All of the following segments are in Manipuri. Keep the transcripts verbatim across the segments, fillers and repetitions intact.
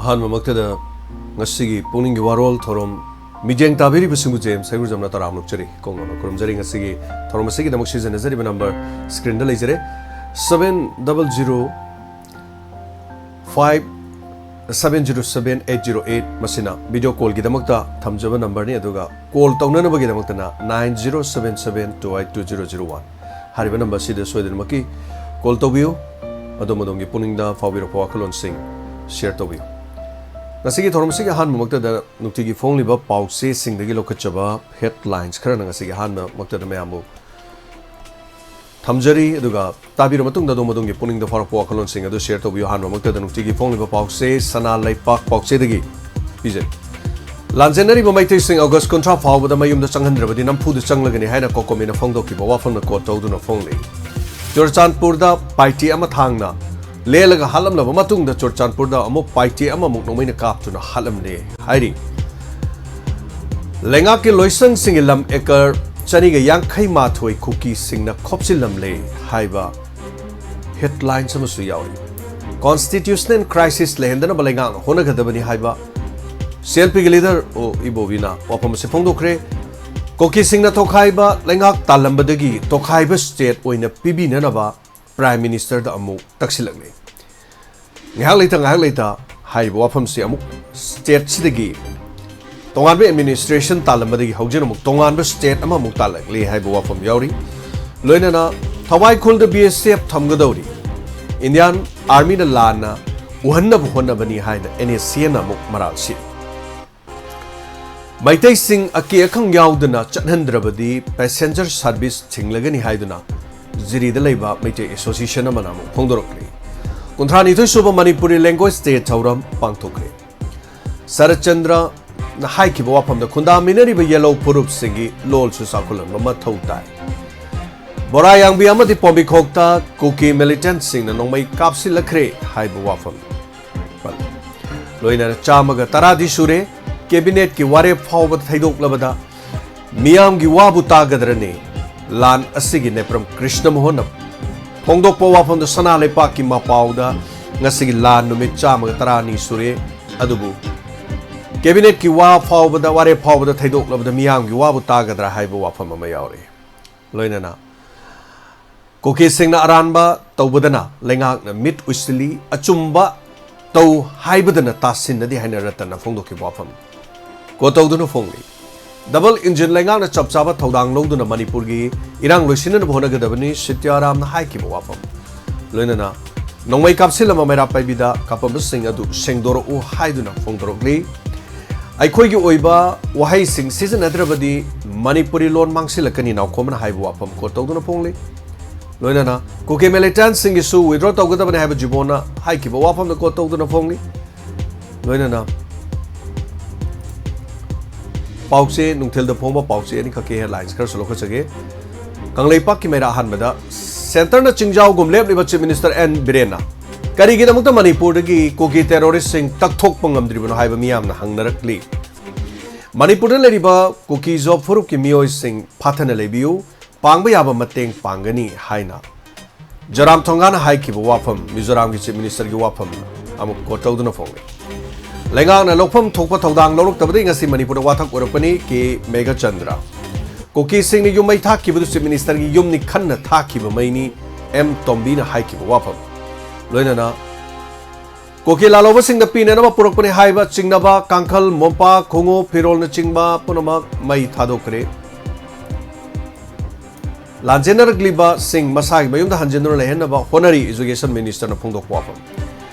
ꯑꯍꯥꯟꯕꯃꯛꯇꯗ ꯉꯁꯤꯒꯤ ꯄꯨꯛꯅꯤꯡꯒꯤ ꯋꯥꯔꯣꯜ ꯊꯧꯔꯝ ꯃꯤꯠꯌꯦꯡ ꯇꯥꯕꯤꯔꯤꯕꯁꯤꯡꯕꯨ ꯖꯦꯝꯁ ꯍꯩꯒ꯭ꯔꯨꯖꯝꯅ ꯇꯔꯥꯝꯅ ꯑꯣꯛꯆꯔꯤ, ꯀꯣꯡꯅꯣꯟꯅ ꯈꯨꯔꯨꯝꯖꯔꯤ꯫ ꯉꯁꯤꯒꯤ ꯊꯧꯔꯝ ꯑꯁꯤꯒꯤꯗꯃꯛ ꯁꯤꯖꯤꯟꯅꯖꯔꯤꯕ ꯅꯝꯕꯔ ꯁ꯭ꯀ꯭ꯔꯤꯟꯗ ꯂꯩꯖꯔꯦ, seven double zero five seven zero seven eight zero eight꯫ ꯃꯁꯤꯅ ꯚꯤꯗꯤꯑꯣ ꯀꯣꯜꯒꯤꯗꯃꯛꯇ ꯊꯝꯖꯕ ꯅꯝꯕꯔꯅꯤ, ꯑꯗꯨꯒ call ꯇꯧꯅꯅꯕꯒꯤꯗꯃꯛꯇꯅ nine zero seven seven two eight two zero zero one꯫ ꯍꯥꯏꯔꯤꯕ ꯅꯝꯕꯔꯁꯤꯗ ꯁꯣꯏꯗꯅꯃꯛꯀꯤ ꯀꯣꯜ ꯇꯧꯕꯤꯌꯨ꯫ ꯑꯗꯣꯝ ꯑꯗꯣꯝꯒꯤ ꯄꯨꯛꯅꯤꯡꯗ ꯐꯥꯎꯕꯤꯔꯛꯄ ꯋꯥꯈꯜꯂꯣꯟꯁꯤꯡ ꯁꯤꯌꯔ ꯇꯧꯕꯤꯌꯨ꯫ ꯉꯁꯤꯒꯤ ꯊꯧꯔꯝ ꯑꯁꯤꯒꯤ ꯑꯍꯥꯟꯕꯃꯛꯇꯗ ꯅꯨꯡꯇꯤꯒꯤ ꯐꯣꯡꯂꯤꯕ ꯄꯥꯎꯆꯦꯁꯤꯡꯗꯒꯤ ꯂꯧꯈꯠꯆꯕ ꯍꯦꯗꯂꯥꯏꯟꯁ ꯈꯔꯅ ꯉꯁꯤꯒꯤ ꯑꯍꯥꯟꯕꯃꯛꯇꯗ ꯃꯌꯥꯝꯕꯨ ꯊꯝꯖꯔꯤ꯫ ꯑꯗꯨꯒ ꯇꯥꯕꯤꯔ ꯃꯇꯨꯡꯗ ꯑꯗꯣꯝ ꯑꯗꯣꯝꯒꯤ ꯄꯨꯛꯅꯤꯡꯗ ꯐꯥꯎꯔꯛꯄ ꯋꯥꯈꯜꯂꯣꯟꯁꯤꯡ ꯑꯗꯨ ꯁꯤꯌꯔ ꯇꯧꯕꯤꯌꯨ꯫ ꯑꯍꯥꯟꯕꯃꯛꯇꯗ ꯅꯨꯡꯇꯤꯒꯤ ꯐꯣꯡꯂꯤꯕ ꯄꯥꯎꯆꯦ ꯁꯅꯥ ꯂꯩꯄꯥꯛ ꯄꯥꯎꯆꯦꯗꯒꯤ ꯄꯤꯖꯔꯤ꯫ ꯂꯥꯟꯖꯦꯟꯅꯔꯤꯕ ꯃꯩꯇꯩꯁꯤꯡ ꯑꯣꯒꯁ ꯀꯨꯟꯊ꯭ꯔꯥ ꯐꯥꯎꯕꯗ ꯃꯌꯨꯝꯗ ꯆꯪꯍꯟꯗ꯭ꯔꯕꯗꯤ ꯅꯝꯐꯨꯗ ꯆꯪꯂꯒꯅꯤ ꯍꯥꯏꯅ ꯀꯣꯀꯣꯃꯤꯅ ꯐꯣꯡꯗꯣꯛꯈꯤꯕ ꯋꯥꯐꯝꯅ ꯀꯣꯠ ꯇꯧꯗꯨꯅ ꯐꯣꯡꯂꯤ꯫ ꯆꯨꯔꯆꯥꯟꯄꯨꯔꯗ ꯄꯥꯏꯇꯤ ꯑꯃ ꯊꯥꯡꯅ ꯂꯦꯜꯂꯒ ꯍꯥꯠꯂꯝꯂꯕ ꯃꯇꯨꯡꯗ ꯆꯨꯔꯆꯥꯟꯄꯨꯔꯗ ꯑꯃꯨꯛ ꯄꯥꯏꯇꯤ ꯑꯃꯃꯨꯛ ꯅꯣꯡꯃꯩꯅ ꯀꯥꯞꯇꯨꯅ ꯍꯥꯠꯂꯝꯂꯦ ꯍꯥꯏꯔꯤ꯫ ꯂꯩꯉꯥꯛꯀꯤ ꯂꯣꯏꯁꯪꯁꯤꯡꯒꯤ ꯂꯝ ꯑꯦꯀꯔ ꯆꯅꯤꯒ ꯌꯥꯡꯈꯩ ꯃꯥꯊꯣꯏ ꯀꯨꯀꯤꯁꯤꯡꯅ ꯈꯣꯞꯆꯤꯜꯂꯝꯂꯦ ꯍꯥꯏꯕ ꯍꯦꯗꯂꯥꯏꯟꯁ ꯑꯃꯁꯨ ꯌꯥꯎꯔꯤ꯫ ꯀꯣꯟꯁꯇꯤꯇ꯭ꯌꯨꯁꯅꯦꯜ ꯀ꯭ꯔꯥꯏꯁꯤꯁ ꯂꯩꯍꯟꯗꯅꯕ ꯂꯩꯉꯥꯛꯅ ꯍꯣꯠꯅꯒꯗꯕꯅꯤ ꯍꯥꯏꯕ ꯁꯤ ꯑꯦꯜ ꯄꯤꯒꯤ ꯂꯤꯗꯔ ꯑꯣ ꯏꯕꯣꯕꯤꯅ ꯋꯥꯐꯝ ꯑꯁꯤ ꯐꯣꯡꯗꯣꯛꯈ꯭ꯔꯦ꯫ ꯀꯨꯀꯤꯁꯤꯡꯅ ꯇꯣꯈꯥꯏꯕ ꯂꯩꯉꯥꯛ ꯇꯥꯜꯂꯝꯕꯗꯒꯤ ꯇꯣꯈꯥꯏꯕ ꯁ꯭ꯇꯦꯠ ꯑꯣꯏꯅ ꯄꯤꯕꯤꯅꯅꯕ ꯄ꯭ꯔꯥꯏꯝ ꯃꯤꯅꯤꯁꯇꯔꯗ ꯑꯃꯨꯛ ꯇꯛꯁꯤꯜꯂꯛꯂꯦ꯫ ꯉꯥꯏꯍꯥꯛ ꯂꯩꯇ ꯉꯥꯏꯍꯥꯛ ꯂꯩꯇ ꯍꯥꯏꯔꯤꯕ ꯋꯥꯐꯝꯁꯤ ꯑꯃꯨꯛ ꯁ꯭ꯇꯦꯠꯁꯤꯗꯒꯤ ꯇꯣꯉꯥꯟꯕ ꯑꯦꯗꯃꯤꯅꯤꯁꯇ꯭ꯔꯦꯁꯟ ꯇꯥꯜꯂꯝꯕꯗꯒꯤ ꯍꯧꯖꯤꯛ ꯑꯃꯨꯛ ꯇꯣꯉꯥꯟꯕ ꯁ꯭ꯇꯦꯠ ꯑꯃꯃꯨꯛ ꯇꯥꯜꯂꯛꯂꯤ ꯍꯥꯏꯕ ꯋꯥꯐꯝ ꯌꯥꯎꯔꯤ꯫ ꯂꯣꯏꯅꯅ ꯊꯋꯥꯏꯈꯣꯜꯗ ꯕꯤ ꯑꯦꯁ ꯑꯦꯐ ꯊꯝꯒꯗꯧꯔꯤ, ꯏꯟꯗꯤꯌꯥꯟ ꯑꯥꯔꯃꯤꯅ ꯂꯥꯟꯅ ꯎꯍꯟꯅꯕ ꯍꯣꯠꯅꯕꯅꯤ ꯍꯥꯏꯅ ꯑꯦꯟ ꯑꯦꯁ ꯁꯤ ꯑꯦꯟꯅ ꯑꯃꯨꯛ ꯃꯔꯥꯜ ꯁꯤ꯫ ꯃꯩꯇꯩꯁꯤꯡ ꯑꯀꯤ ꯑꯈꯪ ꯌꯥꯎꯗꯅ ꯆꯠꯍꯟꯗ꯭ꯔꯕꯗꯤ ꯄꯦꯁꯦꯟꯖꯔ ꯁꯥꯔꯚꯤꯁ ꯊꯤꯡꯂꯒꯅꯤ ꯍꯥꯏꯗꯨꯅ ꯖꯤꯔꯤꯗ ꯂꯩꯕ ꯃꯩꯇꯩ ꯑꯦꯁꯣꯁꯤꯌꯦꯁꯟ ꯑꯃꯅ ꯑꯃꯨꯛ ꯐꯣꯡꯗꯣꯔꯛꯂꯤ꯫ ꯀꯨꯟꯊ꯭ꯔꯥꯅꯤꯊꯣꯏ ꯁꯨꯕ ꯃꯅꯤꯄꯨꯔꯤ ꯂꯦꯡꯒ꯭ꯋꯦꯖ ꯗꯦ ꯊꯧꯔꯝ ꯄꯥꯡꯊꯣꯛꯈ꯭ꯔꯦ꯫ ꯁꯔꯠꯆꯟꯗ꯭ꯔꯅ ꯍꯥꯏꯈꯤꯕ ꯋꯥꯐꯝꯗ ꯈꯨꯟꯗꯥꯃꯤꯟꯅꯔꯤꯕ ꯌꯦꯜꯍꯧ ꯐꯨꯔꯨꯞꯁꯤꯡꯒꯤ ꯂꯣꯜꯁꯨ ꯆꯥꯎꯈꯠꯍꯟꯕ ꯃꯊꯧ ꯇꯥꯏ꯫ ꯕꯣꯔꯥ ꯌꯥꯡꯕꯤ ꯑꯃꯗꯤ ꯄꯣꯝꯕꯤꯈꯣꯛꯇ ꯀꯨꯀꯤ ꯃꯤꯂꯤꯇꯦꯟꯠꯁꯤꯡꯅ ꯅꯣꯡꯃꯩ ꯀꯥꯞꯁꯤꯜꯂꯛꯈ꯭ꯔꯦ ꯍꯥꯏꯕ ꯋꯥꯐꯝ ꯄꯜꯂꯤ꯫ ꯂꯣꯏꯅꯅ ꯆꯥꯝꯃꯒ ꯇꯔꯥꯗꯤ ꯁꯨꯔꯦ꯫ ꯀꯦꯕꯤꯅꯦꯠꯀꯤ ꯋꯥꯔꯦꯞ ꯐꯥꯎꯕꯗ ꯊꯩꯗꯣꯛꯂꯕꯗ ꯃꯤꯌꯥꯝꯒꯤ ꯋꯥꯕꯨ ꯇꯥꯒꯗ꯭ꯔꯅꯤ? ꯂꯥꯟ ꯑꯁꯤꯒꯤ ꯅꯦꯄ꯭ꯔꯝ ꯀ꯭ꯔꯤꯁꯅ ꯃꯣꯍꯟꯅ ꯐꯣꯡꯗꯣꯛꯄ ꯋꯥꯐꯝꯗ ꯁꯅꯥ ꯂꯩꯄꯥꯛꯀꯤ ꯃꯄꯥꯎꯗ ꯉꯁꯤꯒꯤ ꯂꯥꯟ ꯅꯨꯃꯤꯠ ꯆꯥꯝꯃꯒ ꯇꯔꯥꯅꯤ ꯁꯨꯔꯦ꯫ ꯑꯗꯨꯕꯨ ꯀꯦꯕꯤꯅꯦꯠꯀꯤ ꯋꯥ ꯐꯥꯎꯕꯗ, ꯋꯥꯔꯦꯞ ꯐꯥꯎꯕꯗ ꯊꯩꯗꯣꯛꯂꯕꯗ ꯃꯤꯌꯥꯝꯒꯤ ꯋꯥꯕꯨ ꯇꯥꯒꯗ꯭ꯔꯥ ꯍꯥꯏꯕ ꯋꯥꯐꯝ ꯑꯃ ꯌꯥꯎꯔꯤ꯫ ꯂꯣꯏꯅꯅ ꯀꯨꯀꯤꯁꯤꯡꯅ ꯑꯔꯥꯟꯕ ꯇꯧꯕꯗꯅ ꯂꯩꯉꯥꯛꯅ ꯃꯤꯠ ꯎꯏꯁꯤꯜꯂꯤ, ꯑꯆꯨꯝꯕ ꯇꯧ ꯍꯥꯏꯕꯗꯅ ꯇꯥꯁꯤꯟꯅꯗꯦ ꯍꯥꯏꯅ ꯔꯇꯟꯅ ꯐꯣꯡꯗꯣꯛꯈꯤꯕ ꯋꯥꯐꯝ ꯀꯣꯠ ꯇꯧꯗꯨꯅ ꯐꯣꯡꯂꯤ꯫ ꯗꯕꯜ ꯏꯟꯖꯤꯟ ꯂꯩꯉꯥꯛꯅ ꯆꯞ ꯆꯥꯕ ꯊꯧꯗꯥꯡ ꯂꯧꯗꯨꯅ ꯃꯅꯤꯄꯨꯔꯒꯤ ꯏꯔꯥꯡ ꯂꯣꯏꯁꯤꯟꯅꯅꯕ ꯍꯣꯠꯅꯒꯗꯕꯅꯤ, ꯁꯤꯇ꯭ꯌꯥꯔꯥꯝꯅ ꯍꯥꯏꯈꯤꯕ ꯋꯥꯐꯝ꯫ ꯂꯣꯏꯅꯅ ꯅꯣꯡꯃꯩ ꯀꯥꯞꯁꯤꯜꯂꯝꯕ ꯃꯩꯔꯥ ꯄꯥꯏꯕꯤꯗ ꯀꯥꯞꯄꯝꯕꯁꯤꯡ ꯑꯗꯨ ꯁꯦꯡꯗꯣꯔꯛꯎ ꯍꯥꯏꯗꯨꯅ ꯐꯣꯡꯗꯣꯔꯛꯂꯤ꯫ ꯑꯩꯈꯣꯏꯒꯤ ꯑꯣꯏꯕ ꯋꯥꯍꯩꯁꯤꯡ ꯁꯤꯖꯤꯟꯅꯗ꯭ꯔꯕꯗꯤ ꯃꯅꯤꯄꯨꯔꯤ ꯂꯣꯟ ꯃꯥꯡꯁꯤꯜꯂꯛꯀꯅꯤ, ꯅꯥꯎꯈꯣꯝꯅ ꯍꯥꯏꯕ ꯋꯥꯐꯝ ꯀꯣꯠ ꯇꯧꯗꯨꯅ ꯐꯣꯡꯂꯤ꯫ ꯂꯣꯏꯅꯅ ꯀꯨꯀꯤ ꯃꯤꯂꯤꯇꯦꯟꯠꯁꯤꯡꯒꯤꯁꯨ ꯋꯤꯗ꯭ꯔꯣ ꯇꯧꯒꯗꯕꯅꯤ ꯍꯥꯏꯕ ꯖꯤꯕꯣꯟꯅ ꯍꯥꯏꯈꯤꯕ ꯋꯥꯐꯝꯗ ꯀꯣꯠ ꯇꯧꯗꯨꯅ ꯐꯣꯡꯂꯤ꯫ ꯂꯣꯏꯅꯅ ꯄꯥꯎꯆꯦ, ꯅꯨꯡꯊꯤꯜꯗ ꯐꯣꯡꯕ ꯄꯥꯎꯆꯦ ꯑꯅꯤꯈꯛꯀꯤ ꯍꯦꯗꯂꯥꯏꯟꯁ ꯈꯔꯁꯨ ꯂꯧꯈꯠꯆꯒꯦ꯫ ꯀꯪꯂꯩꯄꯥꯛꯀꯤ ꯃꯩꯔꯥ ꯑꯍꯥꯟꯕꯗ ꯁꯦꯟꯇꯔꯅ ꯆꯤꯡꯖꯥꯎꯒꯨꯝ ꯂꯦꯞꯂꯤꯕ ꯆꯤꯐ ꯃꯤꯅꯤꯁꯇꯔ ꯑꯦꯟ ꯕꯤꯔꯦꯟꯅ ꯀꯔꯤꯒꯤꯗꯃꯛꯇ ꯃꯅꯤꯄꯨꯔꯗꯒꯤ ꯀꯨꯀꯤ ꯇꯦꯔꯣꯔꯤꯁꯁꯤꯡ ꯇꯛꯊꯣꯛꯄ ꯉꯝꯗ꯭ꯔꯤꯕꯅꯣ ꯍꯥꯏꯕ ꯃꯤꯌꯥꯝꯅ ꯍꯪꯅꯔꯛꯂꯤ꯫ ꯃꯅꯤꯄꯨꯔꯗ ꯂꯩꯔꯤꯕ ꯀꯨꯀꯤ ꯖꯣꯕ ꯐꯨꯔꯨꯞꯀꯤ ꯃꯤꯑꯣꯏꯁꯤꯡ ꯐꯥꯊꯅ ꯂꯩꯕꯤꯌꯨ, ꯄꯥꯡꯕ ꯌꯥꯕ ꯃꯇꯦꯡ ꯄꯥꯡꯒꯅꯤ ꯍꯥꯏꯅ ꯖꯣꯔꯥꯝ ꯊꯣꯡꯒꯥꯅ ꯍꯥꯏꯈꯤꯕ ꯋꯥꯐꯝ, ꯃꯤꯖꯣꯔꯥꯝꯒꯤ ꯆꯤꯐ ꯃꯤꯅꯤꯁꯇꯔꯒꯤ ꯋꯥꯐꯝ ꯑꯃꯨꯛ ꯀꯣꯠ ꯇꯧꯗꯨꯅ ꯐꯣꯡꯂꯤ꯫ ꯂꯩꯉꯥꯛꯅ ꯂꯧꯐꯝ ꯊꯣꯛꯄ ꯊꯧꯗꯥꯡ ꯂꯧꯔꯛꯇꯕꯗꯒꯤ ꯉꯁꯤ ꯃꯅꯤꯄꯨꯔꯗ ꯋꯥꯊꯛ ꯑꯣꯏꯔꯛꯄꯅꯤ, ꯀꯦ ꯃꯦꯘꯆꯟꯗ꯭ꯔ꯫ ꯀꯨꯀꯤꯁꯤꯡꯅ ꯌꯨꯝ ꯃꯩ ꯊꯥꯈꯤꯕꯗꯨ ꯆꯤꯐ ꯃꯤꯅꯤꯁꯇꯔꯒꯤ ꯌꯨꯝꯅꯤ ꯈꯟꯅ ꯊꯥꯈꯤꯕ ꯃꯩꯅꯤ, ꯑꯦꯝ ꯇꯣꯝꯕꯤꯅ ꯍꯥꯏꯈꯤꯕ ꯋꯥꯐꯝ꯫ ꯂꯣꯏꯅꯅ ꯀꯨꯀꯤ ꯂꯥꯜꯍꯧꯕꯁꯤꯡꯗ ꯄꯤꯅꯅꯕ ꯄꯨꯔꯛꯄꯅꯤ ꯍꯥꯏꯕ ꯆꯤꯡꯅꯕ ꯀꯥꯡꯈꯜ, ꯃꯣꯝꯄꯥꯛ, ꯈꯣꯡꯎꯞ, ꯐꯤꯔꯣꯜꯅꯆꯤꯡꯕ ꯄꯨꯝꯅꯃꯛ ꯃꯩ ꯊꯥꯗꯣꯛꯈ꯭ꯔꯦ꯫ ꯂꯥꯟꯖꯦꯟꯅꯔꯛꯂꯤꯕꯁꯤꯡ ꯃꯁꯥꯒꯤ ꯃꯌꯨꯝꯗ ꯍꯟꯖꯤꯟꯗꯨꯅ ꯂꯩꯍꯟꯅꯕ ꯍꯣꯠꯅꯔꯤ, ꯏꯖꯨꯀꯦꯁꯟ ꯃꯤꯅꯤꯁꯇꯔꯅ ꯐꯣꯡꯗꯣꯛꯄ ꯋꯥꯐꯝ꯫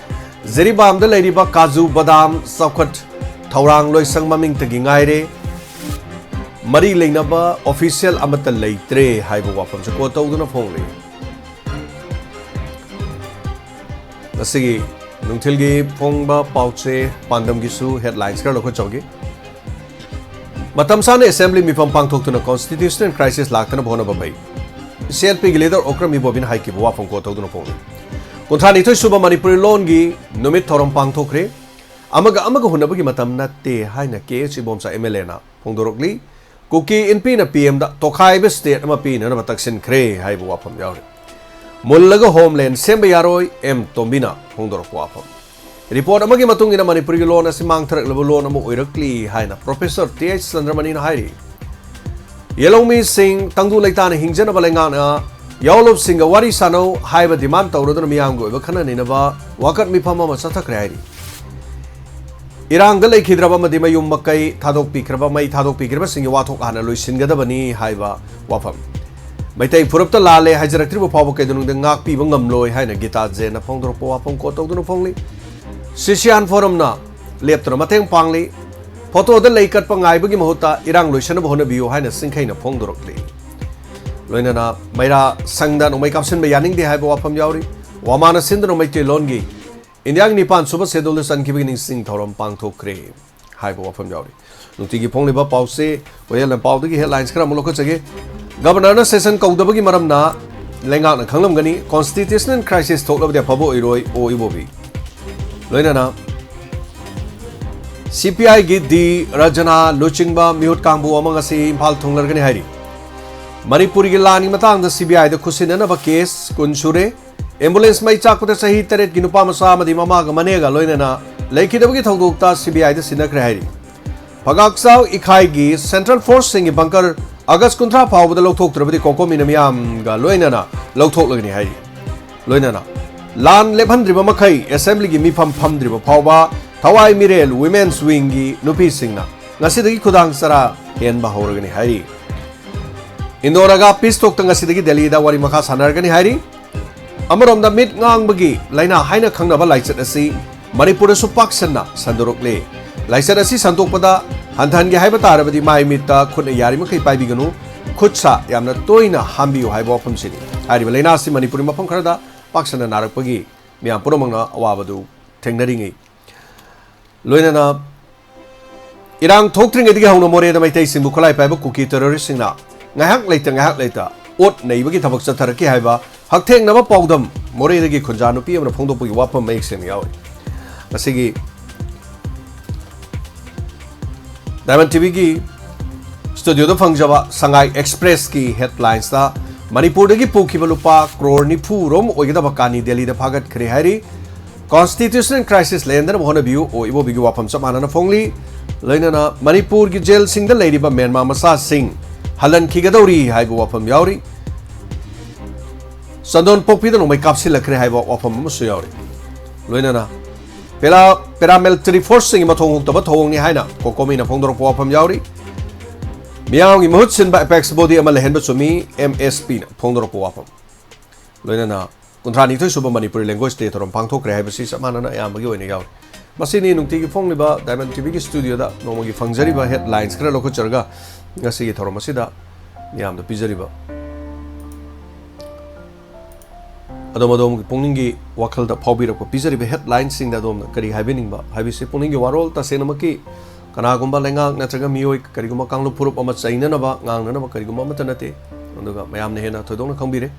ꯖꯤꯔꯤꯕꯥꯝꯗ ꯂꯩꯔꯤꯕ ꯀꯥꯖꯨ ꯕꯗꯥꯝ ꯆꯥꯎꯈꯠ ꯊꯧꯔꯥꯡ ꯂꯣꯏꯁꯪ ꯃꯃꯤꯡꯇꯒꯤ ꯉꯥꯏꯔꯦ꯫ ꯃꯔꯤ ꯂꯩꯅꯕ ꯑꯣꯐꯤꯁꯤꯌꯦꯜ ꯑꯃꯠꯇ ꯂꯩꯇ꯭ꯔꯦ ꯍꯥꯏꯕ ꯋꯥꯐꯝꯁꯨ ꯀꯣꯠ ꯇꯧꯗꯨꯅ ꯐꯣꯡꯂꯤ꯫ ꯉꯁꯤꯒꯤ ꯅꯨꯡꯊꯤꯜꯒꯤ ꯐꯣꯡꯕ ꯄꯥꯎꯆꯦ ꯄꯥꯟꯗꯝꯒꯤꯁꯨ ꯍꯦꯗꯂꯥꯏꯟꯁ ꯈꯔ ꯂꯧꯈꯠꯆꯍꯧꯒꯦ꯫ ꯃꯇꯝ ꯆꯥꯅ ꯑꯦꯁꯦꯝꯕ꯭ꯂꯤ ꯃꯤꯐꯝ ꯄꯥꯡꯊꯣꯛꯇꯨꯅ ꯀꯣꯟꯁꯇꯤꯇ꯭ꯌꯨꯁꯅꯦꯜ ꯀ꯭ꯔꯥꯏꯁꯤꯁ ꯂꯥꯛꯇꯅꯕ ꯍꯣꯠꯅꯕ ꯐꯩ꯫ ꯁꯤ ꯑꯦꯜ ꯄꯤꯒꯤ ꯂꯤꯗꯔ ꯑꯣꯀ꯭ꯔꯝ ꯏꯕꯣꯕꯤꯅ ꯍꯥꯏꯈꯤꯕ ꯋꯥꯐꯝ ꯀꯣꯠ ꯇꯧꯗꯨꯅ ꯐꯣꯡꯂꯤ꯫ ꯀꯨꯟꯊ꯭ꯔꯥꯅꯤꯊꯣꯏ ꯁꯨꯕ ꯃꯅꯤꯄꯨꯔꯤ ꯂꯣꯟꯒꯤ ꯅꯨꯃꯤꯠ ꯊꯧꯔꯝ ꯄꯥꯡꯊꯣꯛꯈ꯭ꯔꯦ꯫ ꯑꯃꯒ ꯑꯃꯒ ꯍꯨꯟꯅꯕꯒꯤ ꯃꯇꯝ ꯅꯠꯇꯦ ꯍꯥꯏꯅ ꯀꯦ ꯑꯦꯆ ꯏꯕꯣꯝꯆꯥ ꯑꯦꯝ ꯑꯦꯜ ꯑꯦꯅ ꯐꯣꯡꯗꯣꯔꯛꯂꯤ꯫ ꯀꯨꯀꯤ ꯏꯟꯄꯤꯅ ꯄꯤ ꯑꯦꯝꯗ ꯇꯣꯈꯥꯏꯕ ꯁ꯭ꯇꯦꯠ ꯑꯃ ꯄꯤꯅꯅꯕ ꯇꯛꯁꯤꯟꯈ꯭ꯔꯦ ꯍꯥꯏꯕ ꯋꯥꯐꯝ ꯌꯥꯎꯔꯤ꯫ ꯃꯨꯜꯂꯒ ꯍꯣꯝꯂꯦꯟ ꯁꯦꯝꯕ ꯌꯥꯔꯣꯏ, ꯑꯦꯝ ꯇꯣꯝꯕꯤꯅ ꯐꯣꯡꯗꯣꯔꯛꯄ ꯋꯥꯐꯝ꯫ ꯔꯤꯄꯣꯔꯠ ꯑꯃꯒꯤ ꯃꯇꯨꯡ ꯏꯟꯅ ꯃꯅꯤꯄꯨꯔꯒꯤ ꯂꯣꯟ ꯑꯁꯤ ꯃꯥꯡꯊꯔꯛꯂꯕ ꯂꯣꯟ ꯑꯃ ꯑꯣꯏꯔꯛꯂꯤ ꯍꯥꯏꯅ ꯄ꯭ꯔꯣꯐꯦꯁꯔ ꯇꯤ ꯑꯩꯆ ꯆꯟꯗ꯭ꯔꯃꯅꯤꯅ ꯍꯥꯏꯔꯤ꯫ ꯌꯦꯜꯍꯧꯃꯤꯁꯤꯡ ꯇꯪꯗꯨ ꯂꯩꯇꯥꯅ ꯍꯤꯡꯖꯅꯕ ꯂꯩꯉꯥꯛꯅ ꯌꯥꯑꯣꯂꯣꯞꯁꯤꯡꯒ ꯋꯥꯔꯤ ꯁꯥꯟꯅꯧ ꯍꯥꯏꯕ ꯗꯤꯃꯥꯟ ꯇꯧꯔꯗꯨꯅ ꯃꯤꯌꯥꯝꯒꯤ ꯑꯣꯏꯕ ꯈꯟꯅ ꯅꯩꯅꯕ ꯋꯥꯀꯠ ꯃꯤꯐꯝ ꯑꯃ ꯆꯠꯊꯈ꯭ꯔꯦ ꯍꯥꯏꯔꯤ꯫ ꯏꯔꯥꯡꯗ ꯂꯩꯈꯤꯗ꯭ꯔꯕ ꯑꯃꯗꯤ ꯃꯌꯨꯝ ꯃꯀꯩ ꯊꯥꯗꯣꯛꯄꯤꯈ꯭ꯔꯕ, ꯃꯩ ꯊꯥꯗꯣꯛꯄꯤꯈ꯭ꯔꯕꯁꯤꯡꯒꯤ ꯋꯥꯊꯣꯛ ꯍꯥꯟꯅ ꯂꯣꯏꯁꯤꯟꯒꯗꯕꯅꯤ ꯍꯥꯏꯕ ꯋꯥꯐꯝ꯫ ꯃꯩꯇꯩ ꯐꯨꯔꯨꯞꯇ ꯂꯥꯜꯂꯦ ꯍꯥꯏꯖꯔꯛꯇ꯭ꯔꯤꯕ ꯐꯥꯎꯕ ꯀꯩꯗꯧꯅꯨꯡꯗ ꯉꯥꯛꯄꯤꯕ ꯉꯝꯂꯣꯏ ꯍꯥꯏꯅ ꯒꯤꯇꯥ ꯖꯦꯟꯅ ꯐꯣꯡꯗꯣꯔꯛꯄ ꯋꯥꯐꯝ ꯀꯣꯠ ꯇꯧꯗꯨꯅ ꯐꯣꯡꯂꯤ꯫ ꯁꯤꯁꯤꯌꯥꯟ ꯐꯣꯔꯝꯅ ꯂꯦꯞꯇꯅ ꯃꯇꯦꯡ ꯄꯥꯡꯂꯤ꯫ ꯐꯣꯇꯣꯗ ꯂꯩ ꯀꯠꯄ ꯉꯥꯏꯕꯒꯤ ꯃꯍꯨꯠꯇ ꯏꯔꯥꯡ ꯂꯣꯏꯁꯤꯟꯅꯕ ꯍꯣꯠꯅꯕꯤꯌꯨ ꯍꯥꯏꯅ ꯁꯤꯡꯈꯩꯅ ꯐꯣꯡꯗꯣꯔꯛꯂꯤ꯫ ꯂꯣꯏꯅꯅ ꯃꯩꯔꯥ ꯁꯪꯗ ꯅꯣꯡꯃꯩ ꯀꯥꯞꯁꯤꯟꯕ ꯌꯥꯅꯤꯡꯗꯦ ꯍꯥꯏꯕ ꯋꯥꯐꯝ ꯌꯥꯎꯔꯤ꯫ ꯋꯥꯃꯥꯅ ꯁꯤꯟꯗꯨꯅ ꯃꯩꯇꯩꯂꯣꯟꯒꯤ ꯏꯟꯗꯤꯌꯥꯒꯤ ꯅꯤꯄꯥꯟ ꯁꯨꯕ ꯁꯦꯗꯨꯜꯗ ꯆꯟꯈꯤꯕꯒꯤ ꯅꯤꯡꯁꯤꯡ ꯊꯧꯔꯝ ꯄꯥꯡꯊꯣꯛꯈ꯭ꯔꯦ ꯍꯥꯏꯕ ꯋꯥꯐꯝ ꯌꯥꯎꯔꯤ꯫ ꯅꯨꯡꯇꯤꯒꯤ ꯐꯣꯡꯂꯤꯕ ꯄꯥꯎꯁꯦ ꯋꯥꯌꯦꯜ ꯂꯝꯄꯥꯎꯗꯒꯤ ꯍꯦꯗꯂꯥꯏꯟꯁ ꯈꯔ ꯑꯃꯨꯛ ꯂꯧꯈꯠꯆꯒꯦ꯫ ꯒꯕꯔꯅꯔꯅ ꯁꯦꯁꯟ ꯀꯧꯗꯕꯒꯤ ꯃꯔꯝꯅ ꯂꯩꯉꯥꯛꯅ ꯈꯪꯂꯝꯒꯅꯤ, ꯀꯣꯟꯁꯇꯤꯇ꯭ꯌꯨꯁꯅꯦꯜ ꯀ꯭ꯔꯥꯏꯁꯤꯁ ꯊꯣꯛꯂꯕꯗꯤ ꯑꯐꯕ ꯑꯣꯏꯔꯣꯏ, ꯑꯣ ꯏꯕꯣꯕꯤ꯫ ꯂꯣꯏꯅꯅ ꯁꯤ ꯄꯤ ꯑꯥꯏꯒꯤ ꯗꯤ ꯔꯖꯅꯥ ꯂꯨꯆꯤꯡꯕ ꯃꯤꯍꯨꯠ ꯀꯥꯡꯕꯨ ꯑꯃ ꯉꯁꯤ ꯏꯝꯐꯥꯜ ꯊꯨꯡꯂꯔꯒꯅꯤ ꯍꯥꯏꯔꯤ꯫ ꯃꯅꯤꯄꯨꯔꯒꯤ ꯂꯥꯟꯒꯤ ꯃꯇꯥꯡꯗ ꯁꯤ ꯕꯤ ꯑꯥꯏꯗ ꯈꯨꯠꯁꯤꯟꯅꯅꯕ ꯀꯦꯁ ꯀꯨꯟ ꯁꯨꯔꯦ꯫ ꯑꯦꯝꯕꯨꯂꯦꯟꯁ ꯃꯩ ꯆꯥꯛꯄꯗ ꯆꯍꯤ ꯇꯔꯦꯠꯀꯤ ꯅꯨꯄꯥ ꯃꯆꯥ ꯑꯃꯗꯤ ꯃꯃꯥꯒ ꯃꯅꯦꯒ ꯂꯣꯏꯅꯅ ꯂꯩꯈꯤꯗꯕꯒꯤ ꯊꯧꯗꯣꯛꯇ ꯁꯤ ꯕꯤ ꯑꯥꯏꯗ ꯁꯤꯟꯅꯈ꯭ꯔꯦ ꯍꯥꯏꯔꯤ꯫ ꯐꯒꯥꯛꯆꯥꯎ ꯏꯈꯥꯏꯒꯤ ꯁꯦꯟꯇ꯭ꯔꯦꯜ ꯐꯣꯔꯁꯁꯤꯡꯒꯤ ꯕꯪꯀꯔ ꯑꯥꯒꯁ ꯀꯨꯟꯊ꯭ꯔꯥ ꯐꯥꯎꯕꯗ ꯂꯧꯊꯣꯛꯇ꯭ꯔꯕꯗꯤ ꯀꯣꯀꯣꯃꯤꯅ ꯃꯤꯌꯥꯝꯒ ꯂꯣꯏꯅꯅ ꯂꯧꯊꯣꯛꯂꯒꯅꯤ ꯍꯥꯏꯔꯤ꯫ ꯂꯣꯏꯅꯅ ꯂꯥꯟ ꯂꯦꯞꯍꯟꯗ꯭ꯔꯤꯕ ꯃꯈꯩ ꯑꯦꯁꯦꯝꯕ꯭ꯂꯤꯒꯤ ꯃꯤꯐꯝ ꯐꯝꯗ꯭ꯔꯤꯕ ꯐꯥꯎꯕ ꯊꯋꯥꯏ ꯃꯤꯔꯦꯜ ꯋꯤꯃꯦꯟꯁ ꯋꯤꯡꯒꯤ ꯅꯨꯄꯤꯁꯤꯡꯅ ꯉꯁꯤꯗꯒꯤ ꯈꯨꯗꯥꯡ ꯆꯔꯥ ꯍꯦꯟꯕ ꯍꯧꯔꯒꯅꯤ ꯍꯥꯏꯔꯤ꯫ ꯏꯟꯗꯣ ꯅꯥꯒꯥ ꯄꯤꯁ ꯇꯣꯛꯇ ꯉꯁꯤꯗꯒꯤ ꯗꯦꯜꯂꯤꯗ ꯋꯥꯔꯤ ꯃꯈꯥ ꯁꯥꯟꯅꯔꯒꯅꯤ ꯍꯥꯏꯔꯤ꯫ ꯑꯃꯔꯣꯝꯗ ꯃꯤꯠ ꯉꯥꯡꯕꯒꯤ ꯂꯥꯏꯅꯥ ꯍꯥꯏꯅ ꯈꯪꯅꯕ ꯂꯥꯏꯆꯠ ꯑꯁꯤ ꯃꯅꯤꯄꯨꯔꯗꯁꯨ ꯄꯥꯛ ꯁꯟꯅ ꯁꯟꯗꯣꯔꯛꯂꯦ꯫ ꯂꯥꯏꯆꯠ ꯑꯁꯤ ꯁꯟꯗꯣꯛꯄꯗ ꯍꯟꯊꯍꯟꯒꯦ ꯍꯥꯏꯕ ꯇꯥꯔꯕꯗꯤ ꯃꯥꯏ ꯃꯤꯠꯇ ꯈꯨꯠꯅ ꯌꯥꯔꯤꯃꯈꯩ ꯄꯥꯏꯕꯤꯒꯅꯨ, ꯈꯨꯠ ꯁꯥ ꯌꯥꯝꯅ ꯇꯣꯏꯅ ꯍꯥꯝꯕꯤꯌꯨ ꯍꯥꯏꯕ ꯋꯥꯐꯝꯁꯤꯅꯤ꯫ ꯍꯥꯏꯔꯤꯕ ꯂꯥꯏꯅꯥ ꯑꯁꯤ ꯃꯅꯤꯄꯨꯔꯒꯤ ꯃꯐꯝ ꯈꯔꯗ ꯄꯥꯛ ꯁꯟꯅ ꯅꯥꯔꯛꯄꯒꯤ ꯃꯤꯌꯥꯝ ꯄꯨꯝꯅꯃꯛꯅ ꯑꯋꯥꯕꯗꯨ ꯊꯦꯡꯅꯔꯤꯉꯩ ꯂꯣꯏꯅꯅ ꯏꯔꯥꯡ ꯊꯣꯛꯇ꯭ꯔꯤꯉꯩꯗꯒꯤ ꯍꯧꯅ ꯃꯣꯔꯦꯗ ꯃꯩꯇꯩꯁꯤꯡꯕꯨ ꯈꯨꯠꯂꯥꯏ ꯄꯥꯏꯕ ꯀꯨꯀꯤ ꯇꯦꯔꯣꯔꯤꯁꯁꯤꯡꯅ ꯉꯥꯏꯍꯥꯛ ꯂꯩꯇ ꯉꯥꯏꯍꯥꯛ ꯂꯩꯇ ꯑꯣꯠ ꯅꯩꯕꯒꯤ ꯊꯕꯛ ꯆꯠꯊꯔꯛꯈꯤ ꯍꯥꯏꯕ ꯍꯛꯊꯦꯡꯅꯕ ꯄꯥꯎꯗꯝ ꯃꯣꯔꯦꯗꯒꯤ ꯈꯨꯟꯖꯥ ꯅꯨꯄꯤ ꯑꯃꯅ ꯐꯣꯡꯗꯣꯛꯄꯒꯤ ꯋꯥꯐꯝ ꯃꯌꯦꯛ ꯁꯦꯡꯅ ꯌꯥꯎꯔꯤ꯫ ꯉꯁꯤꯒꯤ ꯗꯥꯏꯃꯟ ꯇꯤꯚꯤꯒꯤ ꯁ꯭ꯇꯨꯗꯤꯑꯣꯗ ꯐꯪꯖꯕ ꯁꯉꯥꯏ ꯑꯦꯛꯁꯄ꯭ꯔꯦꯁꯀꯤ ꯍꯦꯗꯂꯥꯏꯟꯁꯇ ꯃꯅꯤꯄꯨꯔꯗꯒꯤ ꯄꯨꯈꯤꯕ ꯂꯨꯄꯥ ꯀ꯭ꯔꯣꯔ ꯅꯤꯐꯨ ꯔꯣꯝ ꯑꯣꯏꯒꯗꯕ ꯀꯥꯅꯤ ꯗꯦꯜꯂꯤꯗ ꯐꯥꯒꯠꯈ꯭ꯔꯦ ꯍꯥꯏꯔꯤ꯫ Constitutional crisis ꯂꯩꯍꯟꯗꯅꯕ ꯍꯣꯠꯅꯕꯤꯌꯨ, ꯑꯣ ꯏꯕꯣꯕꯤꯒꯤ ꯋꯥꯐꯝ ꯆꯞ ꯃꯥꯟꯅꯅ ꯐꯣꯡꯂꯤ꯫ ꯂꯣꯏꯅꯅ ꯃꯅꯤꯄꯨꯔꯒꯤ ꯖꯦꯜꯁꯤꯡꯗ ꯂꯩꯔꯤꯕ ꯃ꯭ꯌꯥꯟꯃꯥꯔ ꯃꯆꯥꯁꯤꯡ ꯍꯜꯍꯟꯈꯤꯒꯗꯧꯔꯤ ꯍꯥꯏꯕ ꯋꯥꯐꯝ ꯌꯥꯎꯔꯤ꯫ ꯆꯟꯗꯣꯟ ꯄꯣꯛꯄꯤꯗ ꯅꯣꯡꯃꯩ ꯀꯥꯞꯁꯤꯜꯂꯛꯈ꯭ꯔꯦ ꯍꯥꯏꯕ ꯋꯥꯐꯝ ꯑꯃꯁꯨ ꯌꯥꯎꯔꯤ꯫ ꯂꯣꯏꯅꯅ ꯄꯦꯔꯥ-, paramilitary forceꯁꯤꯡꯒꯤ ꯃꯊꯣꯡ ꯍꯨꯛꯇꯕ ꯊꯧꯑꯣꯡꯅꯤ ꯍꯥꯏꯅ ꯀꯣꯀꯣꯃꯤꯅ ꯐꯣꯡꯗꯣꯔꯛꯄ ꯋꯥꯐꯝ ꯌꯥꯎꯔꯤ꯫ ꯃꯤꯌꯥꯝꯒꯤ ꯃꯍꯨꯠ ꯁꯤꯟꯕ apex body ꯑꯃ ꯂꯩꯍꯟꯕ ꯆꯨꯝꯃꯤ, MSPꯅ ꯐꯣꯡꯗꯣꯔꯛꯄ ꯋꯥꯐꯝ꯫ ꯂꯣꯏꯅꯅ ꯀꯨꯟꯊ꯭ꯔꯥ ꯅꯤꯊꯣꯏ ꯁꯨꯕ ꯃꯅꯤꯄꯨꯔꯤ language day ꯊꯧꯔꯝ ꯄꯥꯡꯊꯣꯛꯈ꯭ꯔꯦ ꯍꯥꯏꯕꯁꯤ ꯆꯞ ꯃꯥꯟꯅꯅ ꯑꯌꯥꯝꯕꯒꯤ ꯑꯣꯏꯅ ꯌꯥꯎꯔꯤ꯫ ꯃꯁꯤꯅꯤ ꯅꯨꯡꯇꯤꯒꯤ ꯐꯣꯡꯂꯤꯕ Diamond TVꯒꯤ studioꯗ ꯅꯣꯡꯃꯒꯤ ꯐꯪꯖꯔꯤꯕ headlines ꯈꯔ ꯂꯧꯈꯠꯆꯔꯒ ꯉꯁꯤꯒꯤ ꯊꯧꯔꯝ ꯑꯁꯤꯗ ꯃꯤꯌꯥꯝꯗ ꯄꯤꯖꯔꯤꯕ꯫ ꯑꯗꯣꯝ ꯑꯗꯣꯝꯒꯤ ꯄꯨꯛꯅꯤꯡꯒꯤ ꯋꯥꯈꯜꯗ ꯐꯥꯎꯕꯤꯔꯛꯄ ꯄꯤꯖꯔꯤꯕ headlinesꯁꯤꯡꯗ ꯑꯗꯣꯝꯅ ꯀꯔꯤ ꯍꯥꯏꯕꯤꯅꯤꯡꯕ ꯍꯥꯏꯕꯁꯤ ꯄꯨꯛꯅꯤꯡꯒꯤ ꯋꯥꯔꯣꯜ꯫ ꯇꯁꯦꯡꯅꯃꯛꯀꯤ ꯀꯅꯥꯒꯨꯝꯕ ꯂꯩꯉꯥꯛ ꯅꯠꯇ꯭ꯔꯒ ꯃꯤꯑꯣꯏ ꯀꯔꯤꯒꯨꯝꯕ ꯀꯥꯡꯂꯨꯞ ꯐꯨꯔꯨꯞ ꯑꯃ ꯆꯩꯅꯅꯕ, ꯉꯥꯡꯅꯅꯕ ꯀꯔꯤꯒꯨꯝꯕ ꯑꯃꯠꯇ ꯅꯠꯇꯦ꯫ ꯑꯗꯨꯒ ꯃꯌꯥꯝꯅ ꯍꯦꯟꯅ ꯊꯣꯏꯗꯣꯛꯅ ꯈꯪꯕꯤꯔꯦ꯫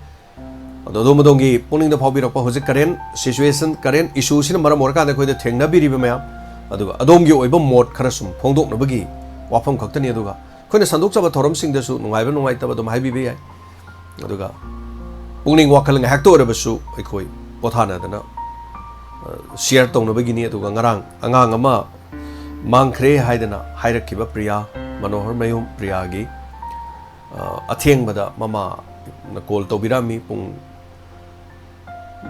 ꯑꯗꯣ ꯑꯗꯣꯝ ꯑꯗꯣꯝꯒꯤ ꯄꯨꯛꯅꯤꯡꯗ ꯐꯥꯎꯕꯤꯔꯛꯄ ꯍꯧꯖꯤꯛ current situation, current issueꯁꯤꯅ ꯃꯔꯝ ꯑꯣꯏꯔꯀꯥꯟꯗ ꯑꯩꯈꯣꯏꯗ ꯊꯦꯡꯅꯕꯤꯔꯤꯕ ꯃꯌꯥꯝ, ꯑꯗꯨꯒ ꯑꯗꯣꯝꯒꯤ ꯑꯣꯏꯕ ꯃꯣꯠ ꯈꯔ ꯁꯨꯝ ꯐꯣꯡꯗꯣꯛꯅꯕꯒꯤ ꯋꯥꯐꯝ ꯈꯛꯇꯅꯤ꯫ ꯑꯗꯨꯒ ꯑꯩꯈꯣꯏꯅ ꯁꯟꯗꯣꯛꯆꯕ ꯊꯧꯔꯝꯁꯤꯡꯗꯁꯨ ꯅꯨꯡꯉꯥꯏꯕ ꯅꯨꯡꯉꯥꯏꯇꯕ ꯑꯗꯨꯝ ꯍꯥꯏꯕꯤꯕ ꯌꯥꯏ꯫ ꯑꯗꯨꯒ ꯄꯨꯛꯅꯤꯡ ꯋꯥꯈꯜ ꯉꯥꯏꯍꯥꯛꯇ ꯑꯣꯏꯔꯕꯁꯨ ꯑꯩꯈꯣꯏ ꯄꯣꯊꯥꯅꯗꯅ, ꯑ, share ꯇꯧꯅꯕꯒꯤꯅꯤ꯫ ꯑꯗꯨꯒ ꯉꯔꯥꯡ ꯑꯉꯥꯡ ꯑꯃ ꯃꯥꯡꯈ꯭ꯔꯦ ꯍꯥꯏꯗꯅ ꯍꯥꯏꯔꯛꯈꯤꯕ ꯄ꯭ꯔꯤꯌꯥ, ꯃꯅꯣꯍꯔ ꯃꯌꯨꯝ ꯄ꯭ꯔꯤꯌꯥꯒꯤ, ꯑ, ꯑꯊꯦꯡꯕꯗ ꯃꯃꯥꯅ call ꯇꯧꯕꯤꯔꯛꯑꯝꯃꯤ꯫ ꯄꯨꯡ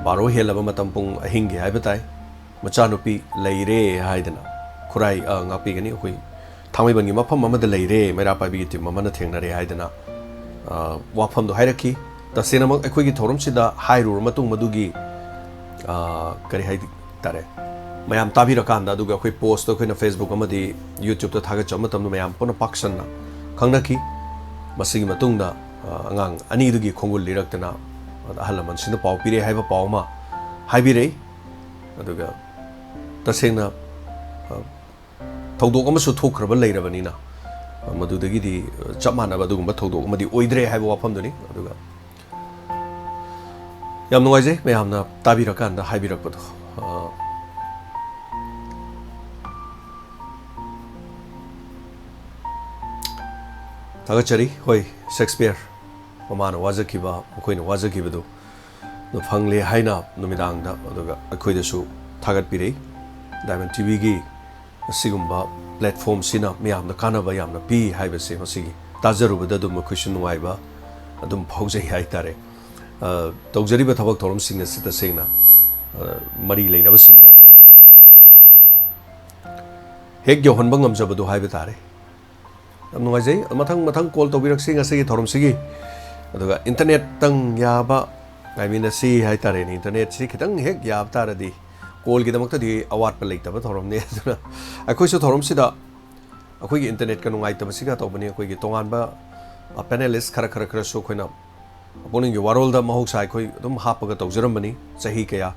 ꯕꯥꯔꯣ ꯍꯦꯜꯂꯕ ꯃꯇꯝ, ꯄꯨꯡ ꯑꯍꯤꯡꯒꯤ ꯍꯥꯏꯕ ꯇꯥꯏ꯫ ꯃꯆꯥꯅꯨꯄꯤ ꯂꯩꯔꯦ ꯍꯥꯏꯗꯅ, ꯈꯨꯔꯥꯏ, ꯑ, ꯉꯥꯛꯄꯤꯒꯅꯤ, ꯑꯩꯈꯣꯏ ꯊꯥꯡꯃꯩꯕꯟꯒꯤ ꯃꯐꯝ ꯑꯃꯗ ꯂꯩꯔꯦ, ꯃꯩꯔꯥ ꯄꯥꯏꯕꯤꯒꯤ team ꯑꯃꯅ ꯊꯦꯡꯅꯔꯦ ꯍꯥꯏꯗꯅ, ꯑ, ꯋꯥꯐꯝꯗꯣ ꯍꯥꯏꯔꯛꯈꯤ꯫ ꯇꯁꯦꯡꯅꯃꯛ ꯑꯩꯈꯣꯏꯒꯤ ꯊꯧꯔꯝꯁꯤꯗ ꯍꯥꯏꯔꯨꯔ ꯃꯇꯨꯡ ꯃꯗꯨꯒꯤ, ꯑ, ꯀꯔꯤ ꯍꯥꯏ ꯇꯥꯔꯦ, ꯃꯌꯥꯝ ꯇꯥꯕꯤꯔꯀꯥꯟꯗ, ꯑꯗꯨꯒ ꯑꯩꯈꯣꯏ post ꯑꯩꯈꯣꯏꯅ Facebook ꯑꯃꯗꯤ YouTubeꯇ ꯊꯥꯒꯠꯆꯕ ꯃꯇꯝꯗ ꯃꯌꯥꯝ ꯄꯨꯟꯅ ꯄꯥꯛ ꯁꯟꯅ ꯈꯪꯅꯈꯤ꯫ ꯃꯁꯤꯒꯤ ꯃꯇꯨꯡꯗ, ꯑ, ꯑꯉꯥꯡ ꯑꯅꯤꯗꯨꯒꯤ ꯈꯣꯡꯒꯨꯜ ꯂꯤꯔꯛꯇꯅ ꯑꯍꯜ ꯂꯃꯟꯁꯤꯡꯗ ꯄꯥꯎ ꯄꯤꯔꯦ ꯍꯥꯏꯕ ꯄꯥꯎ ꯑꯃ ꯍꯥꯏꯕꯤꯔꯛꯏ꯫ ꯑꯗꯨꯒ ꯇꯁꯦꯡꯅ, ꯑ, ꯊꯧꯗꯣꯛ ꯑꯃꯁꯨ ꯊꯣꯛꯈ꯭ꯔꯕ ꯂꯩꯔꯕꯅꯤꯅ, ꯑ, ꯃꯗꯨꯗꯒꯤꯗꯤ, ꯑ, ꯆꯞ ꯃꯥꯟꯅꯕ ꯑꯗꯨꯒꯨꯝꯕ ꯊꯧꯗꯣꯛ ꯑꯃꯗꯤ ꯑꯣꯏꯗ꯭ꯔꯦ ꯍꯥꯏꯕ ꯋꯥꯐꯝꯗꯨꯅꯤ꯫ ꯑꯗꯨꯒ ꯌꯥꯝ ꯅꯨꯡꯉꯥꯏꯖꯩ ꯃꯌꯥꯝꯅ ꯇꯥꯕꯤꯔꯀꯥꯟꯗ ꯍꯥꯏꯕꯤꯔꯛꯄꯗꯣ꯫ ꯑ, ꯊꯥꯒꯠꯆꯔꯤ꯫ ꯍꯣꯏ, ꯁꯦꯛꯁꯄꯤꯌꯔ ꯃꯃꯥꯅ ꯋꯥꯖꯈꯤꯕ, ꯃꯈꯣꯏꯅ ꯋꯥꯖꯈꯤꯕꯗꯨ ꯐꯪꯂꯦ ꯍꯥꯏꯅ ꯅꯨꯃꯤꯗꯥꯡꯗ ꯑꯗꯨꯒ ꯑꯩꯈꯣꯏꯗꯁꯨ ꯊꯥꯒꯠꯄꯤꯔꯛꯏ꯫ Diamond TVꯒꯤ ꯑꯁꯤꯒꯨꯝꯕ platformꯁꯤꯅ ꯃꯤꯌꯥꯝꯗ ꯀꯥꯟꯅꯕ ꯌꯥꯝꯅ ꯄꯤ ꯍꯥꯏꯕꯁꯦ ꯃꯁꯤꯒꯤ ꯇꯥꯖꯔꯨꯕꯗ ꯑꯗꯨꯝ ꯑꯩꯈꯣꯏꯁꯨ ꯅꯨꯡꯉꯥꯏꯕ ꯑꯗꯨꯝ ꯐꯥꯎꯖꯩ ꯍꯥꯏꯇꯥꯔꯦ꯫ ꯑ, ꯇꯧꯖꯔꯤꯕ ꯊꯕꯛ ꯊꯧꯔꯝꯁꯤꯡ ꯑꯁꯤ ꯇꯁꯦꯡꯅ, ꯑ, ꯃꯔꯤ ꯂꯩꯅꯕꯁꯤꯡꯗ ꯑꯩꯈꯣꯏꯅ ꯍꯦꯛ ꯌꯧꯍꯟꯕ ꯉꯝꯖꯕꯗꯨ ꯍꯥꯏꯕ ꯇꯥꯔꯦ꯫ ꯌꯥꯝ ꯅꯨꯡꯉꯥꯏꯖꯩ꯫ ꯃꯊꯪ ꯃꯊꯪ call ꯇꯧꯕꯤꯔꯛꯁꯤ ꯉꯁꯤꯒꯤ ꯊꯧꯔꯝꯁꯤꯒꯤ꯫ ꯑꯗꯨꯒ internetꯇꯪ ꯌꯥꯕ ꯉꯥꯏꯃꯤꯟꯅꯁꯤ ꯍꯥꯏꯇꯥꯔꯦꯅꯦ꯫ Internetꯁꯤ ꯈꯤꯇꯪ ꯍꯦꯛ ꯌꯥꯕ ꯇꯥꯔꯗꯤ callꯒꯤꯗꯃꯛꯇꯗꯤ ꯑꯋꯥꯠꯄ ꯂꯩꯇꯕ ꯊꯧꯔꯝꯅꯤ꯫ ꯑꯗꯨꯅ ꯑꯩꯈꯣꯏꯁꯨ ꯊꯧꯔꯝꯁꯤꯗ ꯑꯩꯈꯣꯏꯒꯤ internetꯀ ꯅꯨꯡꯉꯥꯏꯇꯕꯁꯤꯒ ꯇꯧꯕꯅꯤ꯫ ꯑꯩꯈꯣꯏꯒꯤ ꯇꯣꯉꯥꯟꯕ, ꯑ, panelist ꯈꯔ, ꯈꯔ, ꯈꯔꯁꯨ ꯑꯩꯈꯣꯏꯅ ꯄꯨꯛꯅꯤꯡꯒꯤ ꯋꯥꯔꯣꯜꯗ ꯃꯍꯧꯁꯥ ꯑꯩꯈꯣꯏ ꯑꯗꯨꯝ ꯍꯥꯞꯄꯒ ꯇꯧꯖꯔꯝꯕꯅꯤ꯫ ꯆꯍꯤ ꯀꯌꯥ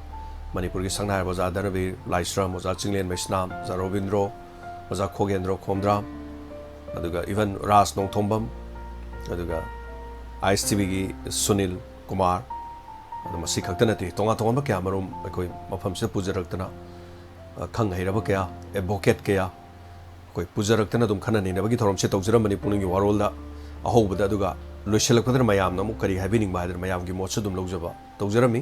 ꯃꯅꯤꯄꯨꯔꯒꯤ ꯁꯛꯅꯥꯏꯔꯕ ꯑꯣꯖꯥ ꯙꯅꯕꯤꯔ ꯂꯥꯏꯁ꯭ꯔꯝ, ꯑꯣꯖꯥ ꯆꯤꯡꯂꯦꯟ ꯃꯩꯁꯅꯥꯝ, ꯑꯣꯖꯥ ꯔꯣꯕꯤꯟꯗ꯭ꯔꯣ, ꯑꯣꯖꯥ ꯈꯣꯒꯦꯟꯗ꯭ꯔꯣ ꯈꯣꯝꯗ꯭ꯔꯥꯝ, ꯑꯗꯨꯒ even ꯔꯥꯖ ꯅꯣꯡꯊꯣꯝꯕꯝ, ꯑꯗꯨꯒ ISTVꯒꯤ ꯁꯨꯅꯤꯜ ꯀꯨꯃꯥꯔ, ꯑꯗꯨ ꯃꯁꯤ ꯈꯛꯇ ꯅꯠꯇꯦ, ꯇꯣꯉꯥꯟ ꯇꯣꯉꯥꯟꯕ ꯀꯌꯥ ꯃꯔꯨꯝ ꯑꯩꯈꯣꯏ ꯃꯐꯝꯁꯤꯗ ꯄꯨꯖꯔꯛꯇꯅ, ꯑ, ꯈꯪ ꯍꯩꯔꯕ ꯀꯌꯥ, advocate ꯀꯌꯥ ꯑꯩꯈꯣꯏ ꯄꯨꯖꯔꯛꯇꯅ ꯑꯗꯨꯝ ꯈꯟꯅ ꯅꯩꯅꯕꯒꯤ ꯊꯧꯔꯝꯁꯦ ꯇꯧꯖꯔꯝꯕꯅꯤ꯫ ꯄꯨꯛꯅꯤꯡꯒꯤ ꯋꯥꯔꯣꯜꯗ ꯑꯍꯧꯕꯗ, ꯑꯗꯨꯒ ꯂꯣꯏꯁꯤꯜꯂꯛꯄꯗꯅ ꯃꯌꯥꯝꯅ ꯑꯃꯨꯛ ꯀꯔꯤ ꯍꯥꯏꯕꯤꯅꯤꯡꯕ ꯍꯥꯏꯗꯅ ꯃꯌꯥꯝꯒꯤ ꯃꯣꯠꯁꯨ ꯑꯗꯨꯝ ꯂꯧꯖꯕ ꯇꯧꯖꯔꯝꯃꯤ꯫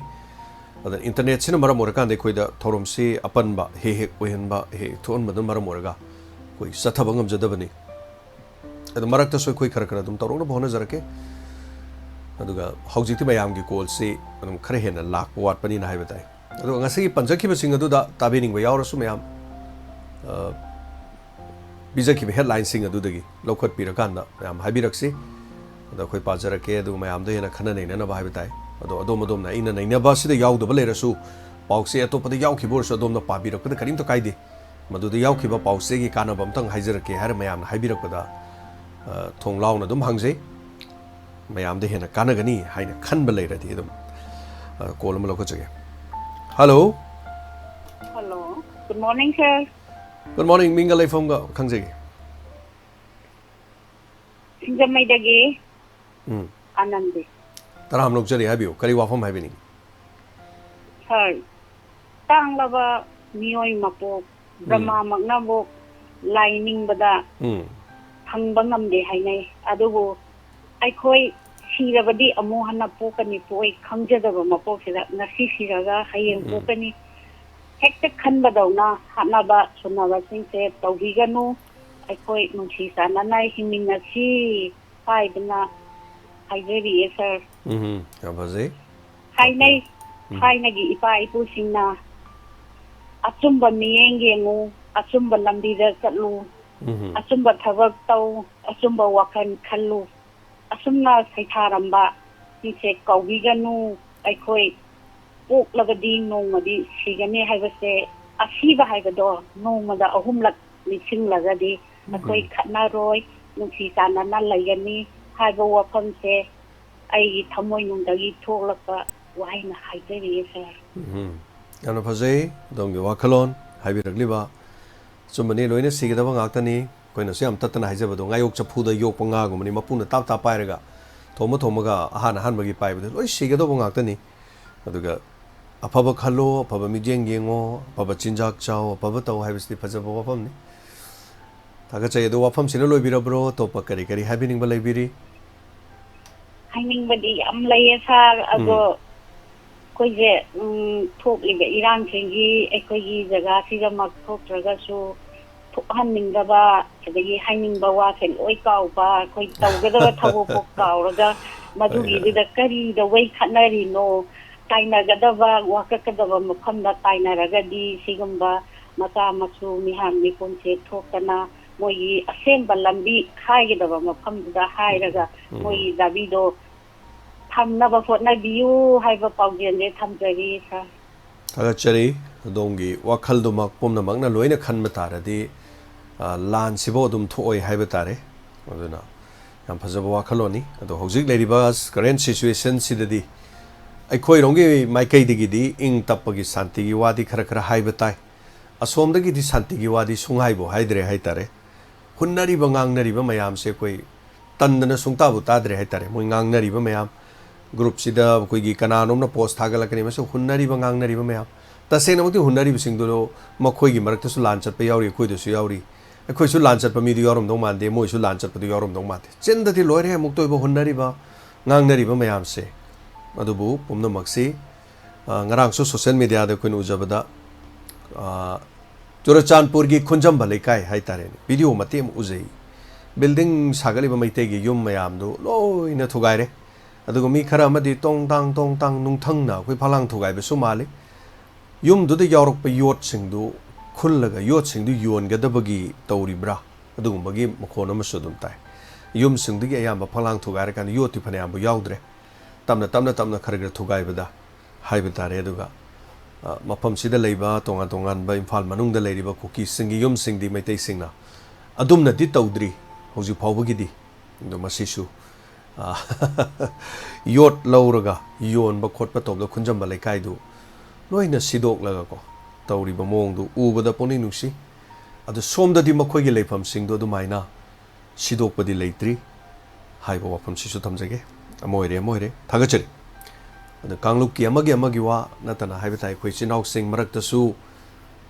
ꯑꯗꯨꯅ internetꯁꯤꯅ ꯃꯔꯝ ꯑꯣꯏꯔꯀꯥꯟꯗ ꯑꯩꯈꯣꯏꯗ ꯊꯧꯔꯝꯁꯤ ꯑꯄꯟꯕ ꯍꯦꯛ ꯍꯦꯛ ꯑꯣꯏꯍꯟꯕ, ꯍꯦꯛ ꯍꯦꯛ ꯊꯣꯛꯍꯟꯕꯗꯨꯅ ꯃꯔꯝ ꯑꯣꯏꯔꯒ ꯑꯩꯈꯣꯏ ꯆꯠꯊꯕ ꯉꯝꯖꯗꯕꯅꯤ꯫ ꯑꯗꯣ ꯃꯔꯛꯇꯁꯨ ꯑꯩꯈꯣꯏ ꯈꯔ ꯈꯔ ꯑꯗꯨꯝ ꯇꯧꯔꯛꯅꯕ ꯍꯣꯠꯅꯖꯔꯛꯀꯦ꯫ ꯑꯗꯨꯒ ꯍꯧꯖꯤꯛꯇꯤ ꯃꯌꯥꯝꯒꯤ callꯁꯤ ꯑꯗꯨꯝ ꯈꯔ ꯍꯦꯟꯅ ꯂꯥꯛꯄ ꯋꯥꯠꯄꯅꯤꯅ ꯍꯥꯏꯕ ꯇꯥꯏ꯫ ꯑꯗꯨꯒ ꯉꯁꯤꯒꯤ ꯄꯟꯖꯈꯤꯕꯁꯤꯡ ꯑꯗꯨꯗ ꯇꯥꯕꯤꯅꯤꯡꯕ ꯌꯥꯎꯔꯁꯨ ꯃꯌꯥꯝ, ꯑ, ꯄꯤꯖꯈꯤꯕ headlineꯁꯤꯡ ꯑꯗꯨꯗꯒꯤ ꯂꯧꯈꯠꯄꯤꯔꯀꯥꯟꯗ ꯃꯌꯥꯝ ꯍꯥꯏꯕꯤꯔꯛꯁꯤ꯫ ꯑꯗꯣ ꯑꯩꯈꯣꯏ ꯄꯥꯖꯔꯛꯀꯦ, ꯑꯗꯨꯒ ꯃꯌꯥꯝꯗ ꯍꯦꯟꯅ ꯈꯟꯅ ꯅꯩꯅꯅꯕ ꯍꯥꯏꯕ ꯇꯥꯏ꯫ ꯑꯗꯣ ꯑꯗꯣꯝ ꯑꯗꯣꯝꯅ ꯑꯩꯅ ꯅꯩꯅꯕ ꯑꯁꯤꯗ ꯌꯥꯎꯗꯕ ꯂꯩꯔꯁꯨ, ꯄꯥꯎꯆꯦ ꯑꯇꯣꯞꯄꯗ ꯌꯥꯎꯈꯤꯕ ꯑꯣꯏꯔꯁꯨ ꯑꯗꯣꯝꯅ ꯄꯥꯕꯤꯔꯛꯄꯗ ꯀꯔꯤꯝꯇ ꯀꯥꯏꯗꯦ꯫ ꯃꯗꯨꯗ ꯌꯥꯎꯈꯤꯕ ꯄꯥꯎꯆꯦꯒꯤ ꯀꯥꯟꯅꯕ ꯑꯝꯇꯪ ꯍꯥꯏꯖꯔꯛꯀꯦ ꯍꯥꯏꯔ ꯃꯌꯥꯝꯅ ꯍꯥꯏꯕꯤꯔꯛꯄꯗ, ꯑ, ꯊꯣꯡ ꯂꯥꯎꯅ ꯑꯗꯨꯝ ꯍꯥꯡꯖꯩ꯫ ꯃꯌꯥꯝꯗ ꯍꯦꯟꯅ ꯀꯥꯟꯅꯒꯅꯤ ꯍꯥꯏꯅ ꯈꯟꯕ ꯂꯩꯔꯗꯤ ꯑꯗꯨꯝ, ꯑ, call ꯑꯃ ꯂꯧꯈꯠꯆꯒꯦ꯫ Hello꯫ Hello꯫ Good morning, sir꯫ Good morning꯫ ꯃꯤꯡꯒ ꯂꯩꯐꯝꯒ ꯈꯪꯖꯒꯦ? ꯁꯤꯡꯖꯃꯩꯗꯒꯤ ꯎꯝ꯫ ꯑꯥꯅꯟꯗꯤ꯫ ꯇꯔꯥꯝꯅ ꯑꯣꯛꯆꯔꯤ, ꯍꯥꯏꯕꯤꯌꯨ, ꯀꯔꯤ ꯋꯥꯐꯝ ꯍꯥꯏꯕꯤꯅꯤꯡꯉꯤ? Sir, ꯇꯥꯡꯂꯕ ꯃꯤꯑꯣꯏ ꯃꯄꯣꯛ, ꯎꯝ꯫ ꯕ꯭ꯔꯍꯃꯥꯃꯛꯅꯕꯨ ꯂꯥꯏ ꯅꯤꯡꯕꯗ ꯎꯝ꯫ ꯐꯪꯕ ꯉꯝꯗꯦ ꯍꯥꯏꯅꯩ꯫ ꯑꯗꯨꯕꯨ ꯑꯩꯈꯣꯏ ꯁꯤꯔꯕꯗꯤ ꯑꯃꯨꯛ ꯍꯟꯅ ꯄꯣꯛꯀꯅꯤ ꯄꯣꯛꯑꯣꯏ ꯈꯪꯖꯗꯕ ꯃꯄꯣꯛꯁꯤꯗ ꯉꯁꯤ ꯁꯤꯔꯒ ꯍꯌꯦꯡ ꯎꯝ꯫ ꯄꯣꯛꯀꯅꯤ ꯍꯦꯛꯇ ꯈꯟꯕꯗꯧꯅ ꯍꯥꯠꯅꯕ ꯁꯨꯅꯕꯁꯤꯡꯁꯦ ꯇꯧꯕꯤꯒꯅꯨ꯫ ꯑꯩꯈꯣꯏ ꯅꯨꯡꯁꯤ ꯆꯥꯟꯅꯅ ꯍꯤꯡꯃꯤꯟꯅꯁꯤ ꯍꯥꯏꯗꯅ ꯍꯥꯏꯖꯔꯤꯌꯦ, ꯁꯥꯔ꯫ ꯎꯝ, ꯌꯥꯝ ꯐꯖꯩ꯫ ꯍꯥꯏꯅꯩ, ꯎꯝ꯫ ꯊꯥꯏꯅꯒꯤ ꯏꯄꯥ ꯏꯄꯨꯁꯤꯡꯅ, "ꯑꯆꯨꯝꯕ ꯃꯤꯠꯌꯦꯡ ꯌꯦꯡꯉꯨ, ꯑꯆꯨꯝꯕ ꯂꯝꯕꯤꯗ ꯆꯠꯂꯨ, ꯎꯝ꯫ ꯑꯆꯨꯝꯕ ꯊꯕꯛ ꯇꯧ, ꯑꯆꯨꯝꯕ ꯋꯥꯈꯜ ꯈꯜꯂꯨ"꯫ ꯑꯁꯨꯝꯅ ꯁꯩꯊꯥꯔꯝꯕ ꯁꯤꯁꯦ ꯀꯥꯎꯕꯤꯒꯅꯨ꯫ ꯑꯩꯈꯣꯏ ꯄꯣꯛꯂꯕꯗꯤ ꯅꯣꯡꯃꯗꯤ ꯁꯤꯒꯅꯤ ꯍꯥꯏꯕꯁꯦ, ꯑꯁꯤꯕ ꯍꯥꯏꯕꯗꯣ ꯅꯣꯡꯃꯗ ꯑꯍꯨꯝꯂꯛ ꯅꯤꯡꯁꯤꯡꯂꯒꯗꯤ ꯑꯩꯈꯣꯏ ꯎꯝ꯫ ꯈꯠꯅꯔꯣꯏ, ꯅꯨꯡꯁꯤ ꯆꯥꯟꯅꯅ ꯂꯩꯒꯅꯤ ꯍꯥꯏꯕ ꯋꯥꯐꯝꯁꯦ ꯑꯩꯒꯤ ꯊꯃꯣꯏꯅꯨꯡꯗꯒꯤ ꯊꯣꯛꯂꯛꯄ ꯋꯥꯍꯩꯅ ꯍꯥꯏꯖꯔꯤꯌꯦ, ꯁꯥꯔ꯫ ꯎꯝ꯫ ꯌꯥꯝꯅ ꯐꯖꯩ ꯑꯗꯣꯝꯒꯤ ꯋꯥꯈꯜꯂꯣꯟ ꯍꯥꯏꯕꯤꯔꯛꯂꯤꯕ꯫ ꯑꯆꯨꯝꯕꯅꯤ, ꯂꯣꯏꯅ ꯁꯤꯒꯗꯕ ꯉꯥꯛꯇꯅꯤ꯫ ꯑꯩꯈꯣꯏꯅꯁꯨ ꯌꯥꯝ ꯇꯠꯇꯅ ꯍꯥꯏꯖꯕꯗꯣ, ꯉꯥꯌꯣꯛ ꯆꯐꯨꯗ ꯌꯣꯛꯄ ꯉꯥꯒꯨꯝꯕꯅꯤ, ꯃꯄꯨꯅ ꯇꯥꯞ ꯇꯥꯞ ꯄꯥꯏꯔꯒ ꯊꯣꯝꯃ ꯊꯣꯝꯃꯒ ꯑꯍꯥꯟ ꯑꯍꯥꯟꯕꯒꯤ ꯄꯥꯏꯕꯗ ꯂꯣꯏ ꯁꯤꯒꯗꯧꯕ ꯉꯥꯛꯇꯅꯤ꯫ ꯑꯗꯨꯒ ꯑꯐꯕ ꯈꯜꯂꯣ, ꯑꯐꯕ ꯃꯤꯠꯌꯦꯡ ꯌꯦꯡꯉꯣ, ꯑꯐꯕ ꯆꯤꯟꯖꯥꯛ ꯆꯥꯎ, ꯑꯐꯕ ꯇꯧ ꯍꯥꯏꯕꯁꯤꯗꯤ ꯐꯖꯕ ꯋꯥꯐꯝꯅꯤ꯫ ꯊꯥꯒꯠꯆꯩ꯫ ꯑꯗꯣ ꯋꯥꯐꯝꯁꯤꯅ ꯂꯣꯏꯕꯤꯔꯕ꯭ꯔꯣ? ꯑꯇꯣꯞꯄ ꯀꯔꯤ ꯀꯔꯤ ꯍꯥꯏꯕꯤꯅꯤꯡꯕ ꯂꯩꯕꯤꯔꯤ? ꯍꯥꯏꯅꯤꯡꯕꯗꯤ ꯌꯥꯝ ꯂꯩꯌꯦ, ꯁꯥꯔ꯫ ꯑꯗꯣ ꯎꯝ꯫ ꯑꯩꯈꯣꯏꯁꯦ, ꯎꯝ, ꯊꯣꯛꯂꯤꯕ ꯏꯔꯥꯡꯁꯤꯡꯒꯤ ꯑꯩꯈꯣꯏꯒꯤ ꯖꯒꯥꯁꯤꯗꯃꯛ ꯊꯣꯛꯇ꯭ꯔꯒꯁꯨ ꯊꯣꯛꯍꯟꯅꯤꯡꯗꯕ, ꯑꯗꯒꯤ ꯍꯥꯏꯅꯤꯡꯕ ꯋꯥꯁꯦ ꯂꯣꯏ ꯀꯥꯎꯕ, ꯑꯩꯈꯣꯏ ꯇꯧꯒꯗꯕ ꯊꯕꯛꯄꯨ ꯀꯥꯎꯔꯒ ꯍꯣꯏ, ꯍꯣꯏ꯫ ꯃꯗꯨꯒꯤꯗꯨꯗ ꯀꯔꯤꯗꯧꯕꯩ ꯈꯠꯅꯔꯤꯅꯣ? ꯇꯥꯏꯅꯒꯗꯕ, ꯋꯥꯀꯠꯀꯗꯕ ꯃꯐꯝꯗ ꯇꯥꯏꯅꯔꯒꯗꯤ ꯁꯤꯒꯨꯝꯕ ꯃꯆꯥ ꯃꯁꯨ ꯃꯤꯍꯥꯠ ꯃꯤꯄꯨꯟꯁꯦ ꯊꯣꯛꯇꯅ ꯃꯣꯏꯒꯤ ꯑꯁꯦꯡꯕ ꯂꯝꯕꯤ ꯍꯥꯏꯒꯗꯕ ꯃꯐꯝꯗꯨꯗ ꯍꯥꯏꯔꯒ ꯎꯝ꯫ ꯃꯣꯏꯒꯤ ꯗꯥꯕꯤꯗꯣ ꯊꯝꯅꯕ ꯍꯣꯠꯅꯕꯤꯌꯨ ꯍꯥꯏꯕ ꯄꯥꯎꯖꯦꯜꯁꯦ ꯊꯝꯖꯔꯤ, ꯁꯥꯔ꯫ ꯊꯥꯒꯠꯆꯔꯤ꯫ ꯑꯗꯣꯝꯒꯤ ꯋꯥꯈꯜꯗꯨꯃꯛ ꯄꯨꯝꯅꯃꯛꯅ ꯂꯣꯏꯅ ꯈꯟꯕ ꯇꯥꯔꯗꯤ, ꯑ, ꯂꯥꯟꯁꯤꯐꯥꯎ ꯑꯗꯨꯝ ꯊꯣꯛꯑꯣꯏ ꯍꯥꯏꯕ ꯇꯥꯔꯦ꯫ ꯑꯗꯨꯅ ꯌꯥꯝ ꯐꯖꯕ ꯋꯥꯈꯜꯂꯣꯟꯅꯤ꯫ ꯑꯗꯣ ꯍꯧꯖꯤꯛ ꯂꯩꯔꯤꯕ current situationꯁꯤꯗꯗꯤ ꯑꯩꯈꯣꯏꯔꯣꯝꯒꯤ ꯃꯥꯏꯀꯩꯗꯒꯤꯗꯤ ꯏꯪ ꯇꯞꯄꯒꯤ ꯁꯥꯟꯇꯤꯒꯤ ꯋꯥꯗꯤ ꯈꯔ ꯈꯔ ꯍꯥꯏꯕ ꯇꯥꯏ꯫ ꯑꯁꯣꯝꯗꯒꯤꯗꯤ ꯁꯥꯟꯇꯤꯒꯤ ꯋꯥꯗꯤ ꯁꯨꯡꯍꯥꯏꯕꯨ ꯍꯥꯏꯗ꯭ꯔꯦ ꯍꯥꯏꯇꯥꯔꯦ꯫ ꯍꯨꯟꯅꯔꯤꯕ ꯉꯥꯡꯅꯔꯤꯕ ꯃꯌꯥꯝꯁꯦ ꯑꯩꯈꯣꯏ ꯇꯟꯗꯅ ꯁꯨꯡꯇꯥꯕꯨ ꯇꯥꯗ꯭ꯔꯦ ꯍꯥꯏꯇꯥꯔꯦ꯫ ꯃꯣꯏ ꯉꯥꯡꯅꯔꯤꯕ ꯃꯌꯥꯝ, groupꯁꯤꯗ ꯑꯩꯈꯣꯏꯒꯤ ꯀꯅꯥꯅꯣꯝꯅ post ꯊꯥꯒꯠꯂꯛꯀꯅꯤ, ꯃꯁꯤ ꯍꯨꯟꯅꯔꯤꯕ ꯉꯥꯡꯅꯔꯤꯕ ꯃꯌꯥꯝ꯫ ꯇꯁꯦꯡꯅꯃꯛꯇꯤ ꯍꯨꯟꯅꯔꯤꯕꯁꯤꯡꯗꯨ ꯃꯈꯣꯏꯒꯤ ꯃꯔꯛꯇꯁꯨ ꯂꯥꯟ ꯆꯠꯄ ꯌꯥꯎꯔꯤ, ꯑꯩꯈꯣꯏꯗꯁꯨ ꯌꯥꯎꯔꯤ꯫ ꯑꯩꯈꯣꯏꯁꯨ ꯂꯥꯟ ꯆꯠꯄ ꯃꯤꯗꯨ ꯌꯥꯎꯔꯝꯗꯧ ꯃꯥꯟꯗꯦ, ꯃꯣꯏꯁꯨ ꯂꯥꯟ ꯆꯠꯄꯗꯨ ꯌꯥꯎꯔꯝꯗꯧ ꯃꯥꯟꯗꯦ꯫ ꯆꯤꯟꯗꯗꯤ ꯂꯣꯏꯔꯦ ꯑꯃꯨꯛꯇ ꯑꯣꯏꯕ ꯍꯨꯟꯅꯔꯤꯕ, ꯉꯥꯡꯅꯔꯤꯕ ꯃꯌꯥꯝꯁꯦ, ꯑꯗꯨꯕꯨ ꯄꯨꯝꯅꯃꯛꯁꯤ, ꯑ, ꯉꯔꯥꯡꯁꯨ social mediaꯗ ꯑꯩꯈꯣꯏꯅ ꯎꯖꯕꯗ, ꯑ, ꯆꯨꯔꯆꯥꯟꯄꯨꯔꯒꯤ ꯈꯨꯟꯖꯝꯕ ꯂꯩꯀꯥꯏ ꯍꯥꯏꯇꯥꯔꯦꯅꯦ, video ꯃꯇꯦꯛ ꯑꯃ ꯎꯖꯩ꯫ Building ꯁꯥꯒꯠꯂꯤꯕ ꯃꯩꯇꯩꯒꯤ ꯌꯨꯝ ꯃꯌꯥꯝꯗꯨ ꯂꯣꯏꯅ ꯊꯨꯒꯥꯏꯔꯦ꯫ ꯑꯗꯨꯒ ꯃꯤ ꯈꯔ ꯑꯃꯗꯤ ꯇꯣꯡ ꯇꯥꯡ ꯇꯣꯡ ꯇꯥꯡ ꯅꯨꯡꯊꯪꯅ ꯑꯩꯈꯣꯏ ꯐꯛꯂꯥꯡ ꯊꯨꯒꯥꯏꯕꯁꯨ ꯃꯥꯜꯂꯤ꯫ ꯌꯨꯝꯗꯨꯗ ꯌꯥꯎꯔꯛꯄ ꯌꯣꯠꯁꯤꯡꯗꯨ ꯈꯨꯜꯂꯒ ꯌꯣꯠꯁꯤꯡꯗꯨ ꯌꯣꯟꯒꯗꯕꯒꯤ ꯇꯧꯔꯤꯕ꯭ꯔꯥ? ꯑꯗꯨꯒꯨꯝꯕꯒꯤ ꯃꯈꯣꯟ ꯑꯃꯁꯨ ꯑꯗꯨꯝ ꯇꯥꯏ꯫ ꯌꯨꯝꯁꯤꯡꯗꯨꯒꯤ ꯑꯌꯥꯝꯕ ꯐꯛꯂꯥꯡ ꯊꯨꯒꯥꯏꯔꯀꯥꯟꯗ ꯌꯣꯠꯇꯤ ꯐꯅꯌꯥꯝꯕꯨ ꯌꯥꯎꯗ꯭ꯔꯦ꯫ ꯇꯞꯅ, ꯇꯞꯅ, ꯇꯞꯅ ꯈꯔ ꯈꯔ ꯊꯨꯒꯥꯏꯕꯗ ꯍꯥꯏꯕ ꯇꯥꯔꯦ꯫ ꯑꯗꯨꯒ, ꯑ, ꯃꯐꯝꯁꯤꯗ ꯂꯩꯕ ꯇꯣꯉꯥꯟ ꯇꯣꯉꯥꯟꯕ ꯏꯝꯐꯥꯜ ꯃꯅꯨꯡꯗ ꯂꯩꯔꯤꯕ ꯀꯨꯀꯤꯁꯤꯡꯒꯤ ꯌꯨꯝꯁꯤꯡꯗꯤ ꯃꯩꯇꯩꯁꯤꯡꯅ ꯑꯗꯨꯝꯅꯗꯤ ꯇꯧꯗ꯭ꯔꯤ ꯍꯧꯖꯤꯛ ꯐꯥꯎꯕꯒꯤꯗꯤ꯫ ꯑꯗꯣ ꯃꯁꯤꯁꯨ, ꯑ, ꯌꯣꯠ ꯂꯧꯔꯒ ꯌꯣꯟꯕ ꯈꯣꯠꯄ ꯇꯧꯕꯗ ꯈꯨꯟꯖꯝꯕ ꯂꯩꯀꯥꯏꯗꯨ ꯂꯣꯏꯅ ꯁꯤꯗꯣꯛꯂꯒꯀꯣ ꯇꯧꯔꯤꯕ ꯃꯑꯣꯡꯗꯨ ꯎꯕꯗ ꯄꯨꯛꯅꯤꯡ ꯅꯨꯡꯁꯤ꯫ ꯑꯗꯨ ꯁꯣꯝꯗꯗꯤ ꯃꯈꯣꯏꯒꯤ ꯂꯩꯐꯝꯁꯤꯡꯗꯨ ꯑꯗꯨꯃꯥꯏꯅ ꯁꯤꯗꯣꯛꯄꯗꯤ ꯂꯩꯇ꯭ꯔꯤ ꯍꯥꯏꯕ ꯋꯥꯐꯝꯁꯤꯁꯨ ꯊꯝꯖꯒꯦ꯫ ꯑꯃ ꯑꯣꯏꯔꯦ, ꯑꯃ ꯑꯣꯏꯔꯦ, ꯊꯥꯒꯠꯆꯔꯤ꯫ ꯑꯗ ꯀꯥꯡꯂꯨꯞꯀꯤ ꯑꯃꯒꯤ ꯑꯃꯒꯤ ꯋꯥ ꯅꯠꯇꯅ ꯍꯥꯏꯕ ꯇꯥꯏ, ꯑꯩꯈꯣꯏ ꯏꯆꯤꯟ ꯏꯅꯥꯎꯁꯤꯡ ꯃꯔꯛꯇꯁꯨ,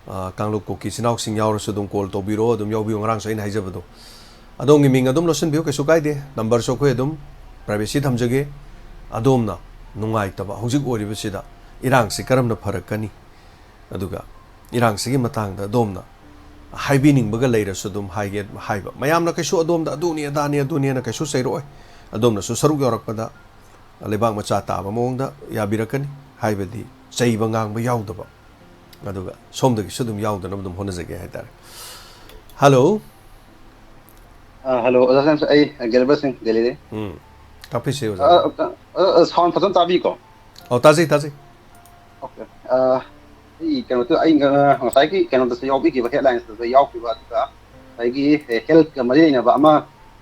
ꯑ, ꯀꯥꯡꯂꯨꯞ ꯀꯨꯀꯤ ꯏꯆꯤꯟ ꯏꯅꯥꯎꯁꯤꯡ ꯌꯥꯎꯔꯁꯨ ꯑꯗꯨꯝ call ꯇꯧꯕꯤꯔꯣ, ꯑꯗꯨꯝ ꯌꯥꯎꯕꯤꯌꯨ, ꯉꯔꯥꯡꯁꯨ ꯑꯩꯅ ꯍꯥꯏꯖꯕꯗꯣ꯫ ꯑꯗꯣꯝꯒꯤ ꯃꯤꯡ ꯑꯗꯨꯝ ꯂꯣꯠꯁꯤꯟꯕꯤꯌꯨ, ꯀꯩꯁꯨ ꯀꯥꯏꯗꯦ꯫ Numberꯁꯨ ꯑꯩꯈꯣꯏ ꯑꯗꯨꯝ privacy ꯊꯝꯖꯒꯦ꯫ ꯑꯗꯣꯝꯅ ꯅꯨꯡꯉꯥꯏꯇꯕ ꯍꯧꯖꯤꯛ ꯑꯣꯏꯔꯤꯕꯁꯤꯗ ꯏꯔꯥꯡꯁꯤ ꯀꯔꯝꯅ ꯐꯔꯛꯀꯅꯤ, ꯑꯗꯨꯒ ꯏꯔꯥꯡꯁꯤꯒꯤ ꯃꯇꯥꯡꯗ ꯑꯗꯣꯝꯅ ꯍꯥꯏꯕꯤꯅꯤꯡꯕꯒ ꯂꯩꯔꯁꯨ ꯑꯗꯨꯝ ꯍꯥꯏꯒꯦ ꯍꯥꯏꯕ꯫ ꯃꯌꯥꯝꯅ ꯀꯩꯁꯨ ꯑꯗꯣꯝꯗ ꯑꯗꯨꯅꯤ ꯑꯗꯥꯅꯤ ꯑꯗꯨꯅꯤ ꯍꯥꯏꯅ ꯀꯩꯁꯨ ꯆꯩꯔꯛꯑꯣꯏ꯫ ꯑꯗꯣꯝꯅꯁꯨ ꯁꯔꯨꯛ ꯌꯥꯎꯔꯛꯄꯗ ꯂꯩꯕꯥꯛ ꯃꯆꯥ ꯇꯥꯕ ꯃꯑꯣꯡꯗ ꯌꯥꯕꯤꯔꯛꯀꯅꯤ, ꯍꯥꯏꯕꯗꯤ ꯆꯩꯕ ꯉꯥꯡꯕ ꯌꯥꯎꯗꯕ꯫ ꯑꯗꯨꯒ ꯁꯣꯝꯗꯒꯤꯁꯨ ꯑꯗꯨꯝ ꯌꯥꯎꯗꯅꯕ ꯑꯗꯨꯝ ꯍꯣꯠꯅꯖꯒꯦ ꯍꯥꯏꯇꯥꯔꯦ꯫ Hello꯫ ꯑ, hello, ꯑꯣꯖꯥ ꯁꯥꯟꯁꯨ, ꯑꯩ ꯒꯤꯜꯕꯔꯠ ꯁꯤꯡ, ꯗꯦꯜꯂꯤꯗꯩ꯫ ꯎꯝ, ꯇꯥꯛꯄꯤꯁꯦ ꯑ, ꯑꯣꯖꯥ꯫ ꯑ, ꯑ, sound ꯐꯖꯅ ꯇꯥꯕꯤꯀꯣ? ꯑꯧ, ꯇꯥꯖꯩ, ꯇꯥꯖꯩ꯫ Okay꯫ ꯑ, ꯑꯩ ꯀꯩꯅꯣꯗ, ꯑꯩ, ꯑ, ꯉꯁꯥꯏꯒꯤ ꯀꯩꯅꯣꯗꯁꯨ ꯌꯥꯎꯕꯤꯈꯤꯕ, headlinesꯇꯁꯨ ꯌꯥꯎꯈꯤꯕ, ꯑꯗꯨꯒ ꯉꯁꯥꯏꯒꯤ healthꯀ ꯃꯔꯤ ꯂꯩꯅꯕ ꯑꯃ,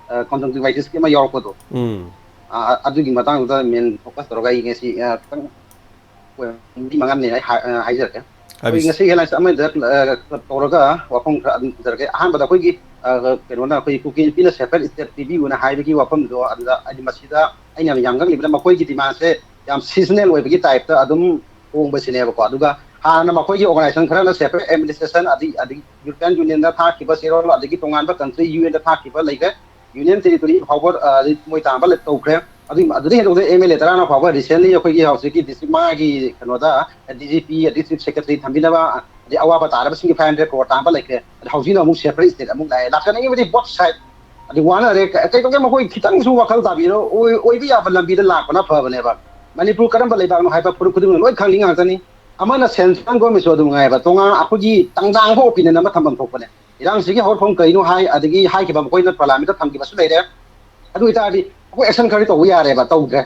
ꯑ, conjunctivitisꯀꯤ ꯑꯃ ꯌꯥꯎꯔꯛꯄꯗꯣ, ꯎꯝ꯫ ꯑ, ꯑꯗꯨꯒꯤ ꯃꯇꯥꯡꯗꯨꯗ main focus ꯇꯧꯔꯒ ꯑꯩ ꯉꯁꯤ, ꯑ, ꯈꯤꯇꯪ ꯃꯔꯤ ꯃꯉꯥꯅꯤ ꯑꯩ ꯍꯥꯏ-, ꯑ, ꯍꯥꯏꯖꯔꯛꯀꯦ꯫ ꯑꯩꯈꯣꯏ ꯍꯥꯏꯕꯤꯁꯤ꯫ ꯉꯁꯤ headlines ꯑꯃꯗ, ꯑ, ꯇꯧꯔꯒ ꯋꯥꯐꯝ ꯈꯔ ꯑꯗꯨꯝ ꯊꯝꯖꯔꯛꯀꯦ꯫ ꯑꯍꯥꯟꯕꯗ ꯑꯩꯈꯣꯏꯒꯤ, ꯑ, ꯀꯩꯅꯣꯅ, ꯑꯩꯈꯣꯏ ꯀꯨꯀꯤ ꯅꯨꯄꯤꯅ separate state ꯄꯤꯕꯤꯌꯨꯅ ꯍꯥꯏꯕꯒꯤ ꯋꯥꯐꯝꯗꯣ, ꯑꯗꯨꯗ ꯑꯩꯗꯤ ꯃꯁꯤꯗ ꯑꯩꯅ ꯌꯥꯝ ꯌꯥꯝ ꯉꯛꯂꯤꯕꯅ ꯃꯈꯣꯏꯒꯤ demandꯁꯦ ꯌꯥꯝ seasonal ꯑꯣꯏꯕꯒꯤ typeꯇ ꯑꯗꯨꯝ ꯍꯣꯡꯕꯁꯤꯅꯦꯕꯀꯣ꯫ ꯑꯗꯨꯒ ꯍꯥꯟꯅ ꯃꯈꯣꯏꯒꯤ organization ꯈꯔꯅ separate administration, ꯑꯗꯒꯤ, ꯑꯗꯒꯤ European Unionꯗ ꯊꯥꯈꯤꯕ ꯆꯦꯔꯣꯜ, ꯑꯗꯒꯤ ꯇꯣꯉꯥꯟꯕ country UNꯗ ꯊꯥꯈꯤꯕ ꯂꯩꯈ꯭ꯔꯦ, Union Territory ꯐꯥꯎꯕ, ꯑ, ꯃꯣꯏ ꯇꯥꯕ ꯂꯩ-, ꯇꯧꯈ꯭ꯔꯦ꯫ ꯑꯗꯨꯒꯤ ꯑꯗꯨꯗꯩ ꯍꯦꯟꯗꯣꯛꯇꯅ ꯑꯦꯝ ꯑꯦꯜ ꯑꯦ ꯇꯔꯥꯅ ꯐꯥꯎꯕ ꯔꯤꯁꯦꯟꯂꯤ ꯑꯩꯈꯣꯏꯒꯤ ꯍꯧꯖꯤꯛꯀꯤ ꯗꯤꯁꯇ꯭ꯔꯤꯛ ꯃꯥꯒꯤ ꯀꯩꯅꯣꯗ ꯗꯤ ꯖꯤ ꯄꯤ ꯑꯗꯩ ꯆꯤꯐ ꯁꯦꯀ꯭ꯔꯦꯇꯔꯤ ꯊꯝꯕꯤꯅꯕ ꯑꯗꯩ ꯑꯋꯥꯕ ꯇꯥꯔꯕꯁꯤꯡꯒꯤ ꯐꯥꯏꯚ ꯍꯟꯗ꯭ꯔꯦꯗ ꯀ꯭ꯔꯣꯔ ꯇꯥꯟꯕ ꯂꯩꯈ꯭ꯔꯦ꯫ ꯑꯗꯩ ꯍꯧꯖꯤꯛꯅ ꯑꯃꯨꯛ ꯁꯦꯄꯔꯦꯠ ꯁ꯭ꯇꯦꯠ ꯑꯃꯨꯛ ꯂꯥꯛꯑꯦ꯫ ꯂꯥꯛꯆꯅꯤꯡꯉꯤꯕꯗꯤ ꯕꯣꯠ ꯁꯥꯏꯠ꯫ ꯑꯗꯩ ꯋꯥꯅꯔꯦ꯫ ꯀ- ꯀꯩꯗꯧꯒꯦ ꯃꯈꯣꯏ ꯈꯤꯇꯪꯁꯨ ꯋꯥꯈꯜ ꯇꯥꯕꯤꯔꯣ꯫ ꯑꯣꯏ- ꯑꯣꯏꯕ ꯌꯥꯕ ꯂꯝꯕꯤꯗ ꯂꯥꯛꯄꯅ ꯐꯕꯅꯦꯕ꯫ ꯃꯅꯤꯄꯨꯔ ꯀꯔꯝꯕ ꯂꯩꯕꯥꯛꯅꯣ ꯍꯥꯏꯕ ꯐꯨꯔꯨꯞ ꯈꯨꯗꯤꯡꯃꯛ ꯂꯣꯏ ꯈꯪꯅꯤꯡ ꯉꯥꯛꯇꯅꯤ꯫ ꯑꯃꯅ ꯁꯦꯟꯇ꯭ꯔꯦꯜ ꯒꯣꯔꯃꯦꯟꯁꯨ ꯑꯗꯨꯝ ꯉꯥꯏꯕ ꯇꯣꯉꯥꯟ ꯑꯩꯈꯣꯏꯒꯤ ꯇꯪꯖꯥꯡꯕ ꯑꯣꯄꯤꯅꯤꯌꯟ ꯑꯃ ꯊꯝꯐꯝ ꯊꯣꯛꯄꯅꯦ꯫ ꯏꯔꯥꯡꯁꯤꯒꯤ ꯍꯧꯔꯛꯐꯝ ꯀꯔꯤꯅꯣ ꯍꯥꯏ, ꯑꯗꯒꯤ ꯍꯥꯏꯈꯤꯕ ꯃꯈꯣꯏꯅ ꯄꯥꯔꯂꯥꯃꯦꯟꯗ ꯊꯝꯈꯤꯕꯁꯨ ꯂꯩꯔꯦ꯫ ꯑꯗꯨ ꯑꯣꯏꯇꯥꯔꯗꯤ ꯑꯩꯈꯣꯏ ꯑꯦꯛꯁꯟ ꯈꯔ ꯇꯧꯕ ꯌꯥꯔꯦꯕ, ꯇꯧꯗ꯭ꯔꯦ꯫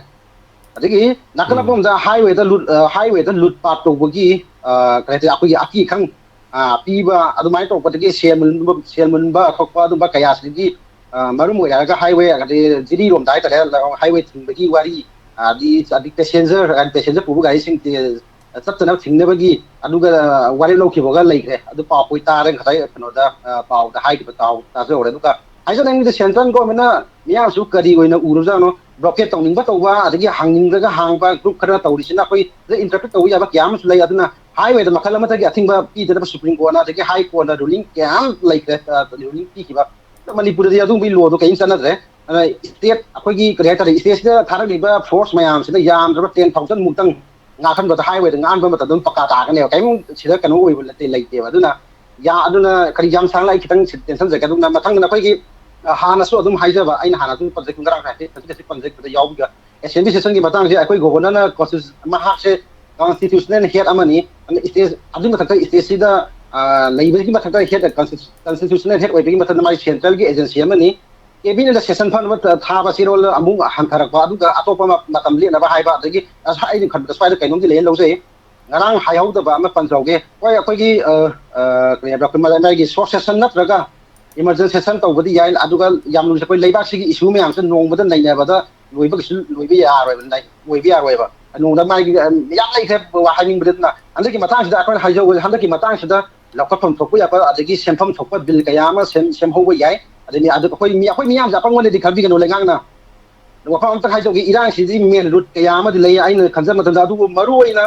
ꯑꯗꯒꯤ ꯅꯥꯀꯜ ꯑꯃꯔꯣꯝꯗ ꯍꯥꯏꯋꯦꯗ ꯂꯨꯠ ꯑ, ꯍꯥꯏꯋꯦꯗ ꯂꯨꯠ ꯄꯥꯠ ꯇꯧꯕꯒꯤ ꯑ, ꯀꯩ ꯍꯥꯏꯇꯥꯔꯦ, ꯑꯩꯈꯣꯏꯒꯤ ꯑꯀꯤ ꯈꯪ ꯑ, ꯄꯤꯕ ꯑꯗꯨꯃꯥꯏꯅ ꯇꯧꯕꯗꯒꯤ ꯁꯦꯜ ꯃꯨꯟꯕ ꯁꯦꯜ ꯃꯨꯟꯕ ꯈꯣꯠꯄ ꯑꯗꯨꯝꯕ ꯀꯌꯥꯁꯤꯗꯒꯤ ꯑ, ꯃꯔꯝ ꯑꯣꯏꯔꯛꯑꯒ ꯍꯥꯏꯋꯦ ꯑꯗꯒꯤ ꯖꯤꯔꯤꯔꯣꯝꯗ ꯍꯥꯏꯇꯥꯔꯦ, ꯍꯥꯏꯋꯦ ꯊꯤꯡꯕꯒꯤ ꯋꯥꯔꯤ, ꯑꯗꯒꯤ ꯑꯗꯒꯤ ꯄꯦꯁꯦꯟꯖꯔ ꯄꯦꯁꯦꯟꯖꯔ ꯄꯨꯕ ꯒꯥꯔꯤꯁꯤꯡ ꯆꯠꯇꯅꯕ ꯊꯤꯡꯅꯕꯒꯤ ꯑꯗꯨꯒ ꯋꯥꯔꯦꯞ ꯂꯧꯈꯤꯕꯒ ꯂꯩꯈ꯭ꯔꯦ꯫ ꯑꯗꯨ ꯄꯥꯎ ꯑꯩꯈꯣꯏ ꯇꯥꯔꯦ ꯉꯁꯥꯏ ꯀꯩꯅꯣꯗ, ꯑ, ꯄꯥꯎꯗ ꯍꯥꯏꯈꯤꯕ ꯇꯥꯍꯧ-, ꯇꯥꯖꯍꯧꯔꯦ꯫ ꯑꯗꯨꯒ ꯍꯥꯏꯖꯅꯤꯡꯕꯗꯤ ꯁꯦꯟꯇ꯭ꯔꯦꯜ ꯒꯣꯔꯃꯦꯟꯅ ꯃꯤꯌꯥꯝꯁꯨ ꯀꯔꯤ ꯑꯣꯏꯅ ꯎꯔꯨꯖꯥꯠꯅꯣ? ꯕ꯭ꯂꯣꯀꯦꯠ ꯇꯧꯅꯤꯡꯕ ꯇꯧꯕ, ꯑꯗꯒꯤ ꯍꯥꯡꯅꯤꯡꯗ꯭ꯔꯒ ꯍꯥꯡꯕ ꯒ꯭ꯔꯨꯞ ꯈꯔ ꯇꯧꯔꯤꯁꯤꯅ ꯑꯩꯈꯣꯏ ꯏꯟꯇꯔꯄ꯭ꯔꯤꯠ ꯇꯧꯕ ꯌꯥꯕ ꯀꯌꯥ ꯑꯃꯁꯨ ꯂꯩ꯫ ꯑꯗꯨꯅ ꯍꯥꯏꯋꯦꯗ ꯃꯈꯜ ꯑꯃꯠꯇꯒꯤ ꯑꯊꯤꯡꯕ ꯄꯤꯗꯅꯕ ꯁꯨꯄ꯭ꯔꯤꯝ ꯀꯣꯔꯠꯅ ꯑꯗꯒꯤ ꯍꯥꯏ ꯀꯣꯔꯠꯅ ꯔꯨꯂꯤꯡ ꯀꯌꯥ ꯑꯃ ꯂꯩꯈ꯭ꯔꯦ, ꯑ, ꯔꯨꯂꯤꯡ ꯄꯤꯈꯤꯕ꯫ ꯃꯅꯤꯄꯨꯔꯗꯗꯤ ꯑꯗꯨꯒꯨꯝꯕꯒꯤ ꯂꯣꯗꯣ ꯀꯔꯤꯝ ꯆꯠꯅꯗ꯭ꯔꯦ꯫ ꯑꯗꯨꯅ ꯁ꯭ꯇꯦꯠ, ꯑꯩꯈꯣꯏꯒꯤ ꯀꯔꯤ ꯍꯥꯏꯇꯥꯔꯦ, ꯁ꯭ꯇꯦꯠꯁꯤꯗ ꯊꯥꯔꯛꯂꯤꯕ ꯐꯣꯔꯁ ꯃꯌꯥꯝꯁꯤꯅ ꯌꯥꯝꯗ꯭ꯔꯕ ꯇꯦꯟ ꯊꯥꯎꯖꯟ ꯃꯨꯛꯇꯪ ꯉꯥꯛꯍꯟꯕꯗ ꯍꯥꯏꯋꯦꯗ ꯉꯥꯛꯍꯟꯕ ꯃꯇꯝꯗ ꯑꯗꯨꯝ ꯄꯀꯥ ꯇꯥꯒꯅꯦꯕ꯫ ꯀꯔꯤꯝ ꯁꯤꯗ ꯀꯩꯅꯣ ꯑꯣꯏꯕ ꯅꯠꯇꯦ, ꯂꯩꯇꯦꯕ꯫ ꯑꯗꯨꯅ ꯌꯥ-, ꯑꯗꯨꯅ ꯀꯔꯤ ꯌꯥꯝ ꯁꯥꯡꯅ ꯑꯩ ꯈꯤꯇꯪ ꯇꯦꯟꯁꯟꯖꯒꯦ꯫ ꯑꯗꯨꯅ ꯃꯊꯪꯗ ꯑꯩꯈꯣꯏꯒꯤ, ꯑ, ꯍꯥꯟꯅꯁꯨ ꯑꯗꯨꯝ ꯍꯥꯏꯖꯕ, ꯑꯩꯅ ꯍꯥꯟꯅꯁꯨ ꯄꯟꯖꯈꯤꯕ, ꯉꯔꯥꯡ ꯍꯥꯏꯐꯦꯠ ꯈꯖꯤꯛ ꯈꯖꯤꯛ ꯄꯟꯖꯈꯤꯕꯗ ꯌꯥꯎꯕꯤꯒ ꯑꯦꯁꯦꯝꯕ꯭ꯂꯤ ꯁꯦꯁꯟꯒꯤ ꯃꯇꯥꯡꯁꯦ ꯑꯩꯈꯣꯏ ꯒꯣꯕꯔꯅꯔꯅ ꯀꯣꯟꯁꯇꯤꯇ꯭ꯌꯨ-, ꯃꯍꯥꯛꯁꯦ ꯀꯣꯟꯁꯇꯤꯇ꯭ꯌꯨꯁꯅꯦꯜ ꯍꯦꯗ ꯑꯃꯅꯤ꯫ ꯑꯗꯨꯅ ꯁ꯭ꯇꯦꯠ ꯑꯗꯨꯒꯤ ꯃꯊꯛꯇ ꯁ꯭ꯇꯦꯠꯁꯤꯗ, ꯑ, ꯂꯩꯕꯒꯤ ꯃꯊꯛꯇ ꯍꯦꯗ ꯀꯣꯟꯁꯇꯤꯇ꯭ꯌꯨ-, ꯀꯣꯟꯁꯇꯤꯇ꯭ꯌꯨꯁꯅꯦꯜ ꯍꯦꯗ ꯑꯣꯏꯕꯒꯤ ꯃꯊꯛꯇ ꯃꯥꯒꯤ ꯁꯦꯟꯇ꯭ꯔꯦꯜꯒꯤ ꯑꯦꯖꯦꯟꯁꯤ ꯑꯃꯅꯤ꯫ ꯀꯦꯕꯤꯅꯦꯠꯇ ꯁꯦꯁꯟ ꯐꯅꯕ ꯊꯥꯕ ꯆꯦꯔꯣꯜ ꯑꯃꯨꯛ ꯍꯟꯊꯔꯛꯄ, ꯑꯗꯨꯒ ꯑꯇꯣꯞꯄ ꯃ-, ꯃꯇꯝ ꯂꯦꯞꯅꯕ ꯍꯥꯏꯕ, ꯑꯗꯒꯤ ꯑꯁ, ꯑꯩꯅ ꯈꯟꯕꯗ ꯁ꯭ꯋꯥꯏꯗ ꯀꯩꯅꯣꯝꯗꯤ ꯂꯩꯅ ꯂꯧꯖꯩ꯫ ꯉꯔꯥꯡ ꯍꯥꯏꯍꯧꯗꯕ ꯑꯃ ꯄꯟꯖꯍꯧꯒꯦ꯫ ꯍꯣꯏ, ꯑꯩꯈꯣꯏꯒꯤ, ꯑ, ꯑ, ꯀꯔꯤ ꯍꯥꯏꯕ꯭ꯔꯥ, ꯑꯩꯈꯣꯏ ꯃ-, ꯃꯥꯒꯤ ꯁꯣꯔꯠ ꯁꯦꯁꯟ ꯅꯠꯇ꯭ꯔꯒ ꯏꯃꯔꯖꯦꯟꯁꯤ ꯁꯦꯁꯟ ꯇꯧꯕꯗꯤ ꯌꯥꯏ, ꯑꯗꯨꯒ ꯌꯥꯝ ꯂꯨꯔꯤꯁꯦ ꯑꯩꯈꯣꯏ ꯂꯩꯕꯥꯛꯁꯤꯒꯤ ꯏꯁꯨ ꯃꯌꯥꯝꯁꯦ ꯅꯣꯡꯃꯗ ꯅꯩꯅꯕꯗ ꯂꯣꯏꯕꯒꯤꯁꯨ ꯂꯣꯏꯕ ꯌꯥꯔꯣꯏꯕ, ꯂꯩ-, ꯑꯣꯏꯕ ꯌꯥꯔꯣꯏꯕ꯫ ꯅꯣꯡꯃꯗ ꯃꯥꯒꯤ, ꯑ, ꯌꯥꯝ ꯂꯩꯈ꯭ꯔꯦ ꯋꯥ ꯍꯥꯏꯅꯤꯡꯕꯗꯤ꯫ ꯑꯗꯨꯅ ꯍꯟꯗꯛꯀꯤ ꯃꯇꯥꯡꯁꯤꯗ ꯑꯩꯈꯣꯏꯅ ꯍꯥꯏꯖꯧ, ꯍꯟꯗꯛꯀꯤ ꯃꯇꯥꯡꯁꯤꯗ ꯂꯧꯈꯠꯐꯝ ꯊꯣꯛꯄ ꯌꯥꯕ, ꯑꯗꯒꯤ ꯁꯦꯝꯐꯝ ꯊꯣꯛꯄ ꯕꯤꯜ ꯀꯌꯥ ꯑꯃ ꯁꯦꯝ-, ꯁꯦꯝꯍꯧꯕ ꯌꯥꯏ꯫ ꯑꯗꯒꯤ ꯑꯗꯨ ꯑꯩꯈꯣꯏ ꯃꯤ-, ꯑꯩꯈꯣꯏ ꯃꯤꯌꯥꯝꯁꯦ ꯑꯄꯪꯕꯅꯗꯤ ꯈꯟꯕꯤꯒꯅꯨ ꯂꯩꯉꯥꯛꯅ꯫ ꯋꯥꯐꯝ ꯑꯝꯇꯪ ꯍꯥꯏꯖꯧꯒꯦ, ꯏꯔꯥꯡꯁꯤꯗꯤ ꯃꯦꯟ ꯔꯨꯠ ꯀꯌꯥ ꯑꯃꯗꯤ ꯂꯩ꯫ ꯑꯩꯅ ꯈꯟꯖꯕ ꯃꯇꯝꯗ, ꯑꯗꯨꯕꯨ ꯃꯔꯨ ꯑꯣꯏꯅ,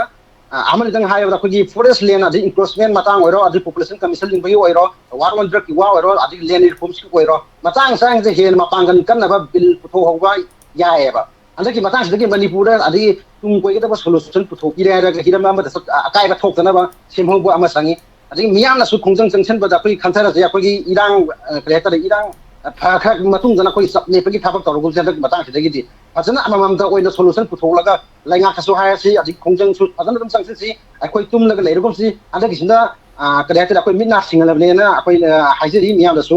ꯑ, ꯑꯃꯅꯤꯗꯪ ꯍꯥꯏꯔꯕꯗ, ꯑꯩꯈꯣꯏꯒꯤ ꯐꯣꯔꯦꯁ ꯂꯦꯟ, ꯑꯗꯩ ꯏꯟꯀ꯭ꯔꯣꯆꯃꯦꯟ ꯃꯇꯥꯡ ꯑꯣꯏꯔꯣ, ꯑꯗꯩ ꯄꯣꯄꯨꯂꯦꯁꯟ ꯀꯃꯤꯁꯟ ꯂꯤꯡꯕꯒꯤ ꯑꯣꯏꯔꯣ, ꯋꯥꯔ ꯑꯣꯟ ꯗ꯭ꯔꯒꯀꯤ ꯋꯥ ꯑꯣꯏꯔꯣ, ꯑꯗꯒꯤ ꯂꯦꯟ ꯔꯤꯐꯣꯔꯝꯁꯀꯤ ꯑꯣꯏꯔꯣ, ꯃꯇꯥꯡ ꯆꯥꯡꯁꯦ ꯍꯦꯟꯅ ꯃꯄꯥꯡꯒꯜ ꯀꯟꯅꯕ ꯕꯤꯜ ꯄꯨꯊꯣꯛꯍꯧꯕ ꯌꯥꯏꯑꯕ꯫ ꯍꯟꯗꯛꯀꯤ ꯃꯇꯥꯡꯁꯤꯗꯒꯤ ꯃꯅꯤꯄꯨꯔꯗ ꯑꯗꯒꯤ ꯇꯨꯡ ꯀꯣꯏꯒꯗꯕ solution ꯄꯨꯊꯣꯛꯄꯤꯔꯦ ꯍꯥꯏꯔꯒ ꯍꯤꯔꯝ ꯑꯃꯗ ꯆꯠ-, ꯑꯀꯥꯏꯕ ꯊꯣꯛꯇꯅꯕ ꯁꯦꯝꯍꯧꯕ ꯑꯃ ꯆꯪꯉꯤ꯫ ꯑꯗꯒꯤ ꯃꯤꯌꯥꯝꯅꯁꯨ ꯈꯣꯡꯖꯪ ꯆꯪꯁꯤꯟꯕꯗ ꯑꯩꯈꯣꯏꯒꯤ ꯈꯟꯊꯔꯁꯦ, ꯑꯩꯈꯣꯏꯒꯤ ꯏꯔꯥꯡ, ꯑ, ꯀꯔꯤ ꯍꯥꯏꯇꯥꯔꯦ, ꯏꯔꯥꯡ, ꯑ, ꯐꯈ꯭ꯔ ꯃꯇꯨꯡꯗꯅ ꯑꯩꯈꯣꯏ ꯆꯞ ꯂꯦꯞꯄꯒꯤ ꯊꯕꯛ ꯇꯧꯔꯒꯨꯝꯁꯦ꯫ ꯍꯟꯗꯛꯀꯤ ꯃꯇꯥꯡꯁꯤꯗꯒꯤꯗꯤ ꯐꯖꯅ ꯑꯃꯃꯝꯇ ꯑꯣꯏꯅ solution ꯄꯨꯊꯣꯛꯂꯒ ꯂꯩꯉꯥꯛꯇꯁꯨ ꯍꯥꯏꯔꯁꯤ, ꯑꯗꯒꯤ ꯈꯣꯡꯖꯪꯁꯨ ꯐꯖꯅ ꯑꯗꯨꯝ ꯆꯪꯁꯤꯟꯁꯤ, ꯑꯩꯈꯣꯏ ꯇꯨꯝꯂꯒ ꯂꯩꯔꯒꯨꯝꯁꯤ꯫ ꯍꯟꯗꯛꯀꯤꯁꯤꯅ, ꯑ, ꯀꯔꯤ ꯍꯥꯏꯇꯥꯔꯦ, ꯑꯩꯈꯣꯏ ꯃꯤꯠ ꯅꯥ ꯁꯤꯡꯍꯜꯂꯕꯅꯦꯅ ꯑꯩꯈꯣꯏꯅ ꯍꯥꯏꯖꯔꯤ ꯃꯤꯌꯥꯝꯗꯁꯨ꯫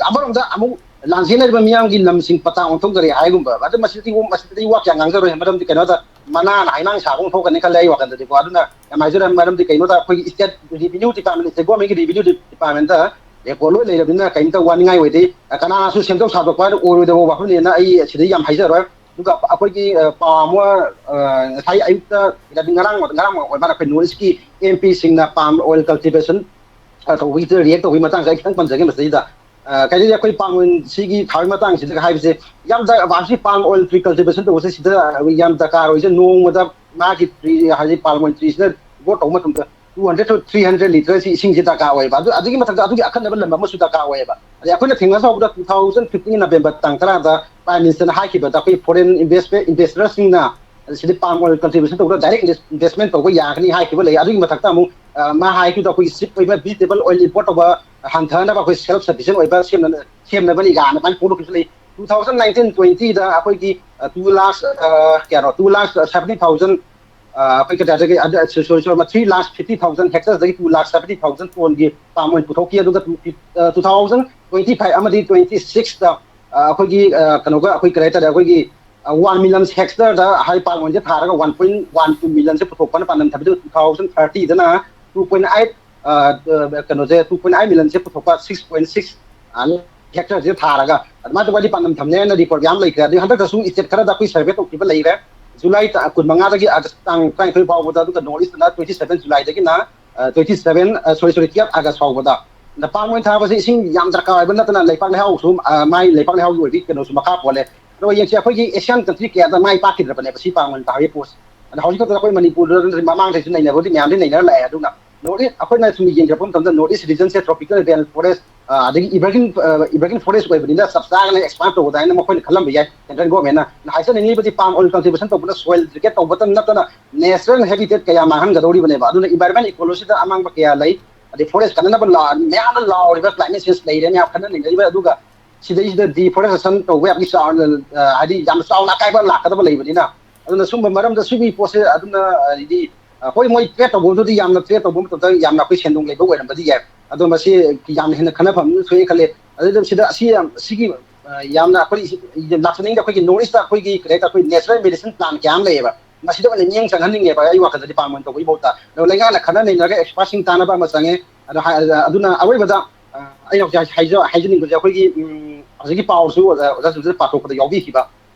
ꯑꯃꯔꯣꯝꯗ ꯑꯃꯨꯛ ꯂꯥꯟꯖꯦꯟꯅꯔꯤꯕ ꯃꯤꯌꯥꯝꯒꯤ ꯂꯝꯁꯤꯡ ꯄꯇꯥ ꯑꯣꯟꯊꯣꯛꯅꯔꯦ ꯍꯥꯏꯒꯨꯝꯕ꯫ ꯑꯗꯨ ꯃꯁꯤꯗꯤ, ꯃꯁꯤꯗꯤ ꯋꯥ ꯀꯌꯥ ꯉꯥꯡꯖꯔꯣꯏ, ꯃꯔꯝꯗꯤ ꯀꯩꯅꯣꯗ ꯃꯅꯥꯅ ꯍꯩꯃꯥꯡ ꯁꯥꯕ ꯑꯃ ꯊꯣꯛꯀꯅꯤ ꯈꯜꯂꯦ ꯑꯩ ꯋꯥꯈꯜꯗꯗꯤꯀꯣ꯫ ꯑꯗꯨꯅ ꯌꯥꯝ ꯍꯥꯏꯖꯔꯣꯏ, ꯃꯔꯝꯗꯤ ꯀꯩꯅꯣꯗ ꯑꯩꯈꯣꯏꯒꯤ state revenue department, state government ꯀꯤ revenue department ꯇ record ꯂꯣꯏ ꯂꯩꯔꯕꯅꯤꯅ ꯀꯩꯝꯇ ꯋꯥꯅꯤꯡꯉꯥꯏ ꯑꯣꯏꯗꯦ꯫ ꯀꯅꯥꯁꯨ ꯁꯦꯝꯗꯣꯛ ꯁꯥꯗꯣꯛꯄ ꯍꯥꯏꯅ ꯑꯣꯏꯔꯣꯏꯗꯕ ꯋꯥꯐꯝꯅꯦꯅ ꯑꯩ ꯁꯤꯗ ꯌꯥꯝ ꯍꯥꯏꯖꯔꯣꯏ꯫ ꯑꯗꯨꯒ ꯑꯩꯈꯣꯏꯒꯤ, ꯑ, ꯄꯥꯎ ꯑꯃ, ꯑ, ꯉꯁꯥꯏ ꯑꯌꯨꯛꯇ, ꯉꯔꯥꯡ, ꯉꯔꯥꯡ ꯑꯣꯏ ꯃꯥꯜꯂꯦ, ꯑꯩꯈꯣꯏ North East ꯀꯤ M P ꯁꯤꯡꯅ palm oil cultivation, ꯑ, ꯇꯧꯕꯒꯤ react ꯇꯧꯕꯒꯤ ꯃꯇꯥꯡꯁꯦ ꯑꯩ ꯈꯤꯇꯪ ꯄꯟꯖꯒꯦ ꯃꯁꯤꯗꯩꯗ꯫ ꯑ, ꯀꯩꯗꯧꯗꯦ, ꯑꯩꯈꯣꯏ palm oil ꯁꯤꯒꯤ ꯊꯥꯕꯒꯤ ꯃꯇꯥꯡꯁꯤꯗ ꯍꯥꯏꯕꯁꯦ, ꯌꯥꯝ ꯖ-, ꯍꯧꯖꯤꯛ palm oil tree cultivation ꯇꯧꯕꯁꯦ ꯁꯤꯗ ꯌꯥꯝ ꯗꯔꯀꯥꯔ ꯑꯣꯏꯁꯦ, ꯅꯣꯡꯃꯗ ꯃꯥꯒꯤ tree, ꯍꯥꯏꯗꯤ palm oil tree ꯁꯤꯅ grow ꯇꯧꯕ ꯃꯇꯝꯗ two hundred to three hundred litre ꯁꯤ ꯏꯁꯤꯡꯁꯦ ꯗꯔꯀꯥꯔ ꯑꯣꯏꯌꯦꯕ꯫ ꯑꯗꯨ, ꯑꯗꯨꯒꯤ ꯃꯊꯛꯇ ꯑꯗꯨꯒꯤ ꯑꯈꯟꯅꯕ ꯂꯝ ꯑꯃꯁꯨ ꯗꯔꯀꯥꯔ ꯑꯣꯏꯌꯦꯕ꯫ ꯑꯗꯩ ꯑꯩꯈꯣꯏꯅ ꯊꯦꯡꯅ ꯇꯧꯕꯗ two thousand fifteen November ꯇꯥꯡ ꯇꯔꯥꯗ Prime Minister ꯅ ꯍꯥꯏꯈꯤꯕꯗ ꯑꯩꯈꯣꯏ foreign investment, investor ꯁꯤꯡꯅ ꯁꯤꯗ palm oil cultivation ꯇꯧꯕꯗ direct investment ꯇꯧꯕ ꯌꯥꯒꯅꯤ ꯍꯥꯏꯈꯤꯕ ꯂꯩ꯫ ꯑꯗꯨꯒꯤ ꯃꯊꯛꯇ ꯑꯃꯨꯛ, ꯑ, ꯃꯥ ꯍꯥꯏꯈꯤꯕꯗ ꯑꯩꯈꯣꯏꯒꯤ cheap ꯑꯣꯏꯕ vegetable oil import ꯇꯧꯕ ꯍꯟꯊꯅꯕ ꯑꯩꯈꯣꯏ self sufficient ꯑꯣꯏꯕ ꯁꯦꯝꯅ-, ꯁꯦꯝꯅꯕꯅꯤ ꯀꯥꯏꯅ ꯑꯗꯨꯃꯥꯏꯅ ꯐꯣꯡꯗꯣꯛꯈꯤꯕꯁꯨ ꯂꯩ꯫ Two thousand nineteen twenty ꯗ ꯑꯩꯈꯣꯏꯒꯤ, ꯑ, two lakhs, ꯑ, ꯀꯌꯥꯅꯣ, two lakhs seventy thousand, ꯑ, ꯑꯩꯈꯣꯏ ꯀꯗꯥꯏꯗꯒꯤ, ꯑꯗ, sorry, sorry, three lakhs fifty thousand hectares ꯗꯒꯤ two lakhs seventy thousand tonne ꯒꯤ palm oil ꯄꯨꯊꯣꯛꯈꯤ꯫ ꯑꯗꯨꯒ two, ꯑ, two thousand twenty five ꯑꯃꯗꯤ twenty six ꯇ, ꯑ, ꯑꯩꯈꯣꯏꯒꯤ, ꯑ, ꯀꯩꯅꯣꯒ ꯑꯩꯈꯣꯏ ꯀꯔꯤ ꯍꯥꯏꯇꯥꯔꯦ, ꯑꯩꯈꯣꯏꯒꯤ, ꯑ, one million hectare ꯗ ꯍꯥꯏ palm oil ꯁꯦ ꯊꯥꯔꯒ one point one two million ꯁꯦ ꯄꯨꯊꯣꯛꯄꯅ ꯄꯥꯟꯗꯝ ꯊꯝꯕꯤꯗꯨ, two thousand thirty ꯗꯅ two point eight, ꯑ, ꯑ, ꯀꯩꯅꯣꯁꯦ, two point eight million ꯁꯦ ꯄꯨꯊꯣꯛꯄ, six point six, ꯑ, hectare ꯁꯦ ꯊꯥꯔꯒ ꯑꯗꯨꯃꯥꯏꯅ ꯇꯧꯕ ꯍꯥꯏꯗꯤ ꯄꯥꯟꯗꯝ ꯊꯝꯅꯦ ꯍꯥꯏꯅ report ꯌꯥꯝ ꯂꯩꯈ꯭ꯔꯦ꯫ ꯑꯗꯨ ꯍꯟꯗꯛꯇꯁꯨ state ꯈꯔꯗ ꯑꯩꯈꯣꯏ survey ꯇꯧꯈꯤꯕ ꯂꯩꯔꯦ꯫ July ꯇ-, ꯀꯨꯟꯃꯉꯥꯗꯒꯤ August ꯇꯥꯡ ꯇꯔꯥꯅꯤꯊꯣꯏ ꯐꯥꯎꯕꯗ, ꯑꯗꯨꯒ North East ꯇꯅ twenty seven July ꯗꯒꯤꯅ, ꯑ, twenty seven, ꯑ, sorry, sorry, twelve August ꯐꯥꯎꯕꯗ꯫ ꯑꯗ palm oil ꯊꯥꯕꯁꯦ ꯏꯁꯤꯡ ꯌꯥꯝ ꯗꯔꯀꯥꯔ ꯑꯣꯏꯕ ꯅꯠꯇꯅ ꯂꯩꯄꯥꯛ ꯂꯩꯍꯥꯎꯁꯨ, ꯑ, ꯃꯥꯏ ꯂꯩꯄꯥꯛ ꯂꯩꯍꯥꯎꯒꯤ ꯑꯣꯏꯕꯤ ꯀꯩꯅꯣꯁꯨ ꯃꯈꯥ ꯄꯣꯜꯂꯦ꯫ ꯑꯗꯣ ꯌꯦꯡꯁꯤ, ꯑꯩꯈꯣꯏꯒꯤ Asian country ꯀꯌꯥꯗ ꯃꯥꯏ ꯄꯥꯛꯈꯤꯗ꯭ꯔꯕꯅꯦꯕ ꯁꯤ palm oil ꯊꯥꯕꯒꯤ ꯄꯣꯠꯁꯦ꯫ ꯑꯗ ꯍꯧꯖꯤꯛ ꯈꯛꯇꯗ ꯑꯩꯈꯣꯏ ꯃꯅꯤꯄꯨꯔꯗ ꯃꯃꯥꯡꯗꯩꯁꯨ ꯅꯩꯅꯕꯕꯨꯗꯤ ꯃꯌꯥꯝꯗꯤ ꯅꯩꯅꯔ ꯂꯥꯛꯑꯦ꯫ ꯑꯗꯨꯅ North East, ꯑꯩꯈꯣꯏꯅ ꯁꯨꯝ ꯌꯦꯡꯖꯔꯛꯄ ꯃꯇꯝꯗ North East region ꯁꯦ tropical rain forest, ꯑꯗꯒꯤ ꯏꯚꯔꯒ꯭ꯔꯤꯟ ꯏꯚꯔꯒ꯭ꯔꯤꯟ ꯐꯣꯔꯦꯁ ꯑꯣꯏꯕꯅꯤꯅ ꯆꯞ ꯆꯥꯒꯅ ꯑꯦꯛꯁꯄꯥꯟ ꯇꯧꯒꯗꯥ ꯍꯥꯏꯅ ꯃꯈꯣꯏꯅ ꯈꯜꯂꯝꯕ ꯌꯥꯏ꯫ ꯁꯦꯟꯇ꯭ꯔꯦꯜ ꯒꯣꯔꯃꯦꯟꯅ ꯍꯥꯏꯖꯅꯤꯡꯉꯤꯕꯗꯤ ꯄꯥꯝ ꯑꯣꯏꯜ ꯀꯜꯇꯤꯚꯦꯁꯟ ꯇꯧꯕꯅ ꯁꯣꯏꯜ ꯗꯤꯒ꯭ꯔꯦꯗ ꯇꯧꯕꯇ ꯅꯠꯇꯅ ꯅꯦꯆꯔꯦꯜ ꯍꯦꯕꯤꯇꯦꯠ ꯀꯌꯥ ꯃꯥꯡꯍꯟꯒꯗꯧꯔꯤꯕꯅꯦꯕ꯫ ꯑꯗꯨꯅ ꯏꯟꯚꯥꯏꯔꯣꯟꯃꯦꯟ ꯏꯀꯣꯂꯣꯖꯤꯗ ꯑꯃꯥꯡꯕ ꯀꯌꯥ ꯂꯩ꯫ ꯑꯗꯩ ꯐꯣꯔꯦꯁ ꯀꯟꯅꯅꯕ ꯂꯥ-, ꯃꯌꯥꯝꯅ ꯂꯥꯎꯔꯤꯕ, ꯀ꯭ꯂꯥꯏꯃꯦꯠ ꯆꯦꯟꯖ ꯂꯩꯔꯦ ꯃꯌꯥꯝ ꯈꯟꯅ ꯅꯩꯅꯔꯤꯕ꯫ ꯑꯗꯨꯒ ꯁꯤꯗꯩꯁꯤꯗ ꯗꯤꯐꯣꯔꯦꯁꯇꯦꯁꯟ ꯇꯧꯕ ꯌꯥꯕꯒꯤ ꯆꯥꯎꯅ, ꯑ, ꯍꯥꯏꯗꯤ ꯌꯥꯝꯅ ꯆꯥꯎꯅ ꯑꯀꯥꯏꯕ ꯂꯥꯛꯀꯗꯕ ꯂꯩꯕꯅꯤꯅ꯫ ꯑꯗꯨꯅ ꯁꯨꯝꯕ ꯃꯔꯝꯗ ꯁꯤꯒꯤ ꯄꯣꯠꯁꯦ ꯑꯗꯨꯅ, ꯑ, ꯍꯥꯏꯗꯤ, ꯑ, ꯍꯣꯏ, ꯃꯣꯏ ꯇ꯭ꯔꯦꯠ ꯇꯧꯕꯗꯨꯗꯤ ꯌꯥꯝꯅ ꯇ꯭ꯔꯦꯠ ꯇꯧꯕ ꯃꯇꯝꯗ ꯌꯥꯝꯅ ꯑꯩꯈꯣꯏ ꯁꯦꯟꯗꯣꯡ ꯂꯩꯕ ꯑꯣꯏꯔꯝꯕꯗꯤ ꯌꯥꯏ꯫ ꯑꯗꯣ ꯃꯁꯤ ꯌꯥꯝꯅ ꯍꯦꯟꯅ ꯈꯟꯅꯐꯝ ꯑꯃ ꯊꯣꯛꯑꯦ ꯈꯜꯂꯦ꯫ ꯑꯗꯨꯗ ꯁꯤꯗ ꯑꯁꯤ ꯌꯥꯝ, ꯁꯤꯒꯤ, ꯑ, ꯌꯥꯝꯅ ꯑꯩꯈꯣꯏ ꯂꯥꯛꯆꯅꯤꯡꯗꯦ꯫ ꯑꯩꯈꯣꯏꯒꯤ ꯅꯣꯔꯠ ꯏꯁꯇ ꯑꯩꯈꯣꯏꯒꯤ ꯀꯔꯤ ꯍꯥꯏꯇꯥꯔꯦ, ꯑꯩꯈꯣꯏ ꯅꯦꯆꯔꯦꯜ ꯃꯦꯗꯤꯁꯤꯟ ꯄ꯭ꯂꯥꯟ ꯀꯌꯥ ꯑꯃ ꯂꯩꯌꯦꯕ꯫ ꯃꯁꯤꯗ ꯑꯣꯏꯅ ꯃꯤꯠꯌꯦꯡ ꯆꯪꯍꯟꯅꯤꯡꯉꯦꯕ ꯑꯩ ꯋꯥꯈꯜꯗꯗꯤ, ꯄꯥꯝꯕ ꯇꯧꯕꯒꯤ ꯃꯍꯨꯠꯇ꯫ ꯑꯗꯣ ꯂꯩꯉꯥꯛꯅ ꯈꯟꯅ ꯅꯩꯅꯔꯒ ꯑꯦꯛꯁꯄꯥꯔꯠꯁꯤꯡ ꯇꯥꯟꯅꯕ ꯑꯃ ꯆꯪꯉꯦ꯫ ꯑꯗꯣ ꯍꯥꯏ-, ꯑꯗꯨꯅ ꯑꯔꯣꯏꯕꯗ, ꯑ, ꯑꯩꯅ ꯍꯧꯖꯤꯛ ꯍꯥꯏꯖ-, ꯍꯥꯏꯖꯅꯤꯡꯕꯁꯦ ꯑꯩꯈꯣꯏꯒꯤ, ꯎꯝ, ꯍꯧꯖꯤꯛꯀꯤ ꯄꯥꯎꯁꯨ ꯑꯣꯖꯥ, ꯑꯣꯖꯥ ꯁꯨꯖꯤꯠ ꯄꯥꯊꯣꯛꯄꯗ ꯌꯥꯎꯕꯤꯈꯤꯕ꯫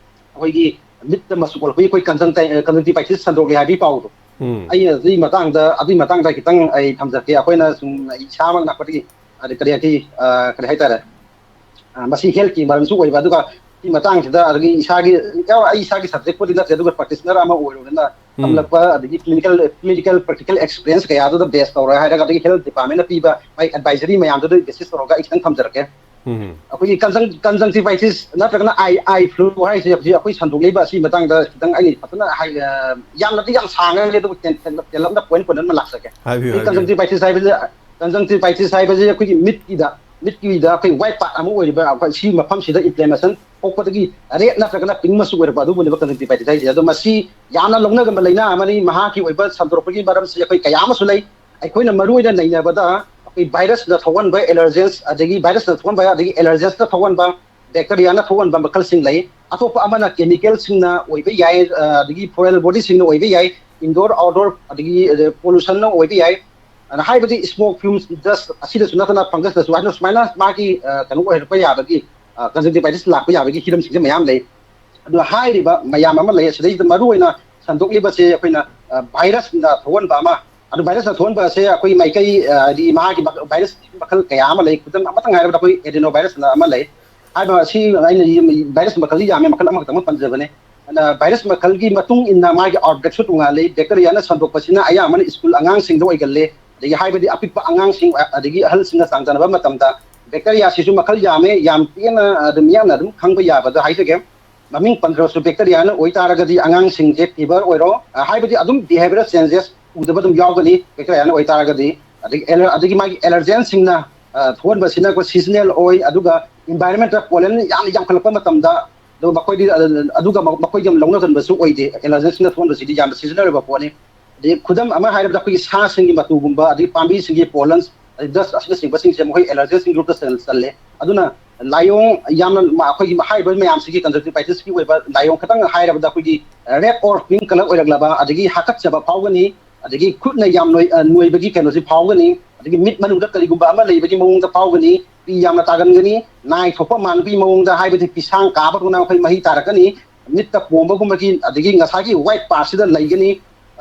ꯑꯩꯈꯣꯏꯒꯤ ꯃꯤꯠꯇ ꯃꯆꯨ ꯑꯣꯜꯂꯛꯄꯒꯤ ꯑꯩꯈꯣꯏ conjuncti-, conjunctivitis ꯁꯟꯗꯣꯛꯂꯦ ꯍꯥꯏꯕꯒꯤ ꯄꯥꯎꯗꯣ꯫ ꯎꯝ꯫ ꯑꯩ ꯑꯗꯨꯒꯤ ꯃꯇꯥꯡꯗ, ꯑꯗꯨꯒꯤ ꯃꯇꯥꯡꯗ ꯈꯤꯇꯪ ꯑꯩ ꯊꯝꯖꯔꯛꯀꯦ꯫ ꯑꯩꯈꯣꯏꯅ ꯁꯨꯝ ꯏꯁꯥꯃꯛꯅ ꯑꯩꯈꯣꯏꯒꯤ, ꯑꯗꯩ ꯀꯔꯤ ꯍꯥꯏꯗꯤ, ꯑ, ꯀꯔꯤ ꯍꯥꯏꯇꯥꯔꯦ, ꯑ, ꯃꯁꯤ ꯍꯦꯜꯊꯀꯤ ꯃꯔꯝꯁꯨ ꯑꯣꯏꯕ, ꯑꯗꯨꯒ ꯁꯤ ꯃꯇꯥꯡꯁꯤꯗ ꯑꯗꯒꯤ ꯏꯁꯥꯒꯤ, ꯑꯩ ꯏꯁꯥꯒꯤ ꯁꯕꯖꯦꯛꯄꯨꯗꯤ ꯅꯠꯇ꯭ꯔꯦ, ꯑꯗꯨꯒ ꯄ꯭ꯔꯦꯛꯇꯤꯁꯅꯔ ꯑꯃ ꯑꯣꯏꯔꯨꯔꯒꯅ ꯎꯝ꯫ ꯇꯝꯂꯛꯄ, ꯑꯗꯒꯤ ꯀ꯭ꯂꯤꯅꯤꯀꯦꯜ, ꯀ꯭ꯂꯤꯅꯤꯀꯦꯜ ꯄ꯭ꯔꯦꯛꯇꯤꯀꯦꯜ ꯑꯦꯛꯁꯄꯤꯔꯤꯌꯦꯟꯁ ꯀꯌꯥꯗꯨꯗ ꯕꯦꯁ ꯇꯧꯔꯒ ꯍꯥꯏꯔꯒ, ꯑꯗꯒꯤ ꯍꯦꯜꯊ ꯗꯤꯄꯥꯔꯠꯃꯦꯟꯅ ꯄꯤꯕ ꯃꯥꯒꯤ ꯑꯦꯗꯚꯥꯏꯖꯔꯤ ꯃꯌꯥꯝꯗꯨꯗ ꯕꯦꯁꯤꯁ ꯇꯧꯔꯒ ꯑꯩ ꯈꯤꯇꯪ ꯊꯝꯖꯔꯛꯀꯦ꯫ ꯎꯝ꯫ ꯑꯩꯈꯣꯏꯒꯤ conjun-, conjunctivitis ꯅꯠꯇ꯭ꯔꯒꯅ ꯑꯥꯏ, ꯑꯥꯏ ꯐ꯭ꯂꯨ ꯍꯥꯏꯔꯤꯁꯦ ꯍꯧꯖꯤꯛ ꯑꯩꯈꯣꯏ ꯁꯟꯗꯣꯛꯂꯤꯕ ꯑꯁꯤ ꯃꯇꯥꯡꯗ ꯈꯤꯇꯪ ꯑꯩ ꯐꯖꯅ ꯍꯥꯏ-, ꯑ, ꯌꯥꯝꯅꯗꯤ ꯌꯥꯝ ꯁꯥꯡꯉꯦ, ꯑꯗꯨꯕꯨ ꯇꯦꯟ-, ꯇꯦꯟ-, ꯇꯦꯜꯂꯞꯅ ꯄꯣꯏꯟ ꯄꯣꯏꯟ ꯑꯃ ꯂꯥꯛꯆꯒꯦ꯫ ꯍꯥꯏꯕꯤꯌꯨ, ꯑꯩꯈꯣꯏ ꯍꯥꯏꯕꯤꯌꯨ꯫ Conjunctivitis ꯍꯥꯏꯕꯁꯦ, conjunctivitis ꯍꯥꯏꯕꯁꯦ ꯑꯩꯈꯣꯏꯒꯤ ꯃꯤꯠꯀꯤꯗ, ꯃꯤꯠꯀꯤꯗ ꯑꯩꯈꯣꯏ ꯋꯥꯏꯠ ꯄꯥꯔꯠ ꯑꯃ ꯑꯣꯏꯔꯤꯕ, ꯑꯩꯈꯣꯏ ꯁꯤ ꯃꯐꯝꯁꯤꯗ ꯏꯟꯐ꯭ꯂꯦꯃꯦꯁꯟ ꯊꯣꯛꯄꯗꯒꯤ ꯔꯦꯗ ꯅꯠꯇ꯭ꯔꯒꯅ ꯄꯤꯡ ꯃꯆꯨ ꯑꯣꯏꯔꯛꯄ, ꯑꯗꯨꯕꯨꯅꯦꯕ conjunctivitis ꯍꯥꯏꯁꯦ꯫ ꯑꯗꯣ ꯃꯁꯤ ꯌꯥꯝꯅ ꯂꯧꯅꯒꯟꯕ ꯂꯥꯏꯅꯥ ꯑꯃꯅꯤ꯫ ꯃꯍꯥꯛꯀꯤ ꯑꯣꯏꯕ ꯁꯟꯗꯣꯔꯛꯄꯒꯤ ꯃꯔꯝꯁꯤ ꯑꯩꯈꯣꯏ ꯀꯌꯥ ꯑꯃꯁꯨ ꯂꯩ꯫ ꯑꯩꯈꯣꯏꯅ ꯃꯔꯨꯑꯣꯏꯅ ꯅꯩꯅꯕꯗ ꯑꯩꯈꯣꯏ ꯚꯥꯏꯔꯁꯅ ꯊꯣꯛꯍꯟꯕ ꯑꯦꯂꯔꯖꯦꯟꯁ, ꯑꯗꯒꯤ ꯚꯥꯏꯔꯁꯅ ꯊꯣꯛꯍꯟꯕ, ꯑꯗꯒꯤ ꯑꯦꯂꯔꯖꯦꯟꯁꯅ ꯊꯣꯛꯍꯟꯕ, ꯕꯦꯛꯇꯔꯤꯌꯥꯅ ꯊꯣꯛꯍꯟꯕ ꯃꯈꯜꯁꯤꯡ ꯂꯩ꯫ ꯑꯇꯣꯞꯄ ꯑꯃꯅ ꯀꯦꯃꯤꯀꯦꯜꯁꯤꯡꯅ ꯑꯣꯏꯕ ꯌꯥꯏ, ꯑ, ꯑꯗꯒꯤ ꯐꯣꯔꯦꯟ ꯕꯣꯗꯤꯁꯤꯡꯅ ꯑꯣꯏꯕ ꯌꯥꯏ, ꯏꯟꯗꯣꯔ ꯑꯥꯎꯠꯗꯣꯔ, ꯑꯗꯒꯤ, ꯑ, ꯄꯣꯂꯨꯁꯟꯅ ꯑꯣꯏꯕ ꯌꯥꯏ꯫ ꯑꯗ ꯍꯥꯏꯕꯗꯤ ꯁ꯭ꯃꯣꯛ ꯐ꯭ꯌꯨꯝꯁ, ꯗꯁ ꯑꯁꯤꯗꯁꯨ ꯅꯠꯇꯅ ꯐꯪꯒꯁꯇꯁꯨ, ꯑꯗꯨꯅ ꯁꯨꯃꯥꯏꯅ ꯃꯥꯒꯤ, ꯑ, ꯀꯩꯅꯣ ꯑꯣꯏꯔꯛꯄ ꯌꯥꯕꯒꯤ, ꯑ, conjunctivitis ꯂꯥꯛꯄ ꯌꯥꯕꯒꯤ ꯍꯤꯔꯝꯁꯤꯡꯁꯦ ꯃꯌꯥꯝ ꯂꯩ꯫ ꯑꯗꯨ ꯍꯥꯏꯔꯤꯕ ꯃꯌꯥꯝ ꯑꯃ ꯂꯩ꯫ ꯑꯁꯤꯗꯩꯁꯤꯗ ꯃꯔꯨꯑꯣꯏꯅ ꯁꯟꯗꯣꯛꯂꯤꯕꯁꯦ ꯑꯩꯈꯣꯏꯅ, ꯑ, ꯚꯥꯏꯔꯁꯅ ꯊꯣꯛꯍꯟꯕ ꯑꯃ, ꯑꯗꯨ ꯚꯥꯏꯔꯁꯅ ꯊꯣꯛꯍꯟꯕ ꯑꯁꯦ ꯑꯩꯈꯣꯏ ꯃꯥꯏꯀꯩ, ꯑ, ꯍꯥꯏꯗꯤ ꯃꯥꯒꯤ ꯃꯈ-, ꯚꯥꯏꯔꯁ ꯃꯈꯜ ꯀꯌꯥ ꯑꯃ ꯂꯩ꯫ ꯈꯨꯗꯝ ꯑꯃꯇꯪ ꯍꯥꯏꯔꯕꯗ ꯑꯩꯈꯣꯏ ꯑꯦꯗꯦꯅꯣ ꯚꯥꯏꯔꯁꯅ ꯑꯃ ꯂꯩ꯫ ꯍꯥꯏꯕ ꯑꯁꯤ ꯑꯩꯅ ꯚꯥꯏꯔꯁ ꯃꯈꯜꯗꯤ ꯌꯥꯝꯃꯦ, ꯃꯈꯜ ꯑꯃꯈꯛꯇꯪ ꯄꯟꯖꯕꯅꯦ꯫ ꯑꯗꯨꯅ ꯚꯥꯏꯔꯁ ꯃꯈꯜꯒꯤ ꯃꯇꯨꯡ ꯏꯟꯅ ꯃꯥꯒꯤ ꯑꯥꯎꯠꯕ꯭ꯔꯦꯛꯁꯨ ꯇꯣꯉꯥꯜꯂꯤ꯫ ꯕꯦꯛꯇꯔꯤꯌꯥꯅ ꯁꯟꯗꯣꯛꯄꯁꯤꯅ ꯑꯌꯥꯝꯕꯅ ꯁ꯭ꯀꯨꯜ ꯑꯉꯥꯡꯁꯤꯡꯗ ꯑꯣꯏꯒꯜꯂꯤ꯫ ꯑꯗꯒꯤ ꯍꯥꯏꯕꯗꯤ ꯑꯄꯤꯛꯄ ꯑꯉꯥꯡꯁꯤꯡ, ꯑ-, ꯑꯗꯒꯤ ꯑꯍꯜꯁꯤꯡꯒ ꯆꯥꯡꯗꯝꯅꯕ ꯃꯇꯝꯗ ꯕꯦꯛꯇꯔꯤꯌꯥꯁꯤꯁꯨ ꯃꯈꯜ ꯌꯥꯝꯃꯦ, ꯌꯥꯝ ꯇꯦꯟꯅ ꯑꯗꯨꯝ ꯃꯤꯌꯥꯝꯅ ꯑꯗꯨꯝ ꯈꯪꯕ ꯌꯥꯕꯗ ꯍꯥꯏꯖꯒꯦ꯫ ꯃꯃꯤꯡ ꯄꯟꯗ꯭ꯔꯁꯨ, ꯕꯦꯛꯇꯔꯤꯌꯥꯅ ꯑꯣꯏꯇꯥꯔꯒꯗꯤ ꯑꯉꯥꯡꯁꯤꯡꯁꯦ ꯐꯤꯚꯔ ꯑꯣꯏꯔꯣ, ꯑ, ꯍꯥꯏꯕꯗꯤ ꯑꯗꯨꯝ ꯕꯤꯍꯦꯕꯤꯌꯔ ꯆꯦꯟꯖꯦꯁ ꯎꯗꯕ ꯑꯗꯨꯝ ꯌꯥꯎꯒꯅꯤ ꯕꯦꯛꯇꯔꯤꯌꯥꯅ ꯑꯣꯏꯇꯥꯔꯒꯗꯤ꯫ ꯑꯗꯒꯤ ꯑꯦꯂꯔ-, ꯑꯗꯒꯤ ꯃꯥꯒꯤ ꯑꯦꯂꯔꯖꯦꯟꯁꯤꯡꯅ, ꯑ, ꯊꯣꯛꯍꯟꯕꯁꯤꯅ ꯑꯩꯈꯣꯏ ꯁꯤꯖꯅꯦꯜ ꯑꯣꯏ, ꯑꯗꯨꯒ ꯏꯟꯚꯥꯏꯔꯟꯃꯦꯟꯇ ꯄꯣꯂꯟ ꯌꯥꯝꯅ ꯌꯥꯝꯈꯠꯂꯛꯄ ꯃꯇꯝꯗ ꯑꯗꯨꯒ ꯃꯈꯣꯏꯗꯤ, ꯑ, ꯑꯗꯨꯒ ꯃ-, ꯃꯈꯣꯏꯒꯤ ꯂꯧꯅꯒꯟꯕꯁꯨ ꯑꯣꯏꯗꯦ꯫ ꯑꯦꯂꯔꯖꯦꯟꯁꯤꯡꯅ ꯊꯣꯛꯍꯟꯕꯁꯤꯗꯤ ꯌꯥꯝꯅ ꯁꯤꯖꯅꯦꯜ ꯑꯣꯏꯕ ꯄꯣꯠꯅꯤ꯫ ꯑꯗꯩ ꯈꯨꯗꯝ ꯑꯃ ꯍꯥꯏꯔꯕꯗ, ꯑꯩꯈꯣꯏꯒꯤ ꯁꯥꯁꯤꯡꯒꯤ ꯃꯇꯨꯒꯨꯝꯕ, ꯑꯗꯒꯤ ꯄꯥꯝꯕꯤꯁꯤꯡꯒꯤ ꯄꯣꯂꯟꯁ, ꯑꯗꯩ ꯗꯁ ꯑꯁꯤꯅꯆꯤꯡꯕꯁꯤꯡꯁꯦ ꯃꯈꯣꯏ ꯑꯦꯂꯔꯖꯦꯟꯁꯤꯡ ꯒ꯭ꯔꯨꯞꯇ ꯆꯜ-, ꯆꯜꯂꯦ꯫ ꯑꯗꯨꯅ ꯂꯥꯏꯑꯣꯡ ꯌꯥꯝꯅ ꯃ-, ꯑꯩꯈꯣꯏꯒꯤ ꯍꯥꯏꯔꯤꯕ ꯃꯌꯥꯝꯁꯤꯒꯤ ꯀꯟꯖꯪꯇꯤꯚꯥꯏꯇꯤꯁꯀꯤ ꯑꯣꯏꯕ ꯂꯥꯏꯑꯣꯡ ꯈꯇꯪ ꯍꯥꯏꯔꯕꯗ, ꯑꯩꯈꯣꯏꯒꯤ ꯔꯦꯗ ꯑꯣꯔ ꯄꯤꯡ ꯀꯂꯔ ꯑꯣꯏꯔꯛꯂꯕ, ꯑꯗꯒꯤ ꯍꯥꯀꯠꯆꯕ ꯐꯥꯎꯒꯅꯤ, ꯑꯗꯒꯤ ꯈꯨꯠꯅ ꯌꯥꯝ ꯅꯣꯏ-, ꯑ, ꯅꯣꯏꯕꯒꯤ ꯀꯩꯅꯣꯁꯤ ꯐꯥꯎꯒꯅꯤ, ꯑꯗꯒꯤ ꯃꯤꯠ ꯃꯅꯨꯡꯗ ꯀꯔꯤꯒꯨꯝꯕ ꯑꯃ ꯂꯩꯕꯒꯤ ꯃꯑꯣꯡꯗ ꯐꯥꯎꯒꯅꯤ, ꯄꯤ ꯌꯥꯝꯅ ꯇꯥꯒꯟꯒꯅꯤ, ꯅꯥꯏ ꯊꯣꯛꯄ ꯃꯥꯟꯕꯒꯤ ꯃꯑꯣꯡꯗ, ꯍꯥꯏꯕꯗꯤ ꯄꯤꯁꯥꯡ ꯀꯥꯕꯗꯧꯅ ꯑꯩꯈꯣꯏ ꯃꯍꯤ ꯇꯥꯔꯛꯀꯅꯤ, ꯃꯤꯠꯇ ꯄꯣꯝꯕꯒꯨꯝꯕꯒꯤ, ꯑꯗꯒꯤ ꯉꯁꯥꯏꯒꯤ ꯋꯥꯏꯠ ꯄꯥꯔꯠꯁꯤꯗ ꯂꯩꯒꯅꯤ,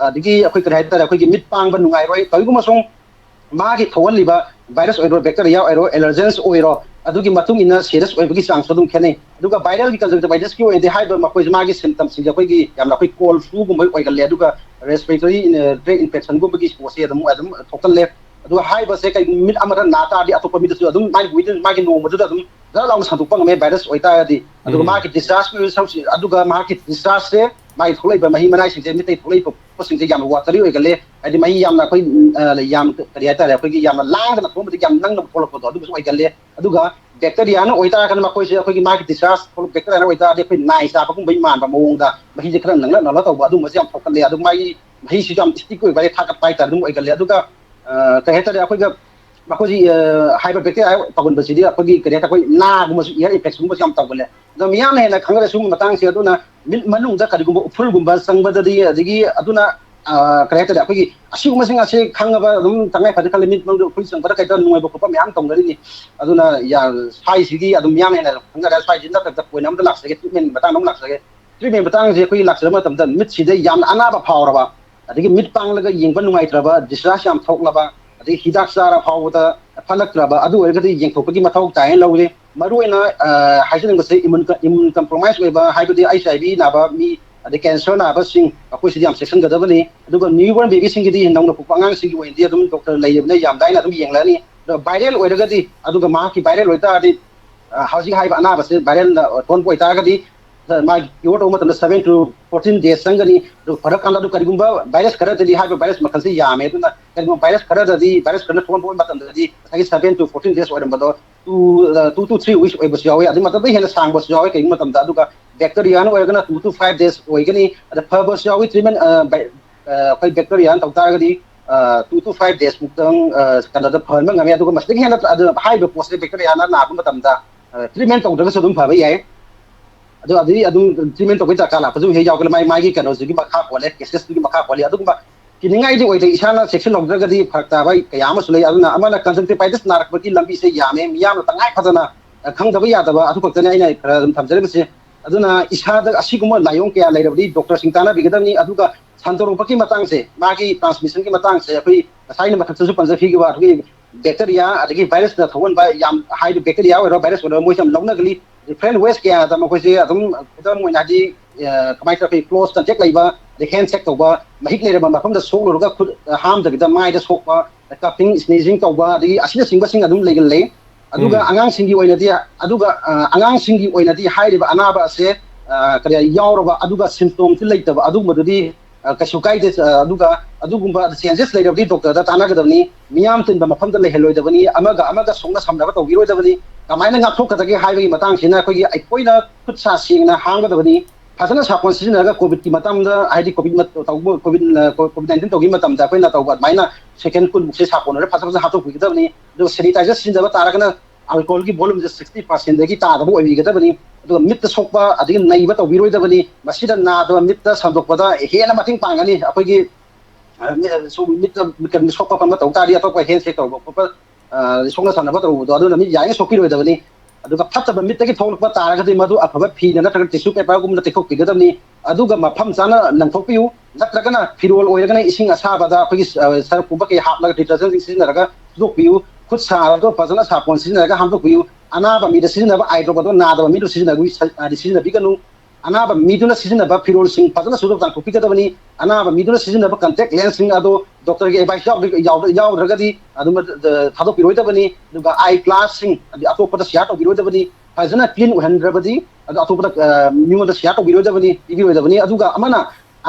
ꯑꯗꯒꯤ ꯑꯩꯈꯣꯏ ꯀꯔꯤ ꯍꯥꯏꯇꯥꯔꯦ, ꯑꯩꯈꯣꯏꯒꯤ ꯃꯤꯠ ꯄꯥꯡꯕ ꯅꯨꯡꯉꯥꯏꯔꯣꯏ꯫ ꯀꯔꯤꯒꯨꯝꯕ ꯁꯨꯝ ꯃꯥꯒꯤ ꯊꯣꯛꯍꯜꯂꯤꯕ ꯚꯥꯏꯔꯁ ꯑꯣꯏꯔꯣ, ꯕꯦꯛꯇꯔꯤꯌꯥ ꯑꯣꯏꯔꯣ, ꯑꯦꯂꯔꯖꯦꯟꯁ ꯑꯣꯏꯔꯣ, ꯑꯗꯨꯒꯤ ꯃꯇꯨꯡ ꯏꯟꯅ ꯁꯦꯔꯤꯌꯁ ꯑꯣꯏꯕꯒꯤ ꯆꯥꯡꯁꯨ ꯑꯗꯨꯝ ꯈꯦꯠꯅꯩ꯫ ꯑꯗꯨꯒ ꯚꯥꯏꯔꯦꯜꯒꯤ ꯀꯟꯖꯪꯇꯤꯚꯥꯏꯇꯤꯁꯀꯤ ꯑꯣꯏꯅꯗꯤ ꯍꯥꯏꯔꯤꯕ ꯃꯈꯣꯏꯁꯦ ꯃꯥꯒꯤ ꯁꯤꯝꯇꯝꯁꯤꯡꯁꯦ ꯑꯩꯈꯣꯏꯒꯤ ꯌꯥꯝꯅ ꯑꯩꯈꯣꯏ ꯀꯣꯜ ꯐ꯭ꯂꯨꯒꯨꯝꯕ ꯑꯣꯏꯒꯜꯂꯦ, ꯑꯗꯨꯒ ꯔꯦꯁꯄꯤꯔꯦꯇꯔꯤ ꯇ꯭ꯔꯦꯛ ꯏꯟꯐꯦꯛꯁꯟꯒꯨꯝꯕꯒꯤ ꯄꯣꯠꯁꯦ ꯑꯗꯨꯝ, ꯑꯗꯨꯝ ꯊꯣꯛꯍꯜꯂꯦ꯫ ꯑꯗꯨꯒ ꯍꯥꯏꯔꯤꯕꯁꯦ ꯀꯩ ꯃꯤꯠ ꯑꯃꯗ ꯅꯥ ꯇꯥꯔꯗꯤ ꯑꯇꯣꯞꯄ ꯃꯤꯗꯁꯨ ꯑꯗꯨꯝ ꯃꯥꯒꯤ ꯋꯤꯗꯤꯟ ꯃꯥꯒꯤ ꯅꯣꯡꯃꯗꯨꯗ ꯑꯗꯨꯝ ꯖꯔ ꯂꯥꯎꯅ ꯁꯟꯗꯣꯛꯄ ꯉꯝꯃꯦ ꯚꯥꯏꯔꯁ ꯑꯣꯏꯇꯥꯔꯒꯗꯤ꯫ ꯑꯗꯨꯒ ꯎꯝ꯫ ꯃꯥꯒꯤ ꯗꯤꯁꯆꯥꯔꯖꯀꯤ ꯑꯣꯏꯕ ꯁꯔꯨꯛꯁꯤ, ꯑꯗꯨꯒ ꯃꯍꯥꯛꯀꯤ ꯗꯤꯁꯆꯥꯔꯖꯁꯦ, ꯃꯥꯒꯤ ꯊꯣꯛꯂꯛꯏꯕ ꯃꯍꯤ ꯃꯅꯥꯏꯁꯤꯡꯁꯦ, ꯃꯤꯠꯇꯩ ꯊꯣꯛꯂꯛꯏꯕ ꯄꯣꯠꯁꯤꯡꯁꯦ ꯌꯥꯝꯅ ꯋꯥꯇꯔꯤ ꯑꯣꯏꯒꯜꯂꯦ, ꯍꯥꯏꯗꯤ ꯃꯍꯤ ꯌꯥꯝꯅ ꯑꯩꯈꯣꯏ, ꯎꯝ, ꯑ, ꯌꯥꯝ ꯀꯔꯤ ꯍꯥꯏꯇꯥꯔꯦ, ꯑꯩꯈꯣꯏꯒꯤ ꯌꯥꯝꯅ ꯂꯥꯡꯗꯅ ꯊꯣꯛꯂꯛꯄꯗꯣ ꯑꯗꯨꯒꯤꯁꯨ ꯑꯣꯏꯒꯜꯂꯦ꯫ ꯑꯗꯨꯒ ꯕꯦꯛꯇꯔꯤꯌꯥꯅ ꯑꯣꯏꯇꯥꯔꯒꯅ ꯃꯈꯣꯏꯁꯦ ꯑꯩꯈꯣꯏꯒꯤ ꯃꯥꯒꯤ ꯗꯤꯁꯆꯥꯔꯖ ꯊꯣꯛꯂꯛ-, ꯕꯦꯛꯇꯔꯤꯌꯥꯅ ꯑꯣꯏꯇꯥꯔꯗꯤ ꯑꯩꯈꯣꯏ ꯅꯥꯏ ꯆꯥꯕꯒꯨꯝꯕꯒꯤ ꯃꯥꯟꯕ ꯃꯑꯣꯡꯗ ꯃꯍꯤꯁꯦ ꯈꯔ ꯅꯪꯂꯞ ꯅꯪꯂꯞ ꯇꯧꯕ ꯑꯗꯨꯒꯨꯝꯕꯁꯦ ꯌꯥꯝ ꯊꯣꯛꯀꯜꯂꯦ꯫ ꯑꯗꯨ ꯃꯥꯒꯤ ꯃꯍꯤꯁꯤꯁꯨ ꯌꯥꯝ ꯏꯁꯇꯤꯛ ꯑꯣꯏꯕ ꯍꯥꯏꯗꯤ ꯊꯥꯒꯠꯄ ꯍꯥꯏꯇꯥꯔꯦ ꯑꯗꯨꯝ ꯑꯣꯏꯒꯜꯂꯦ꯫ ꯑꯗꯨꯒ, ꯑ, ꯀꯔꯤ ꯍꯥꯏꯇꯥꯔꯦ, ꯑꯩꯈꯣꯏꯒ ꯃꯈꯣꯏꯁꯤ, ꯑ, ꯍꯥꯏꯕ ꯕꯦꯛꯇꯔꯤꯌꯥ ꯇꯧꯒꯟꯕꯁꯤꯗꯤ ꯑꯩꯈꯣꯏꯒꯤ ꯀꯔꯤ ꯍꯥꯏꯇꯥꯔꯦ, ꯑꯩꯈꯣꯏ ꯅꯥꯒꯨꯝꯕꯁꯨ, ꯏꯌꯔ ꯏꯟꯐꯦꯛꯁꯟꯒꯨꯝꯕꯁꯨ ꯌꯥꯝ ꯇꯧꯒꯜꯂꯦ꯫ ꯑꯗꯣ ꯃꯤꯌꯥꯝꯅ ꯍꯦꯟꯅ ꯈꯪꯅꯔꯦ ꯁꯤꯒꯨꯝꯕ ꯃꯇꯥꯡꯁꯦ꯫ ꯑꯗꯨꯅ ꯃꯤꯠ ꯃꯅꯨꯡꯗ ꯀꯔꯤꯒꯨꯝꯕ ꯎꯐꯨꯜꯒꯨꯝꯕ ꯆꯪꯕꯗꯗꯤ, ꯑꯗꯒꯤ ꯑꯗꯨꯅ, ꯑ, ꯀꯔꯤ ꯍꯥꯏꯇꯥꯔꯦ, ꯑꯩꯈꯣꯏꯒꯤ ꯑꯁꯤꯒꯨꯝꯕꯁꯤꯡ ꯑꯁꯤ ꯈꯪꯉꯕ ꯑꯗꯨꯝ ꯇꯉꯥꯏ ꯐꯗꯦ ꯈꯜꯂꯦ꯫ ꯃꯤꯠ ꯃꯅꯨꯡꯗ ꯎꯐꯨꯜ ꯆꯪꯕꯗ ꯀꯩꯗ ꯅꯨꯡꯉꯥꯏꯕ ꯈꯣꯠꯄ ꯃꯌꯥꯝ ꯇꯧꯅꯔꯤꯅꯤ꯫ ꯑꯗꯨꯅ ꯌꯥ-, ꯁ꯭ꯋꯥꯏꯁꯤꯒꯤ ꯑꯗꯨꯝ ꯃꯤꯌꯥꯝꯅ ꯍꯦꯟꯅ ꯈꯪꯅꯔꯦ꯫ ꯁ꯭ꯋꯥꯏꯁꯤ ꯅꯠꯇꯕꯗ ꯄꯣꯏꯟ ꯑꯃꯗ ꯂꯥꯛꯆꯒꯦ, ꯇ꯭ꯔꯤꯠꯃꯦꯟ ꯃꯇꯥꯡꯗ ꯑꯃꯨꯛ ꯂꯥꯛꯆꯒꯦ꯫ ꯇ꯭ꯔꯤꯠꯃꯦꯟ ꯃꯇꯥꯡꯁꯦ ꯑꯩꯈꯣꯏꯒꯤ ꯂꯥꯛꯆꯕ ꯃꯇꯝꯗ ꯃꯤꯠꯁꯤꯗ ꯌꯥꯝꯅ ꯑꯅꯥꯕ ꯐꯥꯎꯔꯕ, ꯑꯗꯒꯤ ꯃꯤꯠ ꯄꯥꯡꯂꯒ ꯌꯦꯡꯕ ꯅꯨꯡꯉꯥꯏꯇ꯭ꯔꯕ, ꯗꯤꯁꯆꯥꯔꯖ ꯌꯥꯝ ꯊꯣꯛꯂꯕ, ꯑꯗꯒꯤ ꯍꯤꯗꯥꯛ ꯆꯥꯔ ꯐꯥꯎꯕꯗ ꯐꯠꯂꯛꯇ꯭ꯔꯕ, ꯑꯗꯨ ꯑꯣꯏꯔꯒꯗꯤ ꯌꯦꯡꯊꯣꯛꯄꯒꯤ ꯃꯊꯧ ꯇꯥꯏꯅ ꯂꯧꯔꯤ꯫ ꯃꯔꯨꯑꯣꯏꯅ, ꯑ, ꯍꯥꯏꯖꯅꯤꯡꯕꯁꯦ ꯏꯃꯨꯟ ꯀ-, ꯏꯃꯨꯟ ꯀꯝꯄ꯭ꯔꯣꯃꯥꯏꯁ ꯑꯣꯏꯕ, ꯍꯥꯏꯕꯗꯤ ꯑꯩꯆ ꯑꯥꯏ ꯚꯤ ꯅꯥꯕ ꯃꯤ, ꯑꯗꯩ ꯀꯦꯟꯁꯔ ꯅꯥꯕꯁꯤꯡ, ꯃꯈꯣꯏꯁꯤꯗꯤ ꯌꯥꯝ ꯆꯦꯛꯁꯤꯟꯒꯗꯕꯅꯤ꯫ ꯑꯗꯨꯒ ꯅ꯭ꯌꯨꯕꯣꯔꯟ ꯕꯦꯕꯤꯁꯤꯡꯒꯤꯗꯤ, ꯅꯧꯅ ꯄꯣꯛꯄ ꯑꯉꯥꯡꯁꯤꯡꯒꯤ ꯑꯣꯏꯅꯗꯤ ꯑꯗꯨꯝ ꯗꯣꯛꯇꯔ ꯂꯩꯔꯤꯕꯅ ꯌꯥꯝ ꯂꯥꯏꯅ ꯑꯗꯨꯝ ꯌꯦꯡꯂꯛꯑꯅꯤ꯫ ꯑꯗꯣ viral ꯑꯣꯏꯔꯒꯗꯤ, ꯑꯗꯨꯒ ꯃꯍꯥꯛꯀꯤ viral ꯑꯣꯏꯇꯥꯔꯗꯤ, ꯑ, ꯍꯧꯖꯤꯛ ꯍꯥꯏꯔꯤꯕ ꯑꯅꯥꯕꯁꯦ viral ꯊꯣꯛꯍꯟꯕ ꯑꯣꯏꯇꯥꯔꯒꯗꯤ, ꯑ, ꯃꯥꯒꯤ cure ꯇꯧꯕ ꯃꯇꯝꯗ seven to fourteen days ꯆꯪꯒꯅꯤ꯫ ꯑꯗꯨ ꯐꯔꯀꯥꯟꯗ, ꯑꯗꯨ ꯀꯔꯤꯒꯨꯝꯕ virus ꯈꯔꯗꯗꯤ, ꯍꯥꯏꯔꯤꯕ virus ꯃꯈꯜꯁꯦ ꯌꯥꯝꯃꯦ, ꯑꯗꯨꯅ ꯀꯔꯤꯒꯨꯝꯕ virus ꯈꯔꯗꯗꯤ, virus ꯈꯔꯅ ꯊꯣꯛꯍꯟꯕ ꯃꯇꯝꯗꯗꯤ ꯉꯁꯥꯏꯒꯤ seven to fourteen days ꯑꯣꯏꯔꯝꯕꯗꯣ two, ꯑ, two to three weeks ꯑꯣꯏꯕꯁꯨ ꯌꯥꯎꯋꯤ, ꯑꯗꯨ ꯃꯇꯝꯗ ꯍꯦꯟꯅ ꯁꯥꯡꯕꯁꯨ ꯌꯥꯎꯋꯤ꯫ ꯀꯔꯤꯒꯨꯝꯕ ꯃꯇꯝꯗ, ꯑꯗꯨꯒ bacteria ꯑꯣꯏꯔꯒꯅ two to five days ꯑꯣꯏꯒꯅꯤ꯫ ꯑꯗ ꯐꯕꯁꯨ ꯌꯥꯎꯋꯤ, treatment, ꯑ, ꯕꯦ-, ꯑ, ꯑꯩꯈꯣꯏ bacteria ꯇꯧ ꯇꯥꯔꯒꯗꯤ, ꯑ, two to five days ꯃꯨꯛꯇꯪ, ꯑ, ꯀꯩꯅꯣꯗ ꯐꯍꯟꯕ ꯉꯝꯃꯤ꯫ ꯑꯗꯨꯒ ꯃꯁꯤꯗꯒꯤ ꯍꯦꯟꯅ, ꯑꯗꯨ ꯍꯥꯏꯔꯤꯕ ꯄꯣꯠꯁꯦ bacteria ꯅꯥꯕ ꯃꯇꯝꯗ, ꯑ, treatment ꯇꯧꯗ꯭ꯔꯒꯁꯨ ꯑꯗꯨꯝ ꯐꯕ ꯌꯥꯏ꯫ ꯑꯗꯣ ꯑꯗꯨꯗꯤ ꯑꯗꯨꯝ treatment ꯇꯧꯕꯒꯤ ꯗꯔꯀꯥꯔ ꯂꯥꯛꯄꯁꯨ ꯍꯦꯛ ꯌꯥꯎꯒꯅꯤ, ꯃꯥꯒꯤ, ꯃꯥꯒꯤ ꯀꯩꯅꯣꯁꯤꯒꯤ ꯃꯈꯥ ꯄꯣꯜꯂꯦ, cases ꯇꯨꯒꯤ ꯃꯈꯥ ꯄꯣꯜꯂꯤ꯫ ꯑꯗꯨꯒꯨꯝꯕ ꯀꯤꯅꯤꯡꯉꯥꯏꯗꯤ ꯑꯣꯏꯗꯦ, ꯏꯁꯥꯅ ꯆꯦꯛꯁꯤꯟꯍꯧꯗ꯭ꯔꯒꯗꯤ ꯐꯔꯛ ꯇꯥꯕ ꯀꯌꯥ ꯑꯃꯁꯨ ꯂꯩ꯫ ꯑꯗꯨꯅ ꯑꯃꯅ conjunctivitis ꯅꯥꯔꯛꯄꯒꯤ ꯂꯝꯕꯤꯁꯦ ꯌꯥꯝꯃꯦ, ꯃꯤꯌꯥꯝꯅ ꯇꯉꯥꯏ ꯐꯗꯅ, ꯑ, ꯈꯪꯗꯕ ꯌꯥꯗꯕ ꯑꯗꯨ ꯈꯛꯇꯅꯤ ꯑꯩꯅ ꯈꯔ ꯑꯗꯨꯝ ꯊꯝꯖꯔꯤꯕꯁꯦ꯫ ꯑꯗꯨꯅ ꯏꯁꯥꯗ ꯑꯁꯤꯒꯨꯝꯕ ꯂꯥꯏꯑꯣꯡ ꯀꯌꯥ ꯂꯩꯔꯕꯗꯤ ꯗꯣꯛꯇꯔꯁꯤꯡ ꯇꯥꯟꯅꯕꯤꯒꯗꯕꯅꯤ꯫ ꯑꯗꯨꯒ ꯁꯟꯗꯣꯔꯛꯄꯒꯤ ꯃꯇꯥꯡꯁꯦ, ꯃꯥꯒꯤ transmission ꯒꯤ ꯃꯇꯥꯡꯁꯦ, ꯑꯩꯈꯣꯏ ꯉꯁꯥꯏ ꯑꯩꯅ ꯃꯊꯛꯇꯁꯨ ꯄꯟꯖꯈꯤꯕ ꯑꯩꯈꯣꯏꯒꯤ bacteria ꯑꯗꯒꯤ virus ꯅ ꯊꯣꯛꯍꯟꯕ, ꯌꯥꯝ ꯍꯥꯏꯗꯤ bacteria ꯑꯣꯏꯔꯣ, virus ꯑꯣꯏꯔꯣ, ꯃꯣꯏꯁꯦ ꯌꯥꯝ ꯂꯧꯅꯒꯜꯂꯤ꯫ Different ways ꯀꯌꯥꯗ ꯃꯈꯣꯏꯁꯦ ꯑꯗꯨꯝ, ꯈꯨꯗꯝ ꯑꯣꯏꯅ ꯍꯥꯏꯗꯤ, ꯑ, ꯀꯃꯥꯏꯅ ꯇꯧꯔꯒ close contact ꯂꯩꯕ, ꯑꯗꯩ hand shake ꯇꯧꯕ, ꯃꯍꯤꯛ ꯂꯩꯔꯕ ꯃꯐꯝꯗ ꯁꯣꯛꯂꯨꯔꯒ ꯈꯨꯠ, ꯑ, ꯍꯥꯝꯗꯕꯤꯗ ꯃꯥꯏꯗ ꯁꯣꯛꯄ, coughing, sneezing ꯇꯧꯕ, ꯑꯗꯒꯤ ꯑꯁꯤꯅꯆꯤꯡꯕꯁꯤꯡ ꯑꯗꯨꯝ ꯂꯩꯒꯜꯂꯤ꯫ ꯑꯗꯨꯒ ꯎꯝ꯫ ꯑꯉꯥꯡꯁꯤꯡꯒꯤ ꯑꯣꯏꯅꯗꯤ, ꯑꯗꯨꯒ, ꯑ, ꯑꯉꯥꯡꯁꯤꯡꯒꯤ ꯑꯣꯏꯅꯗꯤ ꯍꯥꯏꯔꯤꯕ ꯑꯅꯥꯕ ꯑꯁꯦ, ꯑ, ꯀꯔꯤ ꯌꯥꯎꯔꯕ ꯑꯗꯨꯒ symptom ꯁꯤ ꯂꯩꯇꯕ ꯑꯗꯨꯒꯨꯝꯕꯗꯨꯗꯤ, ꯑ, ꯀꯩꯁꯨ ꯀꯥꯏꯗꯦ꯫ ꯑ, ꯑꯗꯨꯒ ꯑꯗꯨꯒꯨꯝꯕ changes ꯂꯩꯔꯕꯗꯤ ꯗꯣꯛꯇꯔꯗ ꯇꯥꯟꯅꯒꯗꯕꯅꯤ꯫ ꯃꯤꯌꯥꯝ ꯇꯤꯟꯕ ꯃꯐꯝꯗ ꯂꯩꯍꯜꯂꯣꯏꯗꯕꯅꯤ, ꯑꯃꯒ ꯑꯃꯒ ꯁꯣꯛꯅ ꯁꯝꯅꯕ ꯇꯧꯕꯤꯔꯣꯏꯗꯕꯅꯤ꯫ ꯀꯃꯥꯏꯅ ꯉꯥꯛꯊꯣꯛꯀꯗꯒꯦ ꯍꯥꯏꯕꯒꯤ ꯃꯇꯥꯡꯁꯤꯅ ꯑꯩꯈꯣꯏꯒꯤ ꯑꯩꯈꯣꯏꯅ ꯈꯨꯠ ꯁꯥ ꯁꯦꯡꯅ ꯍꯥꯝꯒꯗꯕꯅꯤ꯫ ꯐꯖꯅ ꯁꯥꯄꯣꯟ ꯁꯤꯖꯤꯟꯅꯔꯒ COVID ꯀꯤ ꯃꯇꯝꯗ, ꯍꯥꯏꯗꯤ COVID ꯃꯠ-, ꯇꯧꯕ, COVID, ꯑ, COVID nineteen ꯇꯧꯈꯤꯕ ꯃꯇꯝꯗ ꯑꯩꯈꯣꯏꯅ ꯇꯧꯕ ꯑꯗꯨꯃꯥꯏꯅ second ꯀꯨꯟꯃꯨꯛꯁꯦ ꯁꯥꯄꯣꯟ ꯑꯣꯏꯔ ꯐꯖ ꯐꯖꯅ ꯍꯥꯞꯇꯣꯛꯄꯤꯒꯗꯕꯅꯤ꯫ ꯑꯗꯨꯒ sanitizer ꯁꯤꯖꯤꯟꯅꯕ ꯇꯥꯔꯒꯅ alcohol ꯒꯤ volume ꯁꯦ sixty percent ꯗꯒꯤ ꯇꯥꯗꯕ ꯑꯣꯏꯕꯤꯒꯗꯕꯅꯤ꯫ ꯑꯗꯨꯒ ꯃꯤꯠꯇ ꯁꯣꯛꯄ ꯑꯗꯒꯤ ꯅꯩꯕ ꯇꯧꯕꯤꯔꯣꯏꯗꯕꯅꯤ꯫ ꯃꯁꯤꯗ ꯅꯥꯗꯕ ꯃꯤꯠꯇ ꯁꯟꯗꯣꯛꯄꯗ ꯍꯦꯟꯅ ꯃꯇꯦꯡ ꯄꯥꯡꯒꯅꯤ꯫ ꯑꯩꯈꯣꯏꯒꯤ, ꯑ, ꯃꯤ-, ꯁꯨꯝ ꯃꯤꯠꯇ ꯀꯩꯅꯣ ꯁꯣꯛꯄ ꯄꯟꯕ ꯇꯧ ꯇꯥꯔꯗꯤ ꯑꯇꯣꯞꯄ hand shake ꯇꯧꯕ ꯈꯣꯠꯄ, ꯑ, ꯁꯣꯛꯅ ꯁꯝꯅꯕ ꯇꯧꯕꯗꯣ ꯑꯗꯨꯅ ꯃꯤꯠ ꯌꯥꯔꯤꯉꯩ ꯁꯣꯛꯄꯤꯔꯣꯏꯗꯕꯅꯤ꯫ ꯑꯗꯨꯒ ꯐꯠꯇꯕ ꯃꯤꯠꯇꯒꯤ ꯊꯣꯛꯂꯛꯄ ꯇꯥꯔꯒꯗꯤ ꯃꯗꯨ ꯑꯐꯕ ꯐꯤꯅ ꯅꯠꯇ꯭ꯔꯒ tissue paper ꯒꯨꯝꯕꯅ ꯇꯩꯊꯣꯛꯄꯤꯒꯗꯕꯅꯤ꯫ ꯑꯗꯨꯒ ꯃꯐꯝ ꯆꯥꯅ ꯂꯪꯊꯣꯛꯄꯤꯌꯨ꯫ ꯅꯠꯇ꯭ꯔꯒꯅ ꯐꯤꯔꯣꯜ ꯑꯣꯏꯔꯒꯅ ꯏꯁꯤꯡ ꯑꯁꯥꯕꯗ ꯑꯩꯈꯣꯏꯒꯤ, ꯑ, ꯁꯔꯞꯀꯨꯝꯕ ꯀꯩ ꯍꯥꯞꯂꯒ detergent ꯁꯤꯡ ꯁꯤꯖꯤꯟꯅꯔꯒ ꯁꯨꯗꯣꯛꯄꯤꯌꯨ꯫ ꯈꯨꯠ ꯁꯥ ꯑꯗꯣ ꯐꯖꯅ ꯁꯥꯄꯣꯟ ꯁꯤꯖꯤꯟꯅꯔꯒ ꯍꯥꯝꯗꯣꯛꯄꯤꯌꯨ꯫ ꯑꯅꯥꯕ ꯃꯤꯗ ꯁꯤꯖꯤꯟꯅꯕ eye drop ꯑꯗꯣ ꯅꯥꯗꯕ ꯃꯤꯗ ꯁꯤꯖꯤꯟꯅꯕꯤ-, ꯍꯥꯏꯗꯤ ꯁꯤꯖꯤꯟꯅꯕꯤꯒꯅꯨ꯫ ꯑꯅꯥꯕ ꯃꯤꯗꯨꯅ ꯁꯤꯖꯤꯟꯅꯕ ꯐꯤꯔꯣꯜꯁꯤꯡ ꯐꯖꯅ ꯁꯨꯗꯣꯛ ꯆꯥꯝꯊꯣꯛꯄꯤꯒꯗꯕꯅꯤ꯫ ꯑꯅꯥꯕ ꯃꯤꯗꯨꯅ ꯁꯤꯖꯤꯟꯅꯕ ꯀꯟꯇꯦꯛ ꯂꯦꯟꯁꯁꯤꯡ ꯑꯗꯣ ꯗꯣꯛꯇꯔꯒꯤ ꯑꯦꯗꯚꯥꯏꯁ ꯌꯥꯎꯗ꯭ꯔꯒꯗꯤ ꯑꯗꯨꯝ ꯊꯥꯗꯣꯛꯄꯤꯔꯣꯏꯗꯕꯅꯤ꯫ ꯑꯗꯨꯒ ꯑꯥꯏ ꯒ꯭ꯂꯥꯁꯁꯤꯡ ꯑꯗꯩ ꯑꯇꯣꯞꯄꯗ ꯁꯤꯌꯥꯔ ꯇꯧꯕꯤꯔꯣꯏꯗꯕꯅꯤ꯫ ꯐꯖꯅ ꯀ꯭ꯂꯤꯟ ꯑꯣꯏꯍꯟꯗ꯭ꯔꯕꯗꯤ ꯑꯗꯣ ꯑꯇꯣꯞꯄꯗ ꯃꯤꯉꯣꯟꯗ ꯁꯤꯌꯥꯔ ꯇꯧꯕꯤꯔꯣꯏꯗꯕꯅꯤ, ꯄꯤꯕꯤꯔꯣꯏꯗꯕꯅꯤ꯫ ꯑꯗꯨꯒ ꯑꯃꯅ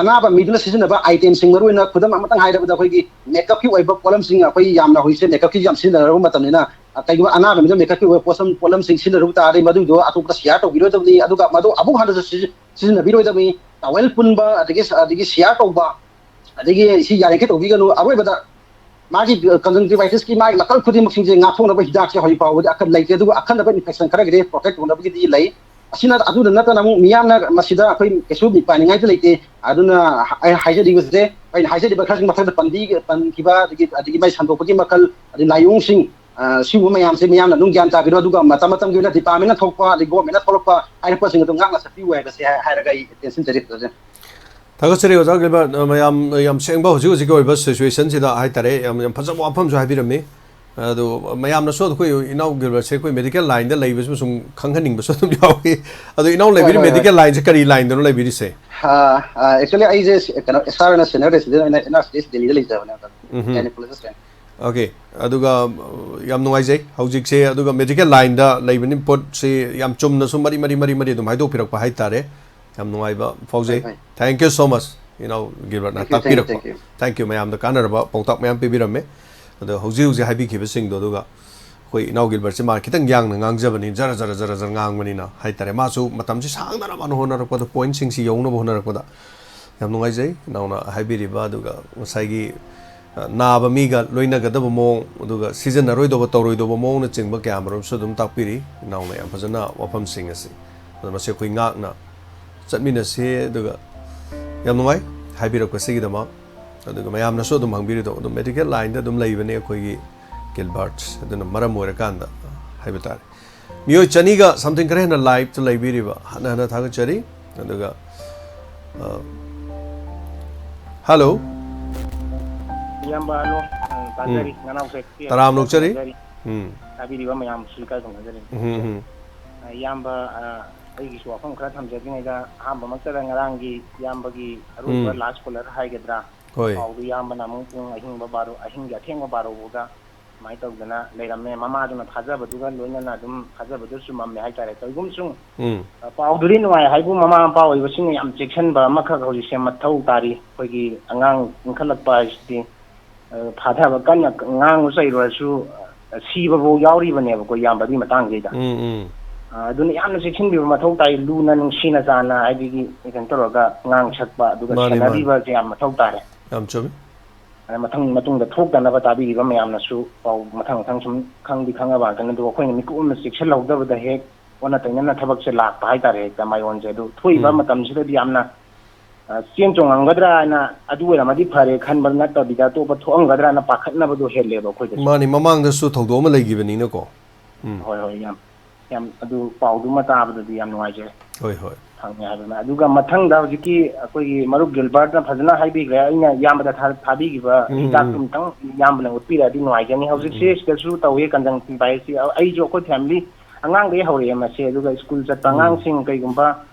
ꯑꯅꯥꯕ ꯃꯤꯗꯨꯅ ꯁꯤꯖꯤꯟꯅꯕ ꯑꯥꯏꯇꯦꯝꯁꯤꯡ, ꯃꯔꯨꯑꯣꯏꯅ ꯈꯨꯗꯝ ꯑꯃꯇꯪ ꯍꯥꯏꯔꯕꯗ ꯑꯩꯈꯣꯏꯒꯤ ꯃꯦꯀꯞꯀꯤ ꯑꯣꯏꯕ ꯄꯣꯠꯂꯝꯁꯤꯡ, ꯑꯩꯈꯣꯏ ꯌꯥꯝꯅ ꯍꯧꯖꯤꯛꯁꯦ ꯃꯦꯀꯞꯀꯤ ꯌꯥꯝ ꯁꯤꯖꯤꯟꯅꯔꯕ ꯃꯇꯝꯅꯤꯅ ꯀꯩꯒꯨꯝꯕ ꯑꯅꯥꯕ ꯃꯤꯗꯨꯅ ꯃꯦꯀꯞꯀꯤ ꯑꯣꯏꯕ ꯄꯣꯠꯁꯝ ꯄꯣꯠꯂꯝꯁꯤꯡ ꯁꯤꯖꯤꯟꯅꯔꯨꯕ ꯇꯥꯔꯗꯤ ꯃꯗꯨꯏꯗꯣ ꯑꯇꯣꯞꯄꯗ ꯁꯤꯌꯥꯔ ꯇꯧꯕꯤꯔꯣꯏꯗꯕꯅꯤ꯫ ꯑꯗꯨꯒ ꯃꯗꯨ ꯑꯃꯨꯛ ꯍꯟꯅꯁꯨ ꯁꯤꯖꯤ- ꯁꯤꯖꯤꯟꯅꯕꯤꯔꯣꯏꯗꯕꯅꯤ꯫ ꯇꯥꯋꯦꯜ ꯄꯨꯟꯕ ꯑꯗꯒꯤ ꯑꯗꯒꯤ ꯁꯤꯌꯥꯔ ꯇꯧꯕ, ꯑꯗꯒꯤ ꯁꯤ ꯌꯥꯔꯤꯈꯩ ꯇꯧꯕꯤꯒꯅꯨ꯫ ꯑꯔꯣꯏꯕꯗ ꯃꯥꯒꯤ ꯀꯟꯖꯪꯇꯤꯚꯥꯏꯇꯤꯁꯀꯤ ꯃꯥꯒꯤ ꯃꯈꯜ ꯈꯨꯗꯤꯡꯃꯛꯁꯤꯡꯁꯦ ꯉꯥꯛꯊꯣꯛꯅꯕ ꯍꯤꯗꯥꯛꯁꯦ ꯍꯧꯖꯤꯛ ꯐꯥꯎꯕꯗꯤ ꯑꯈꯟ ꯂꯩꯇꯦ, ꯑꯗꯨꯕꯨ ꯑꯈꯟꯅꯕ ꯏꯟꯐꯦꯛꯁꯟ ꯈꯔꯒꯤꯗꯤ ꯄ꯭ꯔꯣꯇꯦꯛ ꯇꯧꯅꯕꯒꯤꯗꯤ ꯂꯩ꯫ ꯑꯁꯤꯅ ꯑꯗꯨꯗ ꯅꯠꯇꯅ ꯑꯃꯨꯛ ꯃꯤꯌꯥꯝꯅ ꯃꯁꯤꯗ ꯑꯩꯈꯣꯏ ꯀꯩꯁꯨ ꯃꯤꯄꯥꯏꯅꯤꯡꯉꯥꯏꯗꯤ ꯂꯩꯇꯦ꯫ ꯑꯗꯨꯅ ꯑꯩ ꯍꯥꯏꯖꯔꯤꯕꯁꯦ, ꯑꯩꯅ ꯍꯥꯏꯖꯔꯤꯕ ꯈꯔꯁꯤꯡ ꯃꯊꯛꯇ ꯄꯟꯕꯤ ꯄꯟꯈꯤꯕ ꯑꯗꯒꯤ ꯑꯗꯒꯤ ꯃꯥꯏ ꯁꯟꯗꯣꯛꯄꯒꯤ ꯃꯈꯜ, ꯑꯗꯩ ꯂꯥꯏꯑꯣꯡꯁꯤꯡ, ꯑ, ꯁꯤꯒꯨꯝꯕ ꯃꯌꯥꯝꯁꯦ ꯃꯤꯌꯥꯝꯅ ꯑꯗꯨꯝ ꯒ꯭ꯌꯥꯟ ꯇꯥꯕꯤꯔꯣ꯫ ꯑꯗꯨꯒ ꯃꯇꯝ ꯃꯇꯝꯒꯤ ꯑꯣꯏꯅ ꯗꯤꯄꯥꯔꯠꯃꯦꯟꯅ ꯊꯣꯛꯄ ꯑꯗꯩ ꯒꯣꯔꯃꯦꯟꯅ ꯊꯣꯛꯂꯛꯄ ꯍꯥꯏꯔꯛꯄꯁꯤꯡ ꯑꯗꯨꯝ ꯉꯥꯛꯅ ꯆꯠꯄꯤꯌꯨ ꯍꯥꯏꯕꯁꯦ ꯍꯥꯏꯔꯒ ꯑꯩ ꯇꯦꯟꯁꯤꯟꯖꯔꯤ꯫ ꯊꯥꯒꯠꯆꯔꯤ ꯑꯣꯖꯥ ꯒꯤꯜꯕꯔꯠ꯫ ꯃꯌꯥꯝ ꯌꯥꯝ ꯁꯦꯡꯕ ꯍꯧꯖꯤꯛ ꯍꯧꯖꯤꯛꯀꯤ ꯑꯣꯏꯕ ꯁꯤꯆꯨꯋꯦꯁꯟꯁꯤꯗ ꯍꯥꯏꯇꯥꯔꯦ, ꯌꯥꯝ ꯌꯥꯝ ꯐꯖꯕ ꯋꯥꯐꯝꯁꯨ ꯍꯥꯏꯕꯤꯔꯝꯃꯤ꯫ ꯑꯗꯣ ꯃꯌꯥꯝꯅꯁꯨ ꯑꯩꯈꯣꯏ ꯏꯅꯥꯎ ꯒꯤꯜꯕꯔꯠꯁꯦ ꯑꯩꯈꯣꯏ ꯃꯦꯗꯤꯀꯦꯜ ꯂꯥꯏꯟꯗ ꯂꯩꯕꯁꯤꯕꯨ ꯁꯨꯝ ꯈꯪꯍꯟꯅꯤꯡꯕꯁꯨ ꯑꯗꯨꯝ ꯌꯥꯎꯏ꯫ ꯑꯗꯣ ꯏꯅꯥꯎ ꯍꯣꯏ, ꯂꯩꯕꯤꯔꯤ ꯍꯣꯏ, ꯍꯣꯏ꯫ ꯃꯦꯗꯤꯀꯦꯜ ꯂꯥꯏꯟꯁꯦ ꯀꯔꯤ ꯂꯥꯏꯟꯗꯅꯣ ꯂꯩꯕꯤꯔꯤꯁꯦ? ꯑꯦꯛꯆꯨꯋꯦꯂꯤ ꯑꯩꯁꯦ ꯀꯩꯅꯣ, ꯑꯦꯁ ꯑꯥꯔ ꯑꯣꯏꯅ ꯁꯦꯅꯤꯌꯔ ꯔꯦꯁꯤꯗꯦꯟ ꯑꯣꯏꯅ ꯑꯦꯟ ꯑꯥꯔ ꯁꯤ ꯑꯦꯁ ꯗꯦꯜꯂꯤꯗ ꯂꯩꯖꯕꯅꯦ, ꯑꯣꯖꯥ꯫ ꯎꯝ꯫ ꯒꯥꯏꯅꯣꯀꯣꯂꯣꯖꯤꯁ ꯑꯣꯏꯅ꯫ ꯑꯣꯀꯦ꯫ ꯑꯗꯨꯒ, ꯑ, ꯌꯥꯝ ꯅꯨꯡꯉꯥꯏꯖꯩ꯫ ꯍꯧꯖꯤꯛꯁꯦ ꯑꯗꯨꯒ ꯃꯦꯗꯤꯀꯦꯜ ꯂꯥꯏꯟꯗ ꯂꯩꯕꯅꯤ, ꯄꯣꯠꯁꯤ ꯌꯥꯝ ꯆꯨꯝꯅ ꯁꯨꯝ ꯃꯔꯤ ꯃꯔꯤ ꯃꯔꯤ ꯃꯔꯤ ꯑꯗꯨꯝ ꯍꯥꯏꯗꯣꯛꯄꯤꯔꯛꯄ ꯍꯥꯏꯇꯥꯔꯦ꯫ ꯌꯥꯝ ꯅꯨꯡꯉꯥꯏꯕ ꯐꯥꯎꯖꯩ꯫ ꯍꯣꯏ, ꯍꯣꯏ꯫ Thank you so much, ꯏꯅꯥꯎ ꯒꯤꯜꯕꯔꯠꯅ ꯇꯥꯛꯄꯤꯔꯛꯄ꯫ Thank you, thank you. Thank you, ꯃꯌꯥꯝꯗ ꯀꯥꯟꯅꯔꯕ ꯄꯥꯎꯇꯥꯛ ꯃꯌꯥꯝ ꯄꯤꯕꯤꯔꯝꯃꯦ꯫ ꯑꯗꯣ ꯍꯧꯖꯤꯛ ꯍꯧꯖꯤꯛ ꯍꯥꯏꯕꯤꯈꯤꯕꯁꯤꯡꯗꯣ, ꯑꯗꯨꯒ ꯑꯩꯈꯣꯏ ꯏꯅꯥꯎ ꯒꯤꯜꯕꯔꯠꯁꯦ ꯃꯥ ꯈꯤꯇꯪ ꯌꯥꯡꯅ ꯉꯥꯡꯖꯕꯅꯤ, ꯖꯔ ꯖꯔ ꯖꯔ ꯖꯔ ꯉꯥꯡꯕꯅꯤꯅ ꯍꯥꯏꯇꯥꯔꯦ꯫ ꯃꯥꯁꯨ ꯃꯇꯝꯁꯤ ꯁꯥꯡꯅ ꯃꯥꯅ ꯍꯣꯠꯅꯔꯛꯄꯗ, ꯄꯣꯏꯟꯠꯁꯤꯡꯁꯤ ꯌꯧꯅꯕ ꯍꯣꯠꯅꯔꯛꯄꯗ ꯌꯥꯝ ꯅꯨꯡꯉꯥꯏꯖꯩ ꯏꯅꯥꯎꯅ ꯍꯥꯏꯕꯤꯔꯤꯕ꯫ ꯑꯗꯨꯒ ꯉꯁꯥꯏꯒꯤ, ꯑ, ꯅꯥꯕ ꯃꯤꯒ ꯂꯣꯏꯅꯒꯗꯕ ꯃꯑꯣꯡ, ꯑꯗꯨꯒ ꯁꯤꯖꯤꯟꯅꯔꯣꯏꯗꯧꯕ, ꯇꯧꯔꯣꯏꯗꯧꯕ ꯃꯑꯣꯡꯅꯆꯤꯡꯕ ꯀꯌꯥ ꯃꯔꯨꯝꯁꯨ ꯑꯗꯨꯝ ꯇꯥꯛꯄꯤꯔꯤ ꯏꯅꯥꯎꯅ ꯌꯥꯝ ꯐꯖꯅ ꯋꯥꯐꯝꯁꯤꯡ ꯑꯁꯤ꯫ ꯑꯗꯣ ꯃꯁꯤ ꯑꯩꯈꯣꯏ ꯉꯥꯛꯅ ꯆꯠꯃꯤꯟꯅꯁꯤ꯫ ꯑꯗꯨꯒ ꯌꯥꯝ ꯅꯨꯡꯉꯥꯏ ꯍꯥꯏꯕꯤꯔꯛꯄꯁꯤꯒꯤꯗꯃꯛ꯫ ꯑꯗꯨꯒ ꯃꯌꯥꯝꯅꯁꯨ ꯑꯗꯨꯝ ꯍꯪꯕꯤꯔꯤꯗꯣ, ꯑꯗꯨꯝ ꯃꯦꯗꯤꯀꯦꯜ ꯂꯥꯏꯟꯗ ꯑꯗꯨꯝ ꯂꯩꯕꯅꯦ ꯑꯩꯈꯣꯏꯒꯤ ꯒꯤꯜꯕꯔꯠ, ꯑꯗꯨꯅ ꯃꯔꯝ ꯑꯣꯏꯔꯀꯥꯟꯗ ꯍꯥꯏꯕ ꯇꯥꯔꯦ꯫ ꯃꯤꯑꯣꯏ ꯆꯅꯤꯒ ꯁꯝꯊꯤꯡ ꯈꯔ ꯍꯦꯟꯅ ꯂꯥꯏꯞꯇ ꯂꯩꯕꯤꯔꯤꯕ ꯍꯟꯅ ꯍꯟꯅ ꯊꯥꯒꯠꯆꯔꯤ꯫ ꯑꯗꯨꯒ, ꯑ, ꯍꯜꯂꯣ꯫ ꯏꯌꯥꯝꯕ, ꯍꯜꯂꯣ꯫ ꯑ, ꯇꯥꯖꯔꯤ꯫ ꯎꯝ꯫ ꯅꯅꯥꯎꯁꯦ ꯇꯔꯥꯝꯅ ꯑꯣꯛꯆꯔꯤ꯫ ꯇꯥꯖꯔꯤ꯫ ꯎꯝ꯫ ꯇꯥꯕꯤꯔꯤꯕ ꯃꯌꯥꯝꯁꯨ ꯏꯀꯥꯏ ꯈꯨꯝꯅꯖꯔꯤ꯫ ꯎꯝ, ꯎꯝ꯫ ꯑ, ꯏꯌꯥꯝꯕ, ꯑ, ꯑꯩꯒꯤꯁꯨ ꯋꯥꯐꯝ ꯈꯔ ꯊꯝꯖꯗ꯭ꯔꯤꯉꯩꯗ, ꯑꯍꯥꯟꯕꯃꯛꯇꯗ ꯉꯔꯥꯡꯒꯤ ꯏꯌꯥꯝꯕꯒꯤ ꯑꯔꯣꯏꯕ ꯎꯝ꯫ Last caller ꯍꯥꯏꯒꯗ꯭ꯔꯥ, ꯍꯣꯏ꯫ ꯄꯥꯎꯗꯨ ꯏꯌꯥꯝꯕꯅ ꯑꯃꯨꯛ ꯄꯨꯡ ꯑꯍꯤꯡꯕ ꯕꯥꯔꯣ, ꯑꯍꯤꯡꯒꯤ ꯑꯊꯦꯡꯕ ꯕꯥꯔꯣ ꯐꯥꯎꯗ ꯑꯗꯨꯃꯥꯏꯅ ꯇꯧꯗꯅ ꯂꯩꯔꯝꯃꯦ꯫ ꯃꯃꯥꯗꯨꯅ ꯊꯥꯖꯕꯗꯨꯒ ꯂꯣꯏꯅꯅ ꯑꯗꯨꯝ ꯊꯥꯖꯕꯗꯨ ꯆꯨꯝꯃꯝꯃꯦ ꯍꯥꯏꯇꯥꯔꯦ꯫ ꯀꯔꯤꯒꯨꯝꯕ ꯁꯨꯝ, ꯎꯝ꯫ ꯑ, ꯄꯥꯎꯗꯨꯗꯤ ꯅꯨꯡꯉꯥꯏ ꯍꯥꯏꯕꯨ, ꯃꯃꯥ ꯃꯄꯥ ꯑꯣꯏꯕꯁꯤꯡꯅ ꯌꯥꯝ ꯆꯦꯛꯁꯤꯟꯕ ꯑꯃꯈꯛ ꯍꯧꯖꯤꯛꯁꯦ ꯃꯊꯧ ꯇꯥꯔꯤ꯫ ꯑꯩꯈꯣꯏꯒꯤ ꯑꯉꯥꯡ ꯏꯟꯈꯠꯂꯛꯄ ꯍꯥꯏꯁꯤꯗꯤ, ꯑ, ꯐꯥꯊꯕ ꯀꯟꯅ ꯉꯥꯡꯉꯨ ꯆꯩꯔꯨꯔꯁꯨ, ꯑ, ꯁꯤꯕꯐꯥꯎ ꯌꯥꯎꯔꯤꯕꯅꯦꯕꯀꯣ, ꯏꯌꯥꯝꯕ, ꯑꯗꯨꯒꯤ ꯃꯇꯥꯡꯁꯤꯗ꯫ ꯎꯝ, ꯎꯝ꯫ ꯑ, ꯑꯗꯨꯅ ꯌꯥꯝꯅ ꯆꯦꯛꯁꯤꯟꯕꯤꯕ ꯃꯊꯧ ꯇꯥꯏ꯫ ꯂꯨꯅ, ꯅꯨꯡꯁꯤꯅ ꯆꯥꯟꯅ, ꯍꯥꯏꯗꯤ, ꯀꯩꯅꯣ ꯇꯧꯔꯒ ꯉꯥꯡ ꯁꯛꯄ, ꯑꯗꯨꯒ ꯃꯥꯅꯤ, ꯃꯥꯅꯤ꯫ ꯁꯦꯟꯅꯕꯤꯕꯁꯦ ꯌꯥꯝ ꯃꯊꯧ ꯇꯥꯔꯦ꯫ ꯌꯥꯝ ꯆꯨꯝꯃꯤ꯫ ꯑꯗ ꯃꯊꯪ, ꯃꯇꯨꯡꯗ ꯊꯣꯛꯇꯅꯕ ꯇꯥꯕꯤꯔꯤꯕ ꯃꯌꯥꯝꯅꯁꯨ ꯄꯥꯎ ꯃꯊꯪ ꯃꯊꯪ ꯁꯨꯝ ꯈꯪꯗꯤ ꯈꯪꯉꯕ ꯉꯥꯛꯇꯅꯤ꯫ ꯑꯗꯨꯒ ꯑꯩꯈꯣꯏꯅ ꯃꯤꯀꯨꯞ ꯑꯃ ꯆꯦꯛꯁꯤꯜꯍꯧꯗꯕꯗ ꯍꯦꯛ ꯑꯣꯟꯅ ꯇꯩꯅꯅ ꯊꯕꯛꯁꯦ ꯂꯥꯛꯄ ꯍꯥꯏꯇꯥꯔꯦ, ꯍꯦꯛꯇ ꯃꯥꯏꯑꯣꯟꯁꯦ꯫ ꯑꯗꯨ ꯊꯣꯛꯏꯕ ꯎꯝ꯫ ꯃꯇꯝꯁꯤꯗꯗꯤ ꯌꯥꯝꯅ, ꯑ, ꯆꯦꯟ ꯆꯣꯡꯉꯝꯒꯗ꯭ꯔꯥ ꯍꯥꯏꯅ, ꯑꯗꯨ ꯑꯣꯏꯔꯝꯃꯗꯤ ꯐꯔꯦ ꯈꯟꯕ ꯅꯠꯇꯕꯤꯗ, ꯑꯇꯣꯞꯄ ꯊꯣꯛꯑꯝꯒꯗ꯭ꯔꯥꯅ ꯄꯥꯈꯠꯅꯕꯗꯣ ꯍꯦꯜꯂꯦꯕ ꯑꯩꯈꯣꯏꯗꯁꯨ꯫ ꯃꯥꯅꯤ, ꯃꯃꯥꯡꯗꯁꯨ ꯊꯧꯗꯣꯛ ꯑꯃ ꯂꯩꯈꯤꯕꯅꯤꯅꯀꯣ꯫ ꯎꯝ꯫ ꯍꯣꯏ, ꯍꯣꯏ, ꯌꯥꯝ, ꯌꯥꯝ, ꯑꯗꯨ ꯄꯥꯎꯗꯨꯃ ꯇꯥꯕꯗꯗꯤ ꯌꯥꯝ ꯅꯨꯡꯉꯥꯏꯖꯔꯦ꯫ ꯍꯣꯏ, ꯍꯣꯏ꯫ ꯐꯪꯉꯦ ꯍꯥꯏꯕꯅ꯫ ꯑꯗꯨꯒ ꯃꯊꯪꯗ ꯍꯧꯖꯤꯛꯀꯤ ꯑꯩꯈꯣꯏꯒꯤ ꯃꯔꯨꯞ ꯒꯤꯜꯕꯔꯠꯅ ꯐꯖꯅ ꯍꯥꯏꯕꯤꯈ꯭ꯔꯦ꯫ ꯑꯩꯅ ꯏꯌꯥꯝꯕꯗ ꯊꯥ-, ꯊꯥꯕꯤꯈꯤꯕ ꯎꯝ, ꯍꯤꯗꯥꯛꯇꯨ ꯎꯝ꯫ ꯑꯃꯨꯛꯇꯪ ꯏꯌꯥꯝꯕꯅ ꯎꯠꯄꯤꯔꯛꯑꯗꯤ ꯅꯨꯡꯉꯥꯏꯖꯅꯤ꯫ ꯍꯧꯖꯤꯛꯁꯦ ꯎꯝ꯫ ꯁꯤꯗꯁꯨ ꯇꯧꯋꯦ, conjunctivitis ꯁꯤ꯫ ꯑꯩꯁꯨ ꯑꯩꯈꯣꯏ family ꯑꯉꯥꯡꯗꯒꯤ ꯍꯧꯔꯛꯑꯦ ꯃꯁꯦ꯫ ꯑꯗꯨꯒ school ꯆꯠꯄ ꯎꯝ꯫ ꯑꯉꯥꯡꯁꯤꯡ ꯀꯩꯒꯨꯝꯕ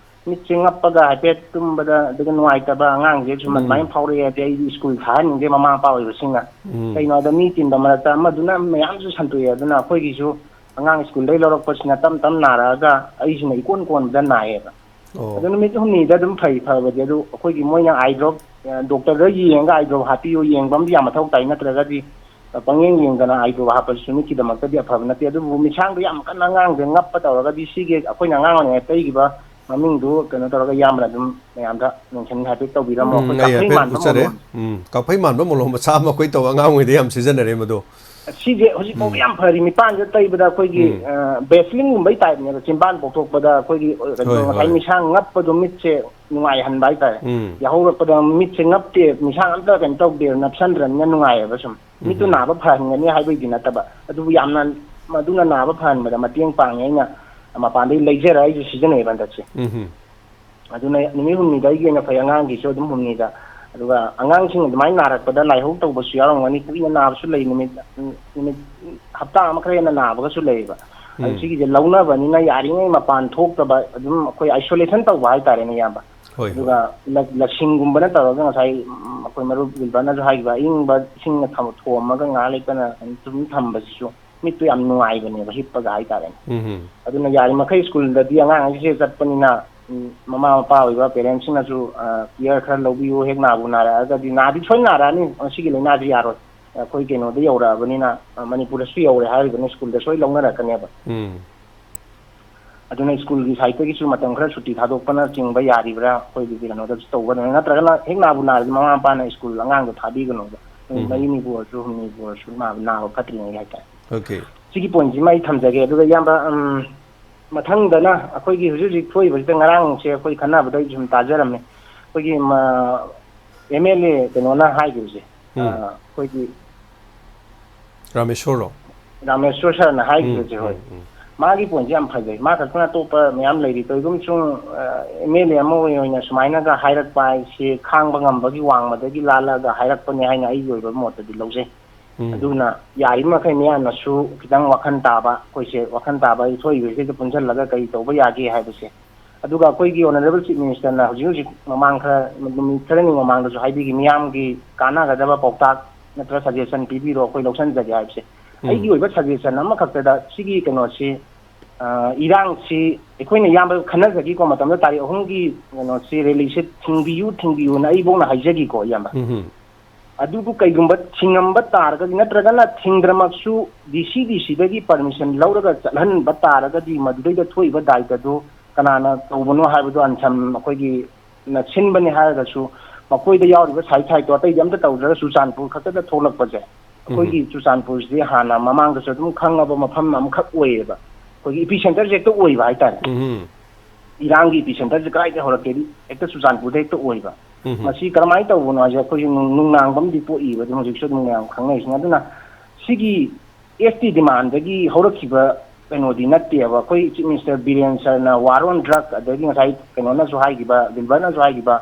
ꯃꯤꯠꯁꯦ ꯉꯞꯄꯒ ꯍꯥꯏꯐꯦꯠ ꯇꯨꯝꯕꯗ, ꯑꯗꯨꯒ ꯅꯨꯡꯉꯥꯏꯇꯕ ꯑꯉꯥꯡꯁꯦ ꯁꯨꯝ ꯎꯝ꯫ ꯑꯗꯨꯃꯥꯏꯅ ꯐꯥꯎꯔꯛꯑꯦ꯫ ꯑꯗꯩ ꯑꯩꯗꯤ school ꯊꯥꯍꯟꯅꯤꯡꯗꯦ, ꯃꯃꯥ ꯃꯄꯥ ꯑꯣꯏꯕꯁꯤꯡꯅ꯫ ꯎꯝ꯫ ꯀꯩꯅꯣꯗ ꯃꯤ ꯇꯤꯟꯕ ꯃꯔꯛꯇ ꯑꯃꯗꯨꯅ ꯃꯌꯥꯝꯁꯨ ꯁꯟꯗꯣꯛꯑꯦ꯫ ꯑꯗꯨꯅ ꯑꯩꯈꯣꯏꯒꯤꯁꯨ ꯑꯉꯥꯡ school ꯗꯩ ꯂꯧꯔꯛꯄꯁꯤꯅ ꯇꯞ ꯇꯞ ꯅꯥꯔꯛꯑꯒ ꯑꯩꯁꯤꯅ ꯏꯀꯣꯟ ꯀꯣꯟꯕꯗ ꯅꯥꯏꯌꯦꯕ꯫ ꯑꯣ꯫ ꯑꯗꯨ ꯅꯨꯃꯤꯠ ꯍꯨꯝꯅꯤꯗ ꯑꯗꯨꯝ ꯐꯩ, ꯐꯕꯗꯤ꯫ ꯑꯗꯨ ꯑꯩꯈꯣꯏꯒꯤ ꯃꯣꯏꯅ eye drop, ꯑ, doctor ꯗ ꯌꯦꯡꯉꯒ eye drop ꯍꯥꯞꯄꯤꯌꯨ, ꯌꯦꯡꯕ ꯑꯃꯗꯤ ꯌꯥꯝ ꯃꯊꯧ ꯇꯥꯏ, ꯅꯠꯇ꯭ꯔꯒꯗꯤ ꯄꯪꯌꯦꯡ ꯌꯦꯡꯗꯅ eye drop ꯍꯥꯞꯄꯁꯤꯁꯨ ꯃꯤꯠꯀꯤꯗꯃꯛꯇꯗꯤ ꯑꯐꯕ ꯅꯠꯇꯦ꯫ ꯑꯗꯨꯕꯨ ꯃꯤꯁꯥꯡꯗꯣ ꯌꯥꯝ ꯀꯟꯅ ꯑꯉꯥꯡꯗ ꯉꯞꯄ ꯇꯧꯔꯒꯗꯤ ꯁꯤꯒꯤ ꯑꯩꯈꯣꯏꯅ ꯑꯉꯥꯡ ꯑꯣꯏꯔꯤꯉꯩ ꯇꯩꯈꯤꯕ ꯃꯃꯤꯡꯗꯨ ꯀꯩꯅꯣ ꯇꯧꯔꯒ ꯏꯌꯥꯝꯕꯅ ꯑꯗꯨꯝ ꯃꯌꯥꯝꯗ mention ꯍꯥꯏꯐꯦꯠ ꯇꯧꯕꯤꯔꯝꯃꯣ꯫ ꯎꯝ, ꯑꯩꯈꯣꯏ ꯑꯩ ꯀꯥꯐꯩ ꯍꯥꯏꯐꯦꯠ ꯃꯥꯟꯕ ꯎꯠꯆꯔꯦ꯫ ꯃꯣꯂꯣꯝ꯫ ꯎꯝ, ꯀꯥꯐꯩ ꯃꯥꯟꯕ ꯃꯣꯂꯣꯝ ꯃꯆꯥ ꯑꯃ ꯑꯩꯈꯣꯏ ꯇꯧ ꯑꯉꯥꯡ ꯑꯣꯏꯔꯤꯉꯩꯗ ꯌꯥꯝ ꯁꯤꯖꯤꯟꯅꯔꯦ ꯃꯗꯣ꯫ ꯁꯤꯁꯦ ꯍꯧꯖꯤꯛ ꯐꯥꯎꯕ ꯎꯝ꯫ ꯌꯥꯝ ꯐꯔꯤ꯫ ꯃꯤꯄꯥꯟꯁꯤꯗ ꯇꯩꯕꯗ ꯑꯩꯈꯣꯏꯒꯤ, ꯎꯝ꯫ ꯑ, Vaseline ꯒꯨꯝꯕꯩ type ꯅꯦꯕ꯫ ꯆꯤꯟꯕꯥꯟ ꯄꯣꯛꯊꯣꯛꯄꯗ ꯑꯩꯈꯣꯏꯒꯤ, ꯑ, ꯀꯩꯅꯣ, ꯍꯣꯏ, ꯉꯁꯥꯏ ꯍꯣꯏ꯫ ꯃꯤꯁꯥꯡ ꯉꯞꯄꯗꯣ ꯃꯤꯠꯁꯦ ꯅꯨꯡꯉꯥꯏꯍꯟꯕ ꯍꯥꯏꯇꯥꯔꯦ꯫ ꯎꯝ꯫ ꯌꯥꯍꯧꯔꯛꯄꯗ ꯃꯤꯠꯁꯦ ꯉꯞꯇꯦ, ꯃꯤꯁꯥꯡ ꯑꯝꯇ ꯀꯩꯅꯣ ꯇꯧꯗꯦ, ꯅꯞꯁꯟꯗ꯭ꯔꯕꯅꯤꯅ ꯅꯨꯡꯉꯥꯏꯌꯦꯕ ꯁꯨꯝ꯫ ꯃꯤꯠꯇꯨ ꯎꯝ꯫ ꯅꯥꯕ ꯐꯍꯟꯒꯅꯤ ꯍꯥꯏꯕꯒꯤꯗꯤ ꯅꯠꯇꯕ, ꯑꯗꯨꯕꯨ ꯌꯥꯝꯅ ꯃꯗꯨꯅ ꯅꯥꯕ ꯐꯍꯟꯕꯗ ꯃꯇꯦꯡ ꯄꯥꯡꯉꯦ꯫ ꯑꯩꯅ ꯃꯄꯥꯟꯗꯩ ꯂꯩꯖꯔ ꯑꯩꯁꯨ ꯁꯤꯖꯤꯟꯅꯩꯌꯦꯕ ꯍꯟꯗꯛꯁꯦ꯫ ꯎꯝ꯫ ꯑꯗꯨꯅ ꯅꯨꯃꯤꯠ ꯍꯨꯝꯅꯤꯗ ꯑꯩꯒꯤ ꯑꯣꯏꯅ ꯐꯩ, ꯑꯉꯥꯡꯒꯤꯁꯨ ꯑꯗꯨꯝ ꯍꯨꯝꯅꯤꯗ꯫ ꯑꯗꯨꯒ ꯑꯉꯥꯡꯁꯤꯡ ꯑꯗꯨꯃꯥꯏꯅ ꯅꯥꯔꯛꯄꯗ ꯂꯥꯏꯍꯧ ꯇꯧꯕꯁꯨ ꯌꯥꯎꯔꯝꯒꯅꯤ, ꯀꯨꯏꯅ ꯅꯥꯕꯁꯨ ꯂꯩ, ꯅꯨꯃꯤꯠ, ꯅꯨꯃꯤꯠ ꯍꯞꯇꯥ ꯑꯃ ꯈꯔ ꯍꯦꯟꯅ ꯅꯥꯕꯒꯁꯨ ꯂꯩꯌꯦꯕ꯫ ꯑꯗꯨ ꯎꯝ꯫ ꯁꯤꯒꯤꯁꯦ ꯂꯧꯅꯕꯅꯤꯅ ꯌꯥꯔꯤꯉꯩ ꯃꯄꯥꯟ ꯊꯣꯛꯇꯕ, ꯑꯗꯨꯝ ꯑꯩꯈꯣꯏ isolation ꯇꯧꯕ ꯍꯥꯏꯇꯥꯔꯦꯅꯦ, ꯏꯌꯥꯝꯕ꯫ ꯍꯣꯏ, ꯍꯣꯏ꯫ ꯑꯗꯨꯒ ꯂ-, ꯂꯁꯤꯡꯒꯨꯝꯕꯅ ꯇꯧꯔꯒ ꯉꯁꯥꯏ, ꯎꯝ, ꯑꯩꯈꯣꯏ ꯃꯔꯨꯞ ꯒꯤꯜꯕꯔꯠꯅꯁꯨ ꯍꯥꯏꯈꯤꯕ, ꯑꯏꯪꯕ ꯏꯁꯤꯡꯅ ꯊꯝ-, ꯊꯣꯝꯃꯒ ꯉꯥꯏꯍꯥꯛ ꯂꯩꯇꯅ ꯑꯗꯨꯝ ꯊꯝꯕꯁꯤꯁꯨ ꯃꯤꯠꯇꯨ ꯌꯥꯝ ꯅꯨꯡꯉꯥꯏꯕꯅꯦꯕ, ꯍꯤꯞꯄꯒ ꯍꯥꯏꯇꯥꯔꯦꯅꯦ꯫ ꯎꯝ, ꯎꯝ꯫ ꯑꯗꯨꯅ ꯌꯥꯔꯤꯃꯈꯩ ꯁ꯭ꯀꯨꯜꯗꯗꯤ ꯑꯉꯥꯡ ꯑꯁꯤꯁꯦ ꯆꯠꯄꯅꯤꯅ, ꯎꯝ, ꯃꯃꯥ ꯃꯄꯥ ꯑꯣꯏꯕ ꯄꯦꯔꯦꯟꯁꯁꯤꯡꯅꯁꯨ, ꯑ, ꯀꯤꯌꯔ ꯈꯔ ꯂꯧꯕꯤꯌꯨ꯫ ꯍꯦꯛ ꯅꯥꯕꯨ ꯅꯥꯔꯛꯑꯒꯗꯤ, ꯅꯥꯗꯤ ꯁꯣꯏ ꯅꯥꯔꯛꯑꯅꯤ, ꯃꯁꯤꯒꯤ ꯂꯥꯏꯅꯥꯁꯤ ꯌꯥꯔꯣꯏ꯫ ꯑꯩꯈꯣꯏ ꯀꯩꯅꯣꯗ ꯌꯧꯔꯛꯑꯕꯅꯤꯅ, ꯑ, ꯃꯅꯤꯄꯨꯔꯗꯁꯨ ꯌꯧꯔꯦ ꯍꯥꯏꯔꯤꯕꯅꯤ, ꯁ꯭ꯀꯨꯜꯗ ꯁꯣꯏ ꯂꯧꯅꯔꯛꯀꯅꯦꯕ꯫ ꯎꯝ꯫ ꯑꯗꯨꯅ ꯁ꯭ꯀꯨꯜꯒꯤ ꯁꯥꯏꯠꯇꯒꯤꯁꯨ ꯃꯇꯝ ꯈꯔ ꯁꯨꯇꯤ ꯊꯥꯗꯣꯛꯄꯅꯆꯤꯡꯕ ꯌꯥꯔꯤꯕ꯭ꯔꯥ? ꯑꯩꯈꯣꯏꯒꯤ ꯀꯩꯅꯣꯗꯁꯨ ꯇꯧꯒꯗꯕꯅꯤ, ꯅꯠꯇ꯭ꯔꯒꯅ ꯍꯦꯛ ꯅꯥꯕꯨ ꯅꯥꯔꯗꯤ ꯃꯃꯥ ꯃꯄꯥꯅ ꯁ꯭ꯀꯨꯜ ꯑꯉꯥꯡꯗꯣ ꯊꯥꯕꯤꯒꯅꯣꯕ, ꯅꯨꯃꯤꯠ ꯎꯝ, ꯎꯝ꯫ ꯃꯔꯤꯅꯤꯕꯨ ꯑꯣꯏꯔꯁꯨ, ꯍꯨꯝꯅꯤꯕꯨ ꯑꯣꯏꯔꯁꯨ, ꯅꯥꯕ, ꯅꯥꯕ ꯐꯠꯇ꯭ꯔꯤꯉꯩ ꯍꯥꯏꯇꯥꯔꯦ꯫ ꯑꯣꯀꯦ꯫ ꯁꯤꯒꯤ ꯄꯣꯏꯟꯠꯁꯤꯃ ꯑꯩ ꯊꯝꯖꯒꯦ꯫ ꯑꯗꯨꯒ ꯏꯌꯥꯝꯕ, ꯎꯝ, ꯃꯊꯪꯗꯅ ꯑꯩꯈꯣꯏꯒꯤ ꯍꯧꯖꯤꯛ ꯍꯧꯖꯤꯛ ꯊꯣꯛꯏꯕꯁꯤꯗ, ꯉꯔꯥꯡꯁꯦ ꯑꯩꯈꯣꯏ ꯈꯟꯅꯕꯗ ꯑꯩꯁꯨ ꯁꯨꯝ ꯇꯥꯖꯔꯝꯃꯦ, ꯑꯩꯈꯣꯏꯒꯤ ꯃ-, ꯑꯦꯝ ꯑꯦꯜ ꯑꯦ ꯀꯩꯅꯣꯅ ꯍꯥꯏꯈꯤꯕꯁꯦ, ꯎꯝ꯫ ꯑ, ꯑꯩꯈꯣꯏꯒꯤ ꯔꯥꯃꯦꯁꯣꯔꯔꯣ? ꯔꯥꯃꯦꯁꯣꯔ ꯁꯥꯔꯅ ꯎꯝ, ꯍꯥꯏꯈꯤꯕꯁꯦ, ꯍꯣꯏ꯫ ꯎꯝ, ꯎꯝ꯫ ꯃꯥꯒꯤ ꯄꯣꯏꯟꯠꯁꯦ ꯌꯥꯝ ꯐꯖꯩ꯫ ꯃꯥ ꯈꯛꯇꯅ ꯑꯇꯣꯞꯄ ꯃꯌꯥꯝ ꯂꯩꯔꯤ꯫ ꯀꯔꯤꯒꯨꯝꯕ ꯁꯨꯝ, ꯑ, ꯑꯦꯝ ꯑꯦꯜ ꯑꯦ ꯑꯃ ꯑꯣꯏꯅ ꯁꯨꯃꯥꯏꯅꯒ ꯍꯥꯏꯔꯛꯄ ꯍꯥꯏꯁꯦ ꯈꯥꯡꯕ ꯉꯝꯕꯒꯤ ꯋꯥꯡꯃꯗꯒꯤ ꯂꯥꯜꯂꯛꯑꯒ ꯍꯥꯏꯔꯛꯄꯅꯦ ꯍꯥꯏꯅ ꯑꯩꯒꯤ ꯑꯣꯏꯕ ꯃꯣꯠꯇꯗꯤ ꯂꯧꯖꯩ꯫ ꯎꯝ꯫ ꯑꯗꯨꯅ ꯌꯥꯔꯤꯕ ꯃꯈꯩ ꯃꯤꯌꯥꯝꯅꯁꯨ ꯈꯤꯇꯪ ꯋꯥꯈꯜ ꯇꯥꯕ, ꯑꯩꯈꯣꯏꯁꯦ ꯋꯥꯈꯜ ꯇꯥꯕ ꯍꯥꯏꯗꯤ ꯊꯣꯛꯏꯕꯁꯤꯗ ꯄꯨꯟꯁꯤꯜꯂꯒ ꯀꯔꯤ ꯇꯧꯕ ꯌꯥꯒꯦ ꯍꯥꯏꯕꯁꯦ꯫ ꯑꯗꯨꯒ ꯑꯩꯈꯣꯏꯒꯤ ꯑꯣꯅꯔꯦꯕꯜ ꯆꯤꯐ ꯃꯤꯅꯤꯁꯇꯔꯅ ꯍꯧꯖꯤꯛ ꯍꯧꯖꯤꯛ ꯃꯃꯥꯡ ꯈꯔ, ꯅꯨꯃꯤꯠ ꯈꯔꯅꯤ ꯃꯃꯥꯡꯗꯁꯨ ꯍꯥꯏꯕꯤꯈꯤ, ꯃꯤꯌꯥꯝꯒꯤ ꯀꯥꯟꯅꯒꯗꯕ ꯄꯥꯎꯇꯥꯛ ꯅꯠꯇ꯭ꯔꯒ ꯁꯖꯦꯁꯟ ꯄꯤꯕꯤꯔꯣ, ꯑꯩꯈꯣꯏ ꯂꯧꯁꯤꯟꯖꯒꯦ ꯍꯥꯏꯕꯁꯦ꯫ ꯎꯝ꯫ ꯑꯩꯒꯤ ꯑꯣꯏꯕ ꯁꯖꯦꯁꯟ ꯑꯃꯈꯛꯇꯗ ꯁꯤꯒꯤ ꯀꯩꯅꯣꯁꯤ, ꯑ, ꯏꯔꯥꯡꯁꯤ ꯑꯩꯈꯣꯏꯅ ꯏꯌꯥꯝꯕ ꯈꯟꯅꯖꯈꯤꯀꯣ, ꯃꯇꯝꯗ ꯇꯥꯔꯤꯛ ꯑꯍꯨꯝꯒꯤ ꯀꯩꯅꯣꯁꯤ ꯔꯦꯂꯤꯁꯤ ꯊꯤꯡꯕꯤꯌꯨ, ꯊꯤꯡꯕꯤꯌꯨꯅ ꯑꯩꯕꯧꯅ ꯍꯥꯏꯖꯈꯤꯀꯣ, ꯏꯌꯥꯝꯕ꯫ ꯎꯝ, ꯎꯝ꯫ ꯑꯗꯨꯕꯨ ꯀꯩꯒꯨꯝꯕ ꯊꯤꯡꯉꯝꯕ ꯇꯥꯔꯒꯗꯤ, ꯅꯠꯇ꯭ꯔꯒꯅ ꯊꯤꯡꯗ꯭ꯔꯃꯛꯁꯨ ꯗꯤ ꯁꯤ ꯗꯤ ꯁꯤꯗꯒꯤ ꯄꯔꯃꯤꯁꯟ ꯂꯧꯔꯒ ꯆꯠꯍꯟꯕ ꯇꯥꯔꯒꯗꯤ, ꯃꯗꯨꯗꯩꯗ ꯊꯣꯛꯏꯕ ꯗꯥꯏꯇꯗꯨ ꯀꯅꯥꯅ ꯇꯧꯕꯅꯣ ꯍꯥꯏꯕꯗꯣ ꯑꯟꯁꯝ ꯑꯩꯈꯣꯏꯒꯤ ꯅ ꯁꯤꯟꯕꯅꯤ ꯍꯥꯏꯔꯒꯁꯨ, ꯃꯈꯣꯏꯗ ꯌꯥꯎꯔꯤꯕ ꯁꯥꯏꯠ ꯁꯥꯏꯠꯇꯣ ꯑꯇꯩꯗꯤ ꯑꯝꯇ ꯇꯧꯗ꯭ꯔꯒ ꯆꯨꯔꯆꯥꯟꯄꯨꯔ ꯈꯛꯇꯗ ꯊꯣꯛꯂꯛꯄꯁꯦ, ꯑꯩꯈꯣꯏꯒꯤ ꯎꯝ꯫ ꯆꯨꯔꯆꯥꯟꯄꯨꯔꯁꯤꯗꯤ ꯍꯥꯟꯅ ꯃꯃꯥꯡꯗꯁꯨ ꯑꯗꯨꯝ ꯈꯪꯉꯕ ꯃꯐꯝ ꯑꯃꯈꯛ ꯑꯣꯏꯌꯦꯕ꯫ ꯑꯩꯈꯣꯏꯒꯤ ꯏꯄꯤ ꯁꯦꯟꯇꯔꯁꯦ ꯍꯦꯛꯇ ꯑꯣꯏꯕ ꯍꯥꯏꯇꯥꯔꯦ꯫ ꯎꯝ꯫ ꯏꯔꯥꯡꯒꯤ ꯏꯄꯤ ꯁꯦꯟꯇꯔꯁꯦ ꯀꯗꯥꯏꯗ ꯍꯧꯔꯛꯀꯦꯗꯤ ꯍꯦꯛꯇ ꯆꯨꯔꯆꯥꯟꯄꯨꯔꯗ ꯍꯦꯛꯇ ꯑꯣꯏꯕ꯫ ꯎꯝ꯫ ꯃꯁꯤ ꯀꯔꯝꯍꯥꯏꯅ ꯇꯧꯕꯅꯣ ꯍꯥꯏꯁꯦ ꯑꯩꯈꯣꯏꯁꯨ ꯅꯨꯡ-, ꯅꯨꯡꯅꯥꯡꯕ ꯑꯃꯗꯤ ꯄꯣꯛꯏꯕ, ꯑꯗꯨꯝ ꯍꯧꯖꯤꯛꯁꯨ ꯑꯗꯨꯝ ꯃꯌꯥꯝ ꯈꯪꯅꯔꯤꯁꯤꯅꯤ꯫ ꯑꯗꯨꯅ ꯁꯤꯒꯤ ꯑꯦꯁ ꯇꯤ ꯗꯤꯃꯥꯟꯗꯒꯤ ꯍꯧꯔꯛꯈꯤꯕ ꯀꯩꯅꯣꯗꯤ ꯅꯠꯇꯦꯕ꯫ ꯑꯩꯈꯣꯏ ꯆꯤꯐ ꯃꯤꯅꯤꯁꯇꯔ ꯕꯤꯔꯦꯟ ꯁꯔꯅ ꯋꯥꯔ ꯑꯣꯟ ꯗ꯭ꯔꯒ, ꯑꯗꯒꯤ ꯉꯁꯥꯏ ꯀꯩꯅꯣꯅꯁꯨ ꯍꯥꯏꯈꯤꯕ, ꯒꯤꯜꯕꯔꯠꯅꯁꯨ ꯍꯥꯏꯈꯤꯕ,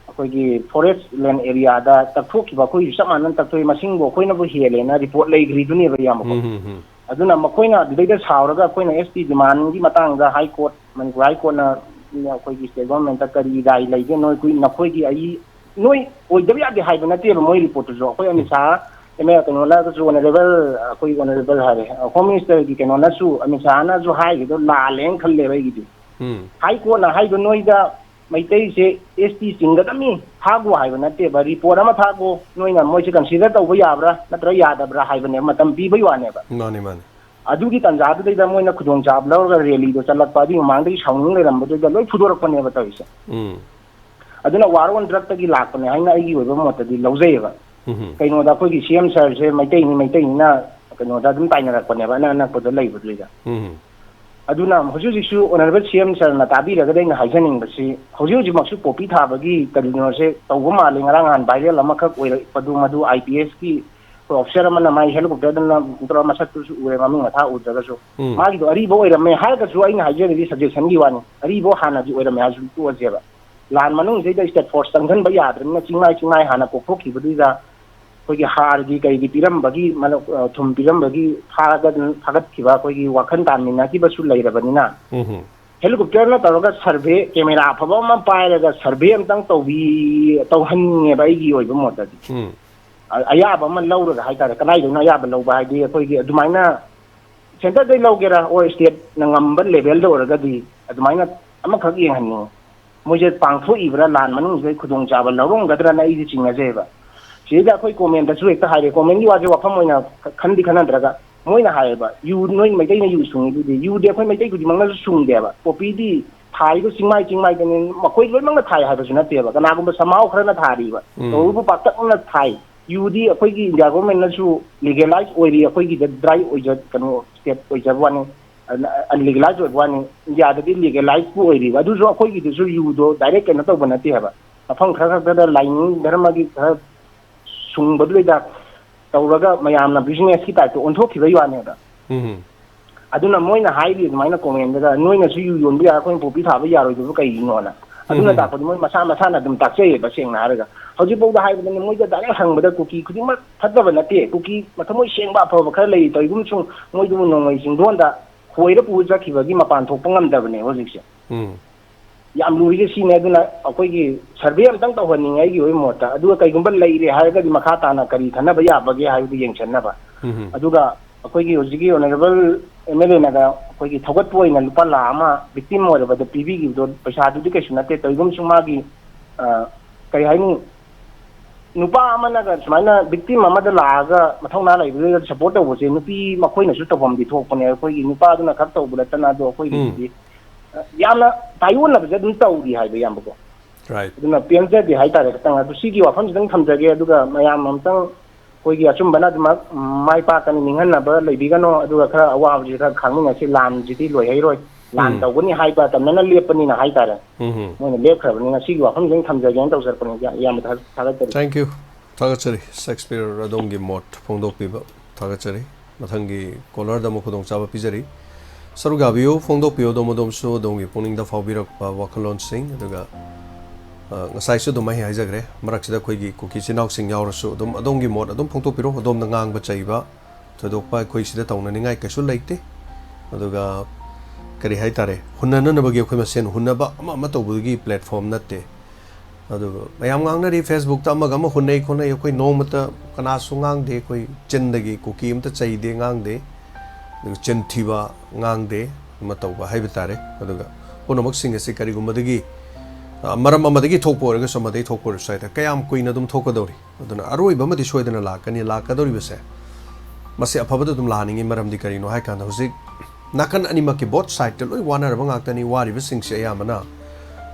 ꯑꯩꯈꯣꯏꯒꯤ ꯐꯣꯔꯦꯁ ꯂꯦꯟ ꯑꯦꯔꯤꯌꯥꯗ ꯇꯛꯊꯣꯛꯈꯤꯕ, ꯑꯩꯈꯣꯏꯁꯨ ꯆꯞ ꯃꯥꯟꯅꯅ ꯇꯛꯊꯣꯛꯏ, ꯃꯁꯤꯡꯕꯨ ꯑꯩꯈꯣꯏꯅꯕꯨ ꯍꯦꯜꯂꯦꯅ ꯔꯤꯄꯣꯔꯠ ꯂꯩꯈ꯭ꯔꯤꯗꯨꯅꯦꯕ, ꯏꯌꯥꯝꯕꯀꯣ꯫ ꯎꯝ, ꯎꯝ, ꯎꯝ꯫ ꯑꯗꯨꯅ ꯃꯈꯣꯏꯅ ꯑꯗꯨꯗꯩꯗ ꯁꯥꯎꯔꯒ ꯑꯩꯈꯣꯏꯅ S T demandꯒꯤ ꯃꯇꯥꯡꯗ High Court, ꯃꯅꯤꯄꯨꯔ High Courtꯅ ꯑꯩꯈꯣꯏꯒꯤ state governmentꯇ ꯀꯔꯤ ꯔꯥꯏ ꯂꯩꯒꯦ, ꯅꯣꯏ, ꯅꯈꯣꯏꯒꯤ ꯑꯩ, ꯅꯣꯏ ꯑꯣꯏꯗꯕ ꯌꯥꯗꯦ ꯍꯥꯏꯕ ꯅꯠꯇꯦꯕ ꯃꯣꯏ ꯔꯤꯄꯣꯔꯠꯇꯨꯁꯨ꯫ ꯑꯩꯈꯣꯏ ꯑꯃꯤꯠ ꯁꯥꯍ, ꯑꯦꯝ ꯑꯦꯜ ꯀꯩꯅꯣꯅꯁꯨ, ꯑꯣꯅꯔꯦꯕꯜ, ꯑꯩꯈꯣꯏ ꯑꯣꯅꯔꯦꯕꯜ ꯍꯥꯏꯔꯦ, ꯍꯣꯝ ꯃꯤꯅꯤꯁꯇꯔꯒꯤ ꯀꯩꯅꯣꯅꯁꯨ, ꯑꯃꯤꯠ ꯁꯥꯍꯅꯁꯨ ꯍꯥꯏꯈꯤꯗꯣ ꯂꯥꯜꯂꯦꯅ ꯈꯜꯂꯦꯕ ꯑꯩꯒꯤꯗꯤ꯫ ꯎꯝ꯫ ꯍꯥꯏ ꯀꯣꯔꯠꯅ ꯍꯥꯏꯗꯣ ꯅꯣꯏꯗ ꯃꯩꯇꯩꯁꯦ S T ꯆꯤꯡꯒꯗꯕꯅꯤ, ꯊꯥꯒꯣ ꯍꯥꯏꯕ ꯅꯠꯇꯦꯕ꯫ ꯔꯤꯄꯣꯔꯠ ꯑꯃ ꯊꯥꯒꯣ, ꯅꯣꯏꯅ ꯃꯣꯏꯁꯦ consider ꯇꯧꯕ ꯌꯥꯕ꯭ꯔꯥ ꯅꯠꯇ꯭ꯔꯒ ꯌꯥꯗꯕ꯭ꯔꯥ ꯍꯥꯏꯕꯅꯦꯕ, ꯃꯇꯝ ꯄꯤꯕꯩ ꯋꯥꯅꯦꯕ꯫ ꯃꯥꯅꯦ, ꯃꯥꯅꯦ꯫ ꯑꯗꯨꯒꯤ ꯇꯥꯟꯖꯥꯗꯨꯗꯩꯗ ꯃꯣꯏꯅ ꯈꯨꯗꯣꯡꯆꯥꯕ ꯂꯧꯔꯒ rallyꯗꯣ ꯆꯠꯂꯛꯄ, ꯑꯗꯨꯒꯤ ꯃꯃꯥꯡꯗꯒꯤ ꯁꯥꯎꯅꯤꯡ ꯂꯩꯔꯝꯕꯗꯨꯗ ꯂꯣꯏ ꯐꯨꯗꯣꯔꯛꯄꯅꯦꯕ ꯇꯧꯔꯤꯁꯦ꯫ ꯎꯝ꯫ ꯑꯗꯨꯅ war on drugꯇꯒꯤ ꯂꯥꯛꯄꯅꯦ ꯍꯥꯏꯅ ꯑꯩꯒꯤ ꯑꯣꯏꯕ ꯃꯣꯠꯇꯗꯤ ꯂꯧꯖꯩꯌꯦꯕ꯫ ꯎꯝ꯫ ꯀꯩꯅꯣꯗ ꯑꯩꯈꯣꯏꯒꯤ C M sirꯁꯦ ꯃꯩꯇꯩꯅꯤ, ꯃꯩꯇꯩꯅꯤꯅ ꯀꯩꯅꯣꯗ ꯑꯗꯨꯝ ꯇꯥꯏꯅꯔꯛꯄꯅꯦꯕ, ꯑꯅꯛ ꯑꯅꯛꯄꯗ ꯂꯩꯕꯗꯨꯗ꯫ ꯎꯝ꯫ ꯑꯗꯨꯅ ꯍꯧꯖꯤꯛ ꯍꯧꯖꯤꯛꯁꯨ honourable C M sirꯅ ꯇꯥꯕꯤꯔꯒꯗꯤ ꯑꯩꯅ ꯍꯥꯏꯖꯅꯤꯡꯕꯁꯤ, ꯍꯧꯖꯤꯛ ꯍꯧꯖꯤꯛꯃꯛꯁꯨ poppy ꯊꯥꯕꯒꯤ ꯀꯔꯤꯅꯣꯁꯦ ꯇꯧꯕ ꯃꯥꯜꯂꯦ꯫ ꯉꯔꯥꯡ ꯅꯍꯥꯟ viral ꯑꯃꯈꯛ ꯑꯣꯏꯔꯛꯄꯗꯨ, ꯃꯗꯨ I P Sꯀꯤ ꯑꯩꯈꯣꯏ officer ꯑꯃꯅ ꯃꯥꯏ helicopterꯗ ꯅꯝ-, ꯇꯧꯔ ꯃꯁꯛꯇꯨꯁꯨ ꯎꯔꯦ, ꯃꯃꯤꯡ ꯃꯊꯥ ꯎꯗ꯭ꯔꯒꯁꯨ꯫ ꯎꯝ꯫ ꯃꯥꯒꯤꯗꯣ ꯑꯔꯤꯕ ꯑꯣꯏꯔꯝꯃꯦ ꯍꯥꯏꯔꯒꯁꯨ, ꯑꯩꯅ ꯍꯥꯏꯖꯔꯤꯗꯤ suggestionꯒꯤ ꯋꯥꯅꯤ, ꯑꯔꯤꯕ ꯍꯥꯟꯅꯒꯤ ꯑꯣꯏꯔꯝꯃꯦ ꯍꯥꯏꯔꯁꯨ ꯇꯣꯛꯑꯁꯦꯕ꯫ ꯂꯥꯟ ꯃꯅꯨꯡꯁꯤꯗꯩꯗ state force ꯆꯪꯁꯤꯟꯕ ꯌꯥꯗ꯭ꯔꯕꯅꯤꯅ ꯆꯤꯡꯃꯥꯏ ꯆꯤꯡꯃꯥꯏ ꯍꯥꯟꯅ ꯀꯣꯛꯊꯣꯛꯈꯤꯕꯗꯨꯗ ꯑꯩꯈꯣꯏꯒꯤ ꯍꯥꯔꯒꯤ ꯀꯩꯒꯤ ꯄꯤꯔꯝꯕꯒꯤ ꯃꯅ-, ꯑ, ꯊꯨꯝ ꯄꯤꯔꯝꯕꯒꯤ ꯐꯥꯒꯠ-, ꯐꯥꯒꯠꯈꯤꯕ ꯑꯩꯈꯣꯏꯒꯤ ꯋꯥꯈꯜ ꯇꯥꯃꯤꯟꯅꯈꯤꯕꯁꯨ ꯂꯩꯔꯕꯅꯤꯅ, ꯎꯝ꯫ helicopterꯅ ꯇꯧꯔꯒ survey, camera ꯑꯐꯕ ꯑꯃ ꯄꯥꯏꯔꯒ survey ꯑꯝꯇꯪ ꯇꯧꯕꯤ-, ꯇꯧꯍꯟꯅꯤꯡꯉꯦꯕ ꯑꯩꯒꯤ ꯑꯣꯏꯕ ꯃꯣꯠꯇꯗꯤ꯫ ꯎꯝ꯫ ꯑ-, ꯑꯌꯥꯕ ꯑꯃ ꯂꯧꯔꯒ ꯍꯥꯏꯇꯥꯔꯦ꯫ ꯀꯗꯥꯏꯗꯅꯣ ꯑꯌꯥꯕ ꯂꯧꯕ ꯍꯥꯏꯗꯤ, ꯑꯩꯈꯣꯏꯒꯤ ꯑꯗꯨꯃꯥꯏꯅ centreꯗꯩ ꯂꯧꯒꯦꯔꯥ or stateꯅ ꯉꯝꯕ levelꯗ ꯑꯣꯏꯔꯒꯗꯤ ꯑꯗꯨꯃꯥꯏꯅ ꯑꯃꯈꯛ ꯌꯦꯡꯍꯟꯅꯤꯡꯉꯤ꯫ ꯃꯣꯏꯁꯦ ꯄꯥꯡꯊꯣꯛꯏꯕ꯭ꯔꯥ, ꯂꯥꯟ ꯃꯅꯨꯡꯁꯤꯗ ꯈꯨꯗꯣꯡꯆꯥꯕ ꯂꯧꯔꯝꯒꯗ꯭ꯔꯅ ꯑꯩꯗꯤ ꯆꯤꯡꯅꯖꯩꯕ꯫ ꯁꯤꯗꯩꯗ ꯑꯩꯈꯣꯏ commentꯇꯁꯨ ꯍꯦꯛꯇ ꯍꯥꯏꯔꯦ, commentꯀꯤ ꯋꯥꯁꯦ ꯋꯥꯐꯝ ꯑꯣꯏꯅ ꯈꯟꯗꯤ ꯈꯟꯅꯗ꯭ꯔꯒ, ꯃꯣꯏꯅ ꯍꯥꯏꯌꯦꯕ, "ꯌꯨ ꯅꯣꯏ ꯃꯩꯇꯩꯅ ꯌꯨ ꯁꯨꯡꯉꯤꯗꯨꯗꯤ?" ꯌꯨꯗꯤ ꯑꯩꯈꯣꯏ ꯃꯩꯇꯩ ꯈꯨꯗꯤꯡꯃꯛꯅꯁꯨ ꯁꯨꯡꯗꯦꯕ꯫ Poppyꯗꯤ ꯊꯥꯔꯤꯗꯣ ꯆꯤꯡꯃꯥꯏ ꯆꯤꯡꯃꯥꯏꯗꯅꯤ, ꯃꯈꯣꯏ ꯂꯣꯏꯅꯃꯛꯅ ꯊꯥꯏ ꯍꯥꯏꯕꯁꯨ ꯅꯠꯇꯦꯕ, ꯀꯅꯥꯒꯨꯝꯕ somehow ꯈꯔꯅ ꯊꯥꯔꯤꯕ꯫ ꯎꯝ꯫ ꯇꯧꯕꯕꯨ ꯄꯥꯛꯇꯛꯅꯅ ꯊꯥꯏ꯫ ꯌꯨꯗꯤ ꯑꯩꯈꯣꯏꯒꯤ India governmentꯅꯁꯨ legalize ꯑꯣꯏꯔꯤ, ꯑꯩꯈꯣꯏꯒꯤꯗ dry ꯑꯣꯏꯖ-, ꯀꯩꯅꯣ, state ꯑꯣꯏꯖꯕ ꯋꯥꯅꯤ, unlegalize ꯑꯣꯏꯕ ꯋꯥꯅꯤ꯫ ꯏꯟꯗꯤꯌꯥꯗꯗꯤ legalizeꯄꯨ ꯑꯣꯏꯔꯤꯕ, ꯑꯗꯨꯁꯨ ꯑꯩꯈꯣꯏꯒꯤꯗꯨꯁꯨ ꯌꯨꯗꯣ direct ꯀꯩꯅꯣ ꯇꯧꯕ ꯅꯠꯇꯦ ꯍꯥꯏꯕ꯫ ꯃꯐꯝ ꯈꯔ ꯈꯛꯇꯗ ꯂꯥꯏꯅꯤꯡ ꯙꯔꯃꯒꯤ ꯈꯔ ꯁꯨꯡꯕꯗꯨꯗꯩꯗ ꯇꯧꯔꯒ ꯃꯌꯥꯝꯅ businessꯀꯤ typeꯇ ꯑꯣꯟꯊꯣꯛꯈꯤꯕꯒꯤ ꯋꯥꯅꯦꯕ꯫ ꯎꯝ꯫ ꯑꯗꯨꯅ ꯃꯣꯏꯅ ꯍꯥꯏꯔꯤ ꯑꯗꯨꯃꯥꯏꯅ commentꯗꯒ, "ꯅꯣꯏꯅꯁꯨ ꯌꯨ ꯌꯣꯟꯕ ꯌꯥꯏ, ꯑꯩꯈꯣꯏꯅ poppy ꯊꯥꯕ ꯌꯥꯔꯣꯏꯗꯕ ꯀꯩꯒꯤꯅꯣꯅ?" ꯑꯗꯨꯅ ꯎꯝ꯫ ꯇꯥꯛꯄꯗꯤ ꯃꯣꯏ ꯃꯁꯥ ꯃꯁꯥꯅ ꯑꯗꯨꯝ ꯇꯥꯛꯆꯩꯌꯦꯕ, ꯁꯦꯡꯅ ꯍꯥꯏꯔꯒ꯫ ꯍꯧꯖꯤꯛꯐꯥꯎꯗ ꯍꯥꯏꯕꯗꯅꯦ, ꯃꯣꯏꯗ direct ꯍꯪꯕꯗ ꯀꯨꯀꯤ ꯈꯨꯗꯤꯡꯃꯛ ꯐꯠꯇꯕ ꯅꯠꯇꯦ, ꯀꯨꯀꯤ ꯃꯊꯃꯣꯏ ꯁꯦꯡꯕ ꯑꯐꯕ ꯈꯔ ꯂꯩ, ꯇꯧꯏꯒꯨꯝꯕꯁꯨꯡ ꯃꯣꯏꯗꯨꯕꯨ ꯅꯣꯡꯃꯩ ꯆꯤꯡꯗꯣꯟꯗ ꯍꯣꯏꯔ ꯄꯨꯔ ꯆꯠꯈꯤꯕꯒꯤ ꯃꯄꯥꯟ ꯊꯣꯛꯄ ꯉꯝꯗꯕꯅꯦ ꯍꯧꯖꯤꯛꯁꯦ꯫ ꯎꯝ꯫ ꯌꯥꯝ ꯂꯨꯔꯤꯁꯦ ꯁꯤꯅꯦ꯫ ꯑꯗꯨꯅ ꯑꯩꯈꯣꯏꯒꯤ survey ꯑꯝꯇꯪ ꯇꯧꯍꯟꯅꯤꯡꯉꯦ ꯑꯩꯒꯤ ꯑꯣꯏꯕ ꯃꯣꯠꯇ꯫ ꯑꯗꯨꯒ ꯀꯩꯒꯨꯝꯕ ꯂꯩꯔꯦ ꯍꯥꯏꯔꯒꯗꯤ ꯃꯈꯥ ꯇꯥꯅ ꯀꯔꯤ ꯈꯟꯅꯕ ꯌꯥꯕꯒꯦ ꯍꯥꯏꯕꯗꯨ ꯌꯦꯡꯁꯤꯟꯅꯕ꯫ ꯎꯝ꯫ ꯑꯗꯨꯒ ꯑꯩꯈꯣꯏꯒꯤ ꯍꯧꯖꯤꯛꯀꯤ honourable MLAꯅꯒ ꯑꯩꯈꯣꯏꯒꯤ ꯊꯧꯒꯠꯄ ꯑꯣꯏꯅ ꯂꯨꯄꯥ ꯂꯥꯈ ꯑꯃ victim ꯑꯣꯏꯔꯕꯗ ꯄꯤꯕꯤꯈꯤꯕꯗꯣ, ꯄꯩꯁꯥꯗꯨꯗꯤ ꯀꯩꯁꯨ ꯅꯠꯇꯦ꯫ ꯇꯧꯏꯒꯨꯝꯁꯨ ꯃꯥꯒꯤ, ꯑ, ꯀꯩ ꯍꯥꯏꯅꯤ, ꯅꯨꯄꯥ ꯑꯃꯅꯒ ꯁꯨꯃꯥꯏꯅ victim ꯑꯃꯗ ꯂꯥꯛꯑꯒ ꯃꯊꯧꯅꯥ ꯂꯩꯕꯗꯨꯗ support ꯇꯧꯕꯁꯦ, ꯅꯨꯄꯤ ꯃꯈꯣꯏꯅꯁꯨ ꯇꯧꯐꯝꯗꯤ ꯊꯣꯛꯄꯅꯦ꯫ ꯑꯩꯈꯣꯏꯒꯤ ꯅꯨꯄꯥꯗꯨꯅ ꯈꯛ ꯇꯧꯕ ꯅꯠꯇꯅ, ꯑꯗꯣ ꯑꯩꯈꯣꯏꯒꯤꯁꯤꯗꯤ, ꯎꯝ꯫ ꯑ, ꯌꯥꯝꯅ ꯇꯥꯏꯑꯣꯟꯅꯕꯁꯦ ꯑꯗꯨꯝ ꯇꯧꯔꯤ ꯍꯥꯏꯕ, ꯏꯌꯥꯝꯕꯀꯣ꯫ Right꯫ ꯑꯗꯨꯅ ꯄꯦꯟꯖꯗꯦ ꯍꯥꯏꯇꯥꯔꯦ꯫ ꯈꯤꯇꯪ ꯑꯗꯨ ꯁꯤꯒꯤ ꯋꯥꯐꯝꯁꯤꯗꯪ ꯊꯝꯖꯒꯦ, ꯑꯗꯨꯒ ꯃꯌꯥꯝ ꯑꯝꯇꯪ ꯑꯩꯈꯣꯏꯒꯤ ꯑꯆꯨꯝꯕꯅ ꯑꯗꯨꯃꯛ ꯃꯥꯏ ꯄꯥꯛꯀꯅꯤ, ꯅꯤꯡꯍꯟꯅꯕ ꯂꯩꯕꯤꯒꯅꯣ, ꯑꯗꯨꯒ ꯈꯔ ꯑꯋꯥꯕꯁꯤ ꯈꯔ ꯈꯥꯡꯃꯤꯟꯅꯁꯤ꯫ ꯂꯥꯟꯁꯤꯗꯤ ꯂꯣꯏꯍꯩꯔꯣꯏ, ꯂꯥꯟ ꯎꯝ꯫ ꯇꯧꯒꯅꯤ ꯍꯥꯏꯕ ꯇꯝꯅꯅ ꯂꯦꯞꯄꯅꯤꯅ ꯍꯥꯏꯇꯥꯔꯦ꯫ ꯎꯝ꯫ ꯃꯣꯏꯅ ꯂꯦꯞꯈ꯭ꯔꯕꯅꯤꯅ ꯁꯤꯒꯤ ꯋꯥꯐꯝꯁꯤꯗꯪ ꯊꯝꯖꯒꯦꯅ ꯇꯧꯖꯔꯛꯄꯅꯤ꯫ ꯏꯌꯥꯝꯕꯗ ꯊꯥꯒꯠꯆꯔꯤ꯫ Thank you꯫ ꯊꯥꯒꯠꯆꯔꯤ꯫ ꯁꯦꯛꯁꯄꯤꯌꯔ, ꯑꯗꯣꯝꯒꯤ ꯃꯣꯠ ꯐꯣꯡꯗꯣꯛꯄꯤꯕ ꯊꯥꯒꯠꯆꯔꯤ꯫ ꯃꯊꯪꯒꯤ caller-ꯗ ꯑꯃꯨꯛ ꯈꯨꯗꯣꯡꯆꯥꯕ ꯄꯤꯖꯔꯤ꯫ ꯁꯔꯨꯛ ꯌꯥꯕꯤꯌꯨ, ꯐꯣꯡꯗꯣꯛꯄꯤꯌꯨ ꯑꯗꯣꯝ ꯑꯗꯣꯝꯁꯨ ꯑꯗꯣꯝꯒꯤ ꯄꯨꯛꯅꯤꯡꯗ ꯐꯥꯎꯕꯤꯔꯛꯄ ꯋꯥꯈꯜꯂꯣꯟꯁꯤꯡ꯫ ꯑꯗꯨꯒ, ꯑ, ꯉꯁꯥꯏꯁꯨ ꯑꯗꯨꯝ ꯑꯩ ꯍꯥꯏꯖꯈ꯭ꯔꯦ, ꯃꯔꯛꯁꯤꯗ ꯑꯩꯈꯣꯏꯒꯤ ꯀꯨꯀꯤ ꯏꯆꯤꯟ ꯏꯅꯥꯎꯁꯤꯡ ꯌꯥꯎꯔꯁꯨ ꯑꯗꯨꯝ ꯑꯗꯣꯝꯒꯤ ꯃꯣꯠ ꯑꯗꯨꯝ ꯐꯣꯡꯗꯣꯛꯄꯤꯔꯣ꯫ ꯑꯗꯣꯝꯅ ꯉꯥꯡꯕ ꯆꯩꯕ ꯊꯣꯏꯗꯣꯛꯄ ꯑꯩꯈꯣꯏ ꯁꯤꯗ ꯇꯧꯅꯅꯤꯡꯉꯥꯏ ꯀꯩꯁꯨ ꯂꯩꯇꯦ꯫ ꯑꯗꯨꯒ ꯀꯔꯤ ꯍꯥꯏꯇꯥꯔꯦ, ꯍꯨꯟꯅꯅꯅꯕꯒꯤ ꯑꯩꯈꯣꯏ ꯃꯁꯦꯟ ꯍꯨꯟꯅꯕ ꯑꯃ ꯑꯃ ꯇꯧꯕꯒꯤ platform ꯅꯠꯇꯦ꯫ ꯑꯗꯨꯒ ꯃꯌꯥꯝ ꯉꯥꯡꯅꯔꯤ, Facebook-ꯇ ꯑꯃꯒ ꯑꯃ ꯍꯨꯟꯅꯩ ꯈꯣꯠꯅꯩ, ꯑꯩꯈꯣꯏ ꯅꯣꯡꯃꯇ ꯀꯅꯥꯁꯨ ꯉꯥꯡꯗꯦ, ꯑꯩꯈꯣꯏ ꯆꯤꯟꯗꯒꯤ ꯀꯨꯀꯤ ꯑꯝꯇ ꯆꯩꯗꯦ, ꯉꯥꯡꯗꯦ, ꯑꯗꯨꯒ ꯆꯤꯟ ꯊꯤꯕ ꯉꯥꯡꯗꯦ, ꯑꯃ ꯇꯧꯕ ꯍꯥꯏꯕ ꯇꯥꯔꯦ꯫ ꯑꯗꯨꯒ ꯄꯨꯝꯅꯃꯛꯁꯤꯡ ꯑꯁꯤ ꯀꯔꯤꯒꯨꯝꯕꯗꯒꯤ, ꯑ, ꯃꯔꯝ ꯑꯃꯗꯒꯤ ꯊꯣꯛꯄ ꯑꯣꯏꯔꯒꯁꯨ, ꯑꯃꯗꯒꯤ ꯊꯣꯛꯄ ꯑꯣꯏꯔꯁꯨ ꯍꯥꯏꯇꯥꯔꯦ, ꯀꯌꯥꯝ ꯀꯨꯏꯅ ꯑꯗꯨꯝ ꯊꯣꯛꯀꯗꯧꯔꯤ? ꯑꯗꯨꯅ ꯑꯔꯣꯏꯕ ꯑꯃꯗꯤ ꯁꯣꯏꯗꯅ ꯂꯥꯛꯀꯅꯤ꯫ ꯂꯥꯛꯀꯗꯧꯔꯤꯕꯁꯦ ꯃꯁꯤ ꯑꯐꯕꯗ ꯑꯗꯨꯝ ꯂꯥꯛꯍꯟꯅꯤꯡꯉꯤ꯫ ꯃꯔꯝꯗꯤ ꯀꯔꯤꯅꯣ ꯍꯥꯏꯀꯥꯟꯗ, ꯍꯧꯖꯤꯛ ꯅꯥꯀꯟ ꯑꯅꯤꯃꯛꯀꯤ both side-ꯇ ꯂꯣꯏ ꯋꯥꯅꯔꯕ ꯉꯥꯛꯇꯅꯤ꯫ ꯋꯥꯔꯤꯕꯁꯤꯡꯁꯦ ꯑꯌꯥꯝꯕꯅ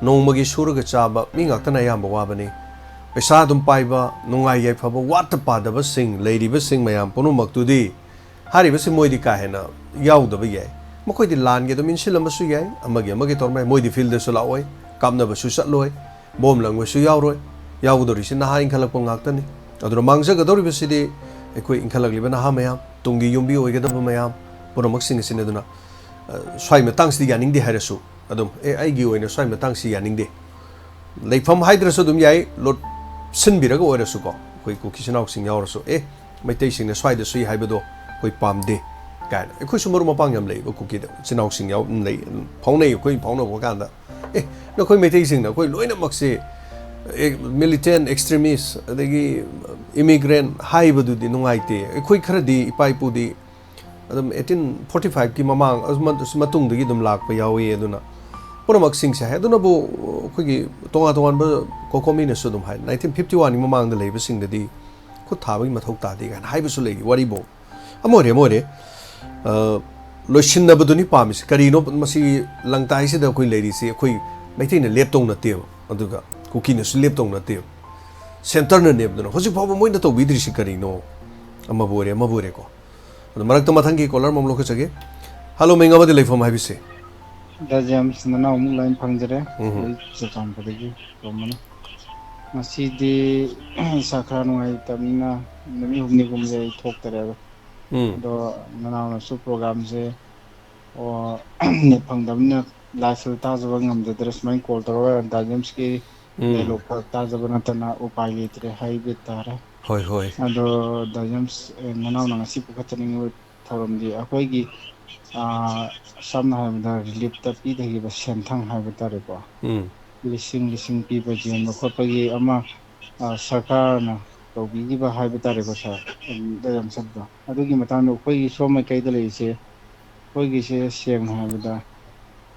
ꯅꯣꯡꯃꯒꯤ ꯁꯨꯔꯒ ꯆꯥꯕ ꯃꯤ ꯉꯥꯛꯇꯅ ꯑꯌꯥꯝꯕ ꯋꯥꯕꯅꯤ꯫ ꯄꯩꯁꯥ ꯑꯗꯨꯝ ꯄꯥꯏꯕ, ꯅꯨꯡꯉꯥꯏ ꯌꯥꯏꯐꯕ ꯋꯥꯠꯇ ꯄꯥꯗꯕꯁꯤꯡ, ꯂꯩꯔꯤꯕꯁꯤꯡ ꯃꯌꯥꯝ ꯄꯨꯝꯅꯃꯛꯇꯨꯗꯤ ꯍꯥꯏꯔꯤꯕꯁꯤ ꯃꯣꯏꯗꯤ ꯀꯥ ꯍꯦꯟꯅ ꯌꯥꯎꯗꯕ ꯌꯥꯏ꯫ ꯃꯈꯣꯏꯗꯤ ꯂꯥꯟꯒꯤ ꯑꯗꯨꯝ ꯏꯟꯁꯤꯜꯂꯝꯕꯁꯨ ꯌꯥꯏ, ꯑꯃꯒꯤ ꯑꯃꯒꯤ ꯇꯧꯔꯝꯕ ꯌꯥꯏ꯫ ꯃꯣꯏꯗꯤ field-ꯗꯁꯨ ꯂꯥꯛꯑꯣꯏ, ꯀꯥꯞꯅꯕꯁꯨ ꯆꯠꯂꯣꯏ, ꯕꯣꯝ ꯂꯪꯕꯁꯨ ꯌꯥꯎꯔꯣꯏ꯫ ꯌꯥꯎꯒꯗꯧꯔꯤꯁꯤ ꯅꯍꯥ ꯏꯟꯈꯠꯂꯛꯄ ꯉꯥꯛꯇꯅꯤ꯫ ꯑꯗꯨꯅ ꯃꯥꯡꯖꯒꯗꯧꯔꯤꯕꯁꯤꯗꯤ ꯑꯩꯈꯣꯏ ꯏꯟꯈꯠꯂꯛꯂꯤꯕ ꯅꯍꯥ ꯃꯌꯥꯝ, ꯇꯨꯡꯒꯤ ꯌꯨꯝꯕꯤ ꯑꯣꯏꯒꯗꯕ ꯃꯌꯥꯝ ꯄꯨꯝꯅꯃꯛꯁꯤꯡ ꯑꯁꯤꯅꯤ꯫ ꯑꯗꯨꯅ, ꯑ, ꯁ꯭ꯋꯥꯏ ꯃꯇꯥꯡꯁꯤꯗꯤ ꯌꯥꯅꯤꯡꯗꯦ ꯍꯥꯏꯔꯁꯨ, ꯑꯗꯨꯝ, "ꯑꯦ, ꯑꯩꯒꯤ ꯑꯣꯏꯅ ꯁ꯭ꯋꯥꯏ ꯃꯇꯥꯡꯁꯤ ꯌꯥꯅꯤꯡꯗꯦ, ꯂꯩꯐꯝ ꯍꯥꯏꯗ꯭ꯔꯁꯨ ꯑꯗꯨꯝ ꯌꯥꯏ, ꯂꯣꯠꯁꯤꯟꯕꯤꯔꯒ ꯑꯣꯏꯔꯁꯨꯀꯣ, ꯑꯩꯈꯣꯏ ꯀꯨꯀꯤ ꯏꯆꯤꯟ ꯏꯅꯥꯎꯁꯤꯡ ꯌꯥꯎꯔꯁꯨ, "ꯑꯦ, ꯃꯩꯇꯩꯁꯤꯡꯅ ꯁ꯭ꯋꯥꯏꯗ ꯁꯨꯏ ꯍꯥꯏꯕꯗꯣ ꯑꯩꯈꯣꯏ ꯄꯥꯝꯗꯦ" ꯀꯥꯏꯅ꯫ ꯑꯩꯈꯣꯏꯁꯨ ꯃꯔꯨꯞ ꯃꯄꯥꯡ ꯌꯥꯝ ꯂꯩꯕ ꯀꯨꯀꯤꯗ, ꯏꯆꯤꯟ ꯏꯅꯥꯎꯁꯤꯡ ꯌꯥꯎ-, ꯂꯩ, ꯐꯥꯎꯅꯩ꯫ ꯑꯩꯈꯣꯏ ꯐꯥꯎꯅꯕ ꯀꯥꯟꯗ, "ꯑꯦ, ꯅꯈꯣꯏ ꯃꯩꯇꯩꯁꯤꯡꯅ ꯑꯩꯈꯣꯏ ꯂꯣꯏꯅꯃꯛꯁꯦ, ꯑꯦ, militant, extremist, ꯑꯗꯒꯤ immigrant ꯍꯥꯏꯕꯗꯨꯗꯤ ꯅꯨꯡꯉꯥꯏꯇꯦ꯫ ꯑꯩꯈꯣꯏ ꯈꯔꯗꯤ, ꯏꯄꯥ ꯏꯄꯨꯗꯤ ꯑꯗꯨꯝ eighteen forty five ꯀꯤ ꯃꯃꯥꯡ, ꯑꯗꯨ ꯃ-, ꯃꯇꯨꯡꯗꯒꯤ ꯑꯗꯨꯝ ꯂꯥꯛꯄ ꯌꯥꯎꯏ꯫ ꯑꯗꯨꯅ ꯄꯨꯝꯅꯃꯛꯁꯤꯡꯁꯦ ꯍꯥꯏ, ꯑꯗꯨꯅꯕꯨ ꯑꯩꯈꯣꯏꯒꯤ ꯇꯣꯉꯥꯟ ꯇꯣꯉꯥꯟꯕ ꯀꯣꯀꯣꯃꯤꯅꯁꯨ ꯑꯗꯨꯝ ꯍꯥꯏ, nineteen fifty one ꯒꯤ ꯃꯃꯥꯡꯗ ꯂꯩꯕꯁꯤꯡꯗꯗꯤ ꯈꯨꯠ ꯊꯥꯕꯒꯤ ꯃꯊꯧ ꯇꯥꯗꯦ" ꯀꯥꯏꯅ ꯍꯥꯏꯕꯁꯨ ꯂꯩꯔꯤ꯫ ꯋꯥꯔꯤꯕꯨ ꯑꯃ ꯑꯣꯏꯔꯦ, ꯑꯃ ꯑꯣꯏꯔꯦ꯫ ꯑ, ꯂꯣꯏꯁꯤꯟꯅꯕꯗꯨꯅꯤ ꯄꯥꯝꯃꯤꯁꯦ꯫ ꯀꯔꯤꯅꯣ ꯃꯁꯤ ꯂꯪꯇꯥꯏꯁꯤꯗ ꯑꯩꯈꯣꯏ ꯂꯩꯔꯤꯁꯤ? ꯑꯩꯈꯣꯏ ꯃꯩꯇꯩꯅ ꯂꯦꯞꯇꯧ ꯅꯠꯇꯦꯕ, ꯑꯗꯨꯒ ꯀꯨꯀꯤꯅꯁꯨ ꯂꯦꯞꯇꯧ ꯅꯠꯇꯦꯕ, ꯁꯦꯟꯇꯔꯅ ꯅꯦꯝꯗꯅ ꯍꯧꯖꯤꯛ ꯐꯥꯎꯕ ꯃꯣꯏꯅ ꯇꯧꯕꯤꯗ꯭ꯔꯤꯁꯤ ꯀꯔꯤꯅꯣ? ꯑꯃꯕꯨ ꯑꯣꯏꯔꯦ, ꯑꯃꯕꯨ ꯑꯣꯏꯔꯦꯀꯣ꯫ ꯑꯗꯣ ꯃꯔꯛꯇ ꯃꯊꯪꯒꯤ ꯀꯣꯂꯔ ꯑꯃꯃꯨꯛ ꯂꯧꯈꯠꯆꯒꯦ꯫ ꯍꯜꯂꯣ, ꯃꯤꯡ ꯑꯃꯗꯤ ꯂꯩꯐꯝ ꯍꯥꯏꯕꯤꯁꯦ꯫ ꯗꯥ ꯖꯦꯝꯁ, ꯅꯅꯥꯎ ꯑꯃꯨꯛ ꯂꯥꯏꯟ ꯐꯪꯖꯔꯦ꯫ ꯎꯝ꯫ ꯑꯩ ꯆꯨꯔꯆꯥꯟꯄꯨꯔꯗꯒꯤ ꯇꯣꯝꯕꯅꯤ꯫ ꯉꯁꯤꯗꯤ ꯏꯁꯥ ꯈꯔ ꯅꯨꯡꯉꯥꯏꯇꯕꯅꯤꯅ ꯅꯨꯃꯤꯠ ꯍꯨꯝꯅꯤꯒꯨꯝꯕꯗꯤ ꯑꯩ ꯊꯣꯛꯇꯔꯦꯕ꯫ ꯎꯝ꯫ ꯑꯗꯣ ꯅꯅꯥꯎꯅꯁꯨ ꯄ꯭ꯔꯣꯒ꯭ꯔꯥꯝꯁꯦ, ꯑꯣ, ꯅꯦꯠ ꯐꯪꯗꯕꯅꯤꯅ ꯂꯥꯏꯐꯇ ꯇꯥꯖꯕ ꯉꯝꯖꯗ꯭ꯔꯦ꯫ ꯁꯨꯃꯥꯏꯅ ꯀꯣꯜ ꯇꯧꯔꯒ ꯗꯥ ꯖꯦꯝꯁꯀꯤ ꯎꯝ꯫ ꯗꯥꯏꯂꯣꯒ ꯈꯛ ꯇꯥꯖꯕ ꯅꯠꯇꯅ ꯎꯄꯥꯏ ꯂꯩꯇ꯭ꯔꯦ ꯍꯥꯏꯕ ꯇꯥꯔꯦ꯫ ꯍꯣꯏ, ꯍꯣꯏ꯫ ꯑꯗꯣ ꯗꯥ ꯖꯦꯝꯁ, ꯑꯦ, ꯅꯅꯥꯎꯅ ꯉꯁꯤ ꯄꯨꯈꯠꯆꯅꯤꯡꯉꯤꯕ ꯊꯧꯔꯝꯗꯤ ꯑꯩꯈꯣꯏꯒꯤ, ꯑꯥ, ꯁꯝꯅ ꯍꯥꯏꯔꯕꯗ ꯔꯤꯂꯤꯞꯇ ꯄꯤꯊꯈꯤꯕ ꯁꯦꯟꯊꯪ ꯍꯥꯏꯕ ꯇꯥꯔꯦꯀꯣ꯫ ꯎꯝ꯫ ꯂꯤꯁꯤꯡ ꯂꯤꯁꯤꯡ ꯄꯤꯕ ꯌꯦꯟꯕ ꯈꯣꯠꯄꯒꯤ ꯑꯃ, ꯑꯥ, ꯁꯔꯀꯥꯔꯅ ꯇꯧꯕꯤꯈꯤꯕ ꯍꯥꯏꯕ ꯇꯥꯔꯦꯀꯣ ꯁꯥꯔ, ꯎꯝ, ꯗꯥ ꯖꯦꯝꯁ꯫ ꯑꯗꯨꯒꯤ ꯃꯇꯥꯡꯗ ꯑꯩꯈꯣꯏꯒꯤ ꯁꯣꯝ ꯃꯥꯏꯀꯩꯗ ꯂꯩꯔꯤꯁꯦ, ꯑꯩꯈꯣꯏꯒꯤꯁꯦ ꯁꯦꯡꯅ ꯍꯥꯏꯔꯕꯗ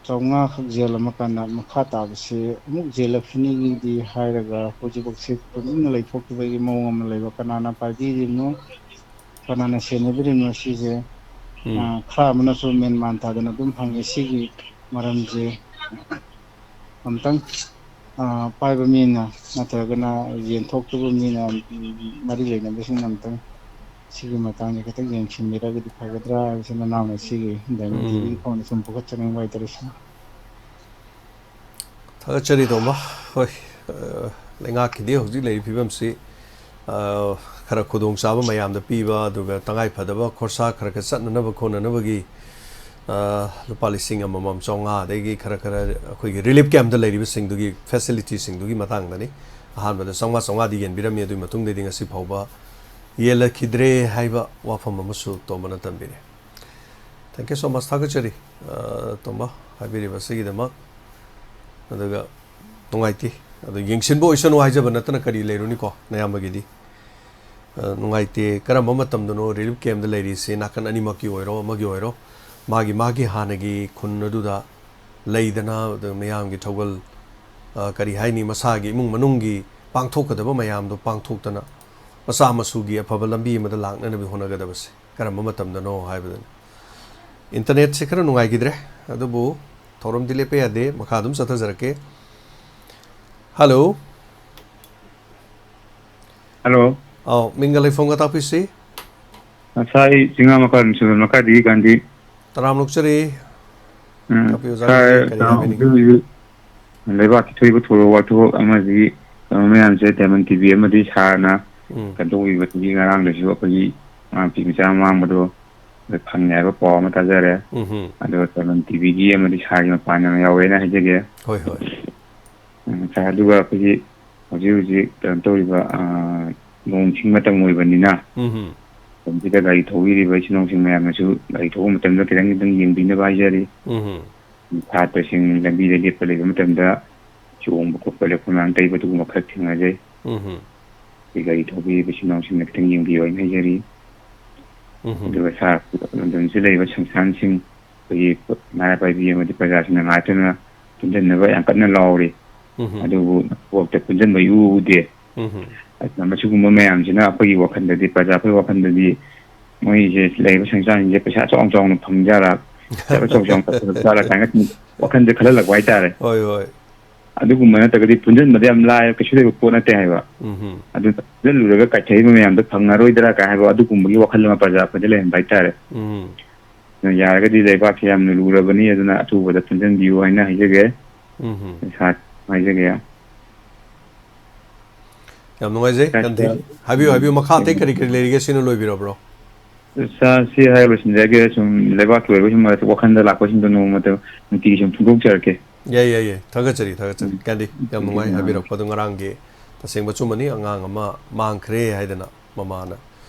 ꯆꯥꯝꯃꯉꯥ ꯈꯛ ꯌꯦꯜꯂꯝꯃꯀꯥꯟꯗ ꯃꯈꯥ ꯇꯥꯕꯁꯤ ꯑꯃꯨꯛ ꯌꯦꯜꯂꯛꯈꯤꯅꯤꯒꯤꯗꯤ ꯍꯥꯏꯔꯒ ꯍꯧꯖꯤꯛꯐꯥꯎꯁꯤ ꯇꯨꯃꯤꯟꯅ ꯂꯩꯊꯣꯛꯈꯤꯕꯒꯤ ꯃꯑꯣꯡ ꯑꯃ ꯂꯩꯕ, ꯀꯅꯥꯅ ꯄꯥꯏꯕꯤꯔꯤꯕꯅꯣ, ꯀꯅꯥꯅ ꯁꯦꯟꯅꯕꯤꯔꯤꯕꯅꯣ ꯁꯤꯁꯦ, ꯎꯝ꯫ ꯑ, ꯈꯔ ꯑꯃꯅꯁꯨ ꯃꯦꯟ ꯃꯥꯟ ꯇꯥꯗꯅ ꯑꯗꯨꯝ ꯍꯪꯉꯦ꯫ ꯁꯤꯒꯤ ꯃꯔꯝꯁꯦ ꯑꯝꯇꯪ, ꯑ, ꯄꯥꯏꯕ ꯃꯤꯅ ꯅꯠꯇ꯭ꯔꯒꯅ ꯌꯦꯟꯊꯣꯛꯈꯤꯕ ꯃꯤꯅ, ꯎꯝ, ꯃꯔꯤ ꯂꯩꯅꯕꯁꯤꯡꯅ ꯑꯝꯇꯪ ꯁꯤꯒꯤ ꯃꯇꯥꯡꯗ ꯈꯤꯇꯪ ꯌꯦꯡꯁꯤꯟꯕꯤꯔꯒꯗꯤ ꯐꯒꯗ꯭ꯔꯥ ꯍꯥꯏꯕꯁꯤ ꯅꯅꯥꯎꯅ ꯁꯤꯒꯤ ꯗꯥꯏꯃꯟ ꯎꯝ꯫ ꯇꯤ ꯚꯤꯒꯤ ꯐꯣꯟꯗ ꯁꯨꯝ ꯄꯨꯈꯠꯆꯅꯤꯡꯕ ꯍꯥꯏꯇꯥꯔꯦ, ꯁꯥꯔ꯫ ꯊꯥꯒꯠꯆꯔꯤ, ꯇꯣꯝꯕ꯫ ꯍꯣꯏ, ꯑ, ꯂꯩꯉꯥꯛꯀꯤꯗꯤ ꯍꯧꯖꯤꯛ ꯂꯩꯔꯤꯕ ꯐꯤꯕꯝꯁꯤ, ꯑ, ꯈꯔ ꯈꯨꯗꯣꯡꯆꯥꯕ ꯃꯌꯥꯝꯗ ꯄꯤꯕ, ꯑꯗꯨꯒ ꯇꯉꯥꯏ ꯐꯗꯕ ꯈꯣꯔꯁꯥ ꯈꯔ ꯈꯔ ꯆꯠꯅꯅꯕ ꯈꯣꯠꯅꯅꯕꯒꯤ ꯑ, ꯂꯨꯄꯥ ꯂꯤꯁꯤꯡ ꯑꯃꯃꯝ ꯆꯥꯝꯃꯉꯥꯗꯒꯤ ꯈꯔ ꯈꯔ ꯑꯩꯈꯣꯏꯒꯤ relief camp ꯇ ꯂꯩꯔꯤꯕꯁꯤꯡꯗꯨꯒꯤ facility ꯁꯤꯡꯗꯨꯒꯤ ꯃꯇꯥꯡꯗꯅꯤ꯫ ꯑꯍꯥꯟꯕꯗ ꯆꯥꯝꯃꯉꯥ ꯆꯥꯝꯃꯉꯥꯗꯤ ꯌꯦꯟꯕꯤꯔꯝꯃꯤ, ꯑꯗꯨꯒꯤ ꯃꯇꯨꯡꯗꯗꯤ ꯉꯁꯤ ꯐꯥꯎꯕ ꯌꯦꯜꯂꯛꯈꯤꯗ꯭ꯔꯦ ꯍꯥꯏꯕ ꯋꯥꯐꯝ ꯑꯃꯁꯨ ꯇꯣꯝꯕꯅ ꯊꯝꯕꯤꯔꯦ꯫ Thank you so much, ꯊꯥꯒꯠꯆꯔꯤ, ꯑ, ꯇꯣꯝꯕ, ꯍꯥꯏꯕꯤꯔꯤꯕ ꯑꯁꯤꯒꯤꯗꯃꯛ꯫ ꯑꯗꯨꯒ ꯅꯨꯡꯉꯥꯏꯇꯦ꯫ ꯑꯗꯣ ꯌꯦꯡꯁꯤꯟꯕ ꯑꯣꯏꯁꯅꯨ ꯍꯥꯏꯖꯕ ꯅꯠꯇꯅ ꯀꯔꯤ ꯂꯩꯔꯨꯅꯤꯀꯣ, ꯅꯌꯥꯝꯕꯒꯤꯗꯤ꯫ ꯑ, ꯅꯨꯡꯉꯥꯏꯇꯦ꯫ ꯀꯔꯝꯕ ꯃꯇꯝꯗꯅꯣ relief camp ꯇ ꯂꯩꯔꯤꯁꯦ? ꯅꯥꯀꯟ ꯑꯅꯤꯃꯛꯀꯤ ꯑꯣꯏꯔꯣ, ꯑꯃꯒꯤ ꯑꯣꯏꯔꯣ, ꯃꯥꯒꯤ, ꯃꯥꯒꯤ ꯍꯥꯟꯅꯒꯤ ꯈꯨꯟ ꯑꯗꯨꯗ ꯂꯩꯗꯅ, ꯑꯗ ꯃꯌꯥꯝꯒꯤ ꯊꯧꯒꯜ, ꯑ, ꯀꯔꯤ ꯍꯥꯏꯅꯤ, ꯃꯁꯥꯒꯤ ꯏꯃꯨꯡ ꯃꯅꯨꯡꯒꯤ ꯄꯥꯡꯊꯣꯛꯀꯗꯕ ꯃꯌꯥꯝꯗꯣ ꯄꯥꯡꯊꯣꯛꯇꯅ, ꯃꯆꯥ ꯃꯁꯨꯒꯤ ꯑꯐꯕ ꯂꯝꯕꯤ ꯑꯃꯗ ꯂꯥꯛꯅꯅꯕ ꯍꯣꯠꯅꯒꯗꯕꯁꯦ ꯀꯔꯝꯕ ꯃꯇꯝꯗꯅꯣ ꯍꯥꯏꯕꯗꯨꯅꯤ꯫ Internet ꯁꯦ ꯈꯔ ꯅꯨꯡꯉꯥꯏꯈꯤꯗ꯭ꯔꯦ, ꯑꯗꯨꯕꯨ ꯊꯧꯔꯝꯗꯤ ꯂꯦꯞꯄ ꯌꯥꯗꯦ, ꯃꯈꯥ ꯑꯗꯨꯝ ꯆꯠꯊꯖꯔꯛꯀꯦ꯫ Hello꯫ Hello꯫ ꯑꯧ, ꯃꯤꯡꯒ ꯂꯩꯐꯝꯒ ꯇꯥꯛꯄꯤꯁꯤ꯫ ꯉꯁꯥꯏ ꯆꯤꯡꯉꯥ ꯃꯈꯥ ꯅꯨꯡꯁꯤꯕ ꯃꯈꯥꯗꯒꯤ ꯒꯥꯟꯙꯤ꯫ ꯇꯔꯥꯝꯅ ꯑꯣꯛꯆꯔꯤ꯫ ꯎꯝ, ꯇꯥꯛꯄꯤꯌꯨ, ꯑꯣꯖꯥ ꯁꯥꯔ, ꯒꯥꯟꯙꯤ, ꯀꯔꯤ ꯀꯩꯅꯣ, ꯍꯥꯏꯕꯤꯅꯤꯡꯉꯤ? ꯍꯧꯖꯤꯛ ꯍꯧꯖꯤꯛ ꯂꯩꯕꯥꯛꯀꯤ ꯊꯣꯛꯏꯕ ꯊꯧꯗꯣꯛ ꯋꯥꯊꯣꯛ ꯑꯃꯗꯤ ꯀꯩꯅꯣ ꯃꯌꯥꯝꯁꯦ Diamond T V ꯑꯃꯗꯤ ꯁꯥꯔꯅ ꯎꯝ꯫ ꯀꯩꯅꯣ ꯇꯧꯕꯤꯕꯗꯒꯤ ꯉꯔꯥꯡꯗꯁꯨ ꯑꯩꯈꯣꯏꯒꯤ ꯑꯉꯥꯡ ꯅꯨꯄꯤ ꯃꯆꯥ ꯑꯃ ꯃꯥꯡꯕꯗꯣ ꯐꯪꯉꯦ ꯍꯥꯏꯕ ꯄꯥꯎ ꯑꯃ ꯇꯥꯖꯔꯦ꯫ ꯎꯝ ꯍꯝ꯫ ꯑꯗꯨꯒ Diamond T V ꯒꯤ ꯑꯃꯗꯤ ꯁꯥꯔꯒꯤ ꯃꯄꯥꯟ ꯌꯥꯝ ꯌꯥꯎꯋꯦꯅ ꯍꯥꯏꯖꯒꯦ꯫ ꯍꯣꯏ, ꯍꯣꯏ꯫ ꯎꯝ, ꯁꯥꯔ, ꯑꯗꯨꯒ ꯑꯩꯈꯣꯏꯒꯤ ꯍꯧꯖꯤꯛ ꯍꯧꯖꯤꯛ ꯀꯩꯅꯣ ꯇꯧꯔꯤꯕ, ꯑ, ꯅꯣꯡ ꯏꯁꯤꯡ ꯃꯇꯝ ꯑꯣꯏꯕꯅꯤꯅ, ꯎꯝ ꯍꯝ꯫ ꯃꯇꯝꯁꯤꯗ ꯒꯥꯔꯤ ꯊꯧꯕꯤꯔꯤꯕ ꯏꯆꯤꯟ ꯏꯅꯥꯎꯁꯤꯡ ꯃꯌꯥꯝꯅꯁꯨ ꯒꯥꯔꯤ ꯊꯧꯕ ꯃꯇꯝꯗ ꯈꯤꯇꯪ ꯈꯤꯇꯪ ꯌꯦꯡꯕꯤꯅꯕ ꯍꯥꯏꯖꯔꯤ꯫ ꯎꯝ ꯍꯝ꯫ ꯁꯥꯇ꯭ꯔꯁꯤꯡ ꯂꯝꯕꯤꯗ ꯂꯦꯞꯄ ꯂꯩꯕ ꯃꯇꯝꯗ ꯆꯣꯡꯕ ꯈꯣꯠꯄ, ꯂꯩꯈꯣꯝ ꯂꯥꯡ ꯇꯩꯕ ꯑꯗꯨꯒꯨꯝꯕ ꯈꯔ ꯊꯦꯡꯅꯖꯩ꯫ ꯎꯝ ꯍꯝ꯫ ꯑꯩꯈꯣꯏ ꯒꯥꯔꯤ ꯊꯧꯕꯤꯔꯤꯕ ꯏꯆꯤꯟ ꯏꯅꯥꯎꯁꯤꯡꯅ ꯈꯤꯇꯪ ꯌꯦꯡꯕꯤꯌꯨ ꯍꯥꯏꯅ ꯍꯥꯏꯖꯔꯤ꯫ ꯎꯝ ꯍꯝ꯫ ꯑꯗꯨꯒ ꯁꯥꯔ, ꯂꯝꯗꯝꯁꯤꯗ ꯂꯩꯔꯤꯕ ꯁꯪꯁꯊꯥꯟꯁꯤꯡ, ꯑꯩꯈꯣꯏꯒꯤ ꯃꯩꯔꯥ ꯄꯥꯏꯕꯤ ꯑꯃꯗꯤ ꯄ꯭ꯔꯖꯥꯁꯤꯡꯅ ꯉꯥꯏꯇꯅ ꯄꯨꯟꯁꯤꯟꯅꯕ ꯌꯥꯝ ꯀꯟꯅ ꯂꯥꯎꯔꯤ꯫ ꯎꯝ ꯍꯝ꯫ ꯑꯗꯨꯕꯨ ꯀꯣꯛꯇ ꯄꯨꯟꯁꯤꯟꯕ ꯏꯎ ꯎꯗꯦ꯫ ꯎꯝ ꯍꯝ꯫ ꯑꯗꯨꯅ ꯃꯁꯤꯒꯨꯝꯕ ꯃꯌꯥꯝꯁꯤꯅ ꯑꯩꯈꯣꯏꯒꯤ ꯋꯥꯈꯜꯗꯗꯤ, ꯄ꯭ꯔꯖꯥ ꯑꯩꯈꯣꯏꯒꯤ ꯋꯥꯈꯜꯗꯗꯤ, ꯃꯣꯏꯁꯦ ꯂꯩꯔꯤꯕ ꯁꯪꯁꯊꯥꯟꯁꯤꯡꯁꯦ ꯄꯩꯁꯥ ꯆꯥꯎꯅ ꯆꯥꯎꯅ ꯐꯪꯖꯥꯔꯥ, ꯄꯩꯁꯥ ꯆꯥꯎ ꯆꯥꯎꯅ ꯐꯪꯖꯥꯔꯥ ꯀꯥꯏꯅ ꯁꯨꯝ ꯋꯥꯈꯜꯁꯦ ꯈꯜꯍꯜꯂꯛꯄ ꯍꯥꯏꯇꯥꯔꯦ꯫ ꯍꯣꯏ, ꯍꯣꯏ꯫ ꯑꯗꯨꯒꯨꯝꯕ ꯅꯠꯇ꯭ꯔꯒꯗꯤ ꯄꯨꯟꯁꯤꯟꯕꯗ ꯌꯥꯝ ꯂꯥꯏ, ꯀꯩꯁꯨ ꯂꯩꯕ ꯄꯣꯠ ꯅꯠꯇꯦ ꯍꯥꯏꯕ꯫ ꯎꯝ ꯍꯝ꯫ ꯑꯗꯨ ꯄꯨꯟꯁꯤꯜꯂꯨꯔꯒ ꯀꯥꯏꯊꯩꯕ ꯃꯌꯥꯝꯗꯣ ꯐꯪꯉꯔꯣꯏꯗ꯭ꯔꯥ ꯀꯥꯏ ꯍꯥꯏꯕ, ꯑꯗꯨꯒꯨꯝꯕꯒꯤ ꯋꯥꯈꯜ ꯑꯃ ꯄ꯭ꯔꯖꯥ ꯑꯩꯈꯣꯏꯗ ꯂꯩꯍꯟꯕ ꯍꯥꯏꯇꯥꯔꯦ꯫ ꯎꯝ꯫ ꯑꯗꯨꯅ ꯌꯥꯔꯒꯗꯤ ꯂꯩꯕꯥꯛꯁꯦ ꯌꯥꯝꯅ ꯂꯨꯔꯕꯅꯤ, ꯑꯗꯨꯅ ꯑꯊꯨꯕꯗ ꯄꯨꯟꯁꯤꯟꯕꯤꯌꯨ ꯍꯥꯏꯅ ꯍꯥꯏꯖꯒꯦ꯫ ꯎꯝ ꯍꯝ꯫ ꯁꯥꯔ ꯍꯥꯏꯖꯒꯦ꯫ ꯌꯥꯝ ꯅꯨꯡꯉꯥꯏꯖꯩ, ꯁꯥꯔ, ꯒꯥꯟꯙꯤ꯫ ꯁꯥꯔ, ꯍꯥꯏꯕꯤꯌꯨ, ꯎꯝ, ꯍꯥꯏꯕꯤꯌꯨ꯫ ꯃꯈꯥ ꯑꯇꯩ ꯀꯔꯤ ꯀꯔꯤ ꯂꯩꯔꯤꯒꯦ? ꯁꯤꯅ ꯂꯣꯏꯕꯤꯔꯕ꯭ꯔꯣ? ꯁꯥꯔ, ꯁꯤ ꯍꯥꯏꯔ ꯂꯣꯏꯁꯤꯟꯖꯔꯒꯦ꯫ ꯁꯨꯝ ꯂꯩꯕꯥꯛꯀꯤ ꯑꯣꯏꯕ ꯁꯨꯝ ꯋꯥꯈꯜꯗ ꯂꯥꯛꯄꯁꯤꯡꯗꯣ ꯅꯣꯡꯃꯇ ꯅꯨꯡꯇꯤꯒꯤ ꯁꯨꯝ ꯐꯣꯡꯗꯣꯛꯆꯔꯛꯀꯦ꯫ ꯌꯥꯏ, ꯌꯥꯏ, ꯌꯥꯏ꯫ ꯊꯥꯒꯠꯆꯔꯤ, ꯊꯥꯒꯠꯆꯔꯤ꯫ ꯎꯝ꯫ ꯀꯦꯟꯗꯤ, ꯌꯥꯝ ꯅꯨꯡꯉꯥꯏ ꯎꯝ꯫ ꯍꯥꯏꯕꯤꯔꯛꯄꯗꯣ꯫ ꯉꯔꯥꯡꯒꯤ ꯇꯁꯦꯡꯕ ꯑꯆꯨꯝꯕꯅꯤ, ꯑꯉꯥꯡ ꯑꯃ ꯃꯥꯡꯈ꯭ꯔꯦ ꯍꯥꯏꯗꯅ ꯃꯃꯥꯅ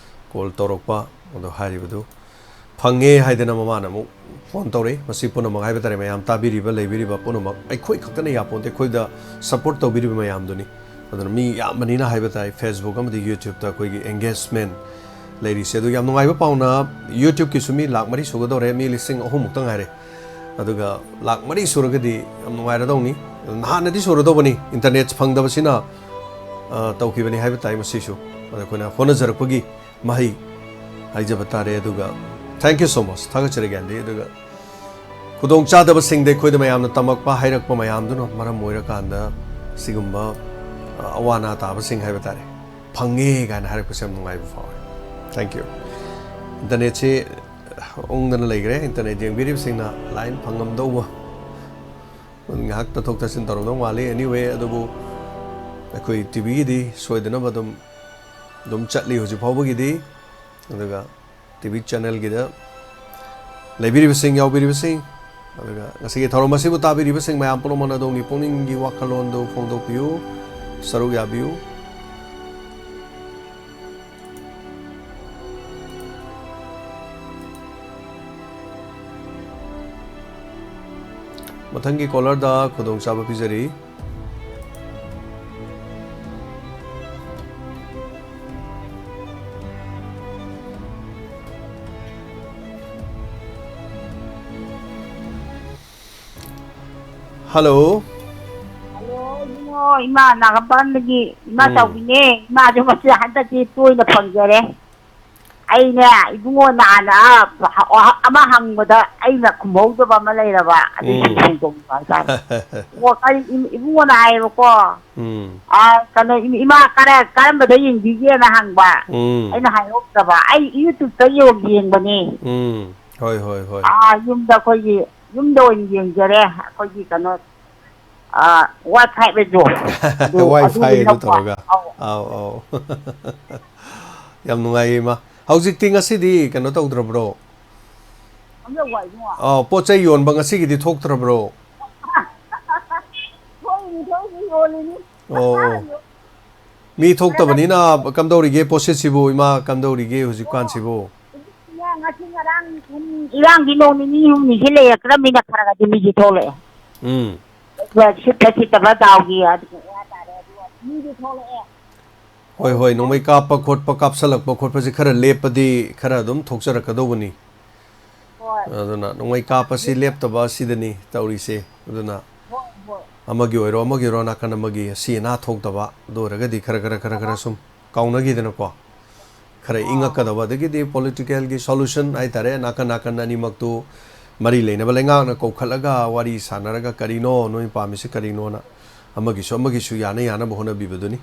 ꯀꯣꯜ ꯇꯧꯔꯛꯄ ꯑꯗꯣ ꯍꯥꯏꯔꯤꯕꯗꯨ ꯐꯪꯉꯦ ꯍꯥꯏꯗꯅ ꯃꯃꯥꯅ ꯑꯃꯨꯛ ꯐꯣꯟ ꯇꯧꯔꯛꯏ꯫ ꯃꯁꯤ ꯄꯨꯝꯅꯃꯛ ꯍꯥꯏꯕ ꯇꯥꯔꯦ, ꯃꯌꯥꯝ ꯇꯥꯕꯤꯔꯤꯕ, ꯂꯩꯕꯤꯔꯤꯕ ꯄꯨꯝꯅꯃꯛ, ꯑꯩꯈꯣꯏ ꯈꯛꯇꯅ ꯌꯥꯄꯣꯟꯇꯦ, ꯑꯩꯈꯣꯏꯗ ꯁꯞꯄꯣꯔꯠ ꯇꯧꯕꯤꯔꯤꯕ ꯃꯌꯥꯝꯗꯨꯅꯤ꯫ ꯑꯗꯨꯅ ꯃꯤ ꯌꯥꯝꯕꯅꯤꯅ ꯍꯥꯏꯕ ꯇꯥꯏ, Facebook ꯑꯃꯗꯤ YouTubeꯇ ꯑꯩꯈꯣꯏꯒꯤ engagement ꯂꯩꯔꯤꯁꯦ꯫ ꯑꯗꯨ ꯌꯥꯝ ꯅꯨꯡꯉꯥꯏꯕ ꯄꯥꯎꯅ, YouTubeꯀꯤꯁꯨ ꯃꯤ ꯂꯥꯛ ꯃꯔꯤ ꯁꯨꯒꯗꯧꯔꯦ, ꯃꯤ ꯂꯤꯁꯤꯡ ꯑꯍꯨꯝ ꯃꯨꯛꯇ ꯉꯥꯏꯔꯦ꯫ ꯑꯗꯨꯒ ꯂꯥꯛ ꯃꯔꯤ ꯁꯨꯔꯒꯗꯤ ꯌꯥꯝ ꯅꯨꯡꯉꯥꯏꯔꯗꯧꯅꯤ꯫ ꯅꯍꯥꯟꯅꯗꯤ ꯁꯨꯔꯗꯧꯕꯅꯤ, ꯏꯟꯇꯔꯅꯦꯠ ꯐꯪꯗꯕꯁꯤꯅ, ꯑ, ꯇꯧꯈꯤꯕꯅꯤ ꯍꯥꯏꯕ ꯇꯥꯏ ꯃꯁꯤꯁꯨ꯫ ꯑꯗ ꯑꯩꯈꯣꯏꯅ ꯍꯣꯠꯅꯖꯔꯛꯄꯒꯤ ꯃꯍꯩ ꯍꯥꯏꯖꯕ ꯇꯥꯔꯦ꯫ ꯑꯗꯨꯒ thank you so much, ꯊꯥꯒꯠꯆꯔꯤ ꯒ꯭ꯌꯥꯟꯗꯤ꯫ ꯑꯗꯨꯒ ꯈꯨꯗꯣꯡꯆꯥꯗꯕꯁꯤꯡꯗ ꯑꯩꯈꯣꯏꯗ ꯃꯌꯥꯝꯅ ꯇꯝꯃꯛꯄ, ꯍꯥꯏꯔꯛꯄ ꯃꯌꯥꯝꯗꯨꯅ ꯃꯔꯝ ꯑꯣꯏꯔꯀꯥꯟꯗ ꯁꯤꯒꯨꯝꯕ, ꯑ, ꯑꯋꯥ ꯑꯅꯥ ꯇꯥꯕꯁꯤꯡ ꯍꯥꯏꯕ ꯇꯥꯔꯦ, ꯐꯪꯉꯦ ꯀꯥꯏꯅ ꯍꯥꯏꯔꯛꯄꯁꯦ ꯌꯥꯝ ꯅꯨꯡꯉꯥꯏꯕ ꯐꯥꯎꯋꯦ꯫ Thank you꯫ ꯏꯟꯇꯔꯅꯦꯠꯁꯤ ꯎꯪꯗꯅ ꯂꯩꯈ꯭ꯔꯦ꯫ ꯏꯟꯇꯔꯅꯦꯠ ꯌꯦꯡꯕꯤꯔꯤꯕꯁꯤꯡꯅ ꯂꯥꯏꯟ ꯐꯪꯉꯝꯗꯧꯕ, ꯉꯥꯏꯍꯥꯛ ꯇꯠꯊꯣꯛ ꯇꯠꯁꯤꯟ ꯇꯧꯔꯝꯗꯧ ꯃꯥꯜꯂꯤ꯫ Anyway, ꯑꯗꯨꯕꯨ ꯑꯩꯈꯣꯏ TVꯒꯤꯗꯤ ꯁꯣꯏꯗꯅꯕ ꯑꯗꯨꯝ, ꯑꯗꯨꯝ ꯆꯠꯂꯤ ꯍꯧꯖꯤꯛ ꯐꯥꯎꯕꯒꯤꯗꯤ꯫ ꯑꯗꯨꯒ TV channelꯒꯤꯗ ꯂꯩꯕꯤꯔꯤꯕꯁꯤꯡ, ꯌꯥꯎꯕꯤꯔꯤꯕꯁꯤꯡ, ꯑꯗꯨꯒ ꯉꯁꯤꯒꯤ ꯊꯧꯔꯝ ꯑꯁꯤꯕꯨ ꯇꯥꯕꯤꯔꯤꯕꯁꯤꯡ ꯃꯌꯥꯝ ꯄꯨꯝꯅꯃꯛꯅ ꯑꯗꯣꯝꯒꯤ ꯄꯨꯛꯅꯤꯡꯒꯤ ꯋꯥꯈꯜꯂꯣꯟꯗꯨ ꯐꯣꯡꯗꯣꯛꯄꯤꯌꯨ, ꯁꯔꯨꯛ ꯌꯥꯕꯤꯌꯨ꯫ ꯃꯊꯪꯒꯤ caller ꯗ ꯈꯨꯗꯣꯡꯆꯥꯕ ꯄꯤꯖꯔꯤ꯫ Hello꯫ ꯍꯜꯂꯣ, ꯏꯕꯨꯡꯉꯣ, ꯏꯃꯥ ꯅꯥꯒꯥꯝꯄꯥꯟꯗꯒꯤ ꯏꯃꯥ ꯎꯝ꯫ ꯆꯥꯎꯕꯤꯅꯦ꯫ ꯏꯃꯥꯁꯨ ꯃꯁꯤ ꯍꯟꯗꯛꯇꯤ ꯇꯣꯏꯅ ꯐꯪꯖꯔꯦ꯫ ꯑꯩꯅꯦ, ꯏꯕꯨꯡꯉꯣ ꯅꯍꯥꯟ, ꯑ, ꯑꯃ ꯍꯪꯕꯗ ꯑꯩꯅ ꯈꯨꯝꯍꯧꯗꯕ ꯑꯃ ꯂꯩꯔꯕ, ꯑꯗꯨꯒꯤ ꯎꯝ꯫ ꯐꯣꯡꯗꯣꯛꯅꯤꯡꯕ ꯍꯥꯏꯇꯥꯔꯦ꯫ ꯑꯣ, ꯀꯔꯤ, ꯏ-, ꯏꯕꯨꯡꯉꯣꯅ ꯍꯥꯏꯌꯦꯕꯀꯣ, ꯎꯝ꯫ ꯑ, ꯀꯩꯅꯣ, ꯏ-, ꯏꯃꯥ ꯀꯔ-, ꯀꯔꯝꯕꯗ ꯌꯦꯡꯕꯤꯒꯦꯅ ꯍꯪꯕ꯫ ꯎꯝ꯫ ꯑꯩꯅ ꯍꯥꯏꯍꯧꯗꯕ꯫ ꯑꯩ YouTube-ꯇ ꯌꯦꯡ-, ꯌꯦꯡꯕꯅꯦ꯫ ꯎꯝ꯫ ꯍꯣꯏ, ꯍꯣꯏ, ꯍꯣꯏ꯫ ꯑꯥ, ꯌꯨꯝꯗ ꯑꯩꯈꯣꯏꯒꯤ, ꯌꯨꯝꯗ ꯑꯣꯏꯅ ꯌꯦꯡꯖꯔꯦ꯫ ꯑꯩꯈꯣꯏꯒꯤ ꯀꯩꯅꯣ, ꯑꯥ, Wi-Fi ꯂꯩꯕꯗꯣ꯫ ꯑꯗꯨ, Wi-Fi ꯑꯗꯨꯗꯨꯅ ꯑꯗꯨ ꯐ-, ꯇꯧꯔꯒ꯫ ꯑꯧ꯫ ꯑꯧ, ꯑꯧ꯫ ꯌꯥꯝ ꯅꯨꯡꯉꯥꯏꯌꯦ, ꯏꯃꯥ꯫ ꯍꯧꯖꯤꯛꯇꯤ ꯉꯁꯤꯗꯤ ꯀꯩꯅꯣ ꯇꯧꯗ꯭ꯔꯕ꯭ꯔꯣ? ꯑ, ꯄꯣꯠ ꯆꯩ ꯌꯣꯟꯕ ꯉꯁꯤꯒꯤꯗꯤ ꯊꯣꯛꯇ꯭ꯔꯕ꯭ꯔꯣ? ꯊꯣꯛꯏꯅꯤ, ꯊꯣꯛꯏꯅꯤ, ꯌꯣꯜꯂꯤꯅꯤ꯫ ꯑꯣ, ꯑꯣ꯫ ꯃꯤ ꯊꯣꯛꯇꯕꯅꯤꯅ ꯀꯝꯗꯧꯔꯤꯒꯦ ꯄꯣꯠꯁꯤꯠꯁꯤꯕꯨ, ꯏꯃꯥ, ꯀꯝꯗꯧꯔꯤꯒꯦ ꯍꯧꯖꯤꯛꯀꯥꯟꯁꯤꯕꯨ? ꯉꯁꯤ ꯉꯔꯥꯡ ꯁꯨꯝ ꯏꯔꯥꯡꯗꯤ ꯅꯣꯡ ꯅꯤꯅꯤ ꯍꯨꯝꯅꯤꯁꯤ ꯂꯩꯔꯛꯇ꯭ꯔꯃꯤꯅ ꯈꯔ ꯈꯔꯗꯤ ꯃꯤꯁꯤ ꯊꯣꯛꯂꯛꯑꯦ꯫ ꯎꯝ꯫ ꯑꯗꯨꯒ ꯁꯤꯠꯄ ꯁꯤꯠꯇꯕ ꯗꯥꯎꯒꯤ ꯑꯗꯨ ꯍꯥꯏꯇꯥꯔꯦ, ꯑꯗꯨꯒ ꯃꯤꯗꯤ ꯊꯣꯛꯂꯛꯑꯦ꯫ ꯍꯣꯏ, ꯍꯣꯏ, ꯅꯣꯡꯃꯩ ꯀꯥꯞꯄ ꯈꯣꯠꯄ, ꯀꯥꯞꯁꯜꯂꯛꯄ ꯈꯣꯠꯄꯁꯦ ꯈꯔ ꯂꯦꯞꯄꯗꯤ ꯈꯔ ꯑꯗꯨꯝ ꯊꯣꯛꯆꯔꯛꯀꯗꯧꯕꯅꯤ꯫ ꯍꯣꯏ꯫ ꯑꯗꯨꯅ ꯅꯣꯡꯃꯩ ꯀꯥꯞꯄꯁꯤ ꯂꯦꯞꯇꯕ ꯑꯁꯤꯗꯅꯤ ꯇꯧꯔꯤꯁꯦ꯫ ꯑꯗꯨꯅ ꯍꯣꯏ, ꯍꯣꯏ꯫ ꯑꯃꯒꯤ ꯑꯣꯏꯔꯣ, ꯑꯃꯒꯤ ꯑꯣꯏꯔꯣ, ꯅꯥꯀꯟ ꯑꯃꯒꯤ ꯑꯁꯤ ꯑꯅꯥ ꯊꯣꯛꯇꯕ, ꯑꯗꯨ ꯑꯣꯏꯔꯒꯗꯤ ꯈꯔ, ꯈꯔ, ꯈꯔ, ꯈꯔ ꯁꯨꯝ ꯀꯥꯎꯅꯈꯤꯗꯅꯀꯣ, ꯈꯔ ꯏꯪꯉꯛꯀꯗꯕ꯫ ꯑꯗꯒꯤꯗꯤ political ꯒꯤ solution ꯍꯥꯏꯇꯥꯔꯦ, ꯅꯥꯀꯟ ꯅꯥꯀꯟ ꯑꯅꯤꯃꯛꯇꯨ ꯃꯔꯤ ꯂꯩꯅꯕ ꯂꯩꯉꯥꯛꯅ ꯀꯧꯈꯠꯂꯒ ꯋꯥꯔꯤ ꯁꯥꯟꯅꯔꯒ, "ꯀꯔꯤꯅꯣ ꯅꯣꯏ ꯄꯥꯝꯃꯤꯁꯤ ꯀꯔꯤꯅꯣꯅ?" ꯑꯃꯒꯤꯁꯨ ꯑꯃꯒꯤꯁꯨ ꯌꯥꯅ ꯌꯥꯅꯕ ꯍꯣꯠꯅꯕꯤꯕꯗꯨꯅꯤ꯫